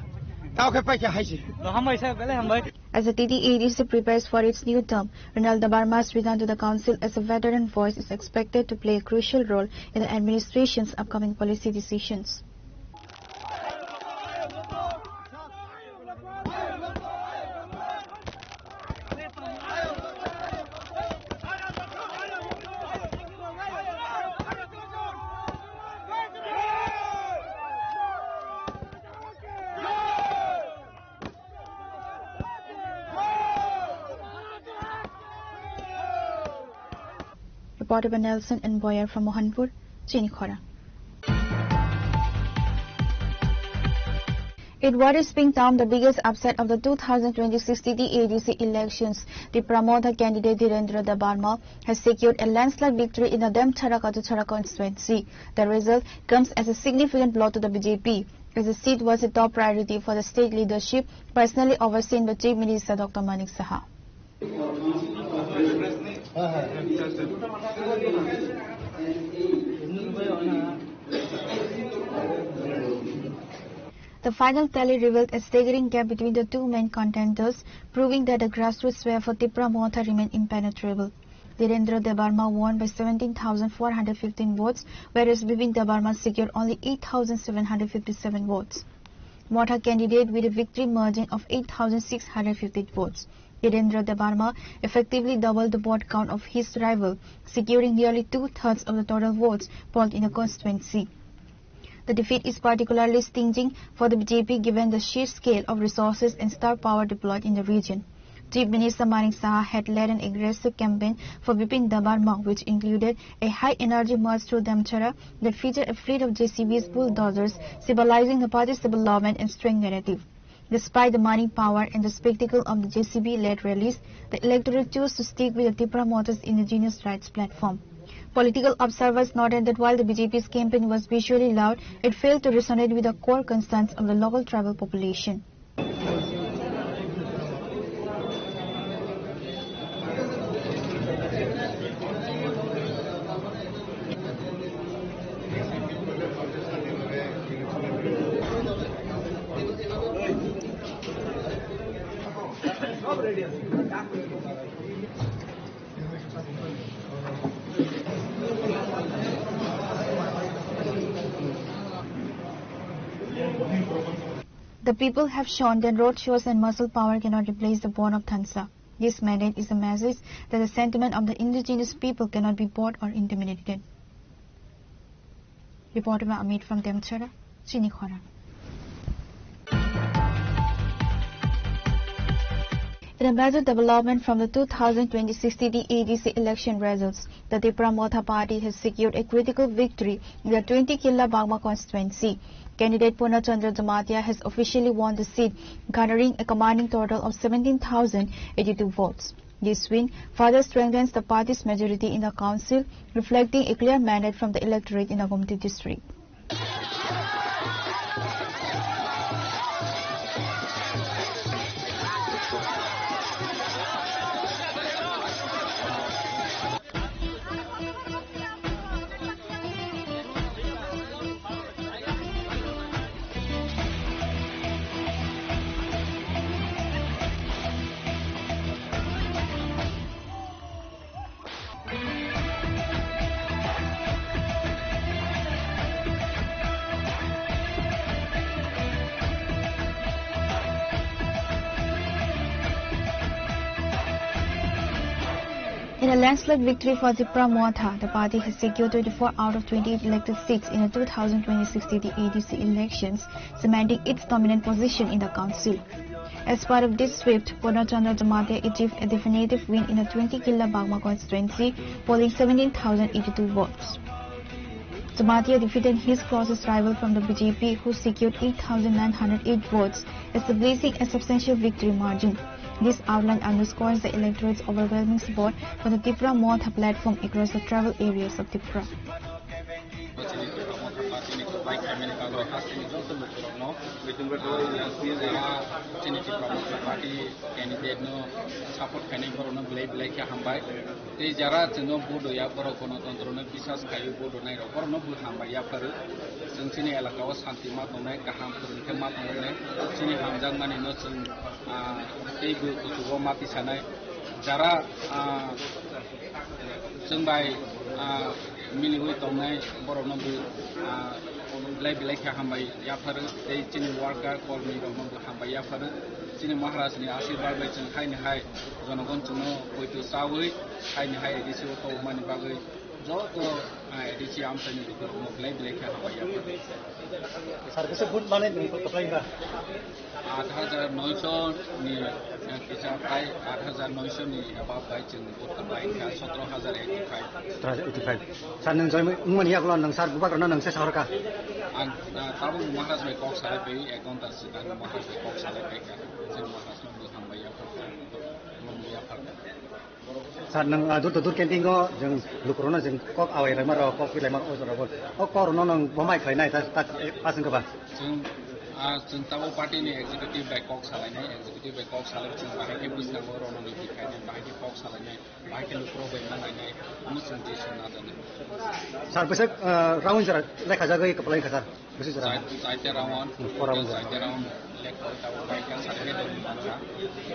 tao khe paikha haisi. Hambai sir, belai hambai. As the T T A A D C prepares for its new term, Ronald Debbarma's return to the council as a veteran voice is expected to play a crucial role in the administration's upcoming policy decisions. Reported by Nelson and Boyer from Mohanpur, Chini Khorang. It worries being termed the biggest upset of the two thousand twenty-six T T A D C elections. Tipra Motha candidate Dhirendra Debbarma has secured a landslide victory in the Demchara Katuchara constituency. The result comes as a significant blow to the B J P, as the seat was a top priority for the state leadership, personally overseen by Chief Minister Doctor Manik Saha. The final tally revealed a staggering gap between the two main contenders, proving that the grassroots sway for Tipra Motha remained impenetrable. Dhirendra Debbarma won by seventeen thousand four hundred fifteen votes, whereas Bipin Debbarma secured only eight thousand seven hundred fifty-seven votes. Motha candidate with a victory margin of eight thousand six hundred fifty votes. Dhirendra Debbarma effectively doubled the vote count of his rival, securing nearly two-thirds of the total votes polled in the constituency. The defeat is particularly stinging for the B J P given the sheer scale of resources and star power deployed in the region. Chief Minister Manik Saha had led an aggressive campaign for Bipin Debbarma, which included a high-energy march through Demchara that featured a fleet of J C Bs, bulldozers, symbolizing the party's development and strength narrative. Despite the money, power, and the spectacle of the J C B-led rallies, the electorate chose to stick with the Tipra Motha's indigenous rights platform. Political observers noted that while the B J P's campaign was visually loud, it failed to resonate with the core concerns of the local tribal population. The people have shown that road shows and muscle power cannot replace the bond of Thansa. This mandate is a message that the sentiment of the indigenous people cannot be bought or intimidated. Reporter Amit from Demchara, Chini Khorang. In a major development from the two thousand twenty-six T T A D C election results, the Tipra Motha Party has secured a critical victory in the twenty Killa Bagma constituency. Candidate Purna Chandra Jamatia has officially won the seat, garnering a commanding total of seventeen thousand eighty-two votes. This win further strengthens the party's majority in the council, reflecting a clear mandate from the electorate in the Gomti district. In a landslide victory for Tipra Motha, the party has secured twenty-four out of twenty-eight elected seats in the two thousand twenty-six T T A D C elections, cementing its dominant position in the council. As part of this sweep, Purna Chandra Jamatia achieved a definitive win in the twenty Killa Bagma constituency, polling seventeen thousand eighty-two votes. Jamatia defeated his closest rival from the B J P, who secured eight thousand nine hundred eight votes, establishing a substantial victory margin. This outline underscores the electorate's overwhelming support for the Tipra Motha platform across the tribal areas of Tipra. Chini Tipra Motha Party ni kwplai khaimani bagwi hasteni joto lukurokno, ah, jara chini Tipra Motha Party candidate no support khainai borokno belai belai khe hambai. Tei jara chwngno vote hoya borok gonotontro no biswas khaio, vote honai rok borokno bo hambai yapharo. Chwng chini elaka o santi ma tongnai, kaham kwrwng khe ma tongnai, chini hamjakmani no chwng, ah, tei bo kuchugo ma tisanai. Jara, ah, chwng bai, ah, miliwi tongnai borokno bo, ah, belai belai khe hambai yapharo tei chini worker kormi rokno bo hambai yapharo. Chini Maharaj ni ashirbad bai chwng haini hai jonogon chwngno poito chawi haini hai A D C o tongmani bagwi joto A D C amchaini lukurokno belai belai khe hambai ya. Sir, kisa vote manwi nwng kwplai ba? Aat hajar noisho ni, eh, kisa prai aat hajar noisho ni above bai chwng vote kwplai kha, sotro hajar eighty five. Sotro hajar eighty five. Sir, nwng join wngmani yagulo nwng sir bubagrano nwng se sahorkha? Ang, ah, tabuk Maharaj bai kok salai bai, ek ghonta swkang Maharaj bai kok salai bai kha. Chwng Maharaj no bwthang bai yaphar kha, bwthang bai yaphar kha. Sir, nwng, ah, door to door campaign o jwng lukurokno jwng kok awai rwma rok, kok pi laima rok, o jora bo. O kok rokno nwng bo mai khlai nai, ta, ta, eh, aswng khe ba? Chwng, ah, chwng tabuk party ni executive bai kok salai nai, executive bai kok salai chwng bahai khe bwskango rononiti khai nai, bahai khe kok salai nai, bahai khe lukurok bai ma nai nai, omo chwng twi song na jani. Sir, bwswk, ah, round jora lekha jagwi kwplai kha, sir. Bwswk jora. Chai-, chaita round, hmm, four round. Chaita round. Lekha tabuk bai kha, salai khe dong mangkha.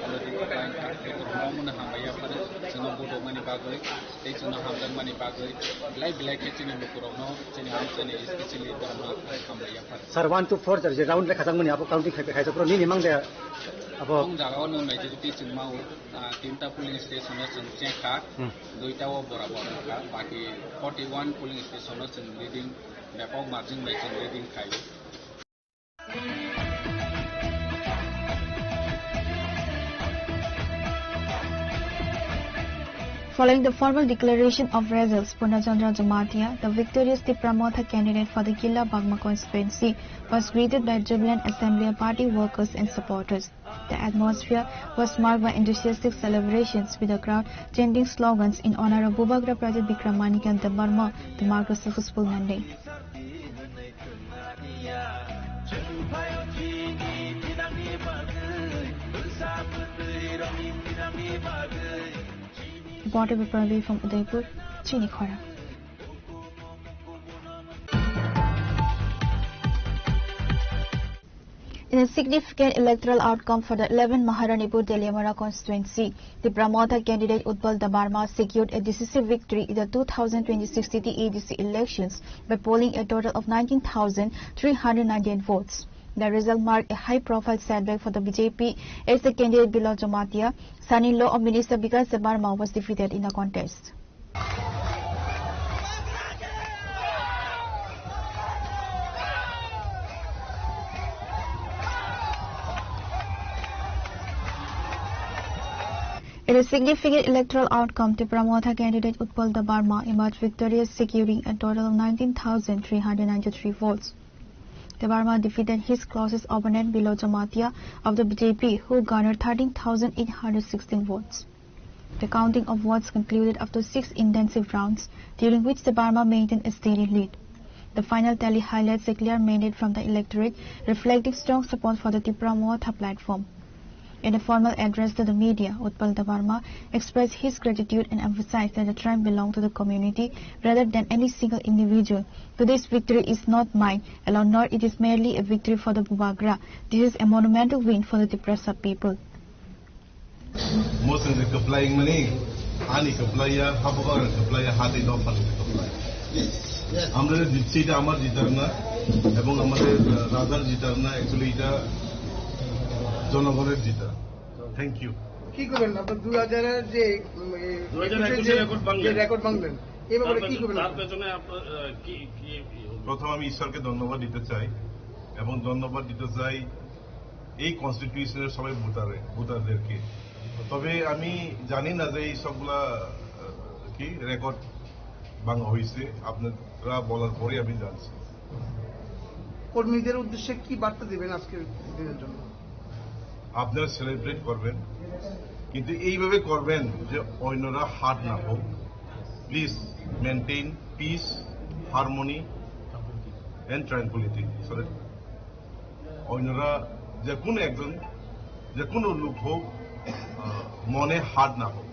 Already kwplai kha, lukurokno omo no hambai ya phano, chwngno vote mani bagwi, tei chwngno hamjakmani bagwi, belai belai khe chini lukurokno, chini amchaini, especially borokno hambai ya phano. Sir, one to four je round lekha jakmani abo counting khai, khai, khai, nini mang de abo? Bong jagao no majority chwng mao, ah, tinta polling station o chwng check kha, hmm, duita o borabor wngkha, baki forty one polling station o chwng leading, bepok margin bai chwng leading khaio. Following the formal declaration of results, Purna Chandra Jamatia, the victorious Tipra Motha candidate for the Killa Bagma constituency, was greeted by jubilant assembly, party workers and supporters. The atmosphere was marked by enthusiastic celebrations, with the crowd chanting slogans in honor of Bubagra Pradyut Bikram Manikya Debbarma, the mark of successful mandate. Reported by Pradeep from Udaipur, Chini Khora. In a significant electoral outcome for the eleven Maharanipur Teliamura constituency, Tipra Motha candidate Utpal Debbarma secured a decisive victory in the two thousand twenty-six city A D C elections by polling a total of nineteen thousand three hundred ninety-eight votes. The result marked a high-profile setback for the B J P as the candidate Bilo Jamatia, son-in-law of Minister Bikash Debbarma, was defeated in the contest. In a significant electoral outcome, Tipra Motha candidate Utpal Debbarma emerged victorious, securing a total of nineteen thousand three hundred ninety-three votes. Debbarma defeated his closest opponent Bilo Jamatia of the B J P, who garnered thirteen thousand eight hundred sixteen votes. The counting of votes concluded after six intensive rounds, during which Debbarma maintained a steady lead. The final tally highlights a clear mandate from the electorate, reflecting strong support for the Tipra Motha platform. In a formal address to the media, Utpal Debbarma expressed his gratitude and emphasized that the triumph belonged to the community rather than any single individual. Today's victory is not mine alone, nor it is merely a victory for the Bubagra. This is a monumental win for the Tiprasa people. Mosong de kwplai mani, ani kwplai ya, habuka kwplai ya, hati no phani kwplai. আমরা যে জিতছি, এটা আমার জিতার না, এবং আমাদের, আহ, রাজার জিতার না, actually এটা জনগণের জিতা। Thank you. কি করবেন আপনার দুই হাজারের যে, উম, এই দুই হাজার একুশে একুশে যে, record ভাঙলেন। যে record ভাঙলেন, এই ব্যাপারে তার কি পেছনে, করবেন তার আপনি? পেছনে আপনার, আহ, কি, কি, কি হবে? প্রথম আমি ঈশ্বরকে ধন্যবাদ দিতে চাই, এবং ধন্যবাদ দিতে চাই এই কনস্টিটিউশনের সবাই ভোটারে, ভোটারদেরকে। তবে আমি জানি না যে এই সবগুলা, আহ, কি রেকর্ড ভাঙা হয়েছে, আপনারা বলার পরে আমি জানছি। কর্মীদের উদ্দেশ্যে কি বার্তা দিবেন আজকের দিনের জন্য? আপনারা সেলিব্রেট করবেন, কিন্তু এইভাবে করবেন যে অন্যরা হার্ট না হোক। Please maintain peace, harmony and tranquility. So that অন্যরা যে কোনো একজন, যে কোনো লোক হোক, আহ, মনে হার্ট না হোক।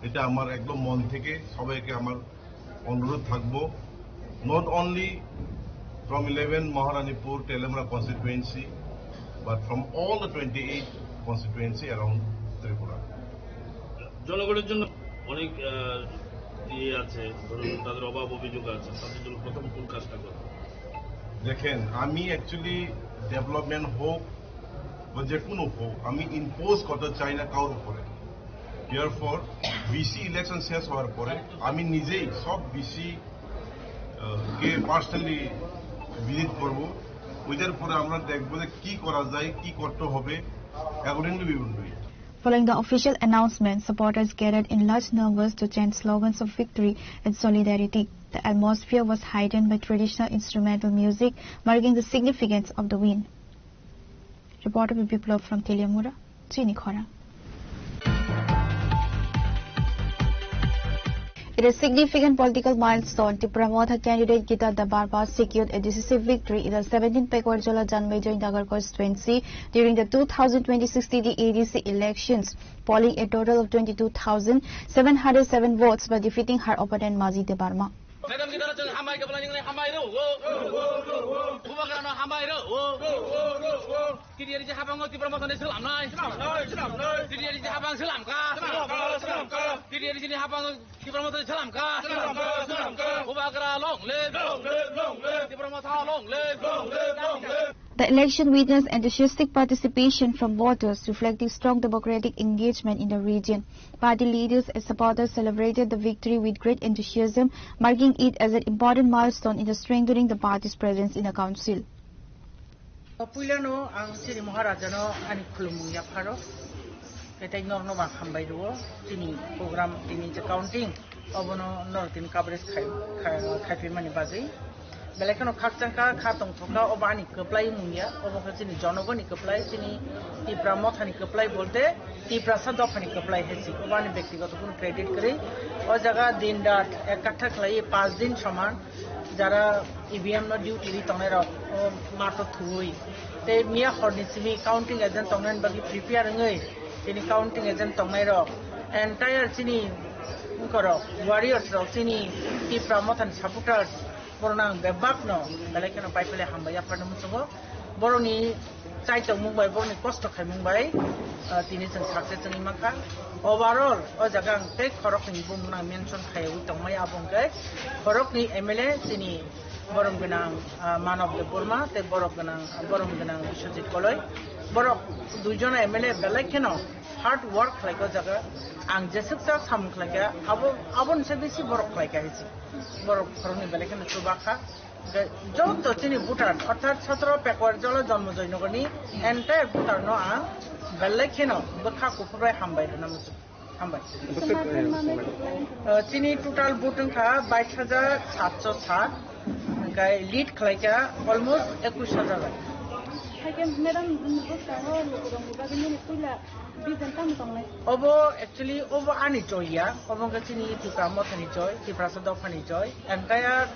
এটা আমার একদম মন থেকে সবাইকে আমার অনুরোধ থাকবো, not only from eleven Maharanipur Teliamura constituency, but from all the twenty-eight constituency around Tripura. জনগণের জন্য অনেক, আহ, ইয়ে আছে, ধরুন, তাদের অভাব অভিযোগ আছে, তাদের জন্য প্রথম কোন কাজটা করবেন? দেখেন, আমি অ্যাকচুয়ালি ডেভেলপমেন্ট হোক বা যে কোনো হোক, আমি ইম্পোজ করতে চাই না কারোর উপরে। Therefore, ভিসি ইলেকশন শেষ হওয়ার পরে আমি নিজেই সব ভিসি কে পার্সোনালি ভিজিট করব। ওইটার পরে আমরা দেখবো যে কি করা যায়, কি করতে হবে, accordingly we will do it. Following the official announcement, supporters gathered in large numbers to chant slogans of victory and solidarity. The atmosphere was heightened by traditional instrumental music, marking the significance of the win. Reporter Biplab from Teliamura, Chini Khorang. It is significant political milestone. Tipra Motha candidate Gita Debbarma secured a decisive victory in the seventeenth Pakwar Jola Janmejoi Nagar constituency during the two thousand twenty-six T T A D C elections, polling a total of twenty-two thousand seven hundred seven votes by defeating her opponent Maji Debbarma. Madam Gita Rajang hambai kepala ningni hambai ro. Bubagrano hambai ro. T T A D C habango Tipra Mothani selamnai. T T A D C habang selamkha. T T A D C ni habang Tipra Mothani selamkha. Bubagra long live. Tipra Motha long live. The election witnessed enthusiastic participation from voters, reflecting strong democratic engagement in the region. Party leaders and supporters celebrated the victory with great enthusiasm, marking it as an important milestone in the strengthening the party's presence in the council. Puilano ang chini Maharajano ani khulumung yapharo. Ketai norno ma hambai rwo. Chini program, tini je counting, obono nor tini coverage khai, khai, khaiphaimani bagwi. Belai kheno khakchangkha, kha tongthokha, obo ani kwplai mungya, obo khe chini jonogoni kwplai, chini Tipra Mothani kwplai bolte Tiprasa dophani kwplai hai si, obo ani bektigoto kunu credit kwrwi. O jaga din rat ek katha khlai, panch din soman, jara E V M no duty ri tongnai rok, o mato thuwi. Tei miya horni simi counting agent tongnai bagwi prepare wngwi, chini counting agent tongnai rok, entire chini wngkorok, warriors rok, chini Tipra Mothani supporters, borokno ang bebakno belai kheno pai pele hambai yapharno muchungo. Borokni chaitokmung bai, borokni kosto khaimung bai, ah, tini chwng success wngwi mankha. Overall, o jaga ang tei khoroknwi bumung ang mention khaiwi tongmai, abo hwnkhe khoroknwi M L A chini borom gwnang, ah, Manav Debbarma tei borom gwnang, borom gwnang Biswajit Koloi. Borok duijona M L A belai kheno hard work khlaikha o jaga. Ang jeswk cha samung khlaikha, abo, aboni se bisi borok khlaikha hinwi. Borok khoroknwi belai kheno chubakha. Hwnkhe joto chini voter, orthat sotoro Pakwar Jola Janmejoi Nagarni entire voter no ang belai kheno bwkha kuphur bai hambai rwna muchung. Hambai. Bwswk, eh, Uh, chini total vote wngkha bais hajar satso sat, hwnkhe lead khlaikha almost ekush hajar bai. Haikhe madam, bwskango lukurokni bagwi nini puila vision tamo tongnai? Obo actually obo ani joy ya, obo wngkha chini Tipra Mothani joy, Tiprasa dophani joy, entire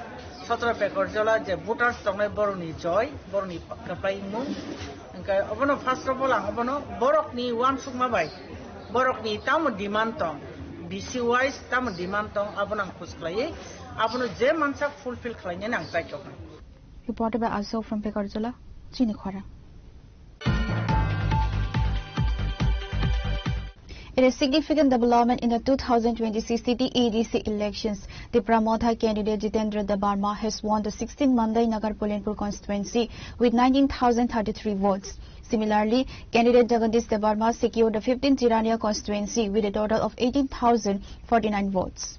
sotoro Pakwar Jola je voters tongnai borokni joy, borokni kwplai wngmung. Hwnkhe obono first of all ang obono borokni uansukma bai, borokni tamo demand tong, V C wise tamo demand tong, abono ang khus khlaiwi, abono je mansak fulfill khlainani ang chaitok. Reported by Ashok from Pekarjala, Chini Khorang. It is significant development in the two thousand twenty-six T T A D C elections. Tipra Motha candidate Jitendra Debbarma has won the sixteen Mandai Nagar Pulenpur constituency with nineteen thousand thirty-three votes. Similarly, candidate Jagadish Debbarma secured the fifteen Jirania constituency with a total of eighteen thousand forty-nine votes.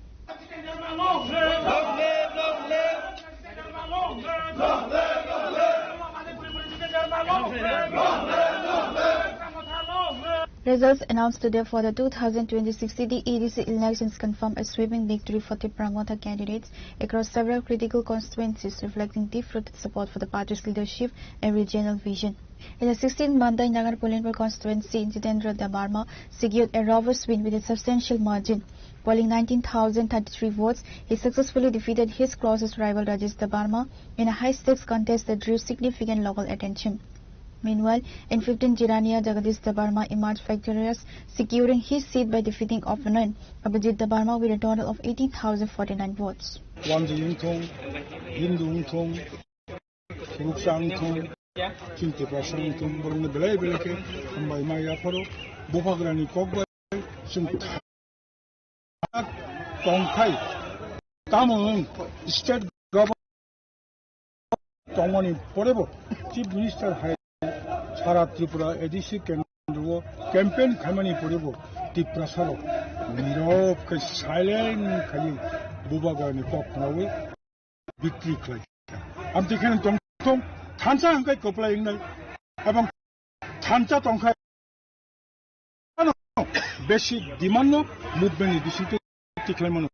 Results announced today for the two thousand twenty-six T T A D C elections confirm a sweeping victory for Tipra Motha candidates across several critical constituencies, reflecting deep-rooted support for the party's leadership and regional vision. In the sixteenth Mandai Nagar Pulenpur constituency, Jitendra Debbarma secured a robust win with a substantial margin. Polling nineteen thousand thirty-three votes, he successfully defeated his closest rival Rajesh Debbarma in a high-stakes contest that drew significant local attention. Meanwhile, in fifteen Jirania, Jagadish Debbarma emerged victorious, securing his seat by defeating opponent Abhijit Debbarma with a total of eighteen thousand forty-nine votes. Wanjwi wngthung, Hindu wngthung, Ruksa wngthung, chini Tiprasa wngthung, borokno belai belai khe hambai ma yapharo. Bubagrani kok bai chwng tongthai, tamo wng state government tongmani porebo, Chief Minister hai sara Tripura A D C kendro o campaign khaimani porebo, Tiprasa rok nirok khe silent khaiwi Bubagrani kok khnawi bikri khlai. Amtwi kheno tong tong thansa hwnkhe kwplai wngnai. Ebong thansa tongkha ano basic demand no movement ni bisingtwi tikhlai mano.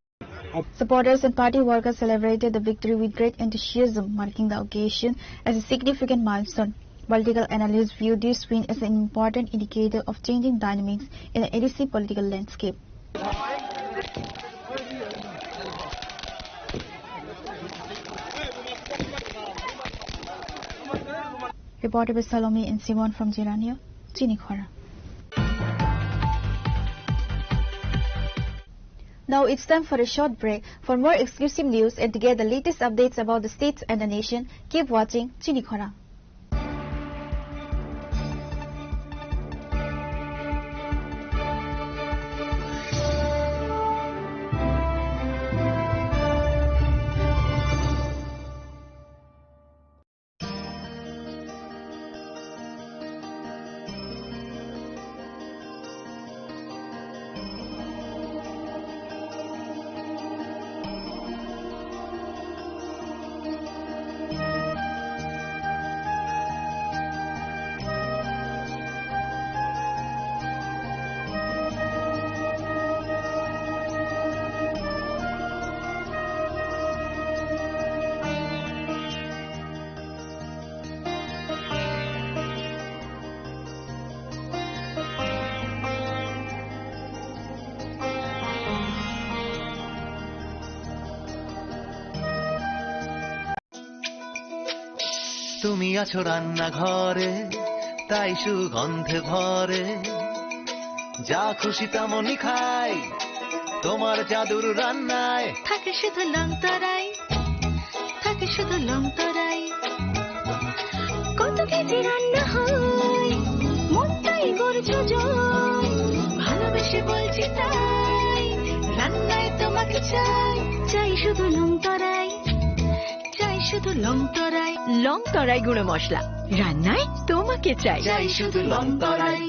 Supporters and party workers celebrated the victory with great enthusiasm, marking the occasion as a significant milestone. Political analysts view this win as an important indicator of changing dynamics in the A D C political landscape. Reported by Salome and Simon from Jirania, Chinikhora. Now it's time for a short break. For more exclusive news and to get the latest updates about the states and the nation, keep watching Chinikhora. তুমি আছো রান্নাঘরে, তাই সুগন্ধে ভরে। যা খুশি তেমনই খাই, তোমার জাদুর রান্নায়। থাকে শুধু লং তরাই, থাকে শুধু লং তরাই। কত কেজি রান্না হয়, মনটাই গর্জ যায়। ভালোবেসে বলছি তাই, রান্নায় তোমাকে চাই। চাই শুধু লং তরাই, চাই শুধু লং তরাই। লং তরাই গুঁড়ো মশলা, রান্নায় তোমাকে চাই। চাই শুধু লং তরাই।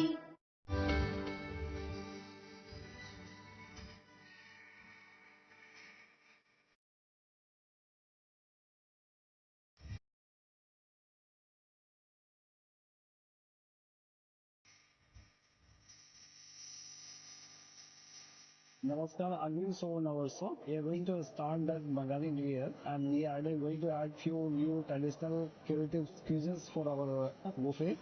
Namaskar, again, so now also we are going to start that Bangali New Year, and we are going to add few new traditional creative cuisines for our buffet.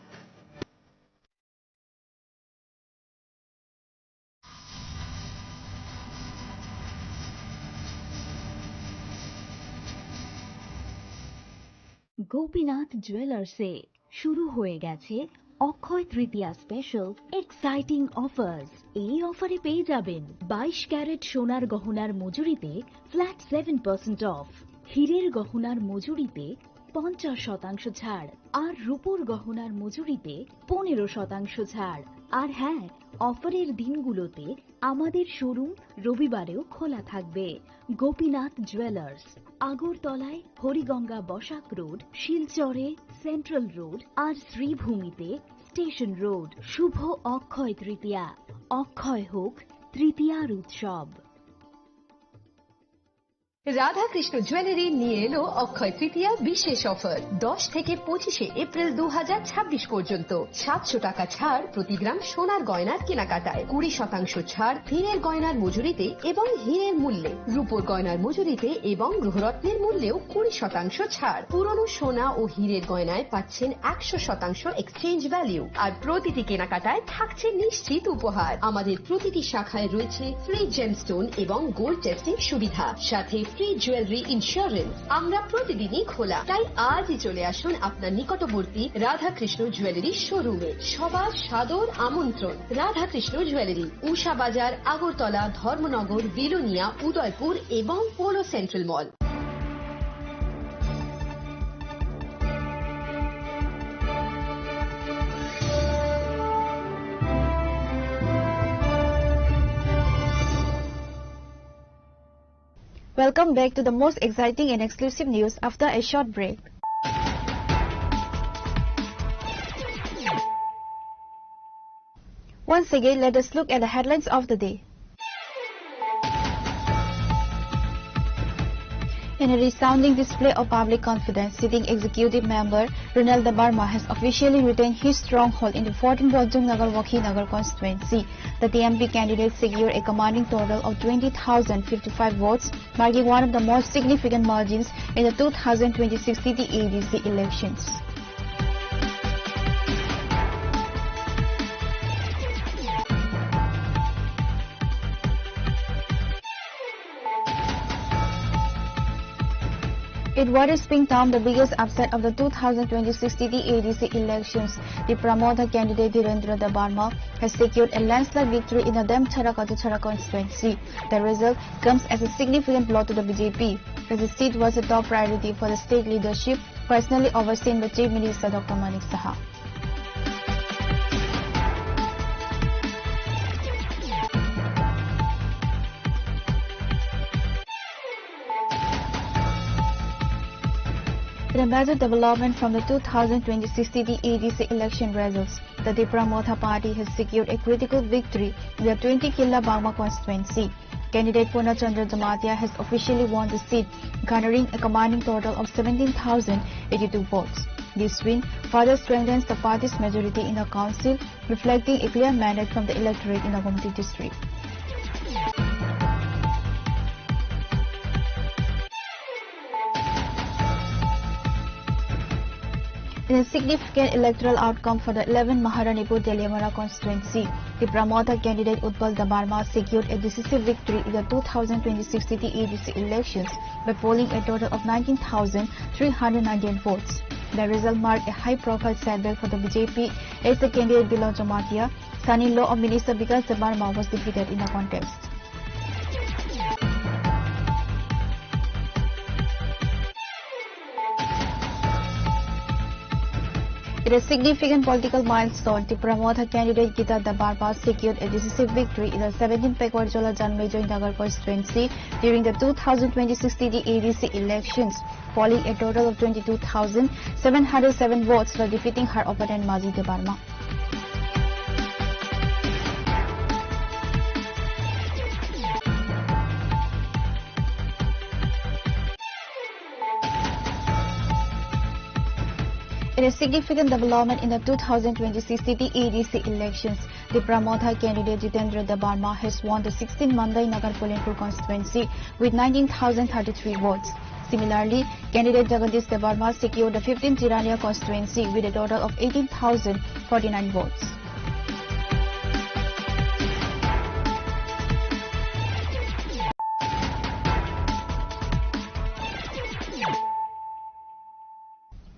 Gopinath জুয়েলার্সে শুরু হয়ে গেছে অক্ষয় তৃতীয়া স্পেশাল এক্সাইটিং অফার্স। এই অফারে পেয়ে যাবেন বাইশ ক্যারেট সোনার গহনার মজুরিতে ফ্ল্যাট সেভেন পার্সেন্ট অফ, হীরের গহনার মজুরিতে পঞ্চাশ শতাংশ ছাড়, আর রূপোর গহনার মজুরিতে পনেরো শতাংশ ছাড়। আর হ্যাঁ, অফারের দিনগুলোতে আমাদের শোরুম রবিবারেও খোলা থাকবে। গোপীনাথ জুয়েলার্স, আগরতলায় হরিগঙ্গা বসাক রোড, শিলচরে সেন্ট্রাল রোড, আর শ্রীভূমিতে স্টেশন রোড। শুভ অক্ষয় তৃতীয়া, অক্ষয় হোক তৃতীয়ার উৎসব। রাধাকৃষ্ণ জুয়েলারি নিয়ে এলো অক্ষয় তৃতীয়া বিশেষ অফার। দশ থেকে পঁচিশে এপ্রিল দু হাজার ছাব্বিশ পর্যন্ত সাতশো টাকা ছাড় প্রতি গ্রাম সোনার গয়নার কেনাকাটায়, কুড়ি শতাংশ ছাড় হীরের গয়নার মজুরিতে এবং হীরের মূল্যে, রূপোর গয়নার মজুরিতে এবং গ্রহরত্নের মূল্যেও কুড়ি শতাংশ ছাড়। পুরনো সোনা ও হীরের গয়নায় পাচ্ছেন একশো শতাংশ এক্সচেঞ্জ ভ্যালু, আর প্রতিটি কেনাকাটায় থাকছে নিশ্চিত উপহার। আমাদের প্রতিটি শাখায় রয়েছে ফ্রি জেমস্টোন এবং গোল্ড টেস্টিং সুবিধা, সাথে ফ্রি জুয়েলারি ইন্স্যুরেন্স। আমরা প্রতিদিনই খোলা, তাই আজই চলে আসুন আপনার নিকটবর্তী রাধাকৃষ্ণ জুয়েলারি শোরুমে। সবার সাদর আমন্ত্রণ। রাধাকৃষ্ণ জুয়েলারি, উষা বাজার, আগরতলা, ধর্মনগর, বিলোনিয়া, উদয়পুর এবং polo central mall. Welcome back to the most exciting and exclusive news after a short break. Once again, let us look at the headlines of the day. In a resounding display of public confidence, sitting executive member Ronald Debbarma has officially retained his stronghold in the fourteen Bojong Nagar Wakhi Nagar constituency. The T M P candidate secured a commanding total of twenty thousand fifty-five votes, marking one of the most significant margins in the two thousand twenty-six T T A D C elections. It was being termed the biggest upset of the two thousand twenty-six T T A D C elections. The Tipra Motha candidate Dhirendra Debbarma has secured a landslide victory in the Demchara Katuchara constituency. The result comes as a significant blow to the B J P, as the seat was a top priority for the state leadership, personally overseen by Chief Minister Doctor Manik Saha. In a major development from the two thousand twenty-six T T A D C election results, the Tipra Motha Party has secured a critical victory in the twenty Killa Bagma constituency. Candidate Purna Chandra Jamatia has officially won the seat, garnering a commanding total of seventeen thousand eighty-two votes. This win further strengthens the party's majority in the council, reflecting a clear mandate from the electorate in the Gomti district. In a significant electoral outcome for the eleventh Maharanipur Teliamura constituency, Tipra Motha candidate Utpal Debbarma secured a decisive victory in the two thousand twenty-six T T A D C elections by polling a total of nineteen thousand three hundred ninety-eight votes. The result marked a high-profile setback for the B J P, as the candidate Biloy Jamatia, son-in-law of Minister Bikash Debbarma, was defeated in the contest. In a significant political milestone, Tipra Motha candidate Gita Debbarma secured a decisive victory in the seventeenth Pakwar Jola Janmejoi Nagar constituency during the two thousand twenty-six T T A D C elections, polling a total of twenty-two thousand seven hundred seven votes for defeating her opponent Maji Debbarma. In a significant development in the two thousand twenty-six T T A D C elections, Tipra Motha candidate Jitendra Debbarma has won the sixteenth Mandai Nagar Pulenpur constituency with nineteen thousand thirty-three votes. Similarly, candidate Jagadish Debbarma secured the fifteenth Jirania constituency with a total of eighteen thousand forty-nine votes.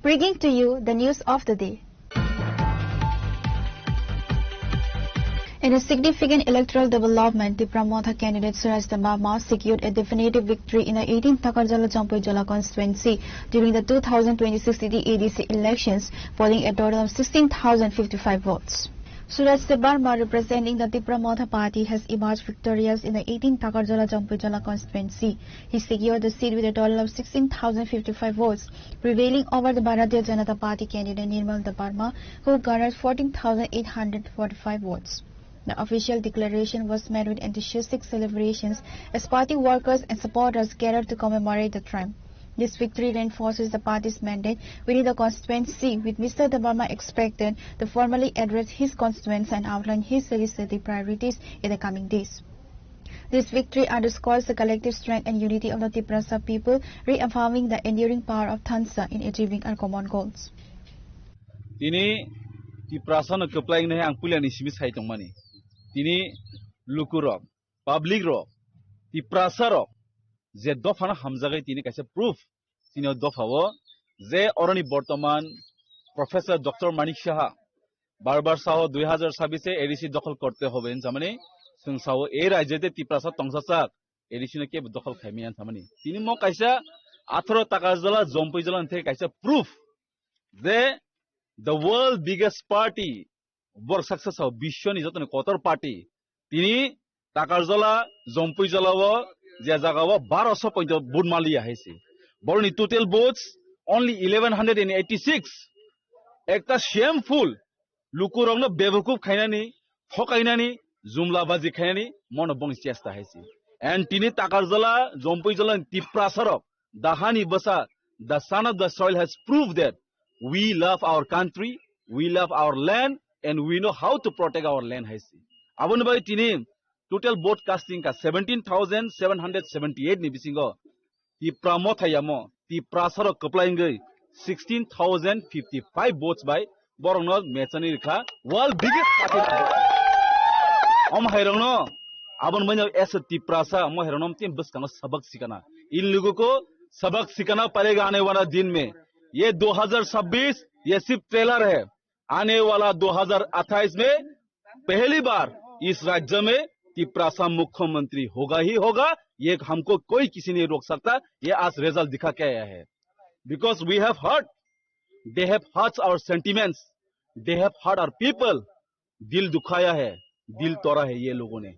Bringing to you the news of the day. In a significant electoral development, Tipra Motha candidate Suraj Debbarma secured a definitive victory in the eighteenth Takarjala Jampui Jola constituency during the two thousand twenty-six T T A D C elections, polling a total of sixteen thousand fifty-five votes. Suraj Debbarma, representing the Tipra Motha Party, has emerged victorious in the eighteenth Takarjala Jampui Jola constituency. He secured the seat with a total of sixteen thousand fifty-five votes, prevailing over the Bharatiya Janata Party candidate Nirmal Debbarma, who garnered fourteen thousand eight hundred forty-five votes. The official declaration was met with enthusiastic celebrations as party workers and supporters gathered to commemorate the triumph. This victory reinforces the party's mandate within the constituency, with Mister Debbarma expected to formally address his constituents and outline his legislative priorities in the coming days. This victory underscores the collective strength and unity of the Tiprasa people, reaffirming the enduring power of Thansa in achieving our common goals. Tini Tiprasa no kwplai wngnai ang puila ni simi sai tongmani. Tini lukurok, public rok, Tiprasa rok je dophano hamjagwi tini kaisa proof tini o dophao je oroni bortoman Professor Doctor Manik Saha bar bar sao dui hazar sabis e A D C dokhol korte hobe hinsamani, chwng sao e rajyo te Tiprasa tongsa chak A D C no kebo dokhol khaimaya hinsamani. Tini mo kaisa atharo Takarjala, Jampui Jala theke kaisa proof je the world biggest party, borok saksa sao biswoni jotoni kotor party, tini Takarjala, Jampui Jala o je jaga o baroso poito vote maliya hai se. Boroni total votes only eleven hundred and eighty-six. Ekta shameful lukurokno bebukuf khainani, thokainani, jumlabaji khainani mono bongni chesta hai se. And tini Takarjala, Jampui Jala ni Tiprasa rok Dahani bwsa, the son of the soil has proved that we love our country, we love our land, and we know how to protect our land, hai se. Aboni bai tini total vote casting ka seventeen thousand seven hundred seventy eight ni bisingo Tipra mothayamo, Tiprasarok kwplai wngwi sixteen thousand fifty five votes bai borokno mechani rikha world biggest party. Om hairokno abon manya as a Tiprasa, mo hairokno tin bwskango sabak sikana. In luguko sabak sikana parega aane wala din mein. Ye दो हज़ार छब्बीस, ye sirf trailer hai. आने वाला दो हज़ार अट्ठाईस में पहली बार इस राज्य में तिपरासा मुख्यमंत्री होगा ही होगा, ये हमको कोई किसी नहीं रोक सकता। ये आज रिजल्ट दिखा के आया है, because we have heard, they have hurt our sentiments, they have hurt our people, दिल दुखाया है, दिल तोड़ा है ये लोगों ने।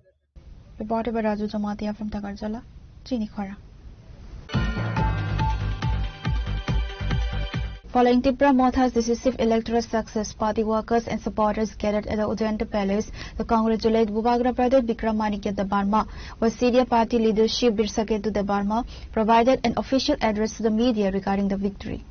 Reporter by Raju Jamatia from Takarjala, Chini Khora. Following Tipra Motha's decisive electoral success, party workers and supporters gathered at the Ujjayanta Palace to congratulate Bubagra Pradip Bikram Manikya Debbarma, while senior party leader Shiv Birsaketu Debbarma provided an official address to the media regarding the victory.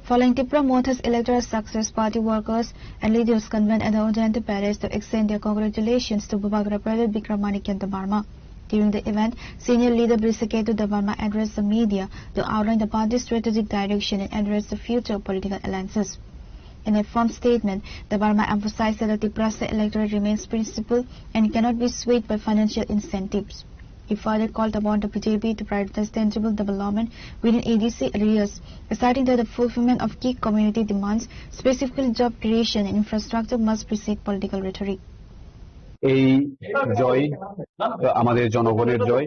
Following Tipra Motha's electoral success, party workers and leaders convened at the Ujjayanta Palace to extend their congratulations to Bubagra Pradip Bikram Manikya Debbarma. During the event, senior leader Birsaketu Debbarma addressed the media to outline the party's strategic direction and address the future of political alliances. In a firm statement, Debbarma emphasized that the Tiprasa electorate remains principled and cannot be swayed by financial incentives. He further called upon the B J P to prioritize tangible development within A D C areas, asserting that the fulfillment of key community demands, specifically job creation and infrastructure, must precede political rhetoric. এই জয় আমাদের জনগণের জয়।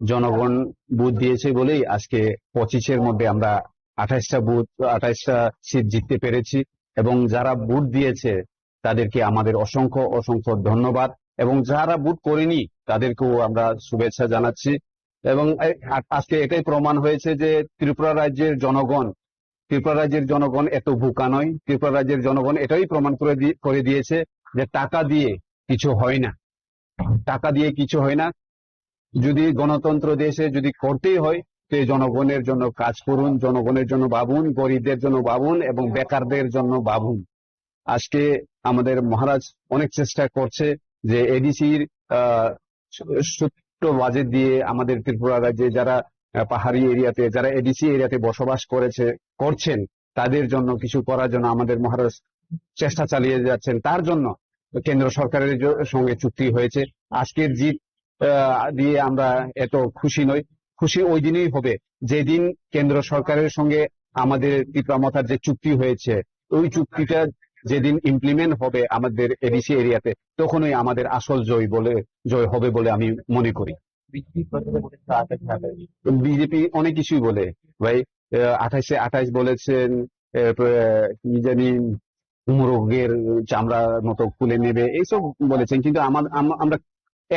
জনগণ ভোট দিয়েছে বলেই আজকে পঁচিশের মধ্যে আমরা আঠাশটা ভোট, আঠাশটা সিট জিততে পেরেছি। এবং যারা ভোট দিয়েছে তাদেরকে আমাদের অসংখ্য অসংখ্য ধন্যবাদ। এবং যারা ভোট করেনি তাদেরকেও আমরা শুভেচ্ছা জানাচ্ছি। এবং এই আ-, আজকে এটাই প্রমাণ হয়েছে যে ত্রিপুরা রাজ্যের জনগণ, ত্রিপুরা রাজ্যের জনগণ এত বোকা নয়। ত্রিপুরা রাজ্যের জনগণ এটাই প্রমাণ করে দি-, করে দিয়েছে যে টাকা দিয়ে কিছু হয় না, টাকা দিয়ে কিছু হয় না। যদি গণতন্ত্র দেশে যদি করতেই হয়, তো এই জনগণের জন্য কাজ করুন, জনগণের জন্য ভাবুন, গরিবদের জন্য ভাবুন এবং বেকারদের জন্য ভাবুন। আজকে আমাদের মহারাজ অনেক চেষ্টা করছে যে এডিসির আহ, ছোট্ট বাজেট দিয়ে আমাদের ত্রিপুরা রাজ্যে যারা আহ, পাহাড়ি এরিয়াতে, যারা এডিসি এরিয়াতে বসবাস করেছে, করছেন, তাদের জন্য কিছু করার জন্য আমাদের মহারাজ চেষ্টা চালিয়ে যাচ্ছেন। তার জন্য কেন্দ্র সরকারের জ-, সঙ্গে চুক্তি হয়েছে। আজকের জিত আহ, দিয়ে আমরা এত খুশি নই। খুশি ওই দিনই হবে, যেদিন কেন্দ্র সরকারের সঙ্গে আমাদের তিপ্রা মথার যে চুক্তি হয়েছে, ওই চুক্তিটা যেদিন ইমপ্লিমেন্ট হবে আমাদের এডিসি এরিয়াতে, তখনই আমাদের আসল জয় বলে, জয় হবে বলে আমি মনে করি। বিজেপি অনেক কিছুই বলে ভাই, আহ, আঠাশে আঠাশ বলেছেন, এরপরে কি জানি মোরগের চামড়ার মতো খুলে নেবে, এইসব বলেছেন। কিন্তু আমার, আম-, আমরা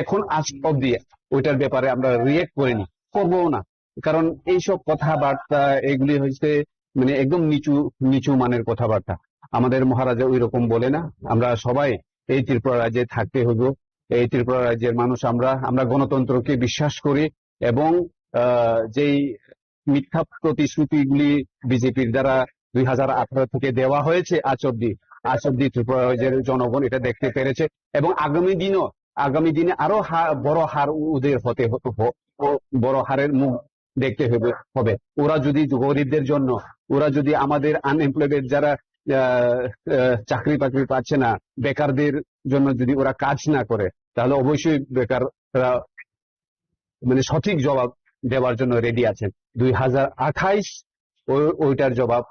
এখন আজ অবধি ওইটার ব্যাপারে আমরা রিয়েক্ট করিনি, করবও না। কারণ এইসব কথাবার্তা এগুলি হচ্ছে মানে একদম নিচু, নিচু মানের কথাবার্তা। আমাদের মহারাজা ওই রকম বলে না। আমরা সবাই এই ত্রিপুরা রাজ্যে থাকতে হইব। এই ত্রিপুরা রাজ্যের মানুষ আমরা, আমরা গণতন্ত্রকে বিশ্বাস করি এবং, আহ, যেই মিথ্যা প্রতিশ্রুতিগুলি বিজেপির দ্বারা দুই হাজার আঠারো থেকে দেওয়া হয়েছে আজ অব্দি, আজ অব্দি ত্রিপুরা রাজ্যের জনগণ এটা দেখতে পেরেছে এবং আগামী দিনও, আগামী দিনে আরো হা-, বড় হার উ-, উদয় হতে হ-, হ-, ও বড় হারের মুখ দেখতে হবে, হবে। ওরা যদি গরিবদের জন্য, ওরা যদি আমাদের আনএমপ্লয়েড যারা, আহ, আহ, চাকরি বাকরি পাচ্ছে না, বেকারদের জন্য যদি ওরা কাজ না করে, তাহলে অবশ্যই বেকাররা মানে সঠিক জবাব দেওয়ার জন্য রেডি আছেন। দুই হাজার আঠাইশ ও-, ওইটার জবাব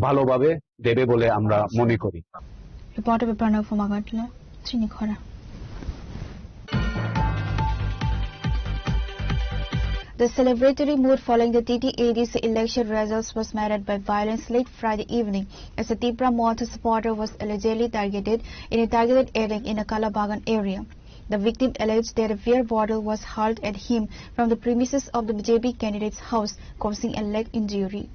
ভালোভাবে দেবে বলে আমরা মনে করি। Reporter by Pranav from Agartala, Chini Khora. The celebratory mood following the T T A D C election results was marred by violence late Friday evening as a Tipra Motha supporter was allegedly targeted in a targeted attack in a Kalabagan area. The victim alleged that a beer bottle was hurled at him from the premises of the B J P candidate's house, causing a leg injury.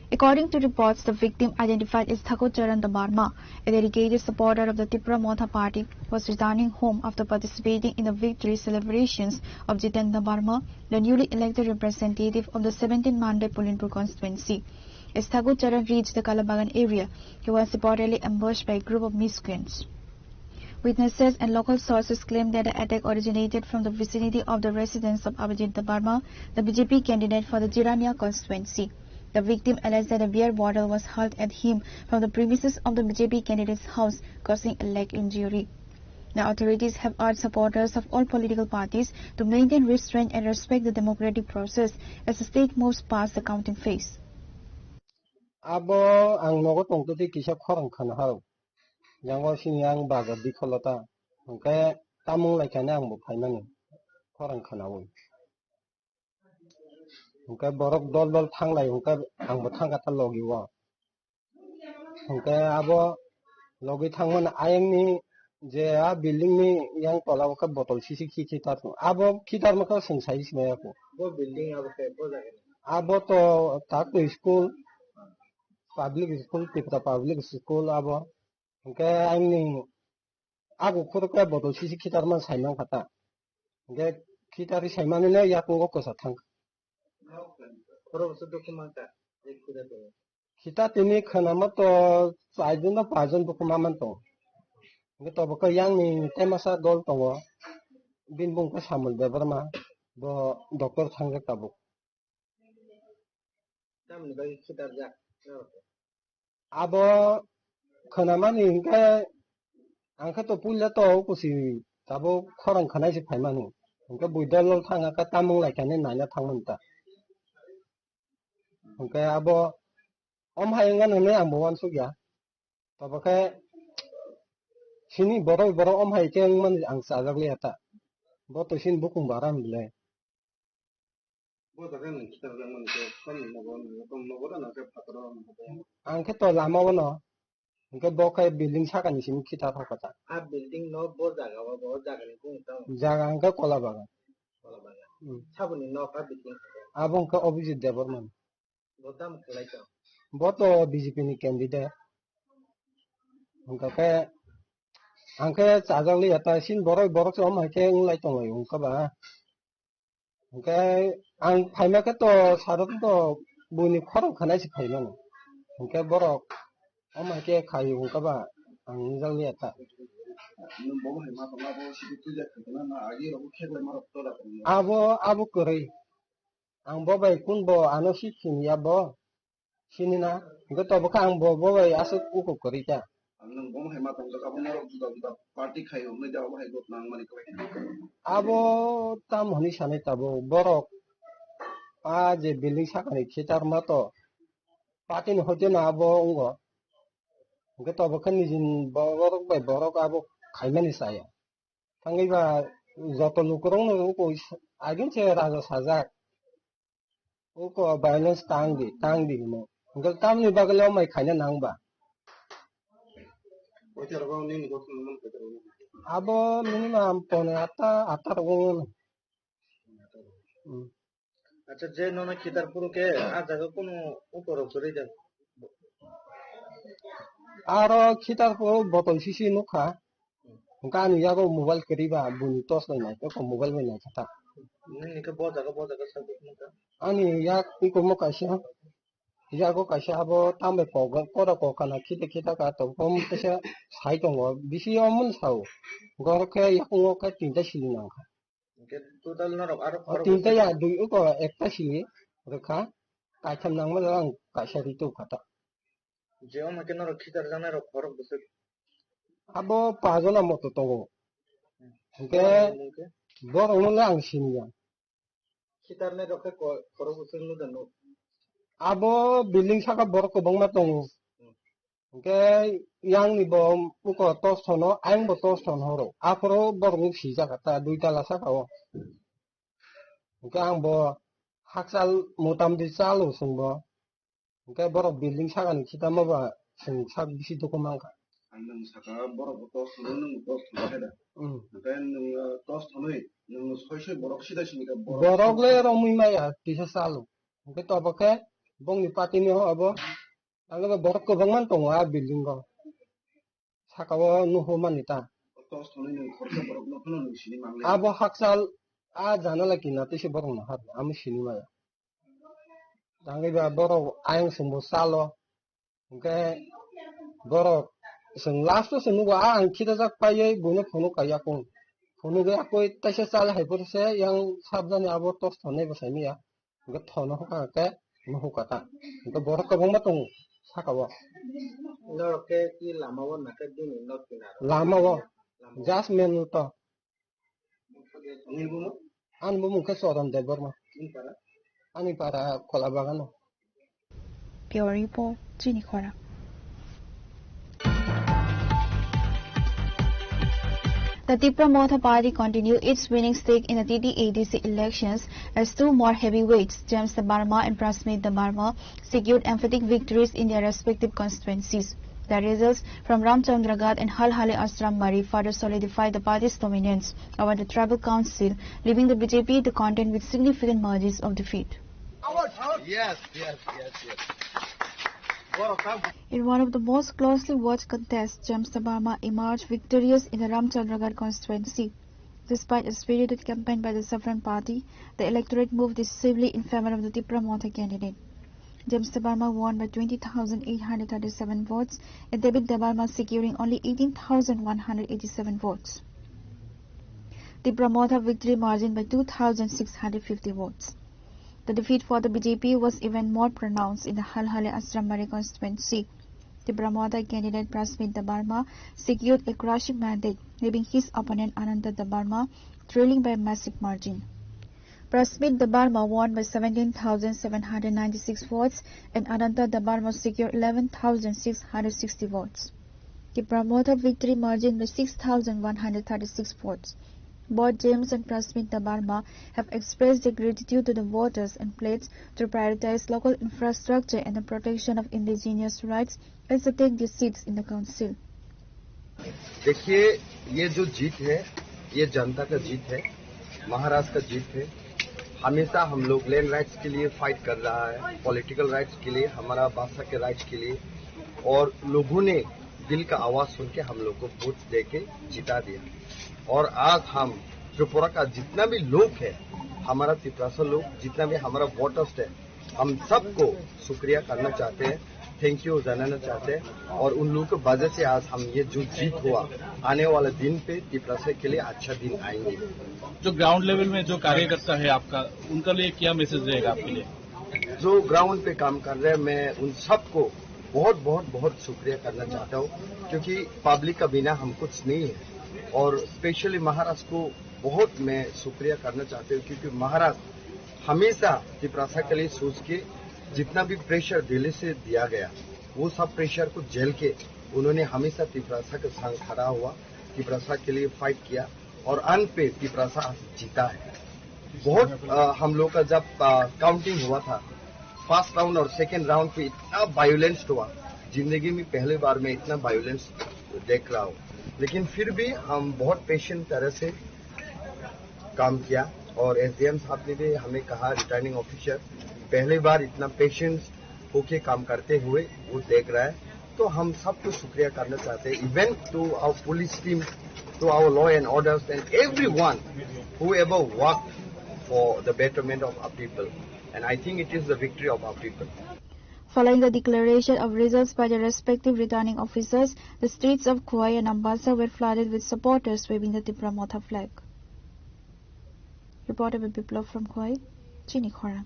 According to reports, the victim, identified as Thakur Charan Debbarma, a dedicated supporter of the Tipra Motha Party, was returning home after participating in the victory celebrations of Jiten Debbarma, the newly elected representative of the seventeenth Mandai Pulinpur constituency. As Thakur Charan reached the Kalabagan area, he was reportedly ambushed by a group of miscreants. Witnesses and local sources claim that the attack originated from the vicinity of the residence of Abhijit Debbarma, the B J P candidate for the Jirania constituency. The victim alleged that a beer bottle was hurled at him from the premises of the B J P candidate's house, causing a leg injury. The authorities have urged supporters of all political parties to maintain restraint and respect the democratic process as the state moves past the counting phase. Abo ang nogo tongtwtwi kisa khorang khana haro. Yango sini ang bazar dikholo ta. Hwnkhe tamung laikhani ang bo phaimani khorang khanaui. Hwnkhe borok dol dol thanglai hwnkhe ang bo thangkha ta logi o. Hwnkhe abo logi thangmani ayangni je a building ni yang tola o khe botol sisi khichi ta thung. Abo khitar mokhe chwng sai sinai ya kho. Bo building abo khe bo jaga ni? Abo to tak to school, public school, Tripura public school abo. Hwnkhe ayangni ago khoro khe botol sisi khitar man sai mankha ta. Hwnkhe khitarwi sai manwi no yakungo kwsa thang. Khoro bwswk dukhu mankha, je khitar tongo. Khitar tini khwnama to chaijon na pajon dukhu ma man tongo. Hwnkhe tobo khe yangni tei masa dol tongo. Bini bung khe Samul Debbarma, bo doctor thangjak tabuk. Tamni bagwi khitarjak norok? Abo khwnamani hinkhe ang khe to puila to kusi tabuk khorang khwnai se phaimani. Hinkhe bui dol dol thang khe tamung lai khe naina thangmani ta. Hinkhe abo om hai wngya hinwi ang bo uansukya. Tobo khe sini borok borok om hai khe wngmani ang chajak liya ta. Bo to sini bukung bara hinwi le. Bo jaga ni khitar jak mani khe, tamni nogo ni, nogo da na khe phataro ni. Ang khe to lama o no, hwnkhe bo khe building saka ni simi khitar thok kha ta. A building no bo jaga o, bo jaga ni bung tamo? Jaga hwnkhe Kola Bagan. Kola Bagan. Hmm. Saboni nok a building? Abo hwnkhe Abhijit Debbarma ni. Bo tamo khlai tong? Bo to B J P ni candidate. Hwnkhe khe ang khe chajak liya ta, sini borok borok se om hai khe wng lai tong lai hwnkha ba. Hwnkhe ang phaima khe to saro to buini khorang khwnai se phaimani. Hwnkhe borok omo hai khe khai hwnkha ba ang nujak liya ta. Abo, abo kwrwi. Ang bo bai kun bo ano sik siniya bo. Sini na, hwnkhe tobo khe ang bo, bo bai aswk uko kwrwi kha. Ang nang bomo hai ma tongjak, abo norok juda juda party khai hwnwi da, abo hai gotna ang mani kwlai kha. Abo tam hwnwi sanai tabuk, borok a je building sakani khitar ma to, party ni hoite no abo wngo. Hwnkhe tobo khe nijini borok bai borok abo khaimani chaya. Thangwi ba joto lukurokno uko agin se raja sajak. Uko violence tang di, tang di hino. Hwnkhe tamni bagwi le omai khaina nang ba. Abo minimum pone atta, atta rogo. Hmm. Acha, je nono khitar phuru khe, a jaga kunu ukorok kwrwi da? Aro khitar phuru botol sisi nukha. Hwnkhe ani yago mobile kwrwi ba, buni torch bai nai, eko mobile bai nai kha ta. Nini khe bo jaga, bo jaga sa nukha? Ani yak iko mo kaisa, yago kaisa abo tambai kok, kora kok kana khita khita ka to, kom kaisa sai tongo, bisi omo sao. Goro khe yakungo khe tinta sili nang kha. Hwnkhe total norok aro o khorok tinta bwswk ya dui uko ekta sili rwkha, kaitham nangmano ang kaisa ri tubkha ta. Je omo khe norok khitar jaknai rok khorok bwswk? Abo pajona moto tongo. Hwnkhe borokni mung khe? Borokno le ang siniya. Khitarnai rok khe ko-, khorok bwswk nukjak nuk? Abo building saka borok kwbangma tongo. Hmm. Hwnkhe yang ni bo uko torch thono, ayang bo torch thon horo. Aphuru borok ni sijak ta dui tala saka o. Hwnkhe ang bo hakchal motamdi chalo chwng bo. Hwnkhe borok building saka ni khitama ba chwng sak bisi dukhu mankha. Ang nwng saka borok bo torch thono, nwng torch thono khe da. Hmm. Hwnkhe nwng, uh, torch thonwi nwng soi soi borok sida sini khe borok. Borok le romwi maya kisa chalo. Hwnkhe tobo khe Bongni party ni ho abo. Ang bo borok kwbangma tongo a building o. Saka o nuhu mani ta. Tos thonwi nwng khoroksa borok no phano nwng sini mangle. Abo hakchal a jana la kina tei se borok no hap ami sini maya. Tangwi ba borok ayang sumbo salo. Hwnkhe borok chwng last o chwng nugo a ang khita jak paiwi buino phunuk ka yakung. Phunugwi akoi taisa chal hai phuru se yang sabjani abo tos thonai bwsai maya. Hwnkhe thono hwnkha khe nuhukha ta. Hwnkhe borok kwbangma tongo saka o. Norok khe ki lama o nakhe bini nok kinaro? Lama o. Lama o. Just main road o. Ani bumung? Ani bumung khe Choron Debbarma. Ani para? Ani para Kola Bagano. Bureau Report, Chini Khorang. The Tipra Motha Party continue its winning streak in the T T A D C elections as two more heavyweights, James Debbarma and Prasmit Debbarma, secured emphatic victories in their respective constituencies. The results from Ramchandragarh and Halhale Ashram Mari further solidified the party's dominance over the tribal council, leaving the B J P to contend with significant margins of defeat. Yes, yes, yes, yes. In one of the most closely watched contests, James Debbarma emerged victorious in the Ramchandragarh constituency. Despite a spirited campaign by the Saffron Party, the electorate moved decisively in favor of the Tipra Motha candidate. James Debbarma won by twenty thousand eight hundred thirty-seven votes, and David Debbarma securing only eighteen thousand one hundred eighty-seven votes. Tipra Motha victory margin by two thousand six hundred fifty votes. The defeat for the B J P was even more pronounced in the Halhale Ashram Mari constituency. Tipra Motha candidate Prasmit Debbarma secured a crushing mandate, leaving his opponent Ananta Debbarma trailing by a massive margin. Prasmit Debbarma won by seventeen thousand seven hundred ninety-six votes and Ananta Debbarma secured eleven thousand six hundred sixty votes. Tipra Motha victory margin by six thousand one hundred thirty-six votes. Both James and Prasmit Debbarma have expressed their gratitude to the voters and pledged to prioritize local infrastructure and the protection of indigenous rights as they take their seats in the council. देखिए, ये जो जीत है, ये जनता का जीत है, महाराष्ट्र का जीत है। हमेशा हम लोग लैंड राइट्स के लिए फाइट कर रहा है, पॉलिटिकल राइट्स के लिए, हमारा भाषा के राइट्स के लिए, और लोगों ने दिल का आवाज सुन के हम लोग को वोट दे के जिता दिया। और आज हम त्रिपुरा का जितना भी लोग है, हमारा तिपरासा लोग, जितना भी हमारा वोटर्स है, हम सबको शुक्रिया करना चाहते हैं, थैंक यू जानाना चाहते हैं, और उन लोगों की वजह से आज हम ये जो जीत हुआ, आने वाला दिन पे तिपरासा के लिए अच्छा दिन आएंगे। जो ग्राउंड लेवल में जो कार्यकर्ता है आपका, उनका लिए क्या मैसेज रहेगा आपके लिए? जो ग्राउंड पे काम कर रहे हैं, मैं उन सबको बहुत, बहुत, बहुत शुक्रिया करना चाहता हूँ, क्योंकि पब्लिक का बिना हम कुछ नहीं है। और स्पेशली महाराष्ट्र को बहुत मैं शुक्रिया करना चाहता हूँ, क्योंकि महाराष्ट्र हमेशा तिपरासा के लिए सोच के जितना भी प्रेशर दिल्ली से दिया गया, वो सब प्रेशर को झेल के उन्होंने हमेशा तिपरासा के संग खड़ा हुआ, तिपरासा के लिए फाइट किया और अंत पे तिपरासा आज जीता है। बहुत, अ, हम लोग का जब, अ, काउंटिंग हुआ था, फर्स्ट राउंड और सेकंड राउंड पे इतना वायलेंस हुआ, जिंदगी में पहली बार मैं इतना वायलेंस देख रहा हूँ। लेकिन फिर भी हम बहुत पेशेंट तरह से काम किया और एसडीएम साहब ने भी हमें कहा, रिटर्निंग ऑफिसर पहली बार इतना पेशेंस होके काम करते हुए वो देख रहा है, तो हम सबको शुक्रिया करना चाहते हैं, even to our police team, to our law and orders and everyone whoever worked for the betterment of our people. And I think it is the victory of our people. Following the declaration of results by the respective returning officers, the streets of Khowai and Ambassa were flooded with supporters waving the Tipra Motha flag. Reporter by Biplov from Khowai, Chini Khorang.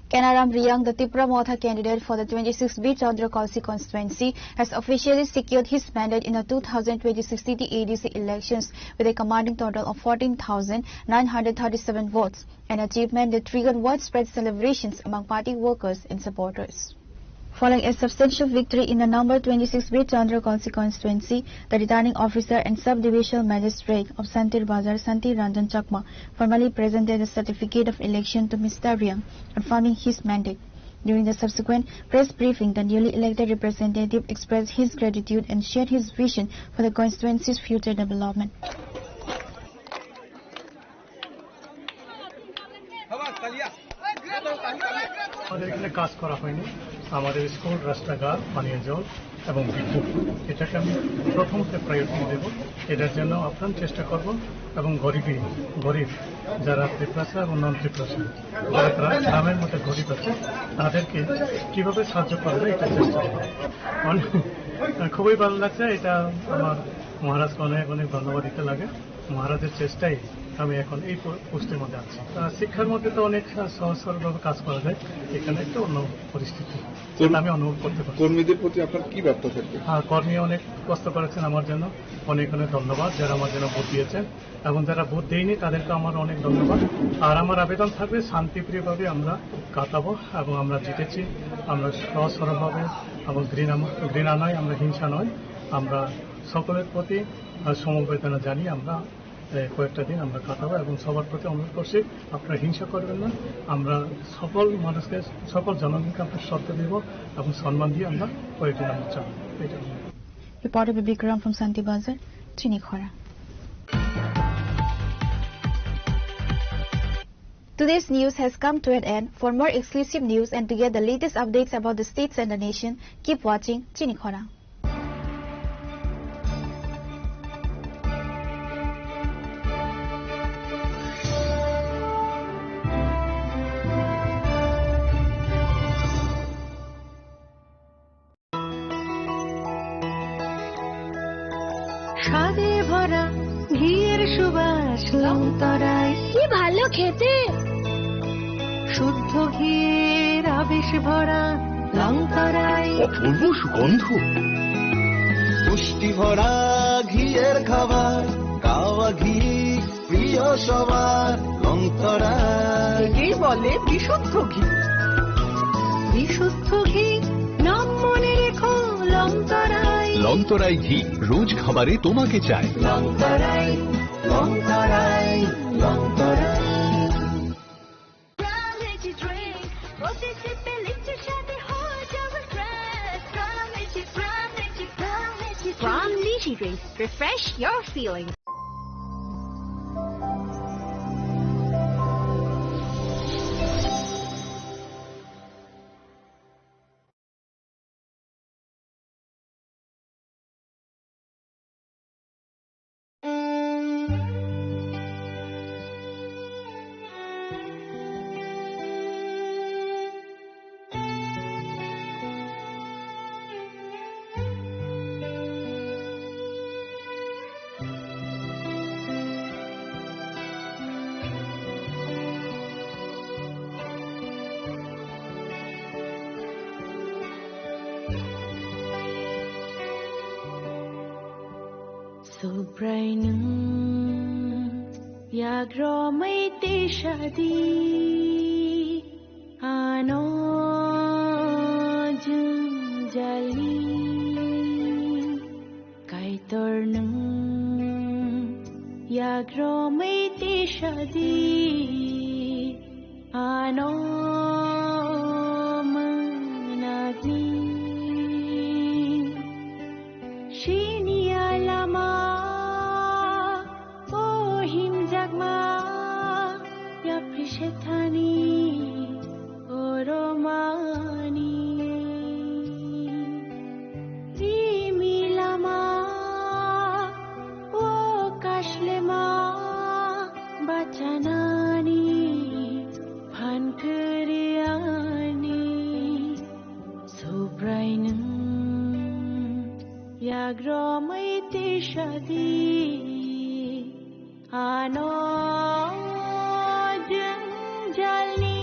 Kanaram Reang, the Tipra Motha candidate for the twenty-six B Chandra Kalsi constituency, has officially secured his mandate in the two thousand twenty-six T T A D C elections with a commanding total of fourteen thousand nine hundred thirty-seven votes, an achievement that triggered widespread celebrations among party workers and supporters. Following a substantial victory in the number twenty-six B Chandra Kalsi constituency, the returning officer and sub-divisional magistrate of Santir Bazar, Santir Ranjan Chakma, formally presented the certificate of election to Mister Reang, confirming his mandate. During the subsequent press briefing, the newly elected representative expressed his gratitude and shared his vision for the constituency's future development. আমাদের এখানে কাজ করা হয়নি। আমাদের স্কুল, রাস্তাঘাট, পানীয় জল এবং বিদ্যুৎ, এটাকে আমি প্রথমত প্রায়োরিটি দেব। এটার জন্য আপ্রাণ চেষ্টা করব এবং গরিবই, গরিব যারা ত্রিপ্রাসা এবং নন ত্রিপ্রাসা, যারা গ্রা-, গ্রামের মধ্যে গরিব আছে, তাদেরকে কিভাবে সাহায্য করা যায়, এটা চেষ্টা করব। অনেক, খুবই ভালো লাগছে। এটা আমার মহারাজকে অনেক অনেক ধন্যবাদ দিতে লাগে। মহারাজের চেষ্টায় আমি এখন এই পো-, পোস্টের মধ্যে আছি। আহ, শিক্ষার মধ্যে তো অনেক, আহ, সহজ সরলভাবে কাজ করা যায়, এখানে একটু অন্য পরিস্থিতি, কর্ম-, যেটা আমি অনুভব করতে পারছি। কর্মীদের প্রতি আপনার কি বার্তা থাকবে? হ্যাঁ, কর্মী অনেক কষ্ট করেছেন আমার জন্য, অনেক অনেক ধন্যবাদ যারা আমার জন্য ভোট দিয়েছেন, এবং যারা ভোট দেয়নি তাদেরকে আমার অনেক ধন্যবাদ। আর আমার আবেদন থাকবে, শান্তিপ্রিয়ভাবে আমরা কাটাবো এবং আমরা জিতেছি, আমরা সহজ সরলভাবে এবং ঘৃণা, ঘৃণা নয়, আমরা হিংসা নয়, আমরা সকলের প্রতি, আহ, সমবেদনা জানিয়ে আমরা এ, কয়েকটা দিন আমরা কাটাবো এবং সবার প্রতি অনুরোধ করছি, আপনারা হিংসা করবেন না। আমরা সকল মানুষকে, সকল জনগণকে আমরা শ্রদ্ধা দিব এবং সম্মান দিয়ে আমরা কয়েকদিন আমরা চালাবো। এটা। Reporter Bikram from Santi Bazar, Chinikhora. Today's news has come to an end. For more exclusive news and to get the latest updates about the states and the nation, keep watching Chinikhora. স্বাদে ভরা ঘিয়ের সুবাস লংতরাই। কি ভালো খেতে! শুদ্ধ ঘিয়ের আবেশ ভরা লংতরাই। অপূর্ব সুগন্ধ। পুষ্টি ভরা ঘিয়ের খাবার, গাওয়া ঘি প্রিয় সবার লংতরাই। একেই বলে বিশুদ্ধ ঘি। বিশুদ্ধ ঘি, নাম মনে রেখো লংতরাই। লংতরাই ঘি, রোজ খাবারে তোমাকে চাই। লংতরাই, লংতরাই, লংতরাই। Prime Lychee drink, প্রতি সিপে লিচুর স্বাদে হয়ে যাবে fresh। Prime Lychee, Prime Lychee, Prime Lychee drink. Prime Lychee drink, refresh your feelings. Subrai nwng yagromwi tisadi. Ano jwngjali Kaitor nwng yagromwi tisadi ano mwnakni. Siniya lama o himjakma yapri sethani oromani. Rimi lama o kashlema bachanani phan kwrwiyani. Subrai nwng yagromwi tisadi ano jwngjalni.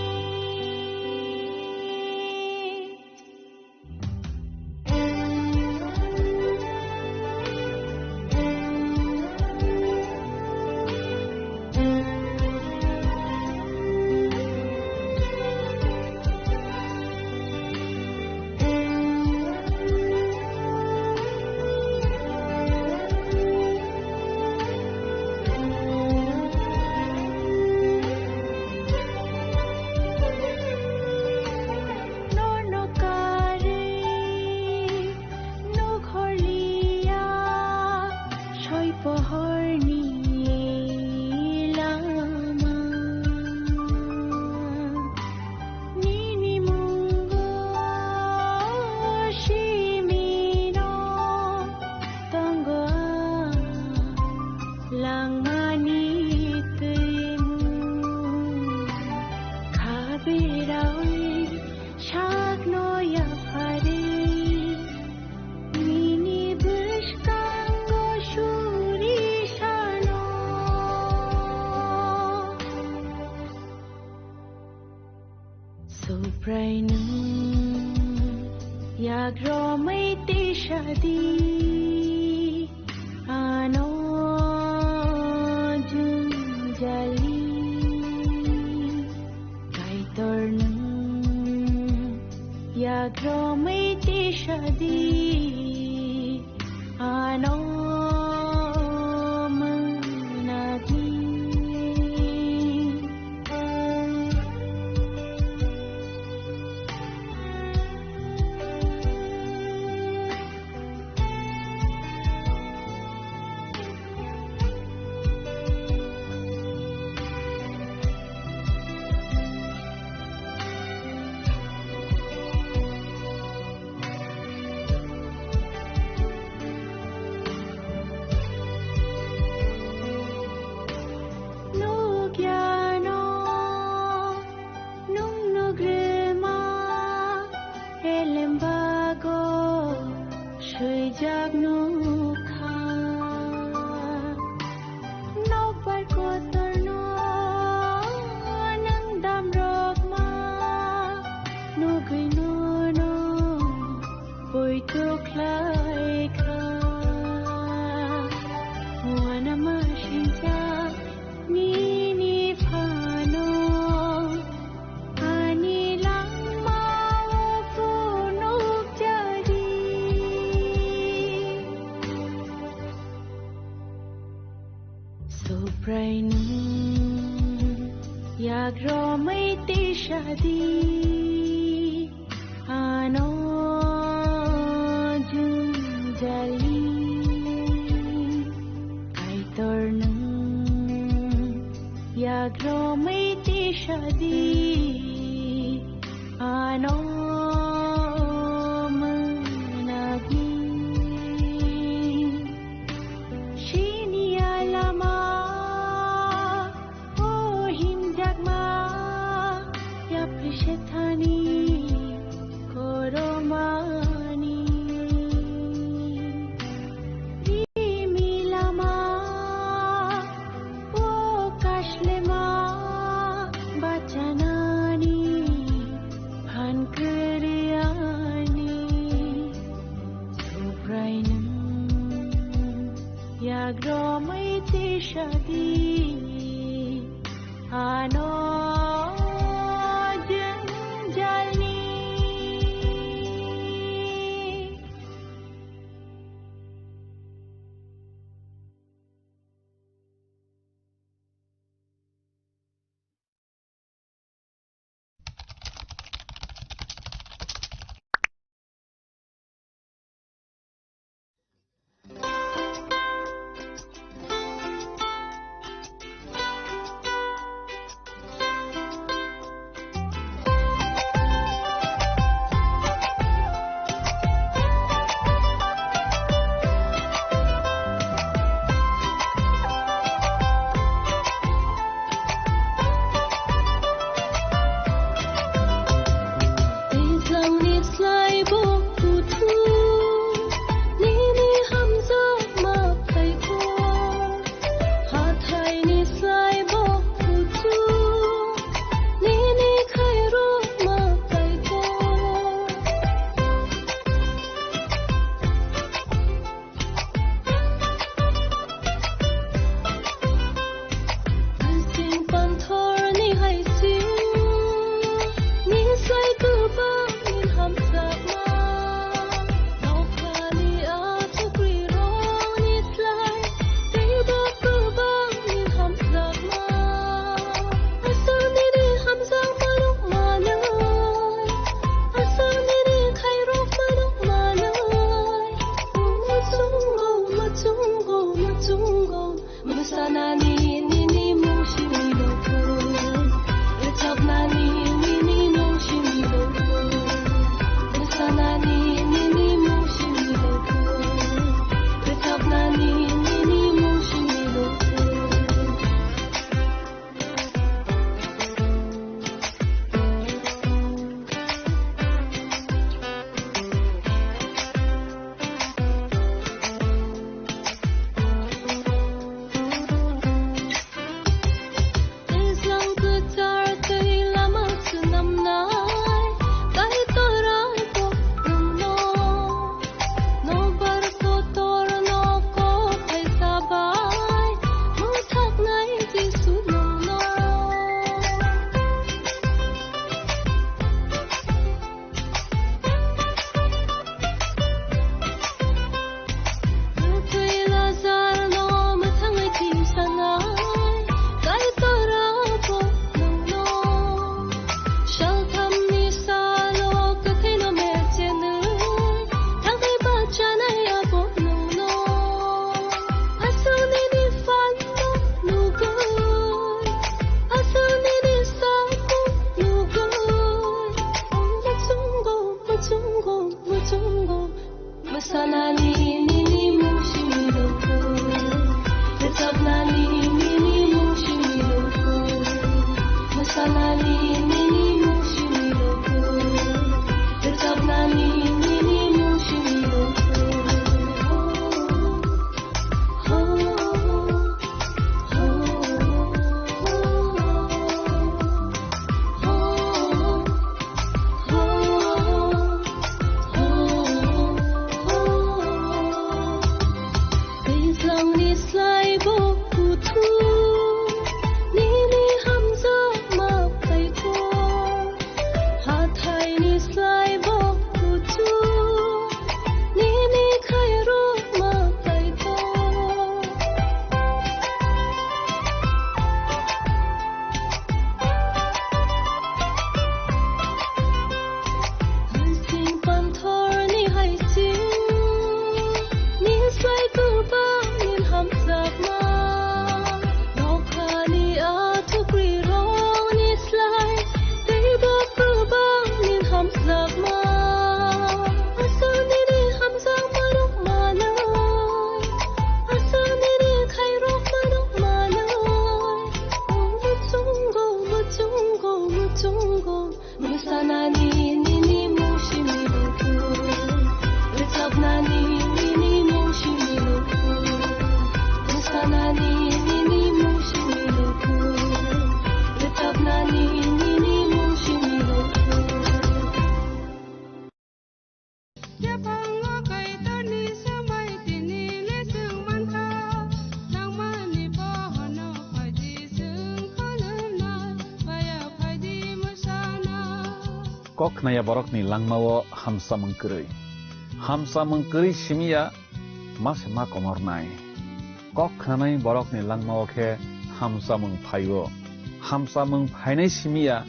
Prai nwng yak romwi tisa di, ano jwngjali. Kaitor nwng yak romwi tisa di, ano mwnadi. Nukya no, nung nugrima, elembago, swijak nukha. Nokbar kotorno nwng damrokma, nugwi nono poito khlaikha. Uanama sinsa nini phano. Ani langmao phunukjadi. Subrai nwng yak romwi tisadi. Ano jwngjali Kaitor nwng yak romwi tisadi, ano mwnadi. Sini alama o himjakma yapri sethani koromani. Rimi lama o kashlema bachanani phan kwrwiyani. Subrai nwng yak romwi tisadi, ano jwngjalni. Yaphango Kaitorni samai tini le chwng mankha, nangmani bohono phaidi chwng khulumnai, baya phaidi mwsana. Kok khnaya borokni langmao hamsamung kwrwi. Hamsamung kwrwi simiya ma se ma komornai. Kok khnanai borokni langmao khe hamsamung phaio. Hamsamung phainai simiya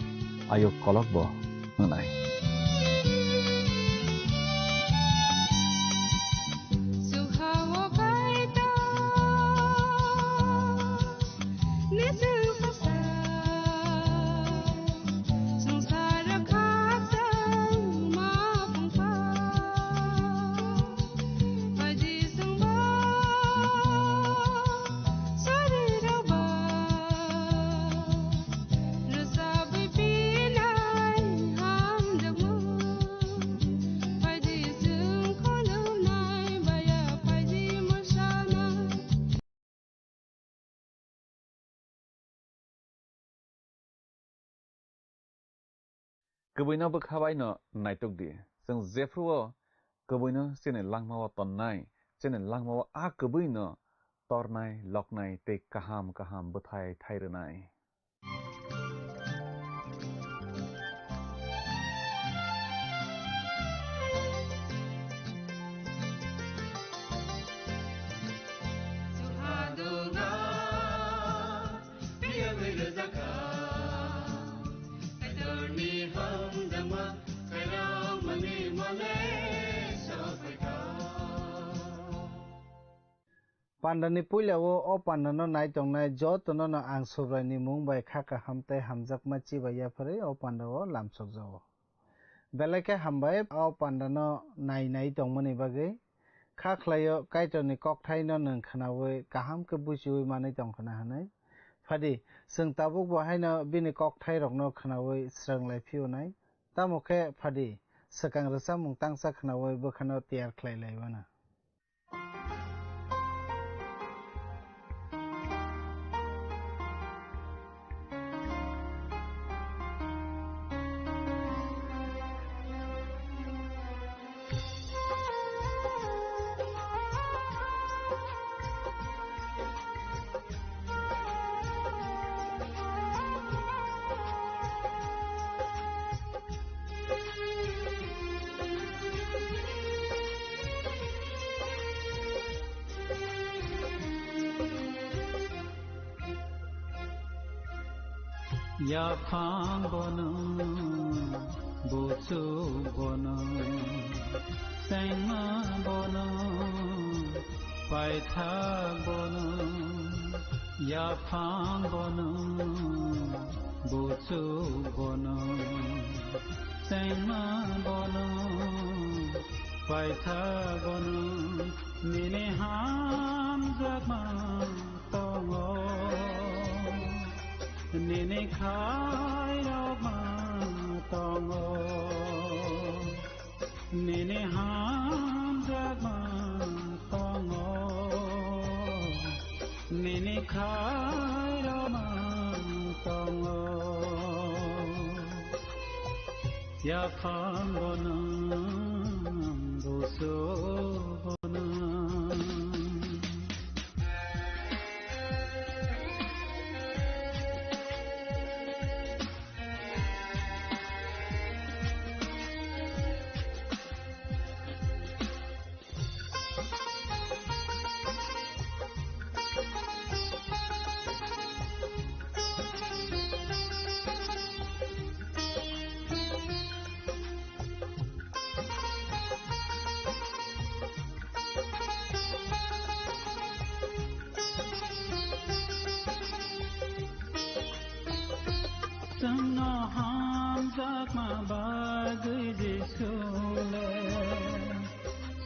ayuk kolokbo wngnai. Kwbwino bwkha bai no naitok di. Chwng jephru o kwbwino chini langma o tonnai, chini langma o a kwbwi no tornai, loknai tei kaham kaham bwthai thai rwnai. Pandani puila o, o pandano nai tongnai jotono no ang Subraini mung bai kha kaham tei hamjakma chibai yapharwi o pandao lamsokjago. Belai khe hambai o pandano nai nai tongmani bagwi. Kha khlaio Kaitorni kokthaino nwng khnaui kaham khe buchiui manwi tongkhna hwnwi. Phadi, chwng tabukbo haino bini kokthairokno khnaui srwng lai phiyonai. Tamo khe phadi, swkang rwchapmung tangsa khnaui bwkhano tiyar khlai lai mano. Yaphang bono, buchuk bono, chengma bono, paithak bono, yaphang bono, buchuk bono, chengma bono, paithak bono, nini hamjakma tongo, nini khairokma tongo, nini hamjakma tongo, nini khairokma tongo. Yaphang bono, buchuk bono. Chwngno hamjakma bagwi Jisu le,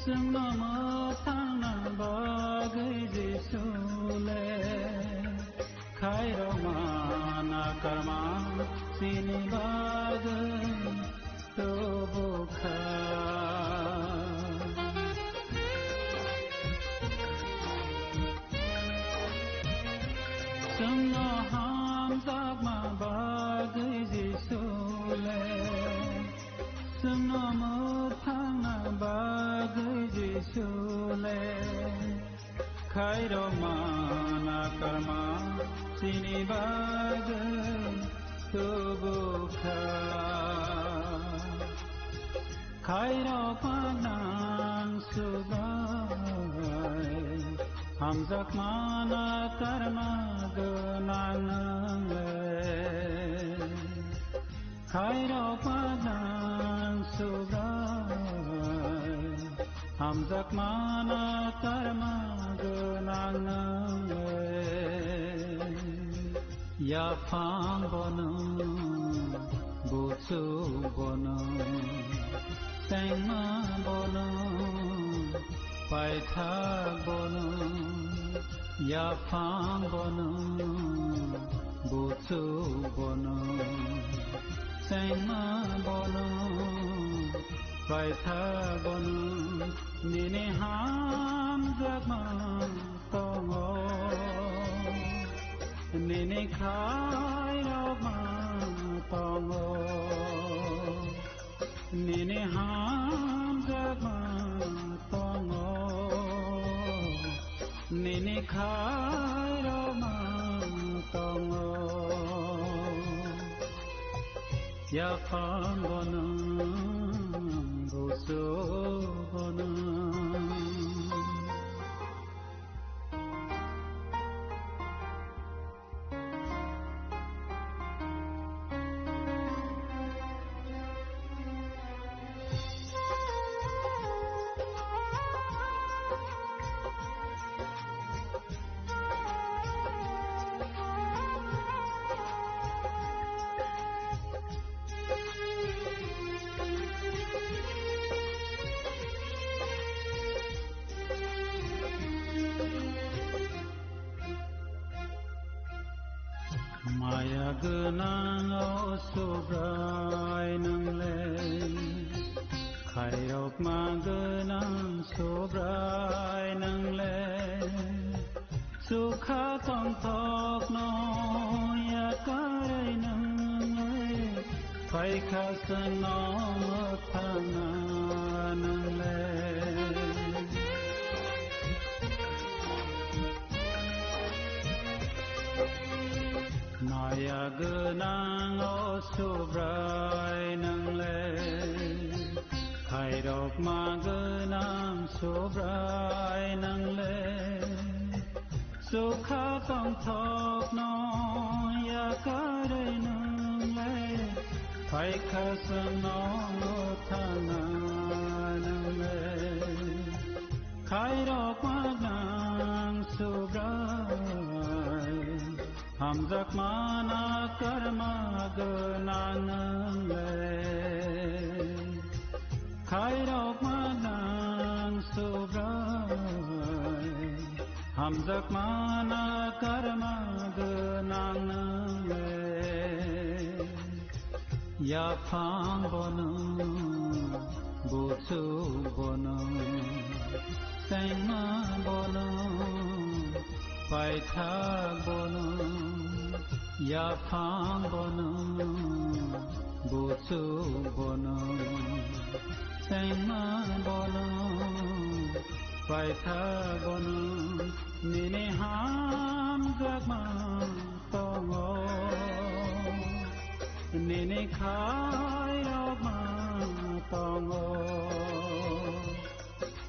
chwngno mwthangna bagwi Jisu le, khairokma nakarma chini bagwi tubu kha. Chwngno hamjakma bagwi Jisu le, chwng Mwthangna bagwi Jisule khairokma nakarma chini bagwi tubu kha. Khairokma nang subai, hamjakma nakarma gwnang nang le. Khairokma nang subai, hamjakma nakarma gwnang nang le. Yaphang bono, buchuk bono, tengma bono, paithak bono, yaphang bono, buchuk bono, tengma bono, paithak bono, nini hamjakma tongo, nini khairokma tongo, nini hamjakma tongo, nini khairokma tongo. Yaphang bono, buchuk bono. Maya gwnang o Subrai nwngle, khairokma gwnang Subrai nwngle, chukha tongthokno yakarwi nwngle, phaikha chwngno mwthangna nwngle. Maya gwnang o Subrai nwngle, khairokma gwnang Subrai nwngle, chukha tongthokno yakarwi nwngle, phaikha chwngno mwthangna nwngle. Khairokma nang Subrai, hamjakma nakarma gwnang nwngle. Khairokma nang Subrai, hamjakma nakarma gwnang nwngle. Yaphang bono, buchuk bono, tengma bono, paithak bono, yaphang bono, buchuk bono, tengma bono, paithak bono, nini hamjakma tongo, nini khairokma tongo,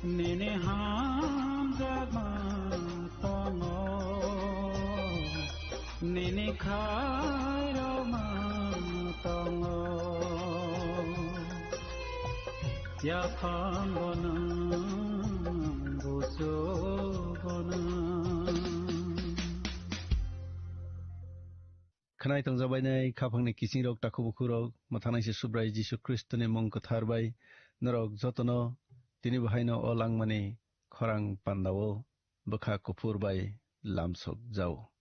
nini hamjakma tongo, nini khairokma tongo. Yaphang bono, buchuk bono. Khwnai tongjabainai khaphangni kisingrok, takhubukhurok, mwthanai se Subrai Jisu Khristoni mung kwthar bai norok jotono tini bo haino o langmani khorang pandao bwkha kuphur bai lamsok jao.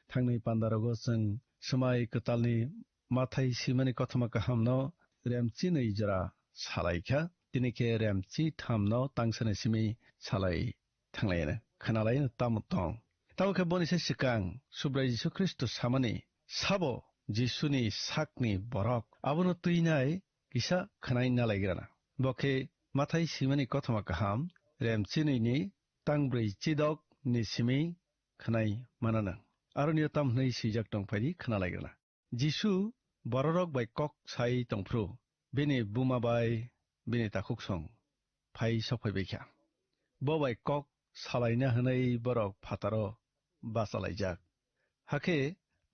Thangnai pandarogo chwng swmai kwtalni mathai swimani kothoma kahamno remchi nwi jora salaikha, tini khe remchi thamno tangsani simi salai thanglaiano, khnalaino tamo tong. Tamo khe boni se swkang Subrai Jisu Khristo samani, sabo Jisuni sakni borok abono twinai kisa khwnai nalaigrana. Bo khe Mathai swimani kothoma kaham, rem chinwi ni tang brwi chidok ni simi khwnai manana. Aroni o tam hwnwi swijak tong phaidi khwnalaigrana. Jisu bororok bai kok sai tongphru, bini buma bai bini takhuksong phai sok phaibai kha. Bo bai kok salaina hwnwi borok phataro bachalaijak. Hakhe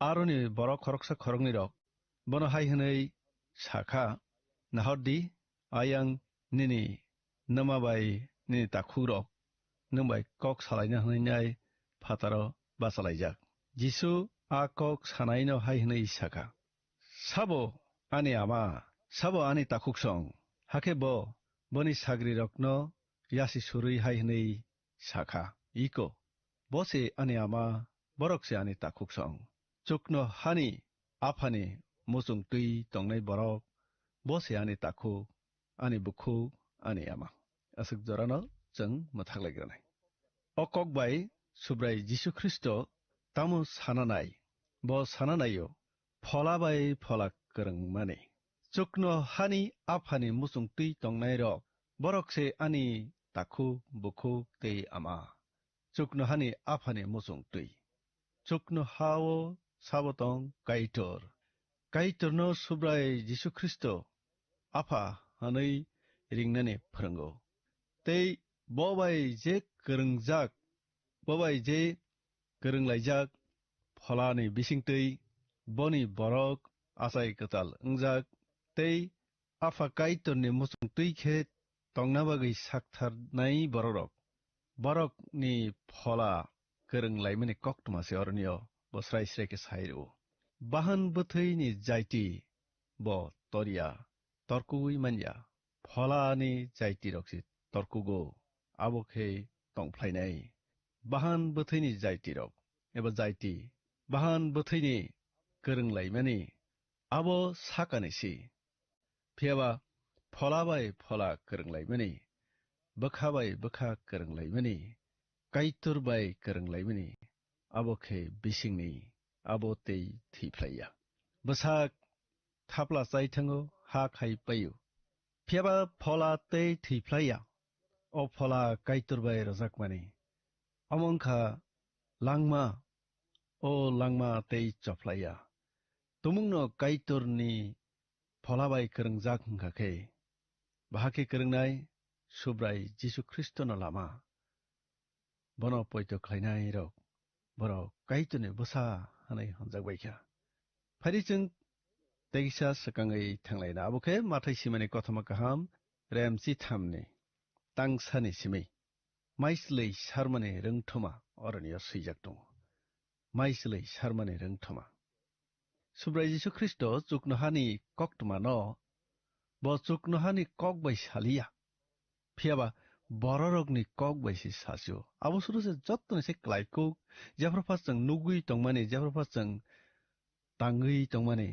aroni borok khoroksa khoroknwi rok bono hai hwnwi sa kha, "Nahor di, ayang nini nwma bai nini takhukrok nwng bai kok salaina hwnwi nai phataro bachalaijak." Jisu a kok sanaino hai hwnwi sa kha, "Sabo ani ama, sabo ani takhuksong?" Hakhe bo boni sagrirokno yasi surwi hai hwnwi sa kha, "Iko, bo se ani ama, borok se ani takhuksong. Chuknohani Aphani muchung twi tongnai borok, bo se ani takhuk, ani bukhuk, ani ama." Aswk jorano chwng mwthaklaigranai. O kok bai Subrai Jisu Khristo tamo sananai? Bo sananaio Phola bai Phola kwrwngmani. Chuknohani Aphani muchung twi tongnairok, borok se ani takhuk, bukhuk tei ama. Chuknohani Aphani muchung twi. Chuknoha-o sabo tong Kaitor. Kaitorno Subrai Jisu Khristo Apha hwnwi ringnani phwrwngo. Tei bo bai je kwrwngjak, bo bai je kwrwnglaijak Pholani bisingtwi boni borok achai kwtal wngjak tei Apha Kaitorni muchung twi khe tongna bagwi saktharnai bororok, borokni Phola kwrwng laimani koktwma se oroni o bo srai srai khe sai rw-o. Bahan bwthwini jaiti bo torya, torkugwi manya. Pholani jaitirok se torkugo, abo khe tongphlainai. Bahan bwthwini jaitirok eba jaiti, bahan bwthwini kwrwng laimani, abo sakani si. Phiya ba Phola bai Phola kwrwng laimani, bwkha bai bwkha kwrwng laimani, Kaitor bai kwrwng laimani, abo khe bisingni, abo tei thwi phlai ya. Bwsak thapla chai thango, ha khai paio. Phiya ba Phola tei thwi phlai ya. O Phola Kaitor bai rwjakmani. Omo wng kha langma, o langma tei chophlai ya. Tumungno Kaitorni Phola bai kwrwngjak wng kha khe, bahai khe kwrwngnai Subrai Jisu Khristono lama. Bono poito khlainairok borok Kaitorni bwsa hwnwi hwnjak bai kha. Phai di chwng teisa swkangwi thanglaina, abo khe Mathai simani kothoma kaham, rem chithamni tangsani simi. Maislwi sarmani rwngthoma oroni o swijak tongo. Maislwi sarmani rwngthoma. Subrai Jisu Khristo chuknohani koktwmano bo chuknohani kok bai saliya. Phiya ba bororokni kok bai se sasio. Abo suru se jottoni se klaikuk, jephru pha chwng nugwi tongmani, jephru pha chwng tangwi tongmani,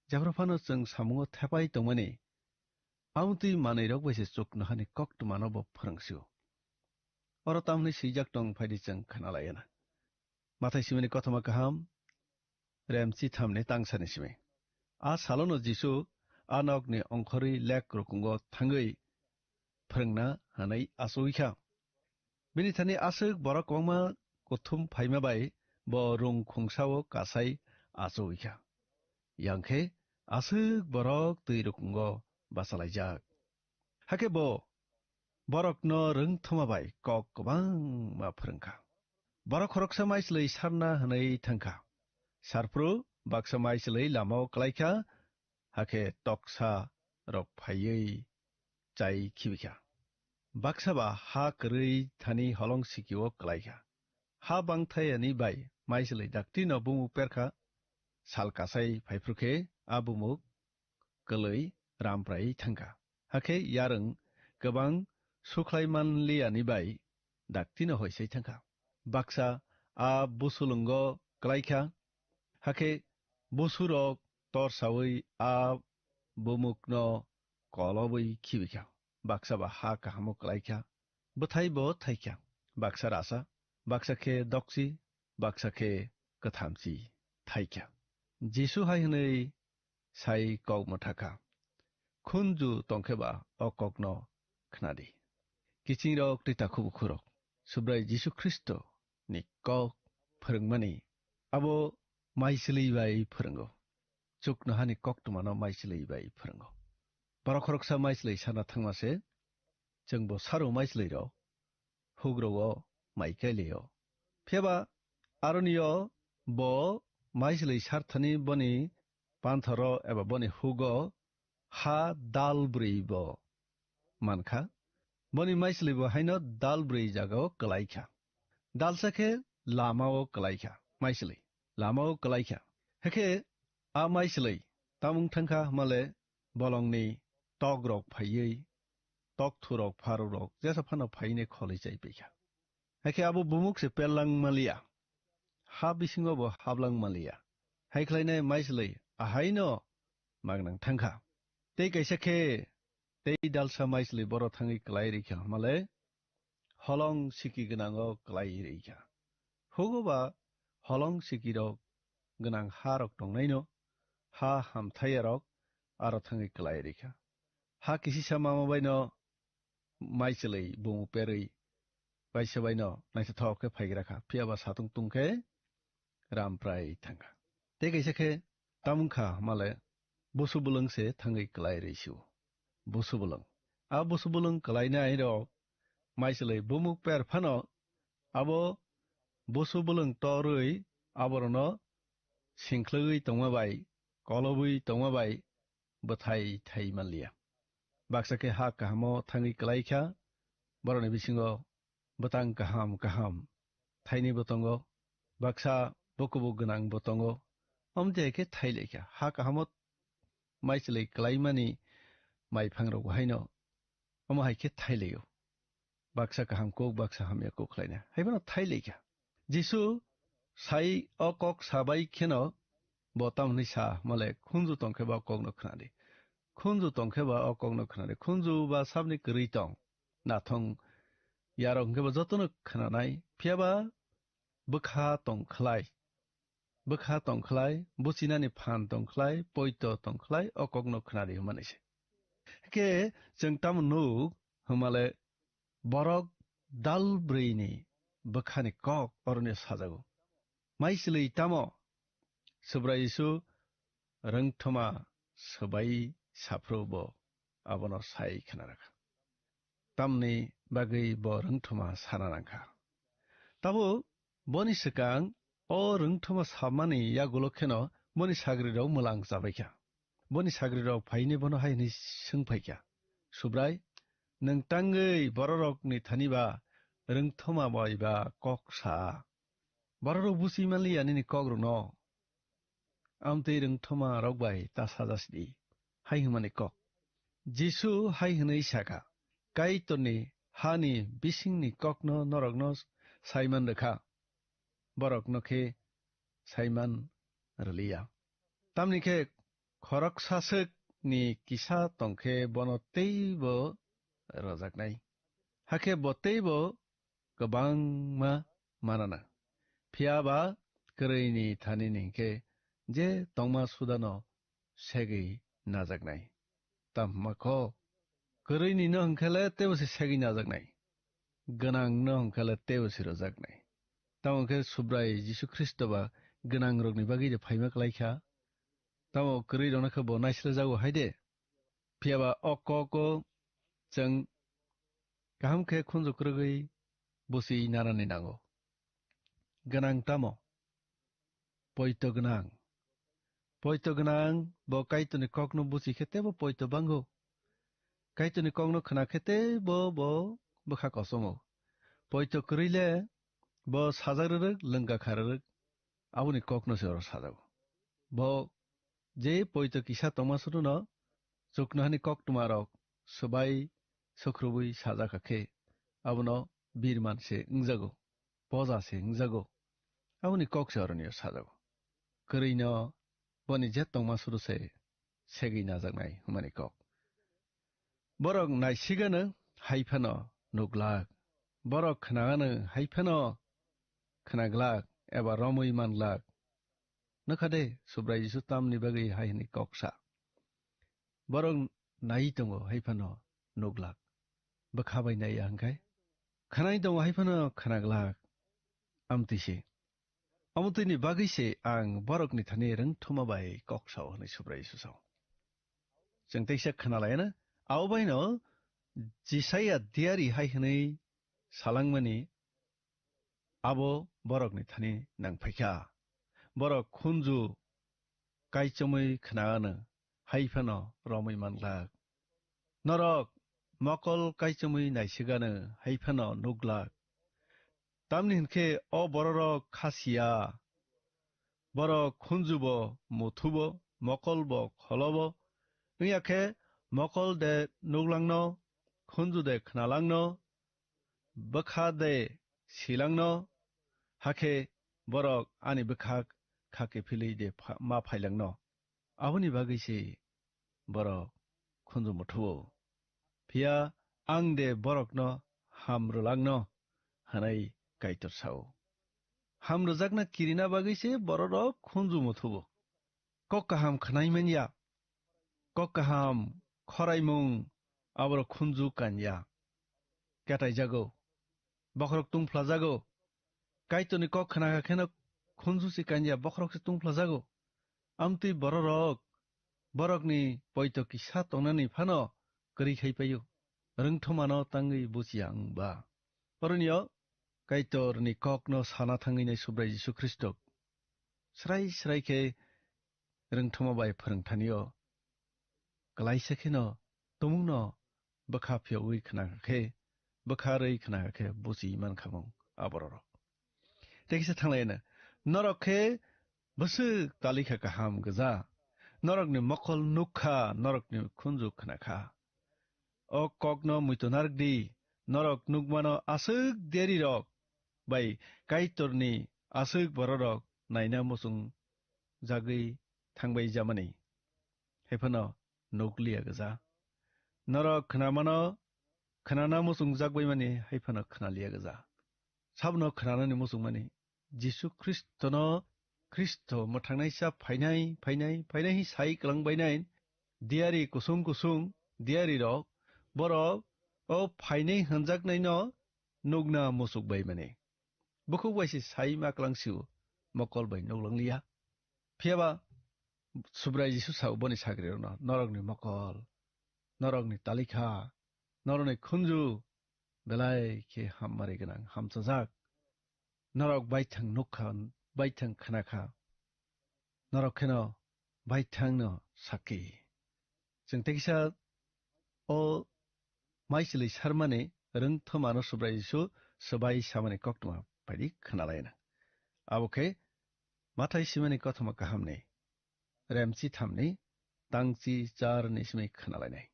jephru phano chwng samungo thepai tongmani, amtwi manwirok bai se chuknohani koktwmano bo phwrwngsio. Oro tamni swijak tong phaidi chwng khwnalaiyana. Mathai simani kothoma kaham, rem chithamni tangsani simi. A salono Jisu a nokni ongkhorwi lek rukungo thangwi phrwngna hwnwi achugwi kha. Bini thani aswk borok kwbangma kuthum phaima bai bo rung khungsao kasai achugwi kha. Yang khe aswk borok twi rukungo bachalaijak. Hakhe bo borokno rwngthoma bai kok kwbangma phrwng kha. Borok khoroksa maislwi sarna hwnwi thang kha. Sarphru baksa maislwi lamao klai kha, hakhe toksa rok phaiwi chai khibi kha. Baksa ba ha kwrwi thani holong sikio klai kha. Ha bangthayani bai maislwi daktino bumuk per kha. Sal kasai phaiphru khe a bumuk kwlwi ramprai thang kha. Hakhe yarwng kwbang sukhlai man liyani bai daktino hoisai thang kha. Baksa a busulwngo klai kha. Hakhe busurok torsaui a bumukno kolobwi khibi kha. Baksa ba ha kahamo klai kha. Bwthai bo thai kha. Baksa rasa, baksa khe doksi, baksa khe kwthamchi thai kha. Jisu hai hwnwi sai kok mwtha kha. khunju tongkhe ba o kokno khnadi. Kichingrok tei takhuk bukhurok, Subrai Jisu Khristo ni kok phwrwngmani abo maichwlwi bai phwrwngo. Chuknohani koktwmano maichwlwi bai phwrwngo. Borok khoroksa maichwlwi sana thangma se, chwngbo saro maichwlwi rok, hugrogo mai kailio. Phiaba aronio bo maichwlwi sarthani boni panthoro eba boni hugo ha dal brwi bo mankha. Boni maichwlwi bo haino dal brwi jagao kwlaikha. Dalsa khe lamao kwlaikha. Maichwlwi lamao kwlaikha. Hakhe a maichwlwi tamung thangkha hwnmale bolongni tokrok phaiwi, tokthurok, pharurok jesa phano phaine kholwi chai paikha. Hakhe abo bumuk se perlang maliya, ha bisingo bo hablang maliya. Hai khlainai maichwlwi ahaino magnang thangkha. Tei kaisa khe tei dalsa maichwlwi boro thangwi kwlai rikha hwnmale holong siki gwnango kwlai rikha. Hugo ba holong sikirok gwnang ha rok tongnaino ha hamthayarok aro thangwi kwlai rikha. Ha kisisa mama baino maichwlwi bumu perwi baisa baino naithothok khe phaigra kha. Phiya ba satung tung khe ram prai thangkha. Tei kaisa khe tamung kha male busu bulwng se thangwi kwlai rwi sio. Busu bulwng. A busu bulwng kwlainai rok maichwlwi bumuk per phano abo busu bulwng torwi aborokno singkhlwgwi tongma bai, kolobwi tongma bai bwthai thai manliya. Baksa khe ha kahamo thangwi kwlai kha, borokni bisingo bwtang kaham kaham thainwi bo tongo, baksa bukubu gwnang bo tongo. Omo de khe thai lai kha, ha kahamo maichwlwi kwlaimani maiphang rok bo haino omo hai khe thai laio. Baksa kaham kuk, baksa hamya kuk khlaina. Hai bono thai lai kha. Jisu sai o kok sabai kheno bo tamni sa male khunju tong khe ba o kokno khna di. Khunju tong khe ba o kokno khna di. Khunju ba sabni kwrwi tong. Nathong yarok hwnkhe ba jotono khnanai. Phiya ba bwkha tong khlai. Bwkha tong khlai, buchinani phan tong khlai, poito tong khlai, o kokno khna di hwnmani se. Khe chwng tamo nuk hwnmale borok dal brwi ni bwkhani kok oroni sajago. Maichwlwi tamo Subrai Jisu rwngthoma swbai saphru bo abono sai khna rwkha. Tamni bagwi bo rwngthoma sana nangkha. Tabuk boni swkang o rwngthoma samani yagulo kheno boni sagrirok mwlang chabaikha. Boni sagrirok phaini bono hai hwnwi swng phaikha, "Subrai, nwng tangwi bororokni thani ba rwngthoma bai ba kok sa? Bororok buchi manliya nini kokrokno. Amtwi rwngthoma rok bai ta sajasidi," hai hwnmani kok. Jisu hai hwnwi sakha, "Kaitorni hani bisingni kokno norokno saiman rwkha, borokno khe saiman rwliya. Tamni khe khoroksa swkni kisa tong khe bono teibo rwjaknai, hakhe bo teibo kwbangma manana. Phiya ba kwrwini thani ni hwnkhe je tongma sudano segwi najaknai. Tamo kho, kwrwini no hwnkhe le teibo se segwi najaknai, gwnang no hwnkhe le teibo se rwjaknai." Tamo khe Subrai Jisu Khristo ba gwnang rokni bagwi de phaima kwlai kha. Tamo kwrwi rokno khe bo naisle jago hai de. Phiya ba o kok o chwng kaham khe khunju kwrwgwi buchi narani nango. Gwnang tamo? Poito gwnang. Poito gwnang bo Kaitorni kokno buchi khe teibo poito bango. Kaitorni kokno khna khe teibo bo bwkha kosomo. Poito kwrwi le bo sajak rwrwk, lwngka kha rwrwk, aboni kokno se oro sajago. Bo je poito kisa tongma suduno chuknohani koktwma rok swbai sukhrubwi sajak kha khe, abono birman se wngjago, poja se wngjago. Aboni kok se oroni o sajago. Kwrwino boni je tongma sudu se segwi najaknai hwnmani kok. Borok naisigano hai phano nuglak. Borok khnagano hai phano khnaglak eba romwi manglak. Nokha de, Subrai Jisu tamni bagwi hai hwnwi kok sa. Borok nai tongo, hai phano nuglak. Bwkha bai naiya hwnkhe, khnai tongo, hai phano khnaglak. Amtwi se. Omo twini bagwi se ang borokni thani rwngthoma bai kok sao hwnwi Subrai Jisu sao. Chwng teisa khna laina, abo baino Jisaiya diari hai hwnwi salangmani abo borokni thani nangphaikha. Borok khunju kaichomwi khna ano, hai phano romwi manglak. Norok mokol kaichomwi naisik ano, hai phano nuglak. Tamni hwnkhe o bororok kha sia, borok khunjubo muthubo, mokolbo kholobo, wngya khe mokol de nuglangno, khunju de khnalangno, bwkha de silangno, hakhe borok ani bwkhak kha kiphilwi de pha-, ma phailangno. Aboni bagwi se borok khunju muthuo. Phiya ang de borokno ham rwlangno, hwnwi Kaitor sao. Ham rwjakna kirina bagwi se bororok khunju muthuo. Kok kaham khnai manya. Kok kaham khoraimung aborok khunju kanya. Ketaijago. Bokhorok tungphlajago. Kaitorni kok khnakha kheno khunju se kanya, bokhorok se tungphlajago. Amtwi bororok, borokni poito kisa tongnani phano kwrwi khai paio. Rwngthomano tangwi buchiya wng ba. Oroni o Kaitorni kokno sana thangwi nai Subrai Jisu Khristo srai srai khe rwngthoma bai phwrwngthani o. Klaisa kheno tumungno bwkha phiyogwi khna khe, bwkha rwi khna khe buchi man khamung abororok. Tei kisa thanglaina, norok khe bwswk talikha kaham gwja, norokni mokol nukha, norokni khunju khna kha. O kokno muitu narwk di, norok nukmano aswk derirok bai Kaitorni aswk bororok naina muchung jagwi thangbai jamani. Hai phano nukliya gwja. Norok khnamano khnana muchungjak baimani hai phano khnaliya gwja. Sabno khnanani muchungmani Jisu Khristono, Khristo mwthangnaisa phainai, phainai, phainai hi sai kwlangbainai, diyari kusung kusung, diyari rok, borok o phainai hwnjaknaino nukna muchukbaimani. Bukhuk bai se sai ma kwlangsio, mokol bai nuklangliya. Phiyaba Subrai Jisu sao boni sagrirokno, norokni mokol, norokni talikha, norokni khunju belai khe hammari gwnang, hamchajak. Norok baithang nukha, baithang khnakha, norok kheno baithangno sakki. Chwng teisa o maisili sarmani rwngthomano Subrai Jisu swbai samani koktwma baidi khnalaina. Abo khe Mathai simani kothoma kahamni, remchi thamni, tangchi charni simi khnalainai.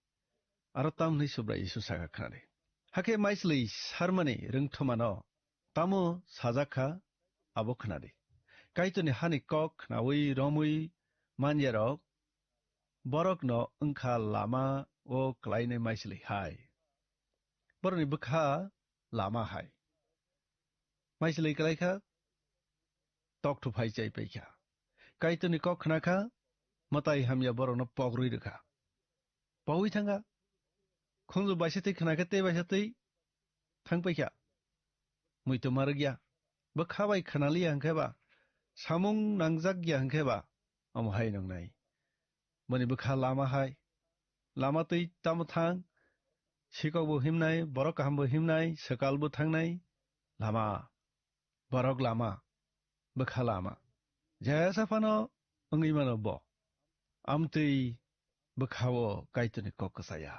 Aro tamni Subrai Jisu saka khnadi. Hakhe maisili sarmani rwngthomano tamo sajakha abo khnadi. Kaitorni hani kok khnaui romui manyarok borokno wngkha lama o klainai maisili hai. Borokni bwkha lama hai. Maisili klaikha, tokthuk phai chai paikha. Kaitorni kok khnakha, mwtai hamya borokno pogrwi rwkha. Pogwi thangkha. Khunju baisa twi khnakhe tei baisa twi thang paikha. Muitu marwkya. Bwkha bai khnaliya hwnkhe ba, samung nangjak ya hwnkhe ba, omo hai nwngnai. Boni bwkha lama hai. Lama twi tamo thang, sikok bo himnai, borok kaham bo himnai, swkal bo thangnai. Lama, borok lama, bwkha lama. Jesa phano wngwi mano bo. Amtwi bwkhao Kaitorni kok kwchaya.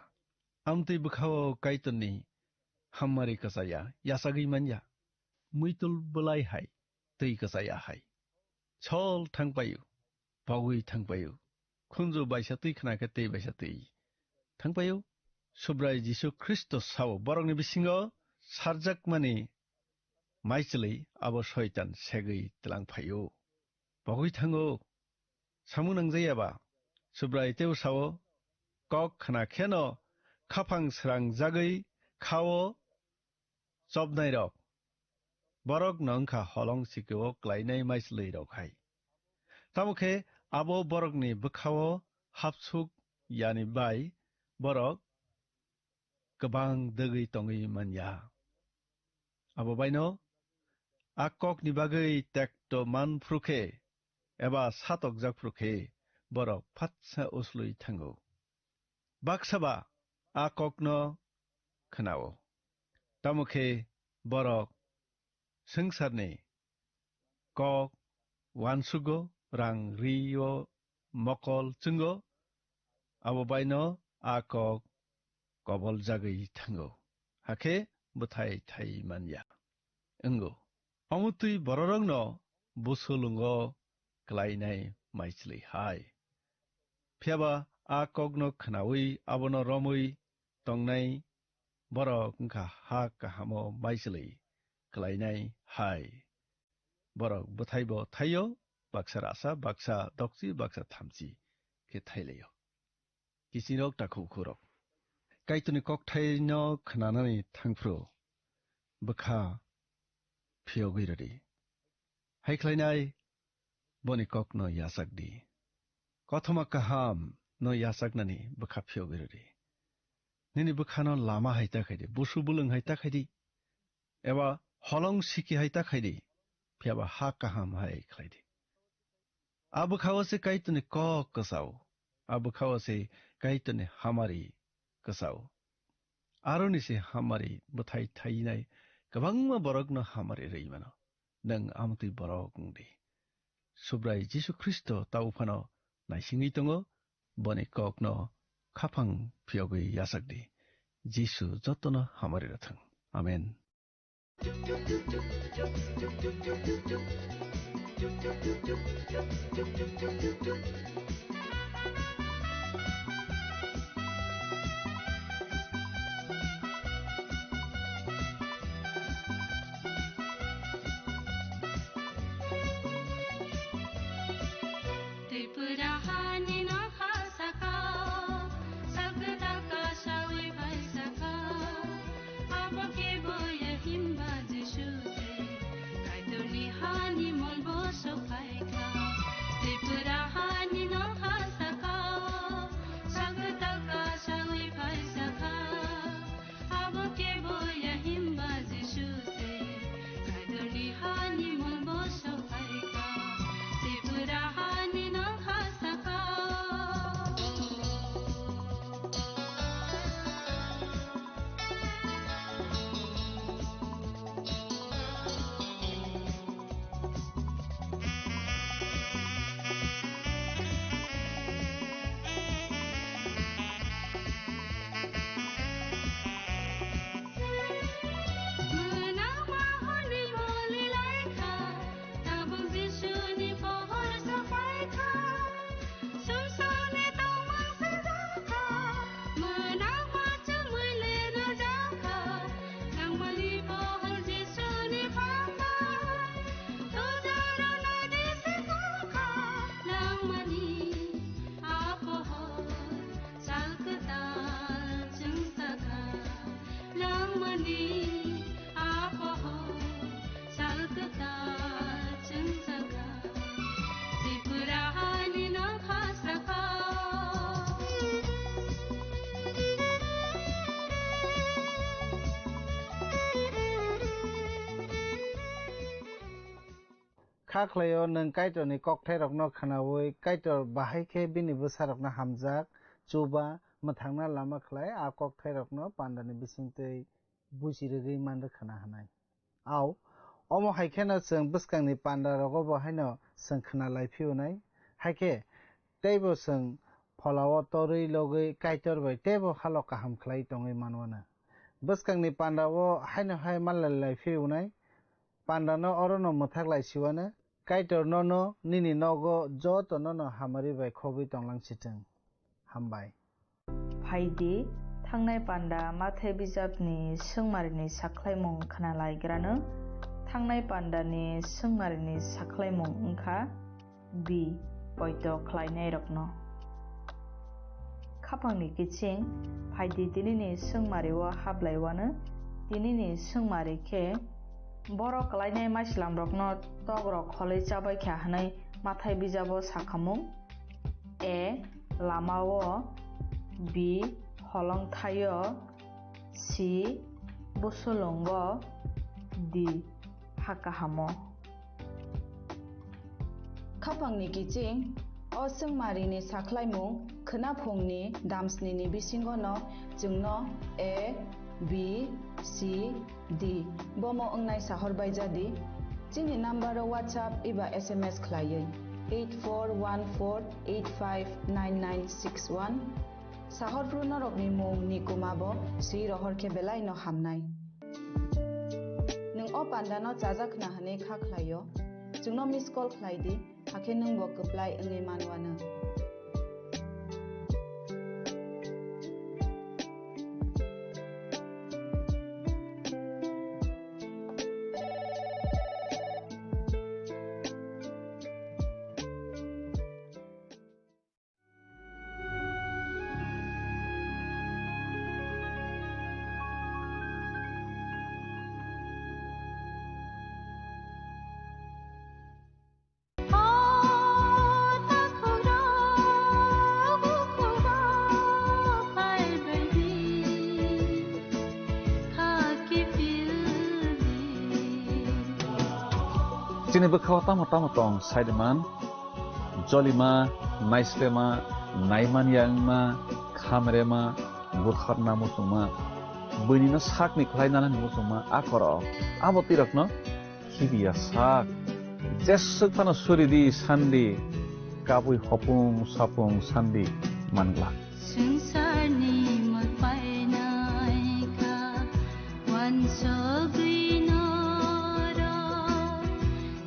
Amtwi bwkhao Kaitorni hammari kwchaya, yachagwi manya. Muitul bwlai hai, twi kwchaya hai. Sol thang paio. Pogwi thang paio. Khunju baisa twi khna khe tei baisa twi thang paio. Subrai Jisu Khristo sao, borokni bisingo sarjakmani maisili abo soitan segwi tlang phaio. Pogwi thango. Samung nangjaya ba? Subrai teibo sao, kok khna kheno khaphang srang jagwi khao chopnairok. Borok no wngkha holong sikio klainai maislwirok hai. Tamo khe abo borokni bwkhao hapsuk yani bai borok kwbang dwgwi tongwi man ya. Abo baino a kokni bagwi tekto man phru khe eba satokjak phru khe borok phatsa uslui thango. Baksa ba a kokno khwnao, tamo khe borok swngcharni kok uansugo, rang rio, mokol chwngo, abo baino a kok koboljagwi thango, hakhe bwthai thai man ya wngo. Omo twi bororokno busulungo klainai maichwlwi hai. Phiya ba a kokno khnaui abono romwi tongnai borok wngkha ha kahamo maichwlwi klainai hai. Borok bwthaibo thaio, baksa rasa, baksa dokchi, baksa thamchi khe thailaio. Kichirok takhuk khurok. Kaitorni kokthaino khnanani thangphru bwkha phiyogwi rwdi. Hai khlainai boni kokno yachak di. Kothoma kaham no yachaknani bwkha phiyogwi rwdi. Nini bwkhano lama hai ta khaidi, busu bulwng hai ta khaidi, eba holong siki hai ta khaidi, phiyaba ha kaham hai khlaidi. A bwkhao se Kaitorni kok kwchao, a bwkhao se Kaitorni hamari kwchao. Aroni se hamari bwthai thainai kwbangma borokno hamari rwi mano. Nwng amtwi borok wng di. Subrai Jisu Khristo ta uphano naisingwi tongo, boni kokno khaphang phiyogwi yachak di. Jisu jotono hamari rwthwng. Amen. Tripura hani nokha saka, sakta kasawi bai saka, abo kebo ya himba Jisu se, Kaitorni hani molbo sophai kha. Tripura hani nokha saka, sakta kasawi bai saka, abo kebo ya himba Jisu se, Kaitorni hani molbo sophai kha, Tripura hani nokha saka. Kha khlaio nwng Kaitorni kokthairokno khnaui, Kaitor bahai khe bini bwsarokno hamjak, chuba, mwthangna lama khlai a kokthairokno pandani bisingtwi buji rwgwi man rwkhana hwnwi. Au, omo hai kheno chwng bwskangni pandarogo bo haino chwng khna lai phiyunai. Hai khe teibo chwng pholao torwi logwi Kaitor bai teibo halo kaham khlai tongwi manwano. Bwskangni pandao haino hai manlai lai phiyunai. Pandano orono mwthak lai siwano, Kaitor nono nini nogo joto nono hamari bai khogwi tonglang sithwng. Hambai. Phaidi, thangnai panda Mathai bijapni swngmarini sakhlaimung khna lai grano. Thangnai pandani swngmarini sakhlaimung wngkha B, poito khlainairokno. Khapangni kiching, phaidi tinini swngmario hablaiwano, tinini swngmari khe, borok klainai maislamrokno tokrok kholwi chabai kha hwnwi Mathai bijabo sakhamung. A, lamao, B, Holongthaio si, busulungo di, ha kahamo. Khapangni kiching, o chwngmarini sakhlaimung khwnaphungni damsnini bisingono chwngno A, B, C, D bomo wngnai sahor bai jadi. Chini number o WhatsApp eba S M S khlaiwi eight four one four eight five nine nine six one. Sahor phru norokni mung ni kuma bo swi rohor khe belai no hamnai. Nwng o panda no chajak khna hwnwi kha khlaio, chwngno miss call khlai di, hakhe nwng bo kwplai wngwi manwano. Chini bwkhao tamo tamo tong saidiman, jolima, naislema, naimanya wngma, khamrema, butharna muchungma, buinino sakni khlai nanani muchungma, a koro abo twirokno khibiya sak. Jeswk phano suri di sandi, kabui hopung sapung sandi manglak. Swngcharni mol painai kha, wansugwi norok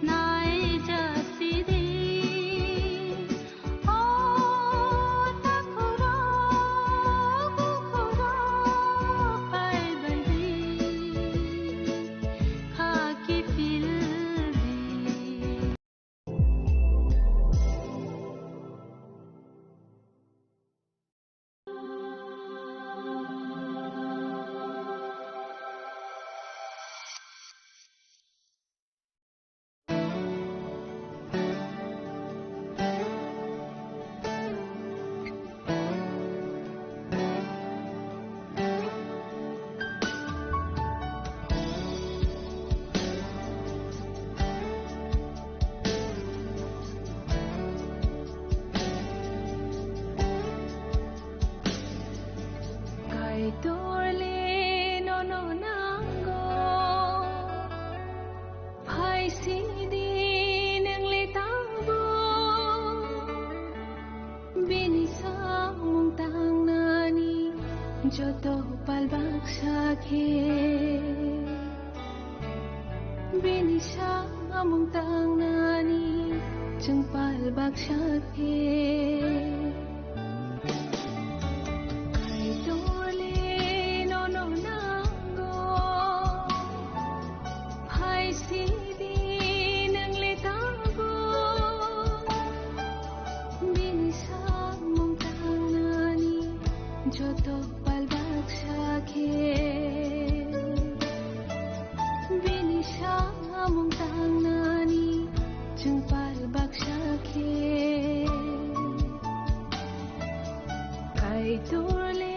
naijasidi. Kaitorle nono nango, phai sidi nwngle tangbo. Bini samung tangnani joto pal baksa khe. Bini samung tangnani chwng pal baksa khe. Kaitorle nono nango, phai sidi nwngle tangbo. Bini samung tangnani joto pal baksa khe. Bini samung tangnani chwng pal baksa khe. Kaitorle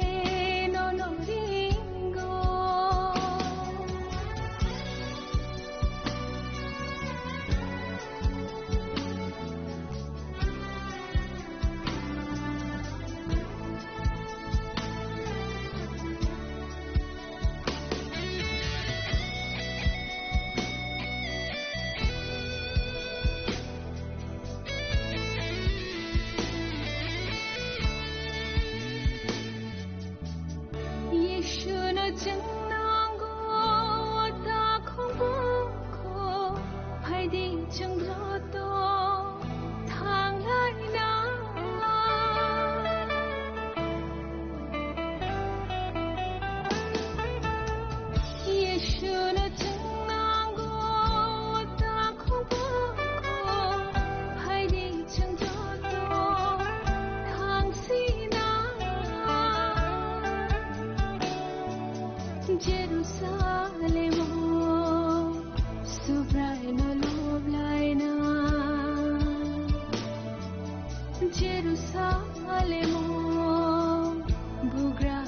nono ringo. Yeshuno chwng nango, o takhuk bukhu, phaidi chwng joto thanglaina. Yeshuno chwng nango, o takhuk bukhu, phaidi chwng joto thangsina. Jerusalemo Subraino loblaina. Jerusalemo bugra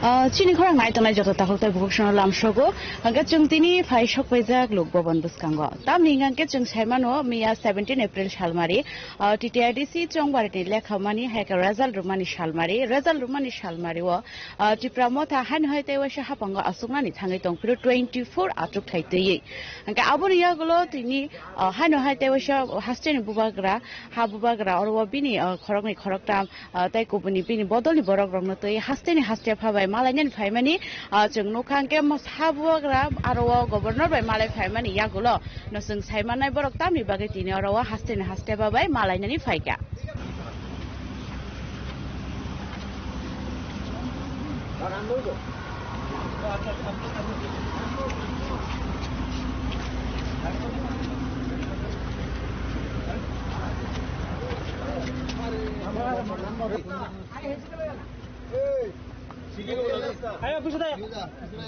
Ah, chini khorang nai tongnai joto takhuk tei bukhuk sono lamsogo. Hwnkhe chwng tini phai sok paijak Lok Bhaban bwskango. Tamni hwnkhe chwng sai mano, miya seventeen April salmari, ah, T T I D C Chongbarini lekhamani hai khe result rwmani salmari, result rwmani salmari o, ah, Tipra Motha haino hai tei waisa haphango achuknani thangwi tong phiro twenty four achukthai twiwi. Hwnkhe aboni yagulo tini, ah, haino hai tei waisa hasteni bubagra, ha bubagra oro o bini, ah, khoroknwi khoroktham, ah, tei kubuni bini bodolni borok rokno twi hasteni haste pha bai malainani phaimani, ah, chwng nukha hwnkhe mo-, ha bubagra aro o governor bai malai phaimani yagulo no chwng sai mannai borok tamni bagwi tini oro o hasteni haste pha bai malainani phaikha.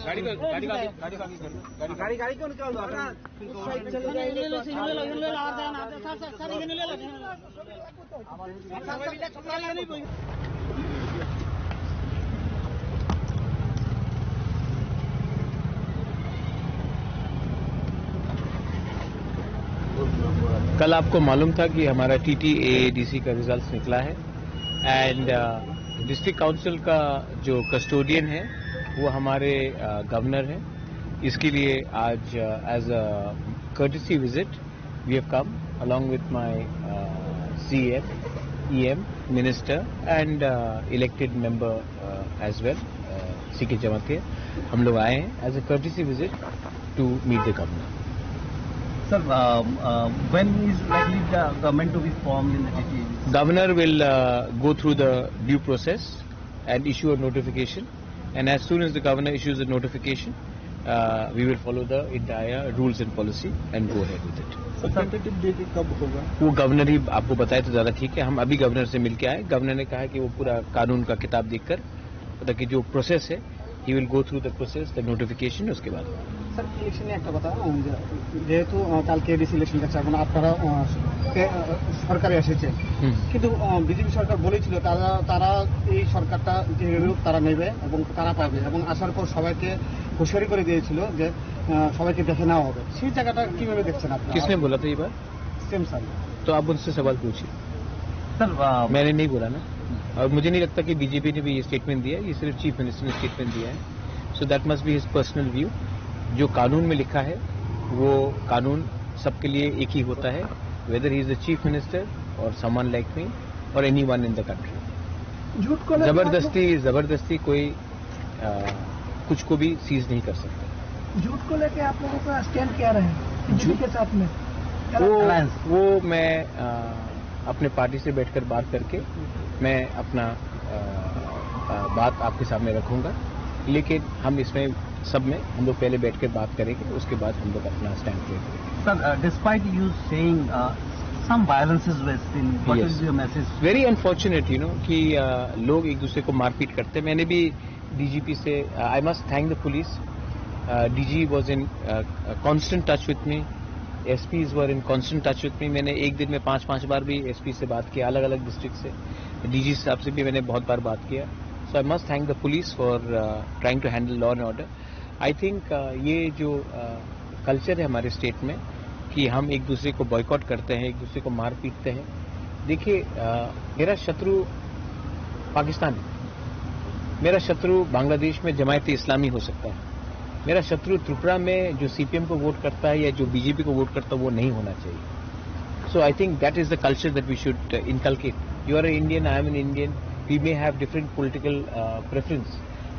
गाड़ी को, गाड़ी को आगे, गाड़ी को आगे कर लो। गाड़ी, गाड़ी, गाड़ी को निकाल दो। कल आपको मालूम था कि हमारा टीटीएएडीसी का रिजल्ट्स निकला है, एंड डिस्ट्रिक्ट काउंसिल का जो कस्टोडियन है, वो हमारे गवर्नर है। इसके लिए आज, as a courtesy visit, we have come along with my, uh, C M, E M, minister and, uh, elected member, uh, as well, uh, C K Jamatia. हम लोग आए हैं as a courtesy visit to meet the governor. Sir, uh, uh, when is likely the government to be formed in the T T A? Governor will, uh, go through the due process and issue a notification. And as soon as the governor issues a notification, uh, we will follow the entire rules and policy and go ahead with it. Sir, tentative date कब होगा? वो गवर्नर ही आपको बताए तो ज़्यादा ठीक है। हम अभी गवर्नर से मिलके आए, गवर्नर ने कहा कि वो पूरा कानून का किताब देखकर, मतलब कि जो प्रोसेस है, he will go through the process, the notification, उसके बाद। স্যার, ইলেকশনে একটা কথা, উম, যে, যেহেতু, আহ, কালকে এডিসি ইলেকশন কাটছে, এখন আপনারা, আহ, কে-, আহ, সরকারে এসেছে, হুম। কিন্তু, আহ, বিজেপি সরকার বলেছিল তারা, তারা এই সরকারটা যে হোক তারা নেবে এবং তারা পাবে, এবং আসার পর সবাইকে হুঁশিয়ারি করে দিয়েছিল যে, আহ, সবাইকে দেখে নেওয়া হবে। সেই জায়গাটা কিভাবে দেখছেন আপনারা? किसने बोला था ये बात? Same sir. तो आप उनसे सवाल पूछिए। सर, आ, मैंने नहीं बोला ना, और मुझे नहीं लगता कि बीजेपी ने भी ये स्टेटमेंट दिया है, ये सिर्फ चीफ मिनिस्टर ने स्टेटमेंट दिया है। So that must be his personal view। जो कानून में लिखा है, वो कानून सबके लिए एक ही होता है, whether he is the chief minister or someone like me or anyone in the country। झूठ को लेकर आप लोग जबरदस्ती, जबरदस्ती कोई, आ, कुछ को भी सीज नहीं कर सकता। झूठ को लेकर आप लोगों का स्टैंड क्या रहे बीजेपी के साथ में? क्या वो, अलायंस? वो मैं, आ, अपने पार्टी से बैठकर बात करके मैं अपना, अ, अ, बात आपके सामने रखूंगा, लेकिन हम इसमें सब में हम लोग पहले बैठ कर बात करेंगे, उसके बाद हम लोग अपना स्टैंड लेंगे। Sir, uh, despite you saying, uh, some violences were seen, what Yes. Is your message? Very unfortunate, you know, कि, अ, लोग एक दूसरे को मारपीट करते हैं। मैंने भी डीजीपी से, uh, I must thank the police। Uh, D G was in, uh, constant touch with me। S Ps were in constant touch with me। मैंने एक दिन में पांच, पांच बार भी एसपी से बात किया, अलग-अलग डिस्ट्रिक्ट से। डीजी साहब से भी मैंने बहुत बार बात किया। So I must thank the police for, uh, trying to handle law and order। I think, uh, ये जो, uh, कल्चर है हमारे स्टेट में कि हम एक दूसरे को बॉयकॉट करते हैं, एक दूसरे को मार पीटते हैं। देखिए, अ, मेरा शत्रु पाकिस्तान है, मेरा शत्रु बांग्लादेश में जमायत इस्लामी हो सकता है, मेरा शत्रु त्रिपुरा में जो सीपीएम को वोट करता है या जो बीजेपी को वोट करता है, वो नहीं होना चाहिए। So I think that is the culture that we should, uh, inculcate। You are an Indian, I am an Indian, we may have different political, uh, preference,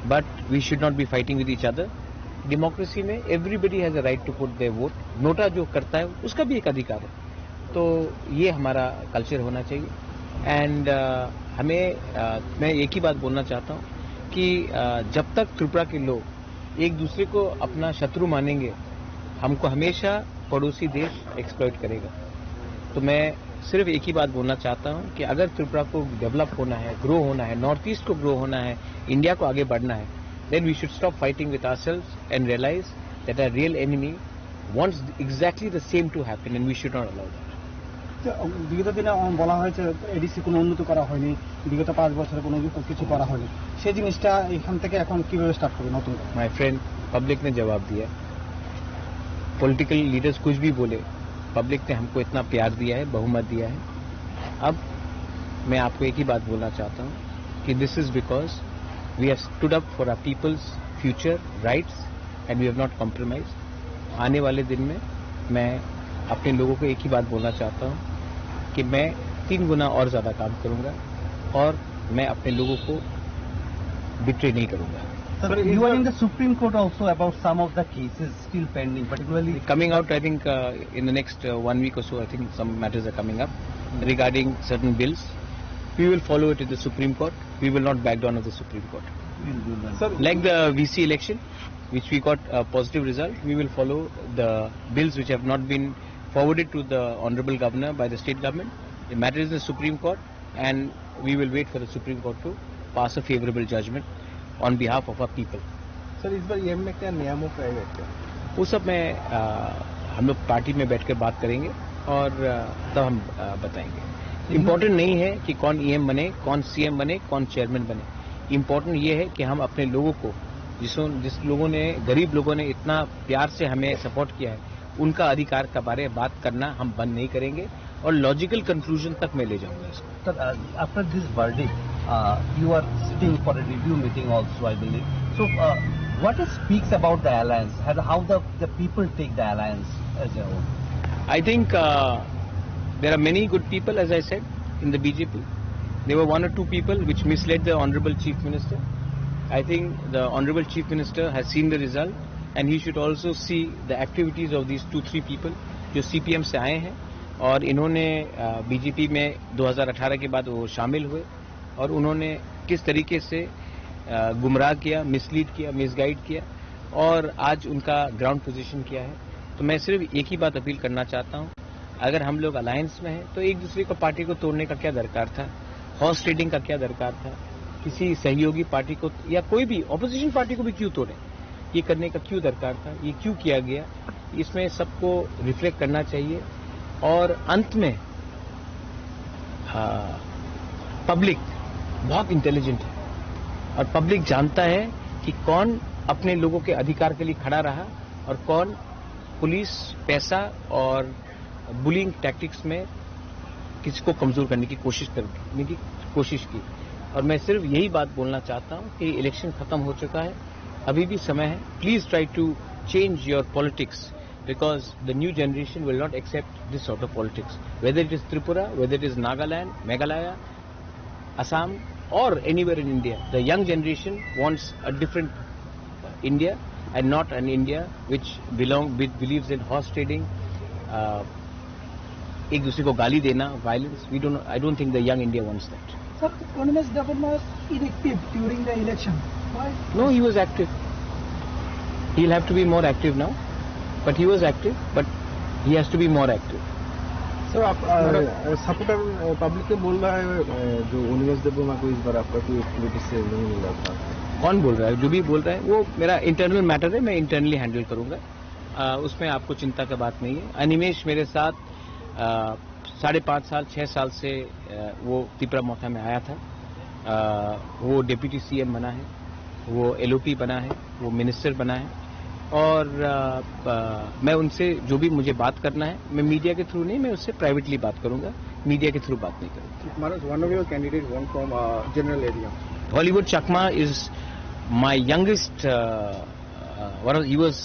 but we should not be fighting with each other। Democracy में everybody has a right to put their vote। NOTA जो करता है, उसका भी एक अधिकार है। तो ये हमारा कल्चर होना चाहिए। एंड, अ, हमें, अ, मैं एक ही बात बोलना चाहता हूँ कि, अ, जब तक त्रिपुरा के लोग एक दूसरे को अपना शत्रु मानेंगे, हमको हमेशा पड़ोसी देश एक्सप्लॉइट करेगा। तो मैं सिर्फ एक ही बात बोलना चाहता हूँ कि अगर त्रिपुरा को डेवलप होना है, ग्रो होना है, नॉर्थ ईस्ट को ग्रो होना है, इंडिया को आगे बढ़ना है, then we should stop fighting with ourselves and realize that our real enemy wants exactly the same to happen, and we should not allow that. তো, বিগত দিনে, আহ, বলা হয়েছে এডিসি কোনো উন্নতি করা হয়নি, বিগত পাঁচ বছরে কোনো কিছু করা হয়নি। সেই জিনিসটা এখান থেকে এখন কিভাবে স্টার্ট করবে নতুন করে? My friend, पब्लिक ने जवाब दिया। पॉलिटिकल लीडर्स कुछ भी बोले, पब्लिक ने हमको इतना प्यार दिया है, बहुमत दिया है। अब मैं आपको एक ही बात बोलना चाहता हूँ कि this is because we have stood up for our people's future rights and we have not compromised। आने वाले दिन में मैं अपने लोगों को एक ही बात बोलना चाहता हूँ कि मैं तीन गुना और ज़्यादा काम करूँगा और मैं अपने लोगों को बिट्रे नहीं करूँगा। Sir, you are in the Supreme Court also about some of the cases still pending, particularly coming out, I think, uh, in the next, uh, one week or so, I think some matters are coming up regarding certain bills. We will follow it in the Supreme Court. We will not back down at the Supreme Court. Sir, like the V C election, which we got a positive result, we will follow the bills which have not been forwarded to the Honorable Governor by the state government. The matter is in the Supreme Court, and we will wait for the Supreme Court to pass a favorable judgment on behalf of our people. Sir, इस बार ईएम में क्या नियामक रहेगा क्या? वो सब मैं, आ, हम लोग पार्टी में बैठ कर बात करेंगे और, आ, तब हम, आ, बताएंगे। इम्पोर्टेंट नहीं है कि कौन ईएम बने, कौन सीएम बने, कौन चेयरमैन बने। इम्पोर्टेंट ये है कि हम अपने लोगों को, जिसों, जिस लोगों ने, गरीब लोगों ने इतना प्यार से हमें सपोर्ट किया है, उनका अधिकार के बारे में बात करना हम बंद नहीं करेंगे और लॉजिकल कंक्लूजन तक मैं ले जाऊंगा इसको। Sir, uh, after this verdict, uh, you are sitting for a review meeting also, I believe. So, uh, what it speaks about the alliance and how the, the people take the alliance as a whole? I think, uh, there are many good people, as I said, in the B J P. There were one or two people which misled the Honorable Chief Minister. I think the Honorable Chief Minister has seen the result and he should also see the activities of these two, three people जो सीपीएम से आए हैं और इन्होंने, अ, बीजेपी में दो हज़ार अठारह के बाद वो शामिल हुए और उन्होंने किस तरीके से, अ, गुमराह किया, मिसलीड किया, मिसगाइड किया और आज उनका ग्राउंड पोजीशन क्या है। तो मैं सिर्फ एक ही बात अपील करना चाहता हूँ, अगर हम लोग अलायंस में हैं तो एक दूसरे को, पार्टी को तोड़ने का क्या दरकार था, हॉर्स ट्रेडिंग का क्या दरकार था, किसी सहयोगी पार्टी को या कोई भी अपोजिशन पार्टी को भी क्यों तोड़े, ये करने का क्यों दरकार था, ये क्यों किया गया, इसमें सबको रिफ्लेक्ट करना चाहिए। और अंत में, हाँ, पब्लिक बहुत इंटेलिजेंट है और पब्लिक जानता है कि कौन अपने लोगों के अधिकार के लिए खड़ा रहा और कौन पुलिस, पैसा और बुलिंग टैक्टिक्स में किसी को कमज़ोर करने की कोशिश करने की कोशिश की। और मैं सिर्फ यही बात बोलना चाहता हूँ कि इलेक्शन ख़त्म हो चुका है, अभी भी समय है। Please try to change your politics because the new generation will not accept this sort of politics, whether it is Tripura, whether it is Nagaland, Meghalaya, Assam, or anywhere in India. The young generation wants a different India and not an India which belong, which believes in horse trading, uh, एक दूसरे को गाली देना, violence. We don't, I don't think the young India wants that. Sir, Animesh Debbarma was inactive during the election. Why? No, he was active. He'll have to be more active now. But he was active, but he has to be more active. Sir, आप, अ, सपोर्टर, अ, पब्लिक ने बोल रहा है, अ, जो अनिमेष देबबर्मा को इस बार आपका कोई एक्टिविटी से नहीं मिला था। कौन बोल रहा है? जो भी बोल रहा है, वो मेरा इंटरनल मैटर है, मैं इंटरनली हैंडल करूंगा। अ, उसमें आपको चिंता का बात नहीं है। अनिमेष मेरे साथ, अ, साढ़े पाँच साल, छः साल से, अ, वो तिपरा मोथा में आया था। अ, वो डेप्यूटी सीएम बना है, वो एलओपी बना है, वो मिनिस्टर बना है। और, अ, अ, मैं उनसे जो भी मुझे बात करना है, मैं मीडिया के थ्रू नहीं, मैं उससे प्राइवेटली बात करूंगा, मीडिया के थ्रू बात नहीं करूंगा। Manoj, one of your candidate won from, uh, general area. Hollywood Chakma is my youngest, uh, uh, one of, he was,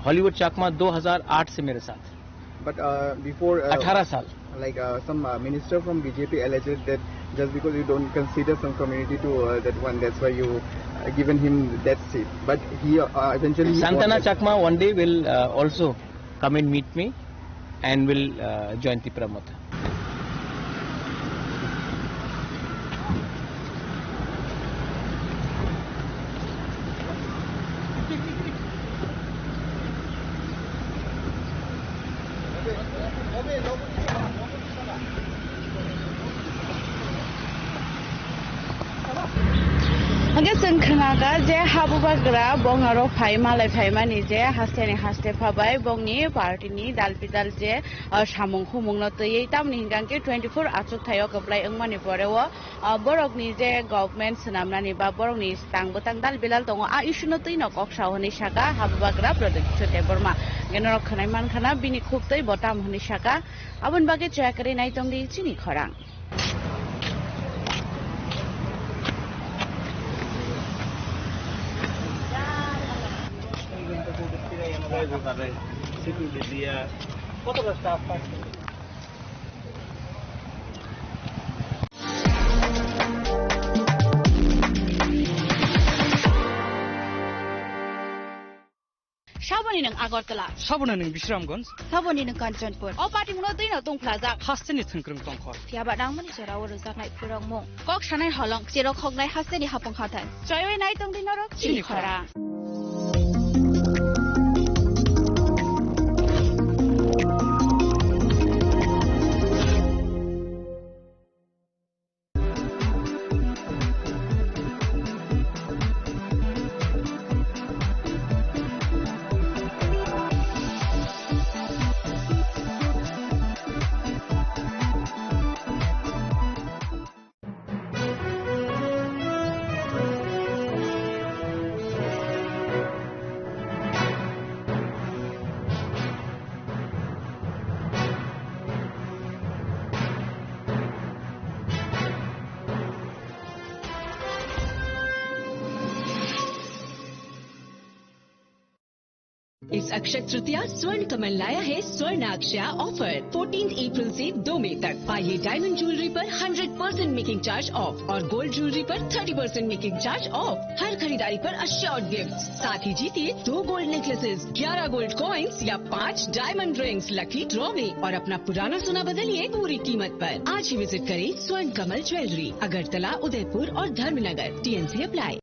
Hollywood Chakma दो हज़ार आठ से मेरे साथ। But, uh, before, uh, अठारह साल। Like, uh, some, uh, minister from B J P alleged that just because you don't consider some community to, uh, that one, that's why you, uh, given him that seat. But he, uh, eventually he Santana won that. Chakma one day will, uh, also come and meet me and will, uh, join Tipra Motha. Hingke Chwng khnaga je habubagra bongaro phai malai phaimani je hasteni haste phabai bongni party ni dal bidal je, ah, samung humung no twiwi tamni hinkangke twenty four achuk thaio kwplai wngmani pore o, ah, borokni je government swnamnani ba borokni tang bwtang dal bilal tongo, a issue no twi no kok sao hwnwi saka habubagra Pradyut Kishore Debbarma. Hwnkhe norok khwnai mankha na bini khuk twi bo tam hwnwi saka, aboni bagwi chaya kwrwi naitongdi chini khorang. Saboni nwng Agartala. Saboni nwng Bisramganj. Saboni nwng Kanchanpur. O patimungno twino tungphlajak. Hasteni thwngkwrwng tongkhor. Phiyaba nangmani jorao rwjaknai phurokmung. Kok sanai holong, cherok hoknai hasteni hapung hathai. Choiwi naitongdi norok chini khorang. इस अक्षय तृतीया स्वर्ण कमल लाया है स्वर्ण अक्षया offer. Fourteen April से दो मई तक पाइए डायमंड ज्वेलरी पर hundred percent making charge off और गोल्ड ज्वेलरी पर thirty percent making charge off. हर खरीदारी पर अश्योर्ड गिफ्ट, साथ ही जीतिए दो गोल्ड नेकलेसेस, ग्यारह गोल्ड कॉइन्स या पाँच डायमंड रिंग्स लकी ड्रॉ में और अपना पुराना सोना बदलिए पूरी कीमत पर। आज ही विजिट करें स्वर्ण कमल ज्वेलरी, अगरतला, उदयपुर और Dharmanagar. TNC apply.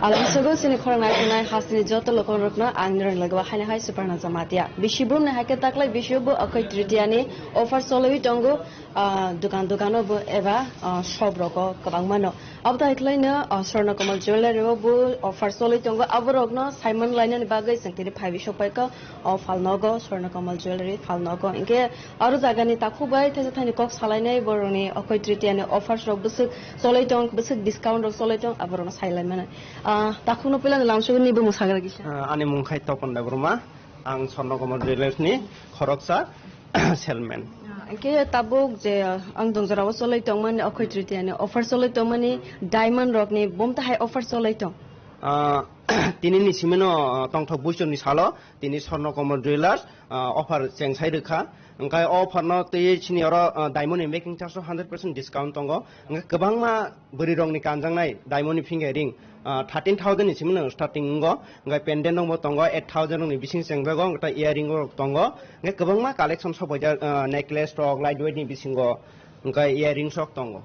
Alangsogo chini khorang naikhwnai hasteni joto lokongrokno ang nirokni loge o haino hai Suparna Jamatia. Bisi brumni hai khe taklai bisio bo Akhoi Tritiani offer choliwi tongo, ah, dukan dukano bo eba, ah, shop rogo kwbangmano. Abo tai khwlaino, ah, Swarna Kamal Jewellery o bo offer choli tongo. Aborokno saimon lainani bagwi chwng tini phaiwi sokpaikha o phalnogo, Swarna Kamal Jewellery phalnogo. Hinkhe aro jagani takhuk bai thaisa thaini kok salainai borokni Akhoi Tritiani offers rok bwswk cholai tong, bwswk discount rok cholai tong, aborokno sailaimani. Ah, takhukno puilano lamsogoni bumung sagra kisa. Ah, ani mung khai Topon Debbarma, ang Swarna Kamal Jewellery ni khoroksa salesman. Ah, hinkhe tabuk je ang dongjorao cholai tongmani, Akhoi Tritiani offer cholai tongmani, diamond rokni bumtahai offer cholai tong. Ah, tini ni simi no, ah, tongthok buichor ni salo tini Swarna Kamal Jewellers, ah, offer chengsai rwkha. Hwnkhe o offer no twi chini oro, ah, diamond ni making charge o hundred percent discount tongo. Hwnkhe kwbangma bwrwi rok ni kanjaknai diamond ni finger ring, ah, thirteen thousand ni simi no starting wngo. Hwnkhe pendant rok bo tongo, eight thousand rok ni bising chengjago, hwnkhe earring rok tongo. Hwnkhe kwbangma collection sok paijak, ah, necklace rok, light weight ni bisingo, hwnkhe earrings rok tongo.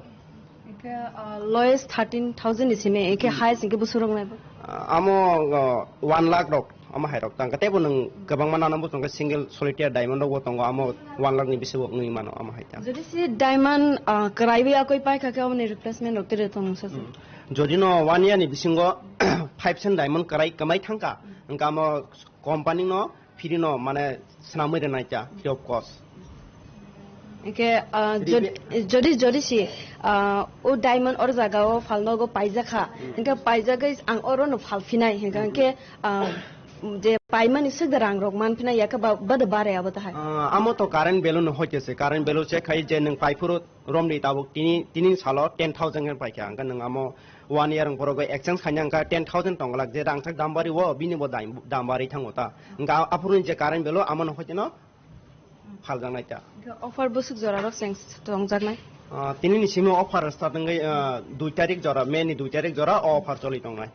Hwnkhe, ah, lowest thirteen thousand ni simi, hwnkhe highest hwnkhe bwswrok nai bo? Ah, amo, ah, one lakh rok, amo hai rok tang. Teibo nwng kwbangma nana bo tongkha, single solitaire diamond rok bo tongo, amo one lakh ni bisi bo wngwi mano, amo hai tang. Jodi si diamond, ah, kwraiwi akoi paikha khe, aboni replacement rok tere tong sa se? Hmm. Jodi no one year ni bisingo five cent diamond kwrai kwmai thangkha, hwnkhe amo company no free no mane swnamwi rwnai cha, free of cost. Hwnkhe, ah, free jod-, be- jodi, jodi si, ah, o diamond or jaga o phalnogo paijakha, hmm, hwnkhe paijagwi ang oro no phalphinai, hwnkhe, hmm, hwnkhe, ah, je paimani swk de rang rok manphinai, yakhe ba, bade bare abo tahai? Ah, amo to current value no hoite se, current value check khai je nwng paiphuru romni tabuk tini, tini salo ten thousand khe paikha, hwnkhe nwng amo one year borok bai exchange khaina hwnkha ten thousand tong glak, je rangchak dam bari o, bini bo dam, dam bari thango ta. Hwnkha aphuru ni je current bill o amo no hoiteno phaljaknai ta. Hwnkha offer bwswk jora rok cheng tongjaknai? Ah, tini ni simi offer start wngwi, ah, dui tarik jora, May ni dui tarik jora o offer choli tongnai.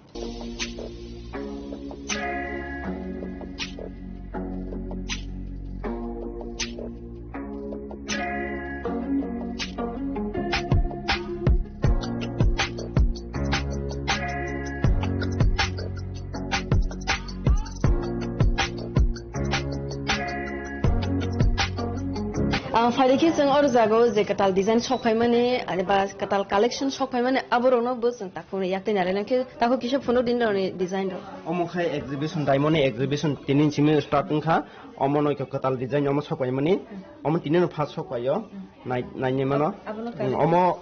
Ah, phaidi khe chwng oro jaga o je kwtal design sok phaimani, ani ba kwtal collection sok phaimani, aborokno bo chwng takhuk ni yak twi nai lainai khe takhuk kisa phunuk din rokni design rok. Omo khai exhibition, diamond ni exhibition tini simi start wngkha. Omo no khe kwtal design omo sok paimani. Omo tini no first sok paio. Nai, naini mano. Abono Hmm, kaisa. Omo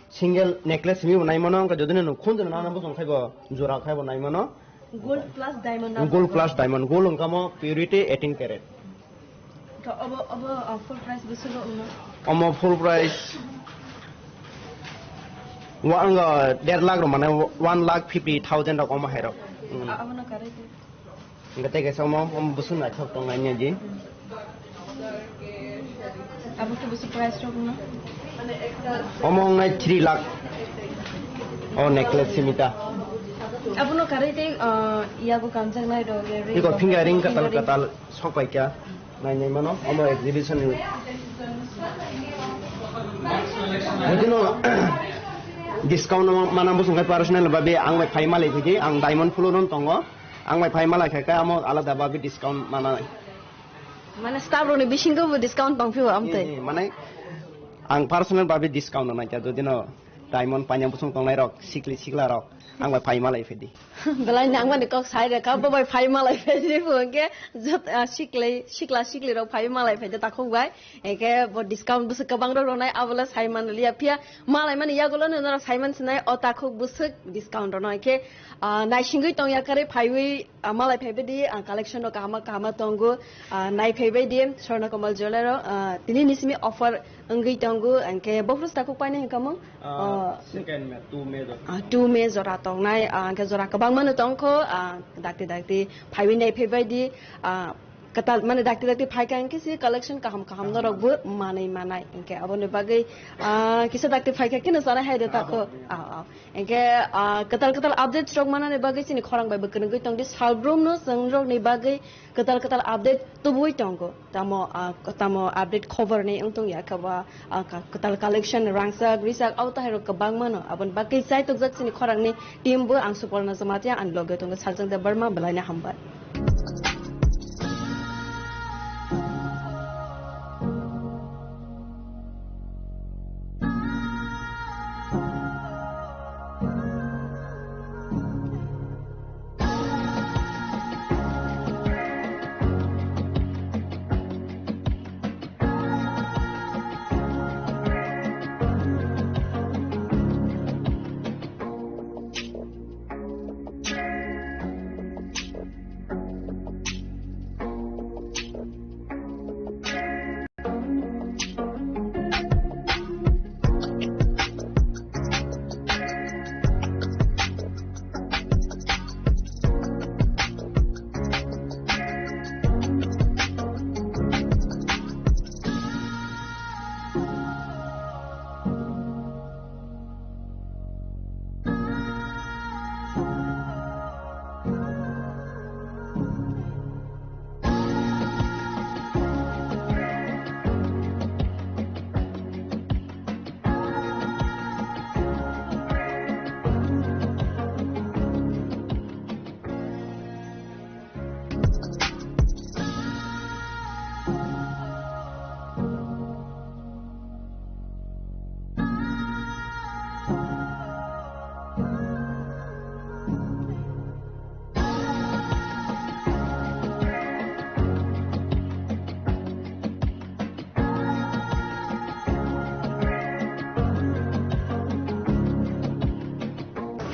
single necklace simi bo nai mano, wngkha jodi no khunjwk nana bosong khai bo jora khai bo nai mano. Gold plus diamond na Gold plus diamond, gold wngkha mo purity eighteen carat. To obo, obo, uh, full price bwswk wngno? Omo full price wa-, wngkha der lakh rok mane one lakh fifty thousand rok omo hai rok. Hmm. A-, abono karai twi. Hingke tei kaisa omo, omo bwswk naithok tong nai di. Abo khe bwswk price rok no? Omo wngnai three lakh. O necklace simi ta. Abono karwi tei, ah, yago kanjaknai rok, ring Iko rok. Finger ring katal Finger ring. Katal sok pai kha. Nai nai mano, omo exhibition ni. Mungkin no, discount no mana bosong kai personal babe ang bai phai malai phidi, ang diamond floor no tongo. Ang bai phai malai kha khe amo alada babe discount mana. Mane staff rokni bisingo bo discount tong phio amtwi. Eh, eh, mane ang personal babe discount no nai kha, jodi no diamond paina bosong tongnai rok, sikli sikla rok, ang bai phai malai phidi. Belai nang mani kok sai reka, bo bai phai malai phidi bo hwnkhe jot, ah, siklai, sikla sikli rok phai malai phidi takhuk bai. Hingke bo discount bwswk kwbang rok rwnai, abo le sai man liya. Phiya malai mani yagulo no norok sai man sinai, o takhuk bwswk discount rwno. Hingke, ah, naisingwi tongya kwrwi phaiwi, ah, malai phaibai di, ah, collection rok kahama kahama tongo, ah, nai phaibai di, Swarna Kamal Jewellers o, ah, tini ni simi offer wngwi tongo. Hingke bophuru takhuk painai hingka mo? Ah, ah, second May, two May jora. Ah, two May jora tongnai, ah, hingke jora kwbangma no tongkho, ah, dakti dakti phaiwi nai phaibai di, ah, Kwtal, mane dakti dakti phaikha hingke si collection kaham kaham norok bo manwi manai. Hingke aboni bagwi, ah, kisa dakti phaikha keno sana hai de tako. Ah, ah. Hingke, ah, kwtal kwtal updates rok manani bagwi chini khorang bai bo kwrwngwi tongdi. Salbrum no chwng rokni bagwi kwtal kwtal update tubui tongo. Tamo, ah, tamo update khobor ni wng tong ya khe ba, ah, ka-, kwtal collection rangchak risak abo tahai rok kwbangma no. Aboni bagwi chai tokjak chini khorang ni team bo. Ang Suporna Jamatia, ani loge tongo Saljang Debbarma, belai no hambai.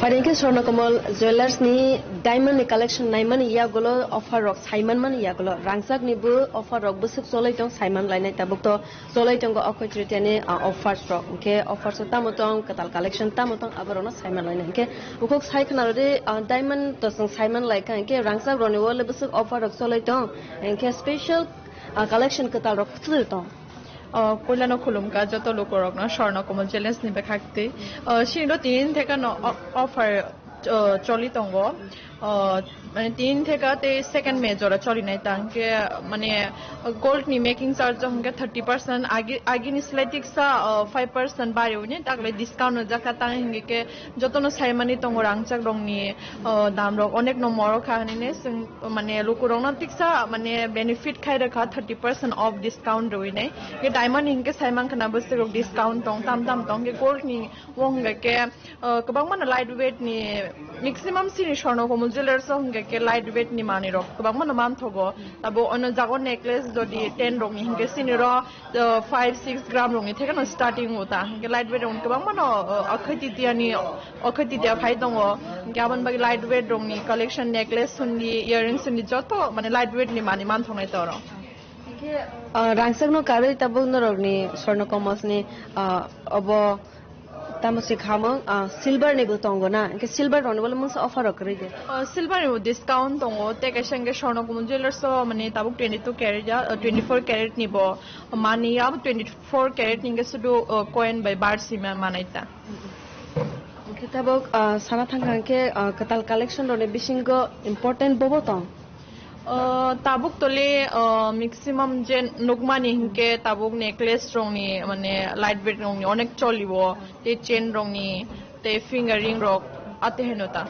Phaidi khe Swarnakomal Jewellers ni diamond ni collection naimani yagulo offer rok saimanmani yagulo rangchak ni bo offer rok bwswk cholai tong saiman lainai tabuk to cholai tongo Akhoi Tritiya ni, ah, offers rok hinkhe offers o tamo tong kwtal collection tamo tong aborok no saiman lainai hinkhe bukhuk sai khna rwdi, ah, diamond to chwng saiman laikha hinkhe rangchak rok ni o le bwswk offer rok cholai tong hinkhe special, ah, collection kwtal rok kwthwlwi tong. O, puilano khulumkha joto lukurokno Swarnakomal Jewellers ni bwkhaktwi. O, sini do tin theka no o-, offer, o, choli tongo. O, mane tin theka tei second May jora choli nai tang khe, mane gold ni making charge jong hwnkhe thirty percent agi, agini slai tiksa, o, five percent bari uni tagle discount no jakha tang hingke jotono saimani tongo rangchak rokni, o, dam rok onek no moro kha hinwi chwng mane lukurokno tiksa mane benefit khai rwkha thirty percent off discount rwinai. Ge diamond ni hingke saiman khna bwswk rok discount tong tam tam tong ge gold ni o hingke, o, kwbangma no light weight ni maximum sini Swarnakomal Jewellers o hingke light weight ni manwi rok kwbangma no manthogo. Abo ono jago necklace jodi ten rok ni hingke sini ro, o, five six gram rokni thekeno starting o ta. Hingke light weight rokni kwbangma no, o, Akhoi Titiya ni, Akhoi Titiya phai tongo. Hingke aboni bagwi light weight rokni collection, necklace sundi, earrings sundi joto mane light weight ni manwi manthoknai toro. O, rangchak no karwi tabuk norokni Swarnakomal ni, o, obo tamo se khamung, o, silver ni bo tongo na? Hingke silver rokni bo mungsa offer rok kwrwi de? O, silver ni bo discount tongo, tei kaisa hingke Swarnakomal Jewellers o mane tabuk twenty two carat ya, o, twenty four carat ni bo. Mani ya bo twenty four carat ni hingke sudu, o, coin bai bar sima manai ta. Hingke tabuk, o, sana thangkha hingke, o, kwtal collection rokni bisingo important bobo tong? O, tabuk tole, o, maximum je nukmani hingke tabuk necklace rokni mane light weight rokni onek cholibo, tei chain rokni, tei finger ring rok, ate heno ta.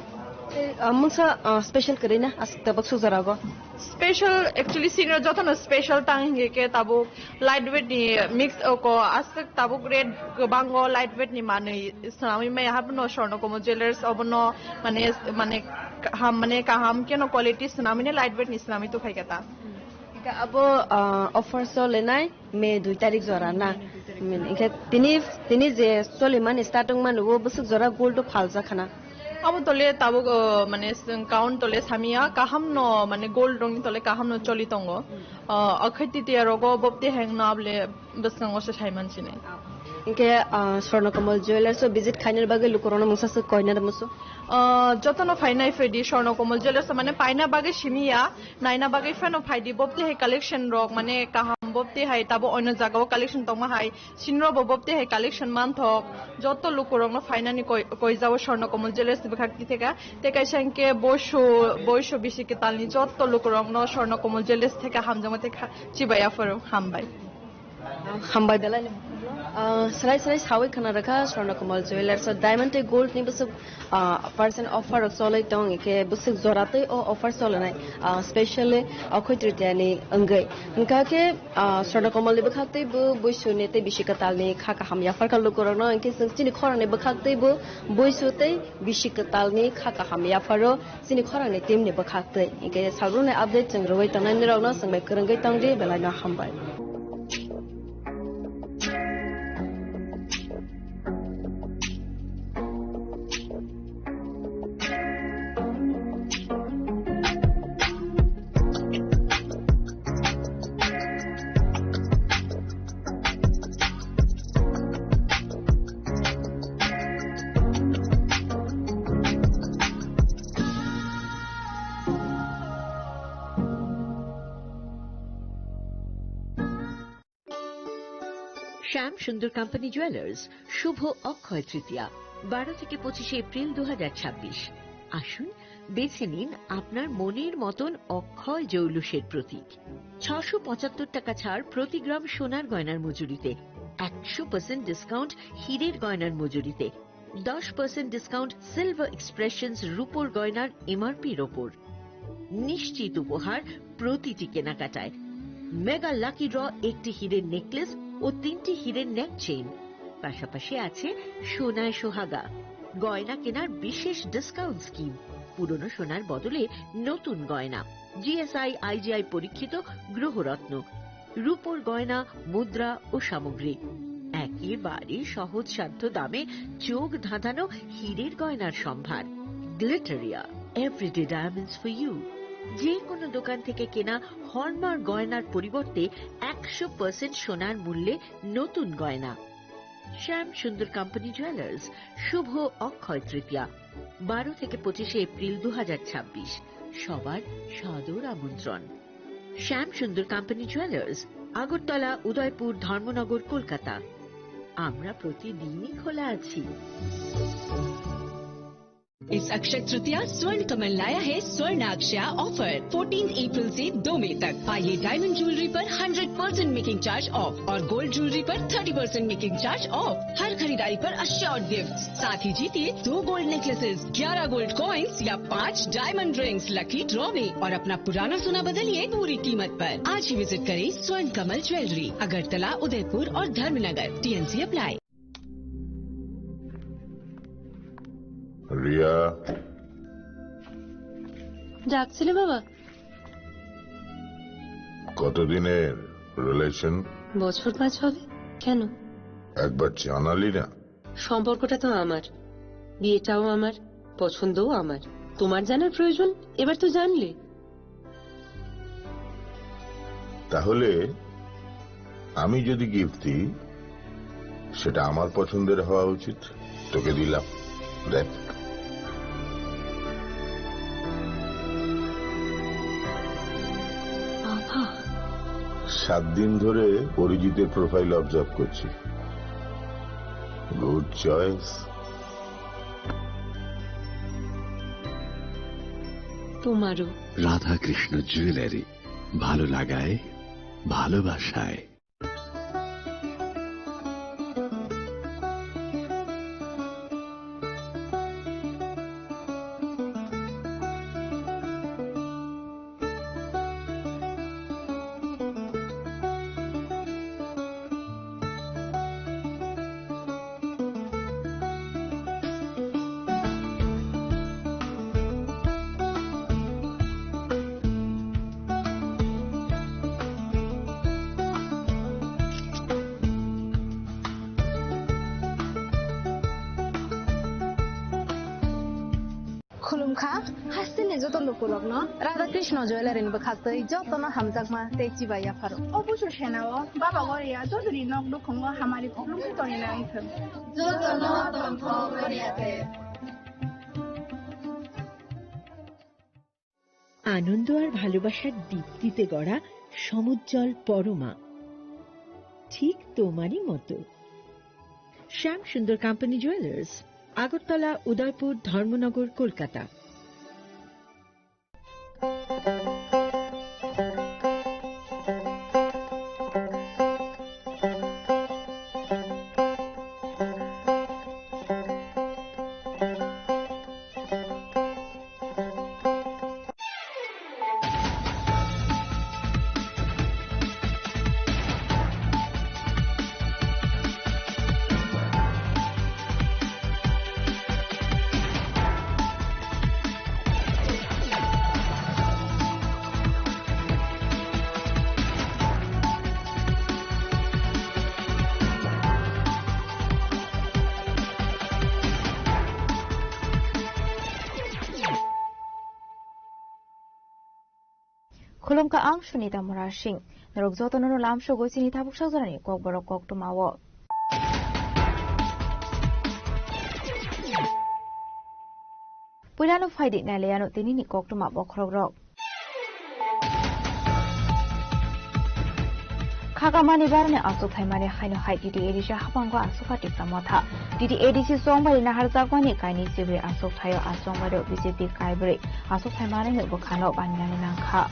Tei, o, mungsa, o, special kwrwi na aswk tabuk suk jora go? Special, actually, sini jotono special tang hingke ke tabuk light weight ni mix o ko aswk tabuk rate kwbango light weight ni manwi swnamwi maya haphano Swarnakomal Jewellers obono mane, mane kaham, mane kaham keno quality swnamwi ne light weight ni swnamwi tuphai kha ta. Hingke abo, ah, offer solenai May dui tarik jora na? Hingke tini, tini je solimani starting mani o bwswk jora gold o phaljak khana? Abo tole tabuk, o, mane chwng count tole samia kaham no mane gold rong ni tole kaham no choli tongo. O, Akhoi Titiya rogo bobte heng no able bwskango se sai mansinai. Hingke, ah, Swarnakomal Jewellers o visit khainani bagwi lukurokno mungsa swk koina da musu? Ah, jotono phainai phaidi Swarnakomal Jewellers o mane paina bagwi simiya, naina bagwi phano phaidi bobte hai collection rok mane kaham bobte hai tabo oino jagao collection tongma hai sinro bo bobte hai collection manthok joto lukurokno phainani koi, koijao Swarnakomal Jewellers ni bwkhak titheka tei kaisa hingke boisu, boisu bisi kwtalni joto lukurokno Swarnakomal Jewellers theka hamjakma tei kha-, chibai aphuru hambai. Hambai belai no. Ah, swlai swlai sawi khna rwkha Swarnakomal Jewellers o diamond tei gold ni bwswk, ah, percent offer rok cholwi tong, hingke bwswk jora tei o offer cholinai, ah, specially Akhoi Tritiya ni wngwi. Hingkha khe, ah, Swarnakomal ni bwkhak tei bo buisu ni tei bisi kwtal ni kha kaham yapharkha lukurokno, hingke chwng chini khorang ni bwkhak tei bo buisu tei bisi kwtal ni kha kaham yapharo. Chini khorang ni team ni bwkhak twi. Hingke salbrumni update chwng rwui tongnai nirokno chwng bai kwrwngwi tongdi, belai no hambai. শ্যাম সুন্দর company jewellers, শুভ অক্ষয় তৃতীয়া, বারো থেকে পঁচিশে এপ্রিল দু হাজার ছাব্বিশ। আসুন, বেছে নিন আপনার মনের মতন অক্ষয় জৌলুসের প্রতীক। ছশো পঁচাত্তর টাকা ছাড় প্রতি গ্রাম সোনার গয়নার মজুরিতে, একশো পার্সেন্ট ডিসকাউন্ট হীরের গয়নার মজুরিতে, দশ পার্সেন্ট ডিসকাউন্ট সিলভার এক্সপ্রেশনস রূপোর গয়নার এমআরপির ওপর। নিশ্চিত উপহার প্রতিটি কেনাকাটায়। মেগা লাকি ড্র, একটি হীরের নেকলেস ও তিনটি হীরের নেক চেইন। পাশাপাশি আছে সোনায় সোহাগা, গয়না কেনার বিশেষ ডিসকাউন্ট স্কিম, পুরনো সোনার বদলে নতুন গয়না, জিএসআই আইজিআই পরীক্ষিত গ্রহরত্ন, রূপোর গয়না, মুদ্রা ও সামগ্রী। একেবারে সহজসাধ্য দামে চোখ ধাঁধানো হীরের গয়নার সম্ভার। Glitteria, everyday diamonds for you. যে কোনো দোকান থেকে কেনা হলমার্ক গয়নার পরিবর্তে একশো পার্সেন্ট সোনার মূল্যে নতুন গয়না। শ্যাম সুন্দর কোম্পানি জুয়েলার্স, শুভ অক্ষয় তৃতীয়া, বারো থেকে পঁচিশে এপ্রিল দু হাজার ছাব্বিশ। সবার সাদর আমন্ত্রণ। শ্যাম সুন্দর কোম্পানি জুয়েলার্স, আগরতলা, উদয়পুর, ধর্মনগর, কলকাতা। আমরা প্রতিদিনই খোলা আছি। इस अक्षय तृतीया स्वर्ण कमल लाया है स्वर्ण अक्षया ऑफर। फोर्टीन अप्रैल से दो मई तक। पाइए डायमंड ज्वेलरी पर hundred percent making charge off और गोल्ड ज्वेलरी पर thirty percent making charge off. हर खरीदारी पर अश्योर्ड गिफ्ट, साथ ही जीतिए दो गोल्ड नेकलेसेस, ग्यारह गोल्ड कॉइन्स या पाँच डायमंड रिंग्स लकी ड्रॉ में और अपना पुराना सोना बदलिए पूरी कीमत पर। आज ही विजिट करें स्वर्ण कमल ज्वेलरी, अगरतला, उदयपुर और धर्मनगर। TNC apply. রিয়া। ডাকছিলে বাবা? কতদিনের রিলেশন? বছর পাঁচ হবে। কেন? একবার জানালি না। সম্পর্কটা তো আমার, বিয়েটাও আমার, পছন্দও আমার। তোমার জানার প্রয়োজন? এবার তো জানলে। তাহলে আমি যদি গিফট দিই, সেটা আমার পছন্দের হওয়া উচিত। তোকে দিলাম, দেখ। বাবা। সাত দিন ধরে অরিজিতের প্রোফাইল অবজার্ভ করছি। Good choice. তোমারও। রাধাকৃষ্ণ জুয়েলারি, ভালো লাগায়, ভালোবাসায়। Khulumkha, hasteni joto lukurokno Radha Krishna Jewellery ni bwkhaktwi jotono hamjakma tei chibai yapharo. O busu senao Baba Goria jotoni nok nukhungo hamari khulumkha tongwi nangthwng. Jotono tongthok Goria de. আনন্দ আর ভালোবাসার দীপ্তিতে গড়া সমুজ্জ্বল পরমা, ঠিক তোমারই মতো। শ্যাম সুন্দর কোম্পানি জুয়েলার্স, আগরতলা, উদয়পুর, ধর্মনগর, Kolkata. Khulumkha ang Sunita Murasing. Norok jotono no lamsogwi chini tabuk sajorani kokborok koktwmao. Puilano phaidi nailaiano tinini koktwma bokhorokrok. Khakamani barani aswk thaimani haino hai T T A D C habango aswk kha Tipra Motha. T T A D C chongbari naharjakmani kainwi chibrwi aswk thaio, a chongbario B J P kaibrwi aswk thaimanino bwkhano baninani nangkha.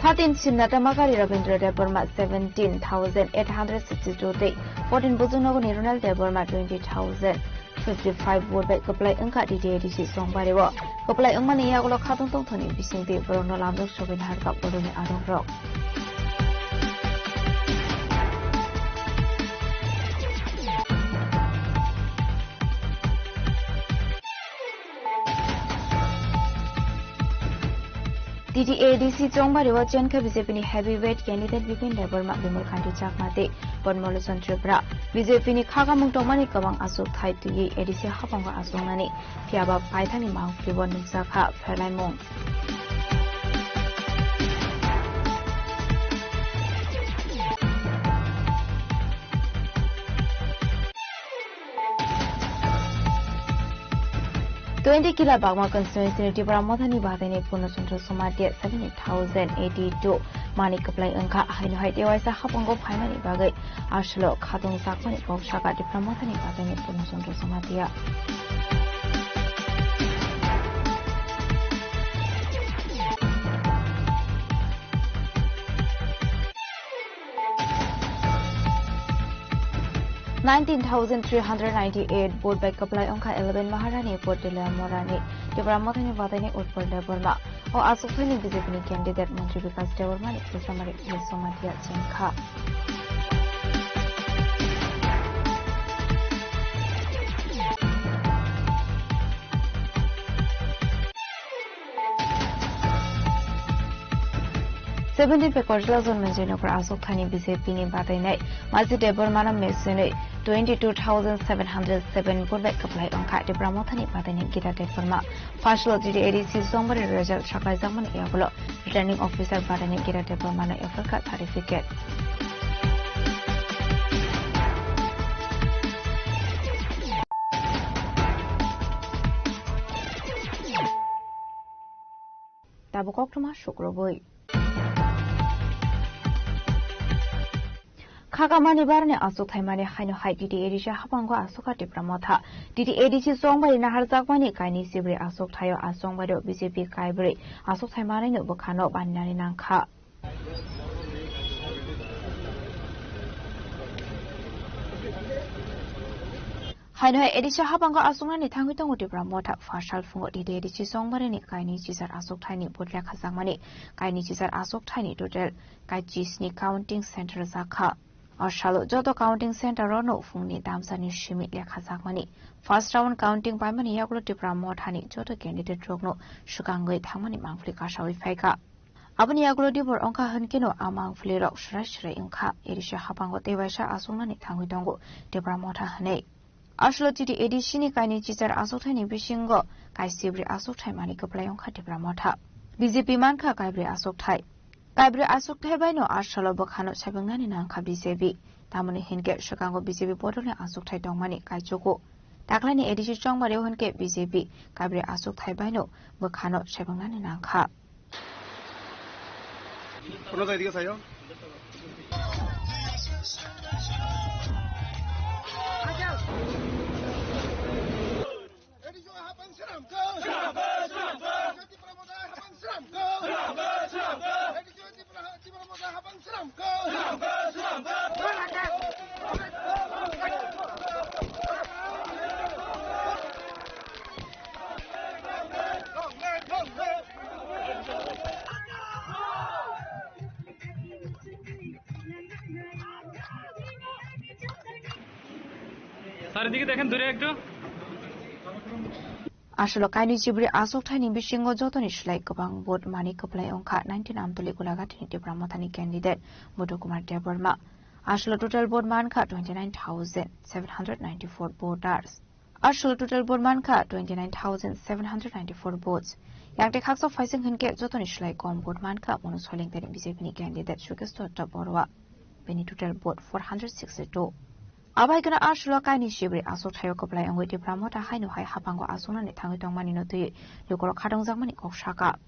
Thirteen Simnata Makari Rabindra Debbarma seventeen thousand eight hundred sixty-two tei fourteen Bujungnogorni Ronald Debbarma twenty thousand fifty-five vote bai kwplai wngkha T T A D C chongbario. Kwplai wngmani yagulo khatungtong thani bisingtwi borokno lamjak sogwi naharkha borokni arongrok. T T A D C chongbari o chenkha B J P ni heavyweight candidate Bipin Debbarma, Bimal Kanti Chakma tei Padma Lochon Tripura. B J P ni khakamung tongmani kwbang achukthai twiwi A D C haphango achuknani, phiyaba paithakni mangpili o nukjakha pherlaimung. Twenty kila Bagma constituency ni Tipra Mothani badaini Purno Chandra Jamatia seventy thousand eighty two mani kwplai wngkha, haino hai tewaisa haphango phaimani bagwi aswlo khatung jakmani kok saka Tipra Mothani badaini Purno Chandra Jamatia. Nineteen thousand three hundred ninety-eight vote bai kwplai wngkha eleven Maharani vote Deliya Morani, Tipra Mothani badaini Utpal Debbarma. O achukthai ni B J P ni candidate Montri Bikash Debbarma ni Krishnamari Yasomatiya chengkha. Seventeen Pekor Jila Jonmanjay Nagar achukthai ni B J P ni badainai Maji Debbarma no mesenwi twenty two thousand seven hundred seven vote bai kwplai wngkha. Tipra Mothani badaini Gita Debbarma. First lo T T A D C chongbari result saklaijakmani yagulo returning officer badaini Gita Debbarma no epharkha certificate. Tabuk koktwma sukrubwi. Khakamani barni achukthai mani haino hai T T A D C haphango achukha Tipra Motha. T T A D C chongbari naharjakmani kainwi sibri achukthai o achongbari o B J P kaibrwi achukthai manwi no bwkhano baninani nangkha. Haino hai A D C haphango achuknani thangwi tongo Tipra Motha. Phasal phungo T T A D C chongbarini kainwi chichar achukthai ni vote lekha jakmani, kainwi chichar achukthai ni total kaichisni counting center jakha. O salo joto counting center o no phungni damsani simi lekha jakmani, first round counting paimani yagulo Tipra Mothani joto candidate rokno swkangwi thangmani mangpili kasawi phaikha. Aboni yagulo dibor wngkha hwnkhe no a mangpili rok swrai swrai wngkha, A D C haphango tei waisa achuknani thangwi tongo Tipra Motha hwnwi. Aswlo T T A D C ni kainwi chichar achukthai ni bisingo kaisibri achukthai mani kwplai wngkha Tipra Motha. B J P mankha kaibrwi achukthai. Kaibrwi achukthai bai no aswlo bwkhano saibwngnani nangkha B J P. Tamoni hinkhe swkango B J P bodolni achukthai tongmani kaichugo. Taklaini A D C chongbario hinkhe B J P kaibrwi achukthai bai no bwkhano saibwngnani nangkha. Kono jai dige sayo. Sir, এদিকে দেখেন, দূরে একটু। Aswlo kainwi sibri achukthai ni bisingo jotoni slai kwbang vote mani kwplai wngkha nineteen Amtoli Golaghati ni Tipra Mothani candidate Budhu Kumar Debbarma. Aswlo total vote mankha twenty nine thousand seven hundred ninety four voters. Aswlo total vote mankha twenty nine thousand seven hundred ninety four votes. Yakte khaksa phaising hinkhe jotoni slai kom vote mankha Monu Soileng tei B J P ni candidate Sukeshwar Borua. Bini total vote four hundred sixty two. Abai kheno aswlo kainwi sibri achukthai o kwplai wngwi Tipra Motha haino hai haphango achuknani thangwi tongmani no twiwi lukurok khatungjakmani kok saka.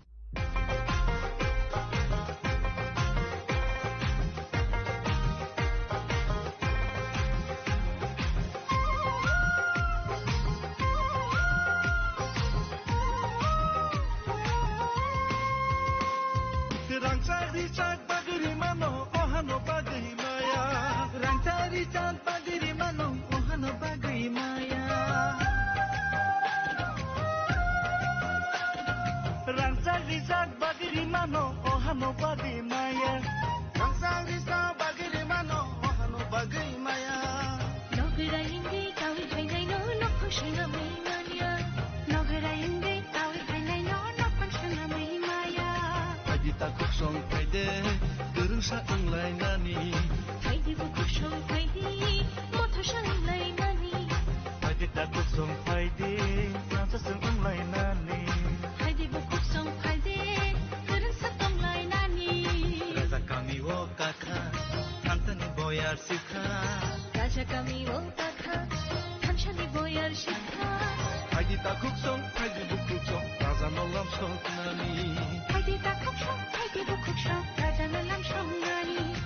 Rangchak rijak bagwi rimano, ohano bagwi maya. Rangchak rijak bagwi rimano, ohano bagwi maya. Rangchak rijak bagwi rimano, ohano bagwi maya. Rangchak rijak bagwi rimano, ohano bagwi maya. Nogwrai wngwi kawi phainaino nokhung swnamwi manya. Nogwrai wngwi kawi phainaino nokhung swnamwi maya. Kuksong phaide, kwrwngsa wnglainani. Phaide bo kuksong phaide, mothasa wnglainani. Phaide ta kuksong phaide, thansa chwng wnglainani. Phaide bo kuksong phaide, kwrwngsa tonglainani. Raja kami o kakha, thansani boyar sikha. Raja kami o kakha, thansani boyar sikha. Phaidi takhuk song, phaidi bukhuk song, raja no lam song nani. Phaidi takhuk song, phaidi bukhuk song, raja no lam song nani.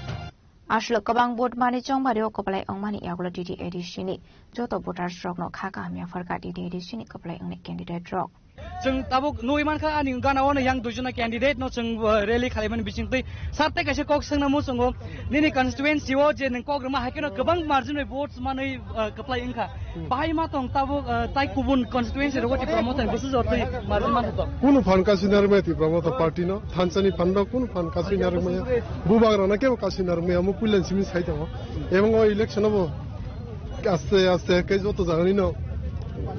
Aswk kwbang vote mani chongbari o kwplai wngmani yagulo T T A D C ni joto voters rokno kha kaham yapharkha T T A D C ni kwplai wngnai candidate rok. Chwng tabuk nugwi mankha ani gana o yang duijona candidate no chwng, uh, rally khalaimani bisingtwi sarte kaisa kok swngna muchungo nini constituency o je nwng kok rwma hai kheno kwbang margin bai votes manwi, uh, kwplai wngkha. Bahai ma tong tabuk, uh, tai kubun constituency rogo Tipra Motha ni bwswk jortwi margin man tong. Kunu phan kasinarmaya Tipra Motha party no, thansani phan no kunu phan kasinarmaya, bubagra no kebo kasinarmaya, omo puilan simi sai tongo. Ebong o election o bo aste aste khe joto jagani no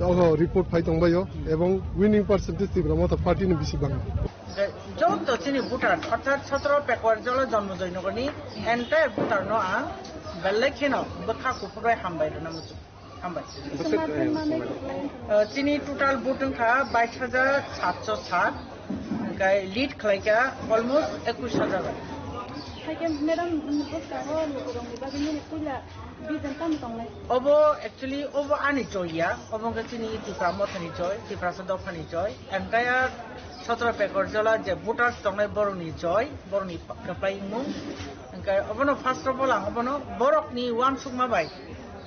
ogo report phai tongbaio, ebong winning percentage Tipra Motha party ni bisi bang. Joto chini voter, orthat sotro Pekor Jola Jonmojoy Nogor ni entire voter no ang belai kheno bwkha kuphur bai hambai rwna muchung. Hambai. Uh, chini total vote wngkha bais hajar satso sat, hingkhai lead khlaikha almost ekush hajar. Haikhe madam, bwskango lukurokni bagwi nini puila vision tamo tongnai? Obo actually obo ani joy ya, obo wngkha chini Tipra Mothani joy, Tiprasa dophani joy, entire sotro Pekor Jola je voters tongnai borokni joy, borokni kwplai wngmung. Hingkhai obono first of all ang obono borokni uansukma bai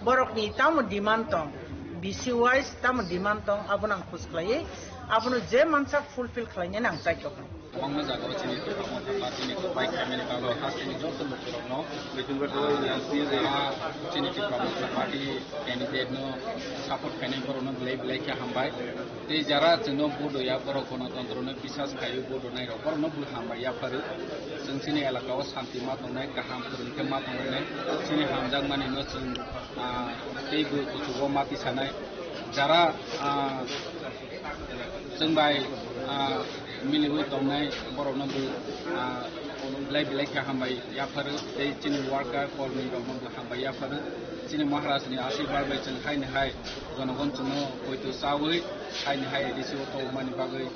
borokni tamo demand tong, B C wise tamo demand tong, abono ang khus khlaiwi, abono je mansak fulfill khlainani ang chai tongkha. Kwbangma jagao chini Tipra Motha Party ni kwbai khaimani bagwi hasteni joto lukurokno, ah, chini Tipra Motha Party candidate no support khainai borokno belai belai khe hambai. Tei jara chwngno vote ya borok gonotontro no bisas khaiwi vote nairok borokno bo hambai yapharo. Chwng chini elaka o santi ma tongnai, kaham kwrwng khe ma tongnai, chini hamjakmani no chwng, ah, tei bo kuchugo ma tisanai. Jara, ah, chwng bai, ah, miliwi tongnai borokno bo, ah, belai belai khe hambai yapharo tei chini worker kormi rokno bo hambai yapharo. Chini Maharaj ni asirwad bai chwng haini hai jonogon chwngno poito chawi haini hai A D C o tongmani bagwi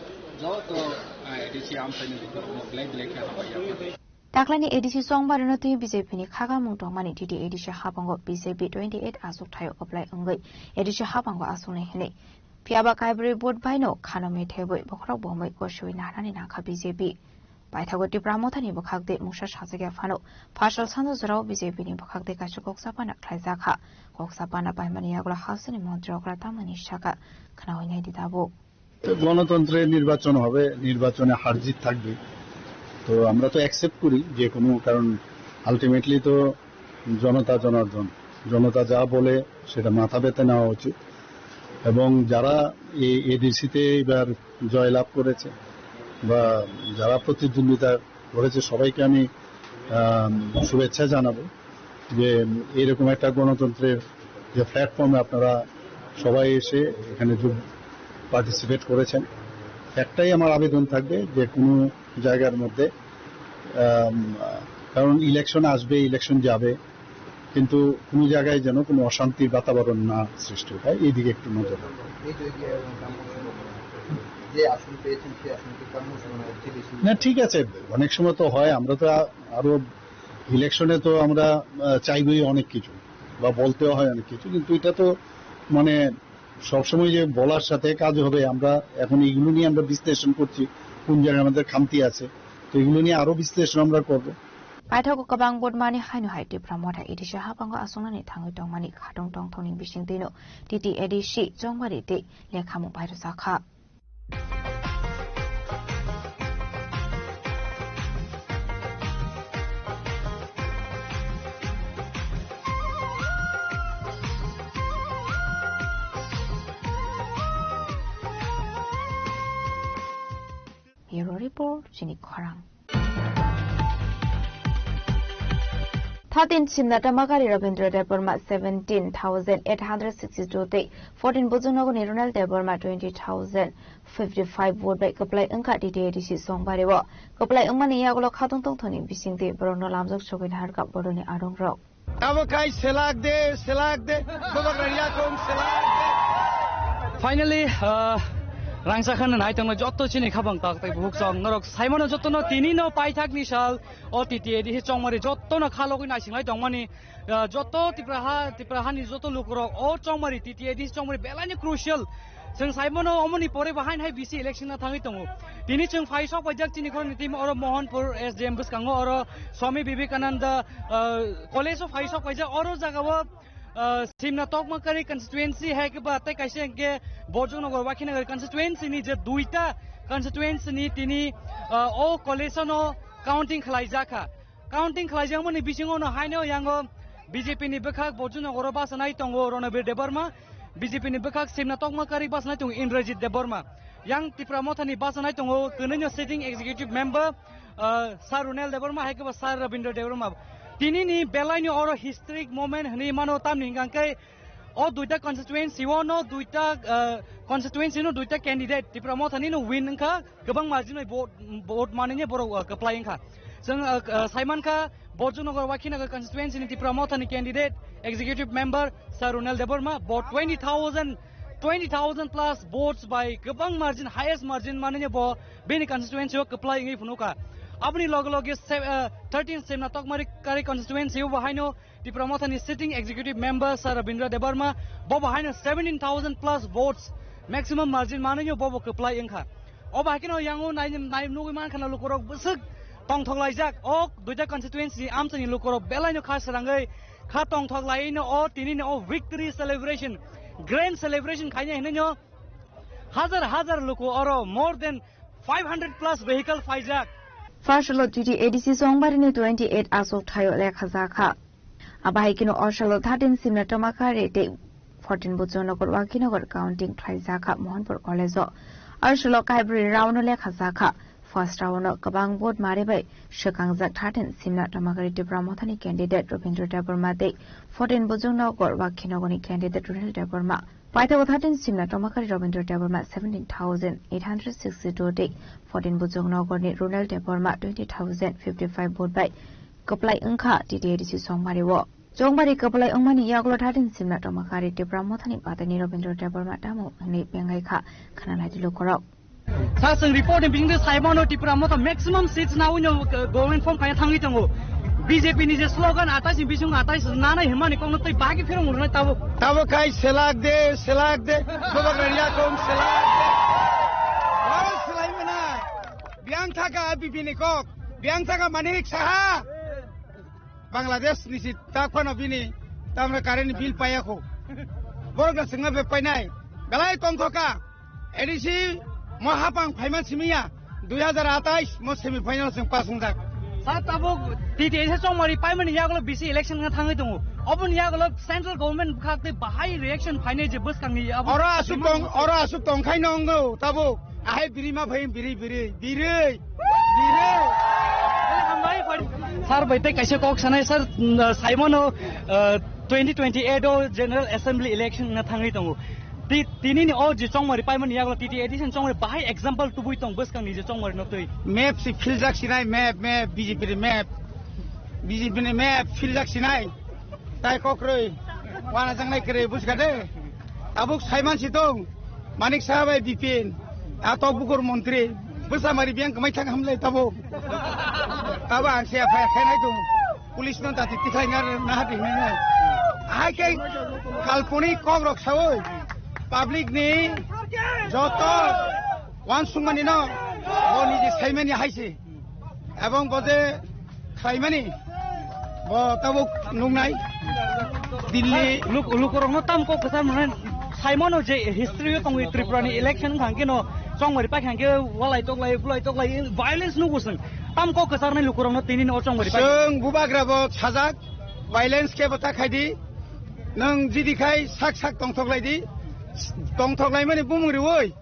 joto, ah, A D C amchaini borokno belai belai khe hambai yapharo. Daklaini A D C chongbarino twi B J P ni khagamung tongmani T T A D C habango B J P twenty eight achukthai o kwplai wngwi A D C habango achuknai hwnwi. Phiyaba kaibrwi vote baino khano methebwi bokhorok bomwi gosiwi narani nangkha B J P. Paithago Tipra Mothani bwkhak tei mungsa sajakya phano phasal sando jorao B J P ni bwkhak tei kaisa kok chapana khlaijakha. Kok chapana paimani yagulo hasteni montri okra tamani saka khnawi naidi tabuk. তো গণতন্ত্রে নির্বাচন হবে, নির্বাচনে হার জিত থাকবে। তো আমরা তো অ্যাকসেপ্ট করি যে কোনো, কারণ আলটিমেটলি তো জনতা জনার্দন, জনতা যা বলে সেটা মাথা পেতে নেওয়া উচিত। এবং যারা এই এডিসিতে এবার জয়লাভ করেছে বা যারা প্রতিদ্বন্দ্বিতা করেছে সবাইকে আমি, আম, শুভেচ্ছা জানাবো যে এরকম একটা গণতন্ত্রের যে প্ল্যাটফর্মে আপনারা সবাই এসে এখানে যোগ, পার্টিসিপেট করেছেন। একটাই আমার আবেদন থাকবে যে কোনো জায়গার মধ্যে, আম, কারণ ইলেকশন আসবে, ইলেকশন যাবে, কিন্তু কোনো জায়গায় যেন কোনো অশান্তির বাতাবরণ না সৃষ্টি হয়, এই দিকে একটু নজর রাখবেন। এই তো এই যে, উম, যে আসন পেয়েছেন, সেই আসনটি কেমন মনে হচ্ছে বেশি? না, ঠিক আছে, অনেক সময় তো হয়, আমরা তো আ-, আরো ইলেকশনে তো আমরা, আহ, চাইবই অনেক কিছু বা বলতেও হয় অনেক কিছু, কিন্তু এটা তো মানে সবসময় যে বলার সাথে কাজ হবে, আমরা এখন এইগুলো নিয়ে আমরা বিশ্লেষণ করছি, কোন জায়গায় আমাদের খামতি আছে, তো এগুলো নিয়ে আরো বিশ্লেষণ আমরা করব। Paithago kwbang vote mani haino hai Tipra Motha A D C habango achuknani thangwi tongmani khatung tongthokni bisingtwino T T A D C chongbari tei lekhamung bairwjakha. Bureau Report, chini khorang. Thirteen Simna Tamakari Rabindra Debbarma seventeen thousand eight hundred sixty-two tei fourteen Bujungnogorni Ronald Debbarma twenty thousand fifty-five vote bai kwplai wngkha T T A D C Chongbario. Kwplai wngmani yagulo khatungthung thani bisingtwi borokno lamjak sogwi naharkha boroni arongrok. Tabo khai selak de, selak de, bobak rani yakung selak de. Finally, uh, rangsa khan nai tongna jotto chini khabang tak tai buhuk chong norok saimano jotto no tini no paithak ni sal o T T A D C Chongmari jotto no khalogwi naisinglai tongmani, uh, jotto Tipra ha, Tipra hani jotto lukurok o Chongmari T T A D C Chongmari belai ni crucial. Chwng saimano omoni pore bo hain hai B C election na thangwi tongo. Tini chwng phai sok paijak chini khoroknwi twi oro Mohanpur S D M bwskango oro Swami Vivekananda, ah, College o phai sok paijak oro jagao, ah, Simna Tokmakari constituency hai khe ba tei kaisa hwnkhe Bojongnagar Wakhinagar constituency ni je duita constituency ni tini, ah, o college no counting khlaijak kha. Counting khlaijakmani bisingo no haino yango B J P ni bwkhak Bojongnagar o bachanai tongo Ronobir Debbarma, B J P ni bwkhak Simna Tokmakari bachanai tongo Indrajit Debbarma. Yang Tipra Mothani bachanai tongo kwnwi no sitting executive member, ah, Sir Ronel Debbarma hai khe bo Sir Rabindra Debbarma. Tini ni belai ni oro historic moment hwnwi mano tamni hwnkha khe o duita constituency o no duita, ah, constituency no duita candidate Tipra Mothani no win wngkha. Kwbang margin bai vote, vote manwi borok, uh, kwplai wngkha. Chwng, uh, uh, saimankha Bojongnagar Wakhinagar constituency ni Tipra Mothani candidate executive member Sir Ronel Debbarma bo twenty thousand, twenty thousand plus votes bai kwbang margin, highest margin manwi bo bini constituency o kwplai wngwi phunukha. Aboni loge loge se-, uh, thirteen Simna Tokmakari constituency o bo haino Tipra Mothani sitting executive member Sir Rabindra Debbarma bo bo haino seventeen thousand plus votes maximum margin manwi bo bo kwplai wngkha. O bahai kheno yango nai, nai nugwi mankha na lukurok bwswk tongthok laijak. O duita constituency ni amchaini lukurok belai no kha srangwi kha tongthok laiwi no o tini no o victory celebration, grand celebration khainai hinwi no hajar hajar luku oro more than five hundred plus vehicle phaijak. First lo T T A D C Chongbarini twenty eight aswk thaio lekha jakha. Abo hai kheno o salo thirteen Simna Tamakari tei fourteen Bojongnagar Wakhinagar counting khlai jakha Mohanpur College o. O salo kaibrwi round o lekha jakha. First round o kwbang vote mari bai swkangjak thirteen Simna Tamakari Tipra Mothani candidate Rabindra Debbarma tei fourteen Bojongnagar Wakhinagarni candidate Ronel Debbarma. Paithago thirteen Simna Tamakari Rabindra Debbarma seventeen thousand eight hundred sixty-two tei fourteen Bojongnagarni Ronel Debbarma twenty thousand fifty-five vote bai kwplai wngkha T T A D C Chongbario. Chongbari kwplai wngmani yagulo thirteen Simna Tamakari Tipra Mothani bataini Rabindra Debbarma tamo hwnwi bengai kha khana naidi lukurok. Sir, chwng report ni bisingtwi saimano Tipra Motha maximum seats nawi no, uh, government form khaina thangwi tongo. B J P ni je slogan atais ni bising atais nanai hwnmani kokno tei bahai khe phirong rwnai tabuk. Tabuk khai selak de, selak de, bobak rani yakung selak de. Aro selai mana. Biang thaka B P ni kok, biang thaka Manik Saha. Bangladesh ni si tak phano bini tamre current bill paya kho. Borok da singma be painai. Belai tongthoka. A D C mo hapang phaiman simiya. Dui hajar atais mo semi final sing pass wngjak. Sa tabuk T T A D C Chongmari paimani yagulo B C election wngna thangwi tongo. Oboni yagulo central government bwkhak tei bahai reaction phainai je bwskangni abo. Oro asuk tong, oro asuk tongkhai no wngo tabuk. Ahai biri ma phai biri, biri, biri, biri. Sir bai tei kaisa kok sanai sir, mm, saimano, uh, twenty twenty-eight o General Assembly election na thangwi tongo. Ti-, tini ni o je Chongmari paimani yagulo T T A D C Chongmari bahai example tubui tong bwskangni je Chongmari no twi. Map si philjak sinai, map, map, B J P ni map. B J P ni map philjak sinai. Tai kokroi. Wana jangnai kwrwi buska de. Tabuk saiman si tong. Manik Saha bai Bipin. A tok bukur montri. Bwsa mari biang kwmai thang hamlai tabuk. Tabuk ang se F I R khainai tong. Police no dati tikhlai ngar na hati hinai. Hai khe kalponi kok rok sawi. Public ni joto wan sungmani no. Bo niji saimani hai se. Ebong bo je khlaimani, bo tabuk nuknai. Delhi. Luk-, lukurokno tam kok kwchar mwnai. Saimano je history o tongwi Tripura ni election wngkha hwnkhe no chongmari paikha hwnkhe walai toklai, bulai toklai, violence nugo chwng. Tam kok kwcharnai lukurokno tini no chongmari paikha. Chwng bubagra bo sajak, violence khe bo ta khaidi. Nwng jidi khai sak sak tongthoklai di. Tongthoklaimani bumung riwi.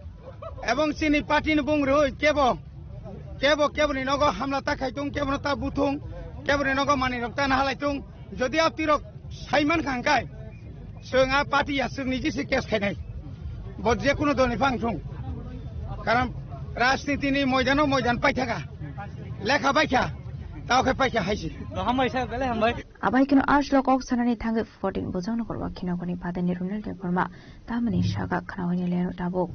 Ebong chini party ni bung rwi kebo, kebo, kebo ni nogo hamla ta khai tung, kebo no ta buthung, kebo ni nogo mani rok ta nahalai tung. Jodi a tirok saiman kha hwnkhe, chwng a party ya chwng niji se case khainai. Bo je kuno dol ni phang thung. Karon rajniti ni moidan o moidan paithaka. Lekha baikha, tao khe paikha haisi. Hambai sir, belai hambai. Abai kino arch lo kok sanani thangwi fourteen bujang nokor wa khino koni phatar ni Ronald Debbarma tamani saka khna hwnwi lero tabuk.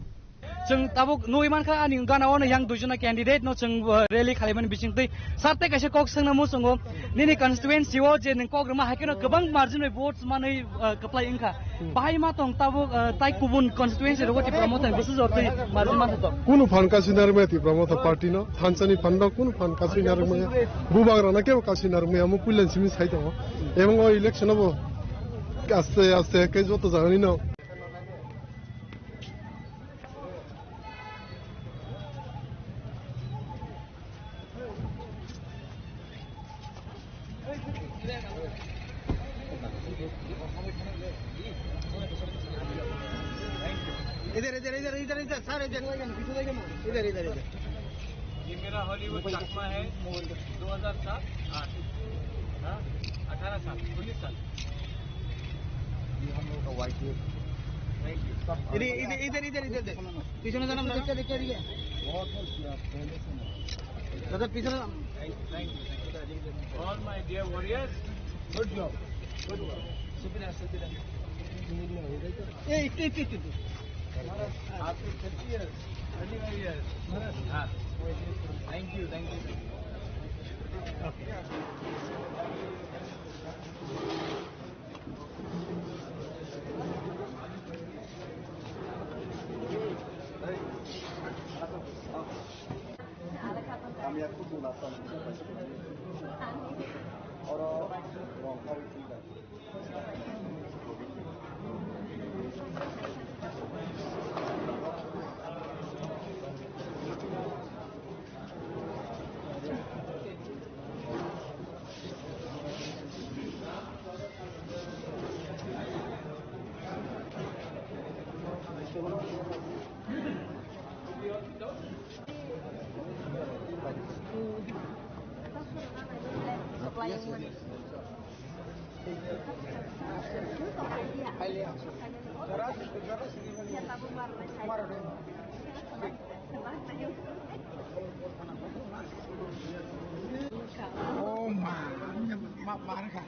Chwng tabuk nugwi mankha ani gana ono yang duijona candidate no chwng, uh, rally khalaimani bisingtwi sarte kaisa kok swngna muchungo nini constituency o je nwng kok rwma hai kheno kwbang margin bai votes manwi, uh, kwplai wngkha. Hmm. Bahai ma tong tabuk, uh, tai kubun constituency rogo Tipra Motha ni bwswk jotwi margin manthoto. Kunu phan kasinarwkmaya Tipra Motha party no, thansa ni phan no kunu phan kasinarwkmaya. Bubagra no kebo kasinarwkmaya, omo puila ni simi sai tongo. Ebong o election o bo aste aste khe joto jaga ni no. इधर, इधर, इधर, इधर, इधर, सर, इधर, इधर, इधर, इधर। ये मेरा हॉलीवुड चकमा है, दो हज़ार सात आठ, हाँ, अठारह साल, उन्नीस साल। ये हम लोगों का वाइफ है। Thank you। इधर, इधर, इधर, इधर, इधर। पीछे ना जाना, देखिए, देखिए, देखिए। बहुत बहुत किया, पहले से ना। दादा, पीछे ना। Thank you, thank you, thank you। All my dear warriors, good job, good work। शुक्रिया, शुक्रिया। ए, इतने, इतने, इतने। After thirty years, twenty-five years। हाँ। Thank you, thank you, thank you। Oh, ma, ma, ma,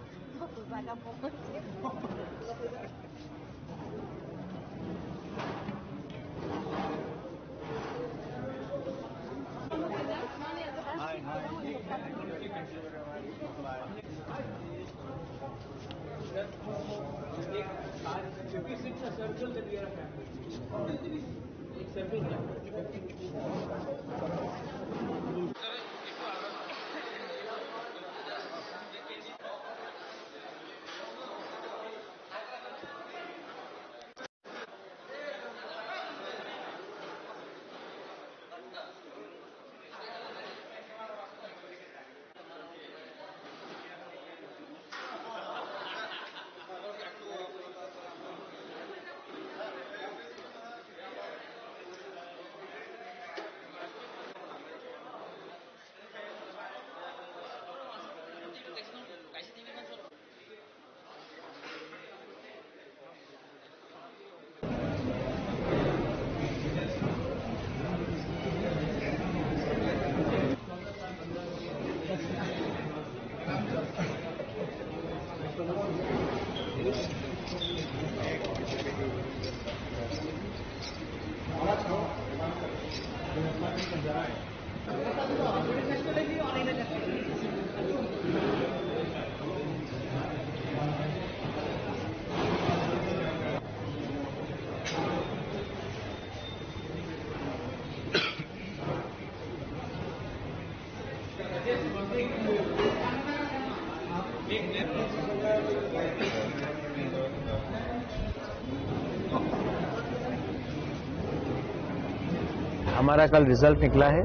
हमारा कल रिजल्ट निकला है।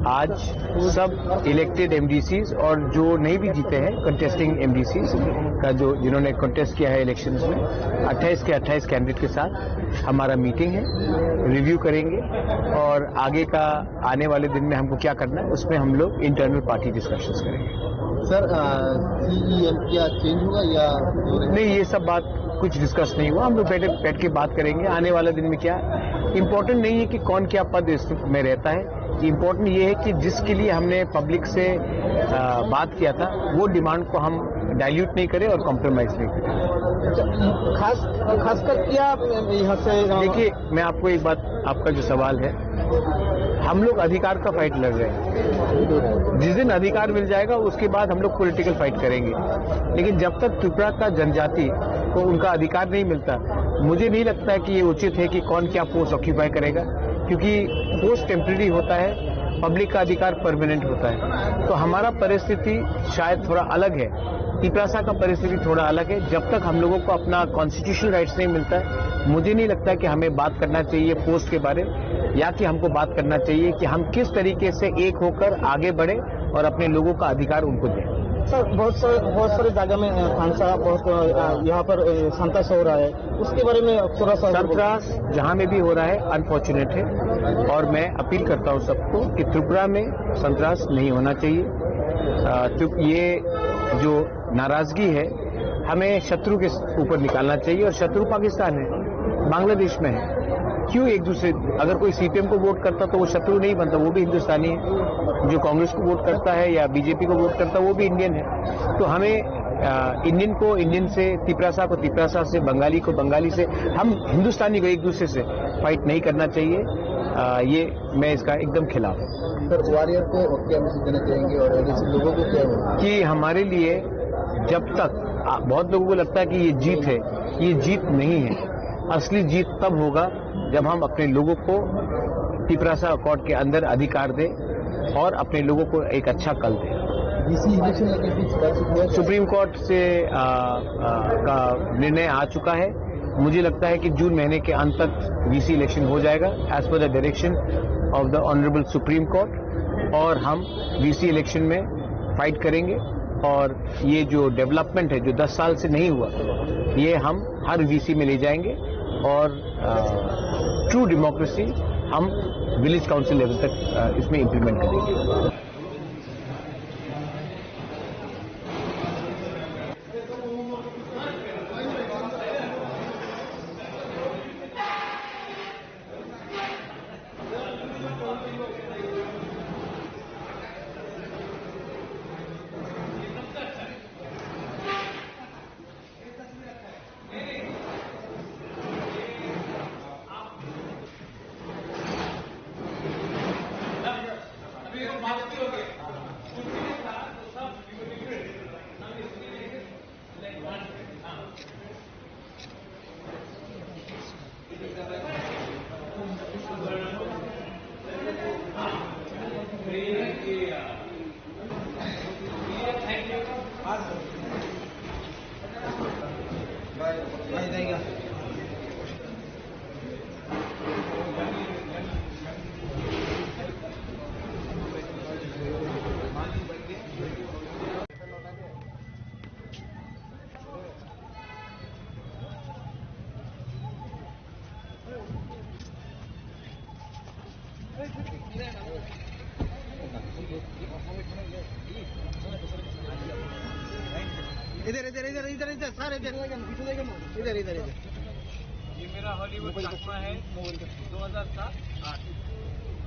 आज सब इलेक्टेड एमडीसीज और जो नहीं भी जीते हैं, कंटेस्टिंग एमडीसीज का, जो, जिन्होंने कंटेस्ट किया है इलेक्शंस में, अट्ठाईस के अट्ठाईस कैंडिडेट के साथ हमारा मीटिंग है, रिव्यू करेंगे और आगे का आने वाले दिन में हमको क्या करना है, उसमें हम लोग इंटरनल पार्टी डिस्कशंस करेंगे। सर, सीईएम क्या चेंज होगा या? नहीं, ये सब बात कुछ डिस्कस नहीं हुआ। हम लोग बैठे, बैठ के बात करेंगे आने वाले दिन में क्या। इम्पोर्टेंट नहीं है कि कौन क्या पद इस में रहता है। इम्पोर्टेंट ये है कि जिसके लिए हमने पब्लिक से अ, बात किया था, वो डिमांड को हम डाइल्यूट नहीं करें और कॉम्प्रोमाइज नहीं करें। खास खासकर क्या यहाँ से? देखिए, मैं आपको एक बात, आपका जो सवाल है, हम लोग अधिकार का फाइट लड़ रहे हैं। जिस दिन अधिकार मिल जाएगा, उसके बाद हम लोग पॉलिटिकल फाइट करेंगे। लेकिन जब तक त्रिपुरा का जनजाति को उनका अधिकार नहीं मिलता, मुझे नहीं लगता है कि ये उचित है कि कौन क्या पोस्ट ऑक्यूपाई करेगा, क्योंकि पोस्ट टेम्परेरी होता है, पब्लिक का अधिकार परमानेंट होता है। तो हमारा परिस्थिति शायद थोड़ा अलग है, तिपरासा का परिस्थिति थोड़ा अलग है। जब तक हम लोगों को अपना कॉन्स्टिट्यूशनल राइट्स नहीं मिलता है, मुझे नहीं लगता कि हमें बात करना चाहिए पोस्ट के बारे, या कि हमको बात करना चाहिए कि हम किस तरीके से एक होकर आगे बढ़े और अपने लोगों का अधिकार उनको दें। सर, बहुत सारे, बहुत सारे जगह में, अ, खान साहब, बहुत, अ, यहाँ पर, अ, संतोष हो रहा है, उसके बारे में थोड़ा सा संतोष जहाँ में भी हो रहा है, अनफॉर्चुनेट है। और मैं अपील करता हूँ सबको कि त्रिपुरा में संतोष नहीं होना चाहिए। अ, चूंकि ये जो नाराजगी है, हमें शत्रु के ऊपर निकालना चाहिए, और शत्रु पाकिस्तान है, बांग्लादेश में है। क्यों एक दूसरे, अगर कोई सीपीएम को वोट करता तो वो शत्रु नहीं बनता, वो भी हिंदुस्तानी है। जो कांग्रेस को वोट करता है या बीजेपी को वोट करता है, वो भी इंडियन है। तो हमें, अ, इंडियन को इंडियन से, तिपरासा को तिपरासा से, बंगाली को बंगाली से, हम हिंदुस्तानी को एक दूसरे से फाइट नहीं करना चाहिए। अ, ये मैं इसका एकदम खिलाफ हूँ। सर, वॉरियर को क्या मैसेज देना चाहेंगे और ऐसे लोगों को क्या होगा? कि हमारे लिए जब तक, आ, बहुत लोगों को लगता है कि ये जीत है, ये जीत नहीं है। असली जीत तब होगा जब हम अपने लोगों को तिपरासा अकॉर्ड के अंदर अधिकार दें और अपने लोगों को एक अच्छा कल दें। डीसी इलेक्शन लेके कुछ बातचीत हुआ क्या? सुप्रीम कोर्ट से, आ, आ, का निर्णय आ चुका है। मुझे लगता है कि जून महीने के अंत तक वीसी इलेक्शन हो जाएगा, as per the direction of the Honorable Supreme Court, और हम वीसी इलेक्शन में फाइट करेंगे। और ये जो डेवलपमेंट है, जो दस साल से नहीं हुआ, ये हम हर वीसी में ले जाएंगे और ट्रू डेमोक्रेसी हम विलेज काउंसिल लेवल तक, अ, इसमें इम्प्लीमेंट करेंगे। इधर, इधर, इधर, इधर, इधर, सर, इधर, इधर, इधर, इधर, इधर। ये मेरा हॉलीवुड चश्मा है, दो हज़ार सात, आठ,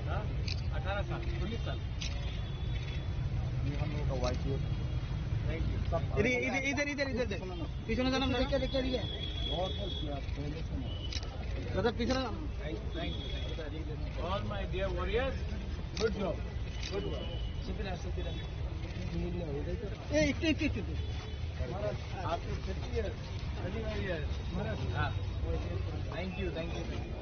हाँ, अठारह साल, उन्नीस साल। ये हम लोगों का वाइफ है। Thank you। इधर, इधर, इधर, इधर, इधर। पीछे ना जाना, पीछे ना। क्या, क्या, क्या? बहुत, बहुत शुक्रिया, पहले से ना। दादा, पीछे ना। Thank you, thank you, thank you। All my dear warriors, good job, good work। शुक्रिया, शुक्रिया। ए, एक, एक, एक, एक। महाराज, आपके फिफ्टी ईयर, ट्वेंटी ईयर। महाराज, हाँ। Thank you, thank you, thank you।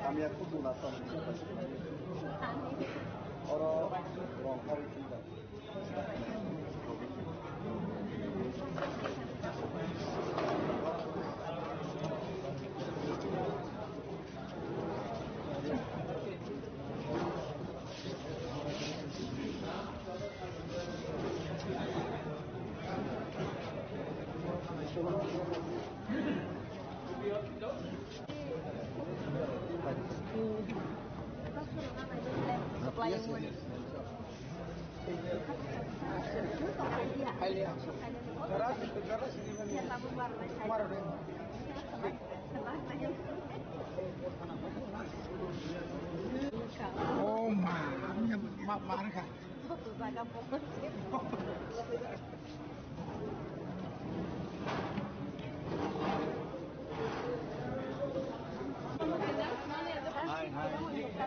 আমি একটু দূর আসতাম। ওরা রং করে চিন্তা। Oh ma, ma, ma, ma,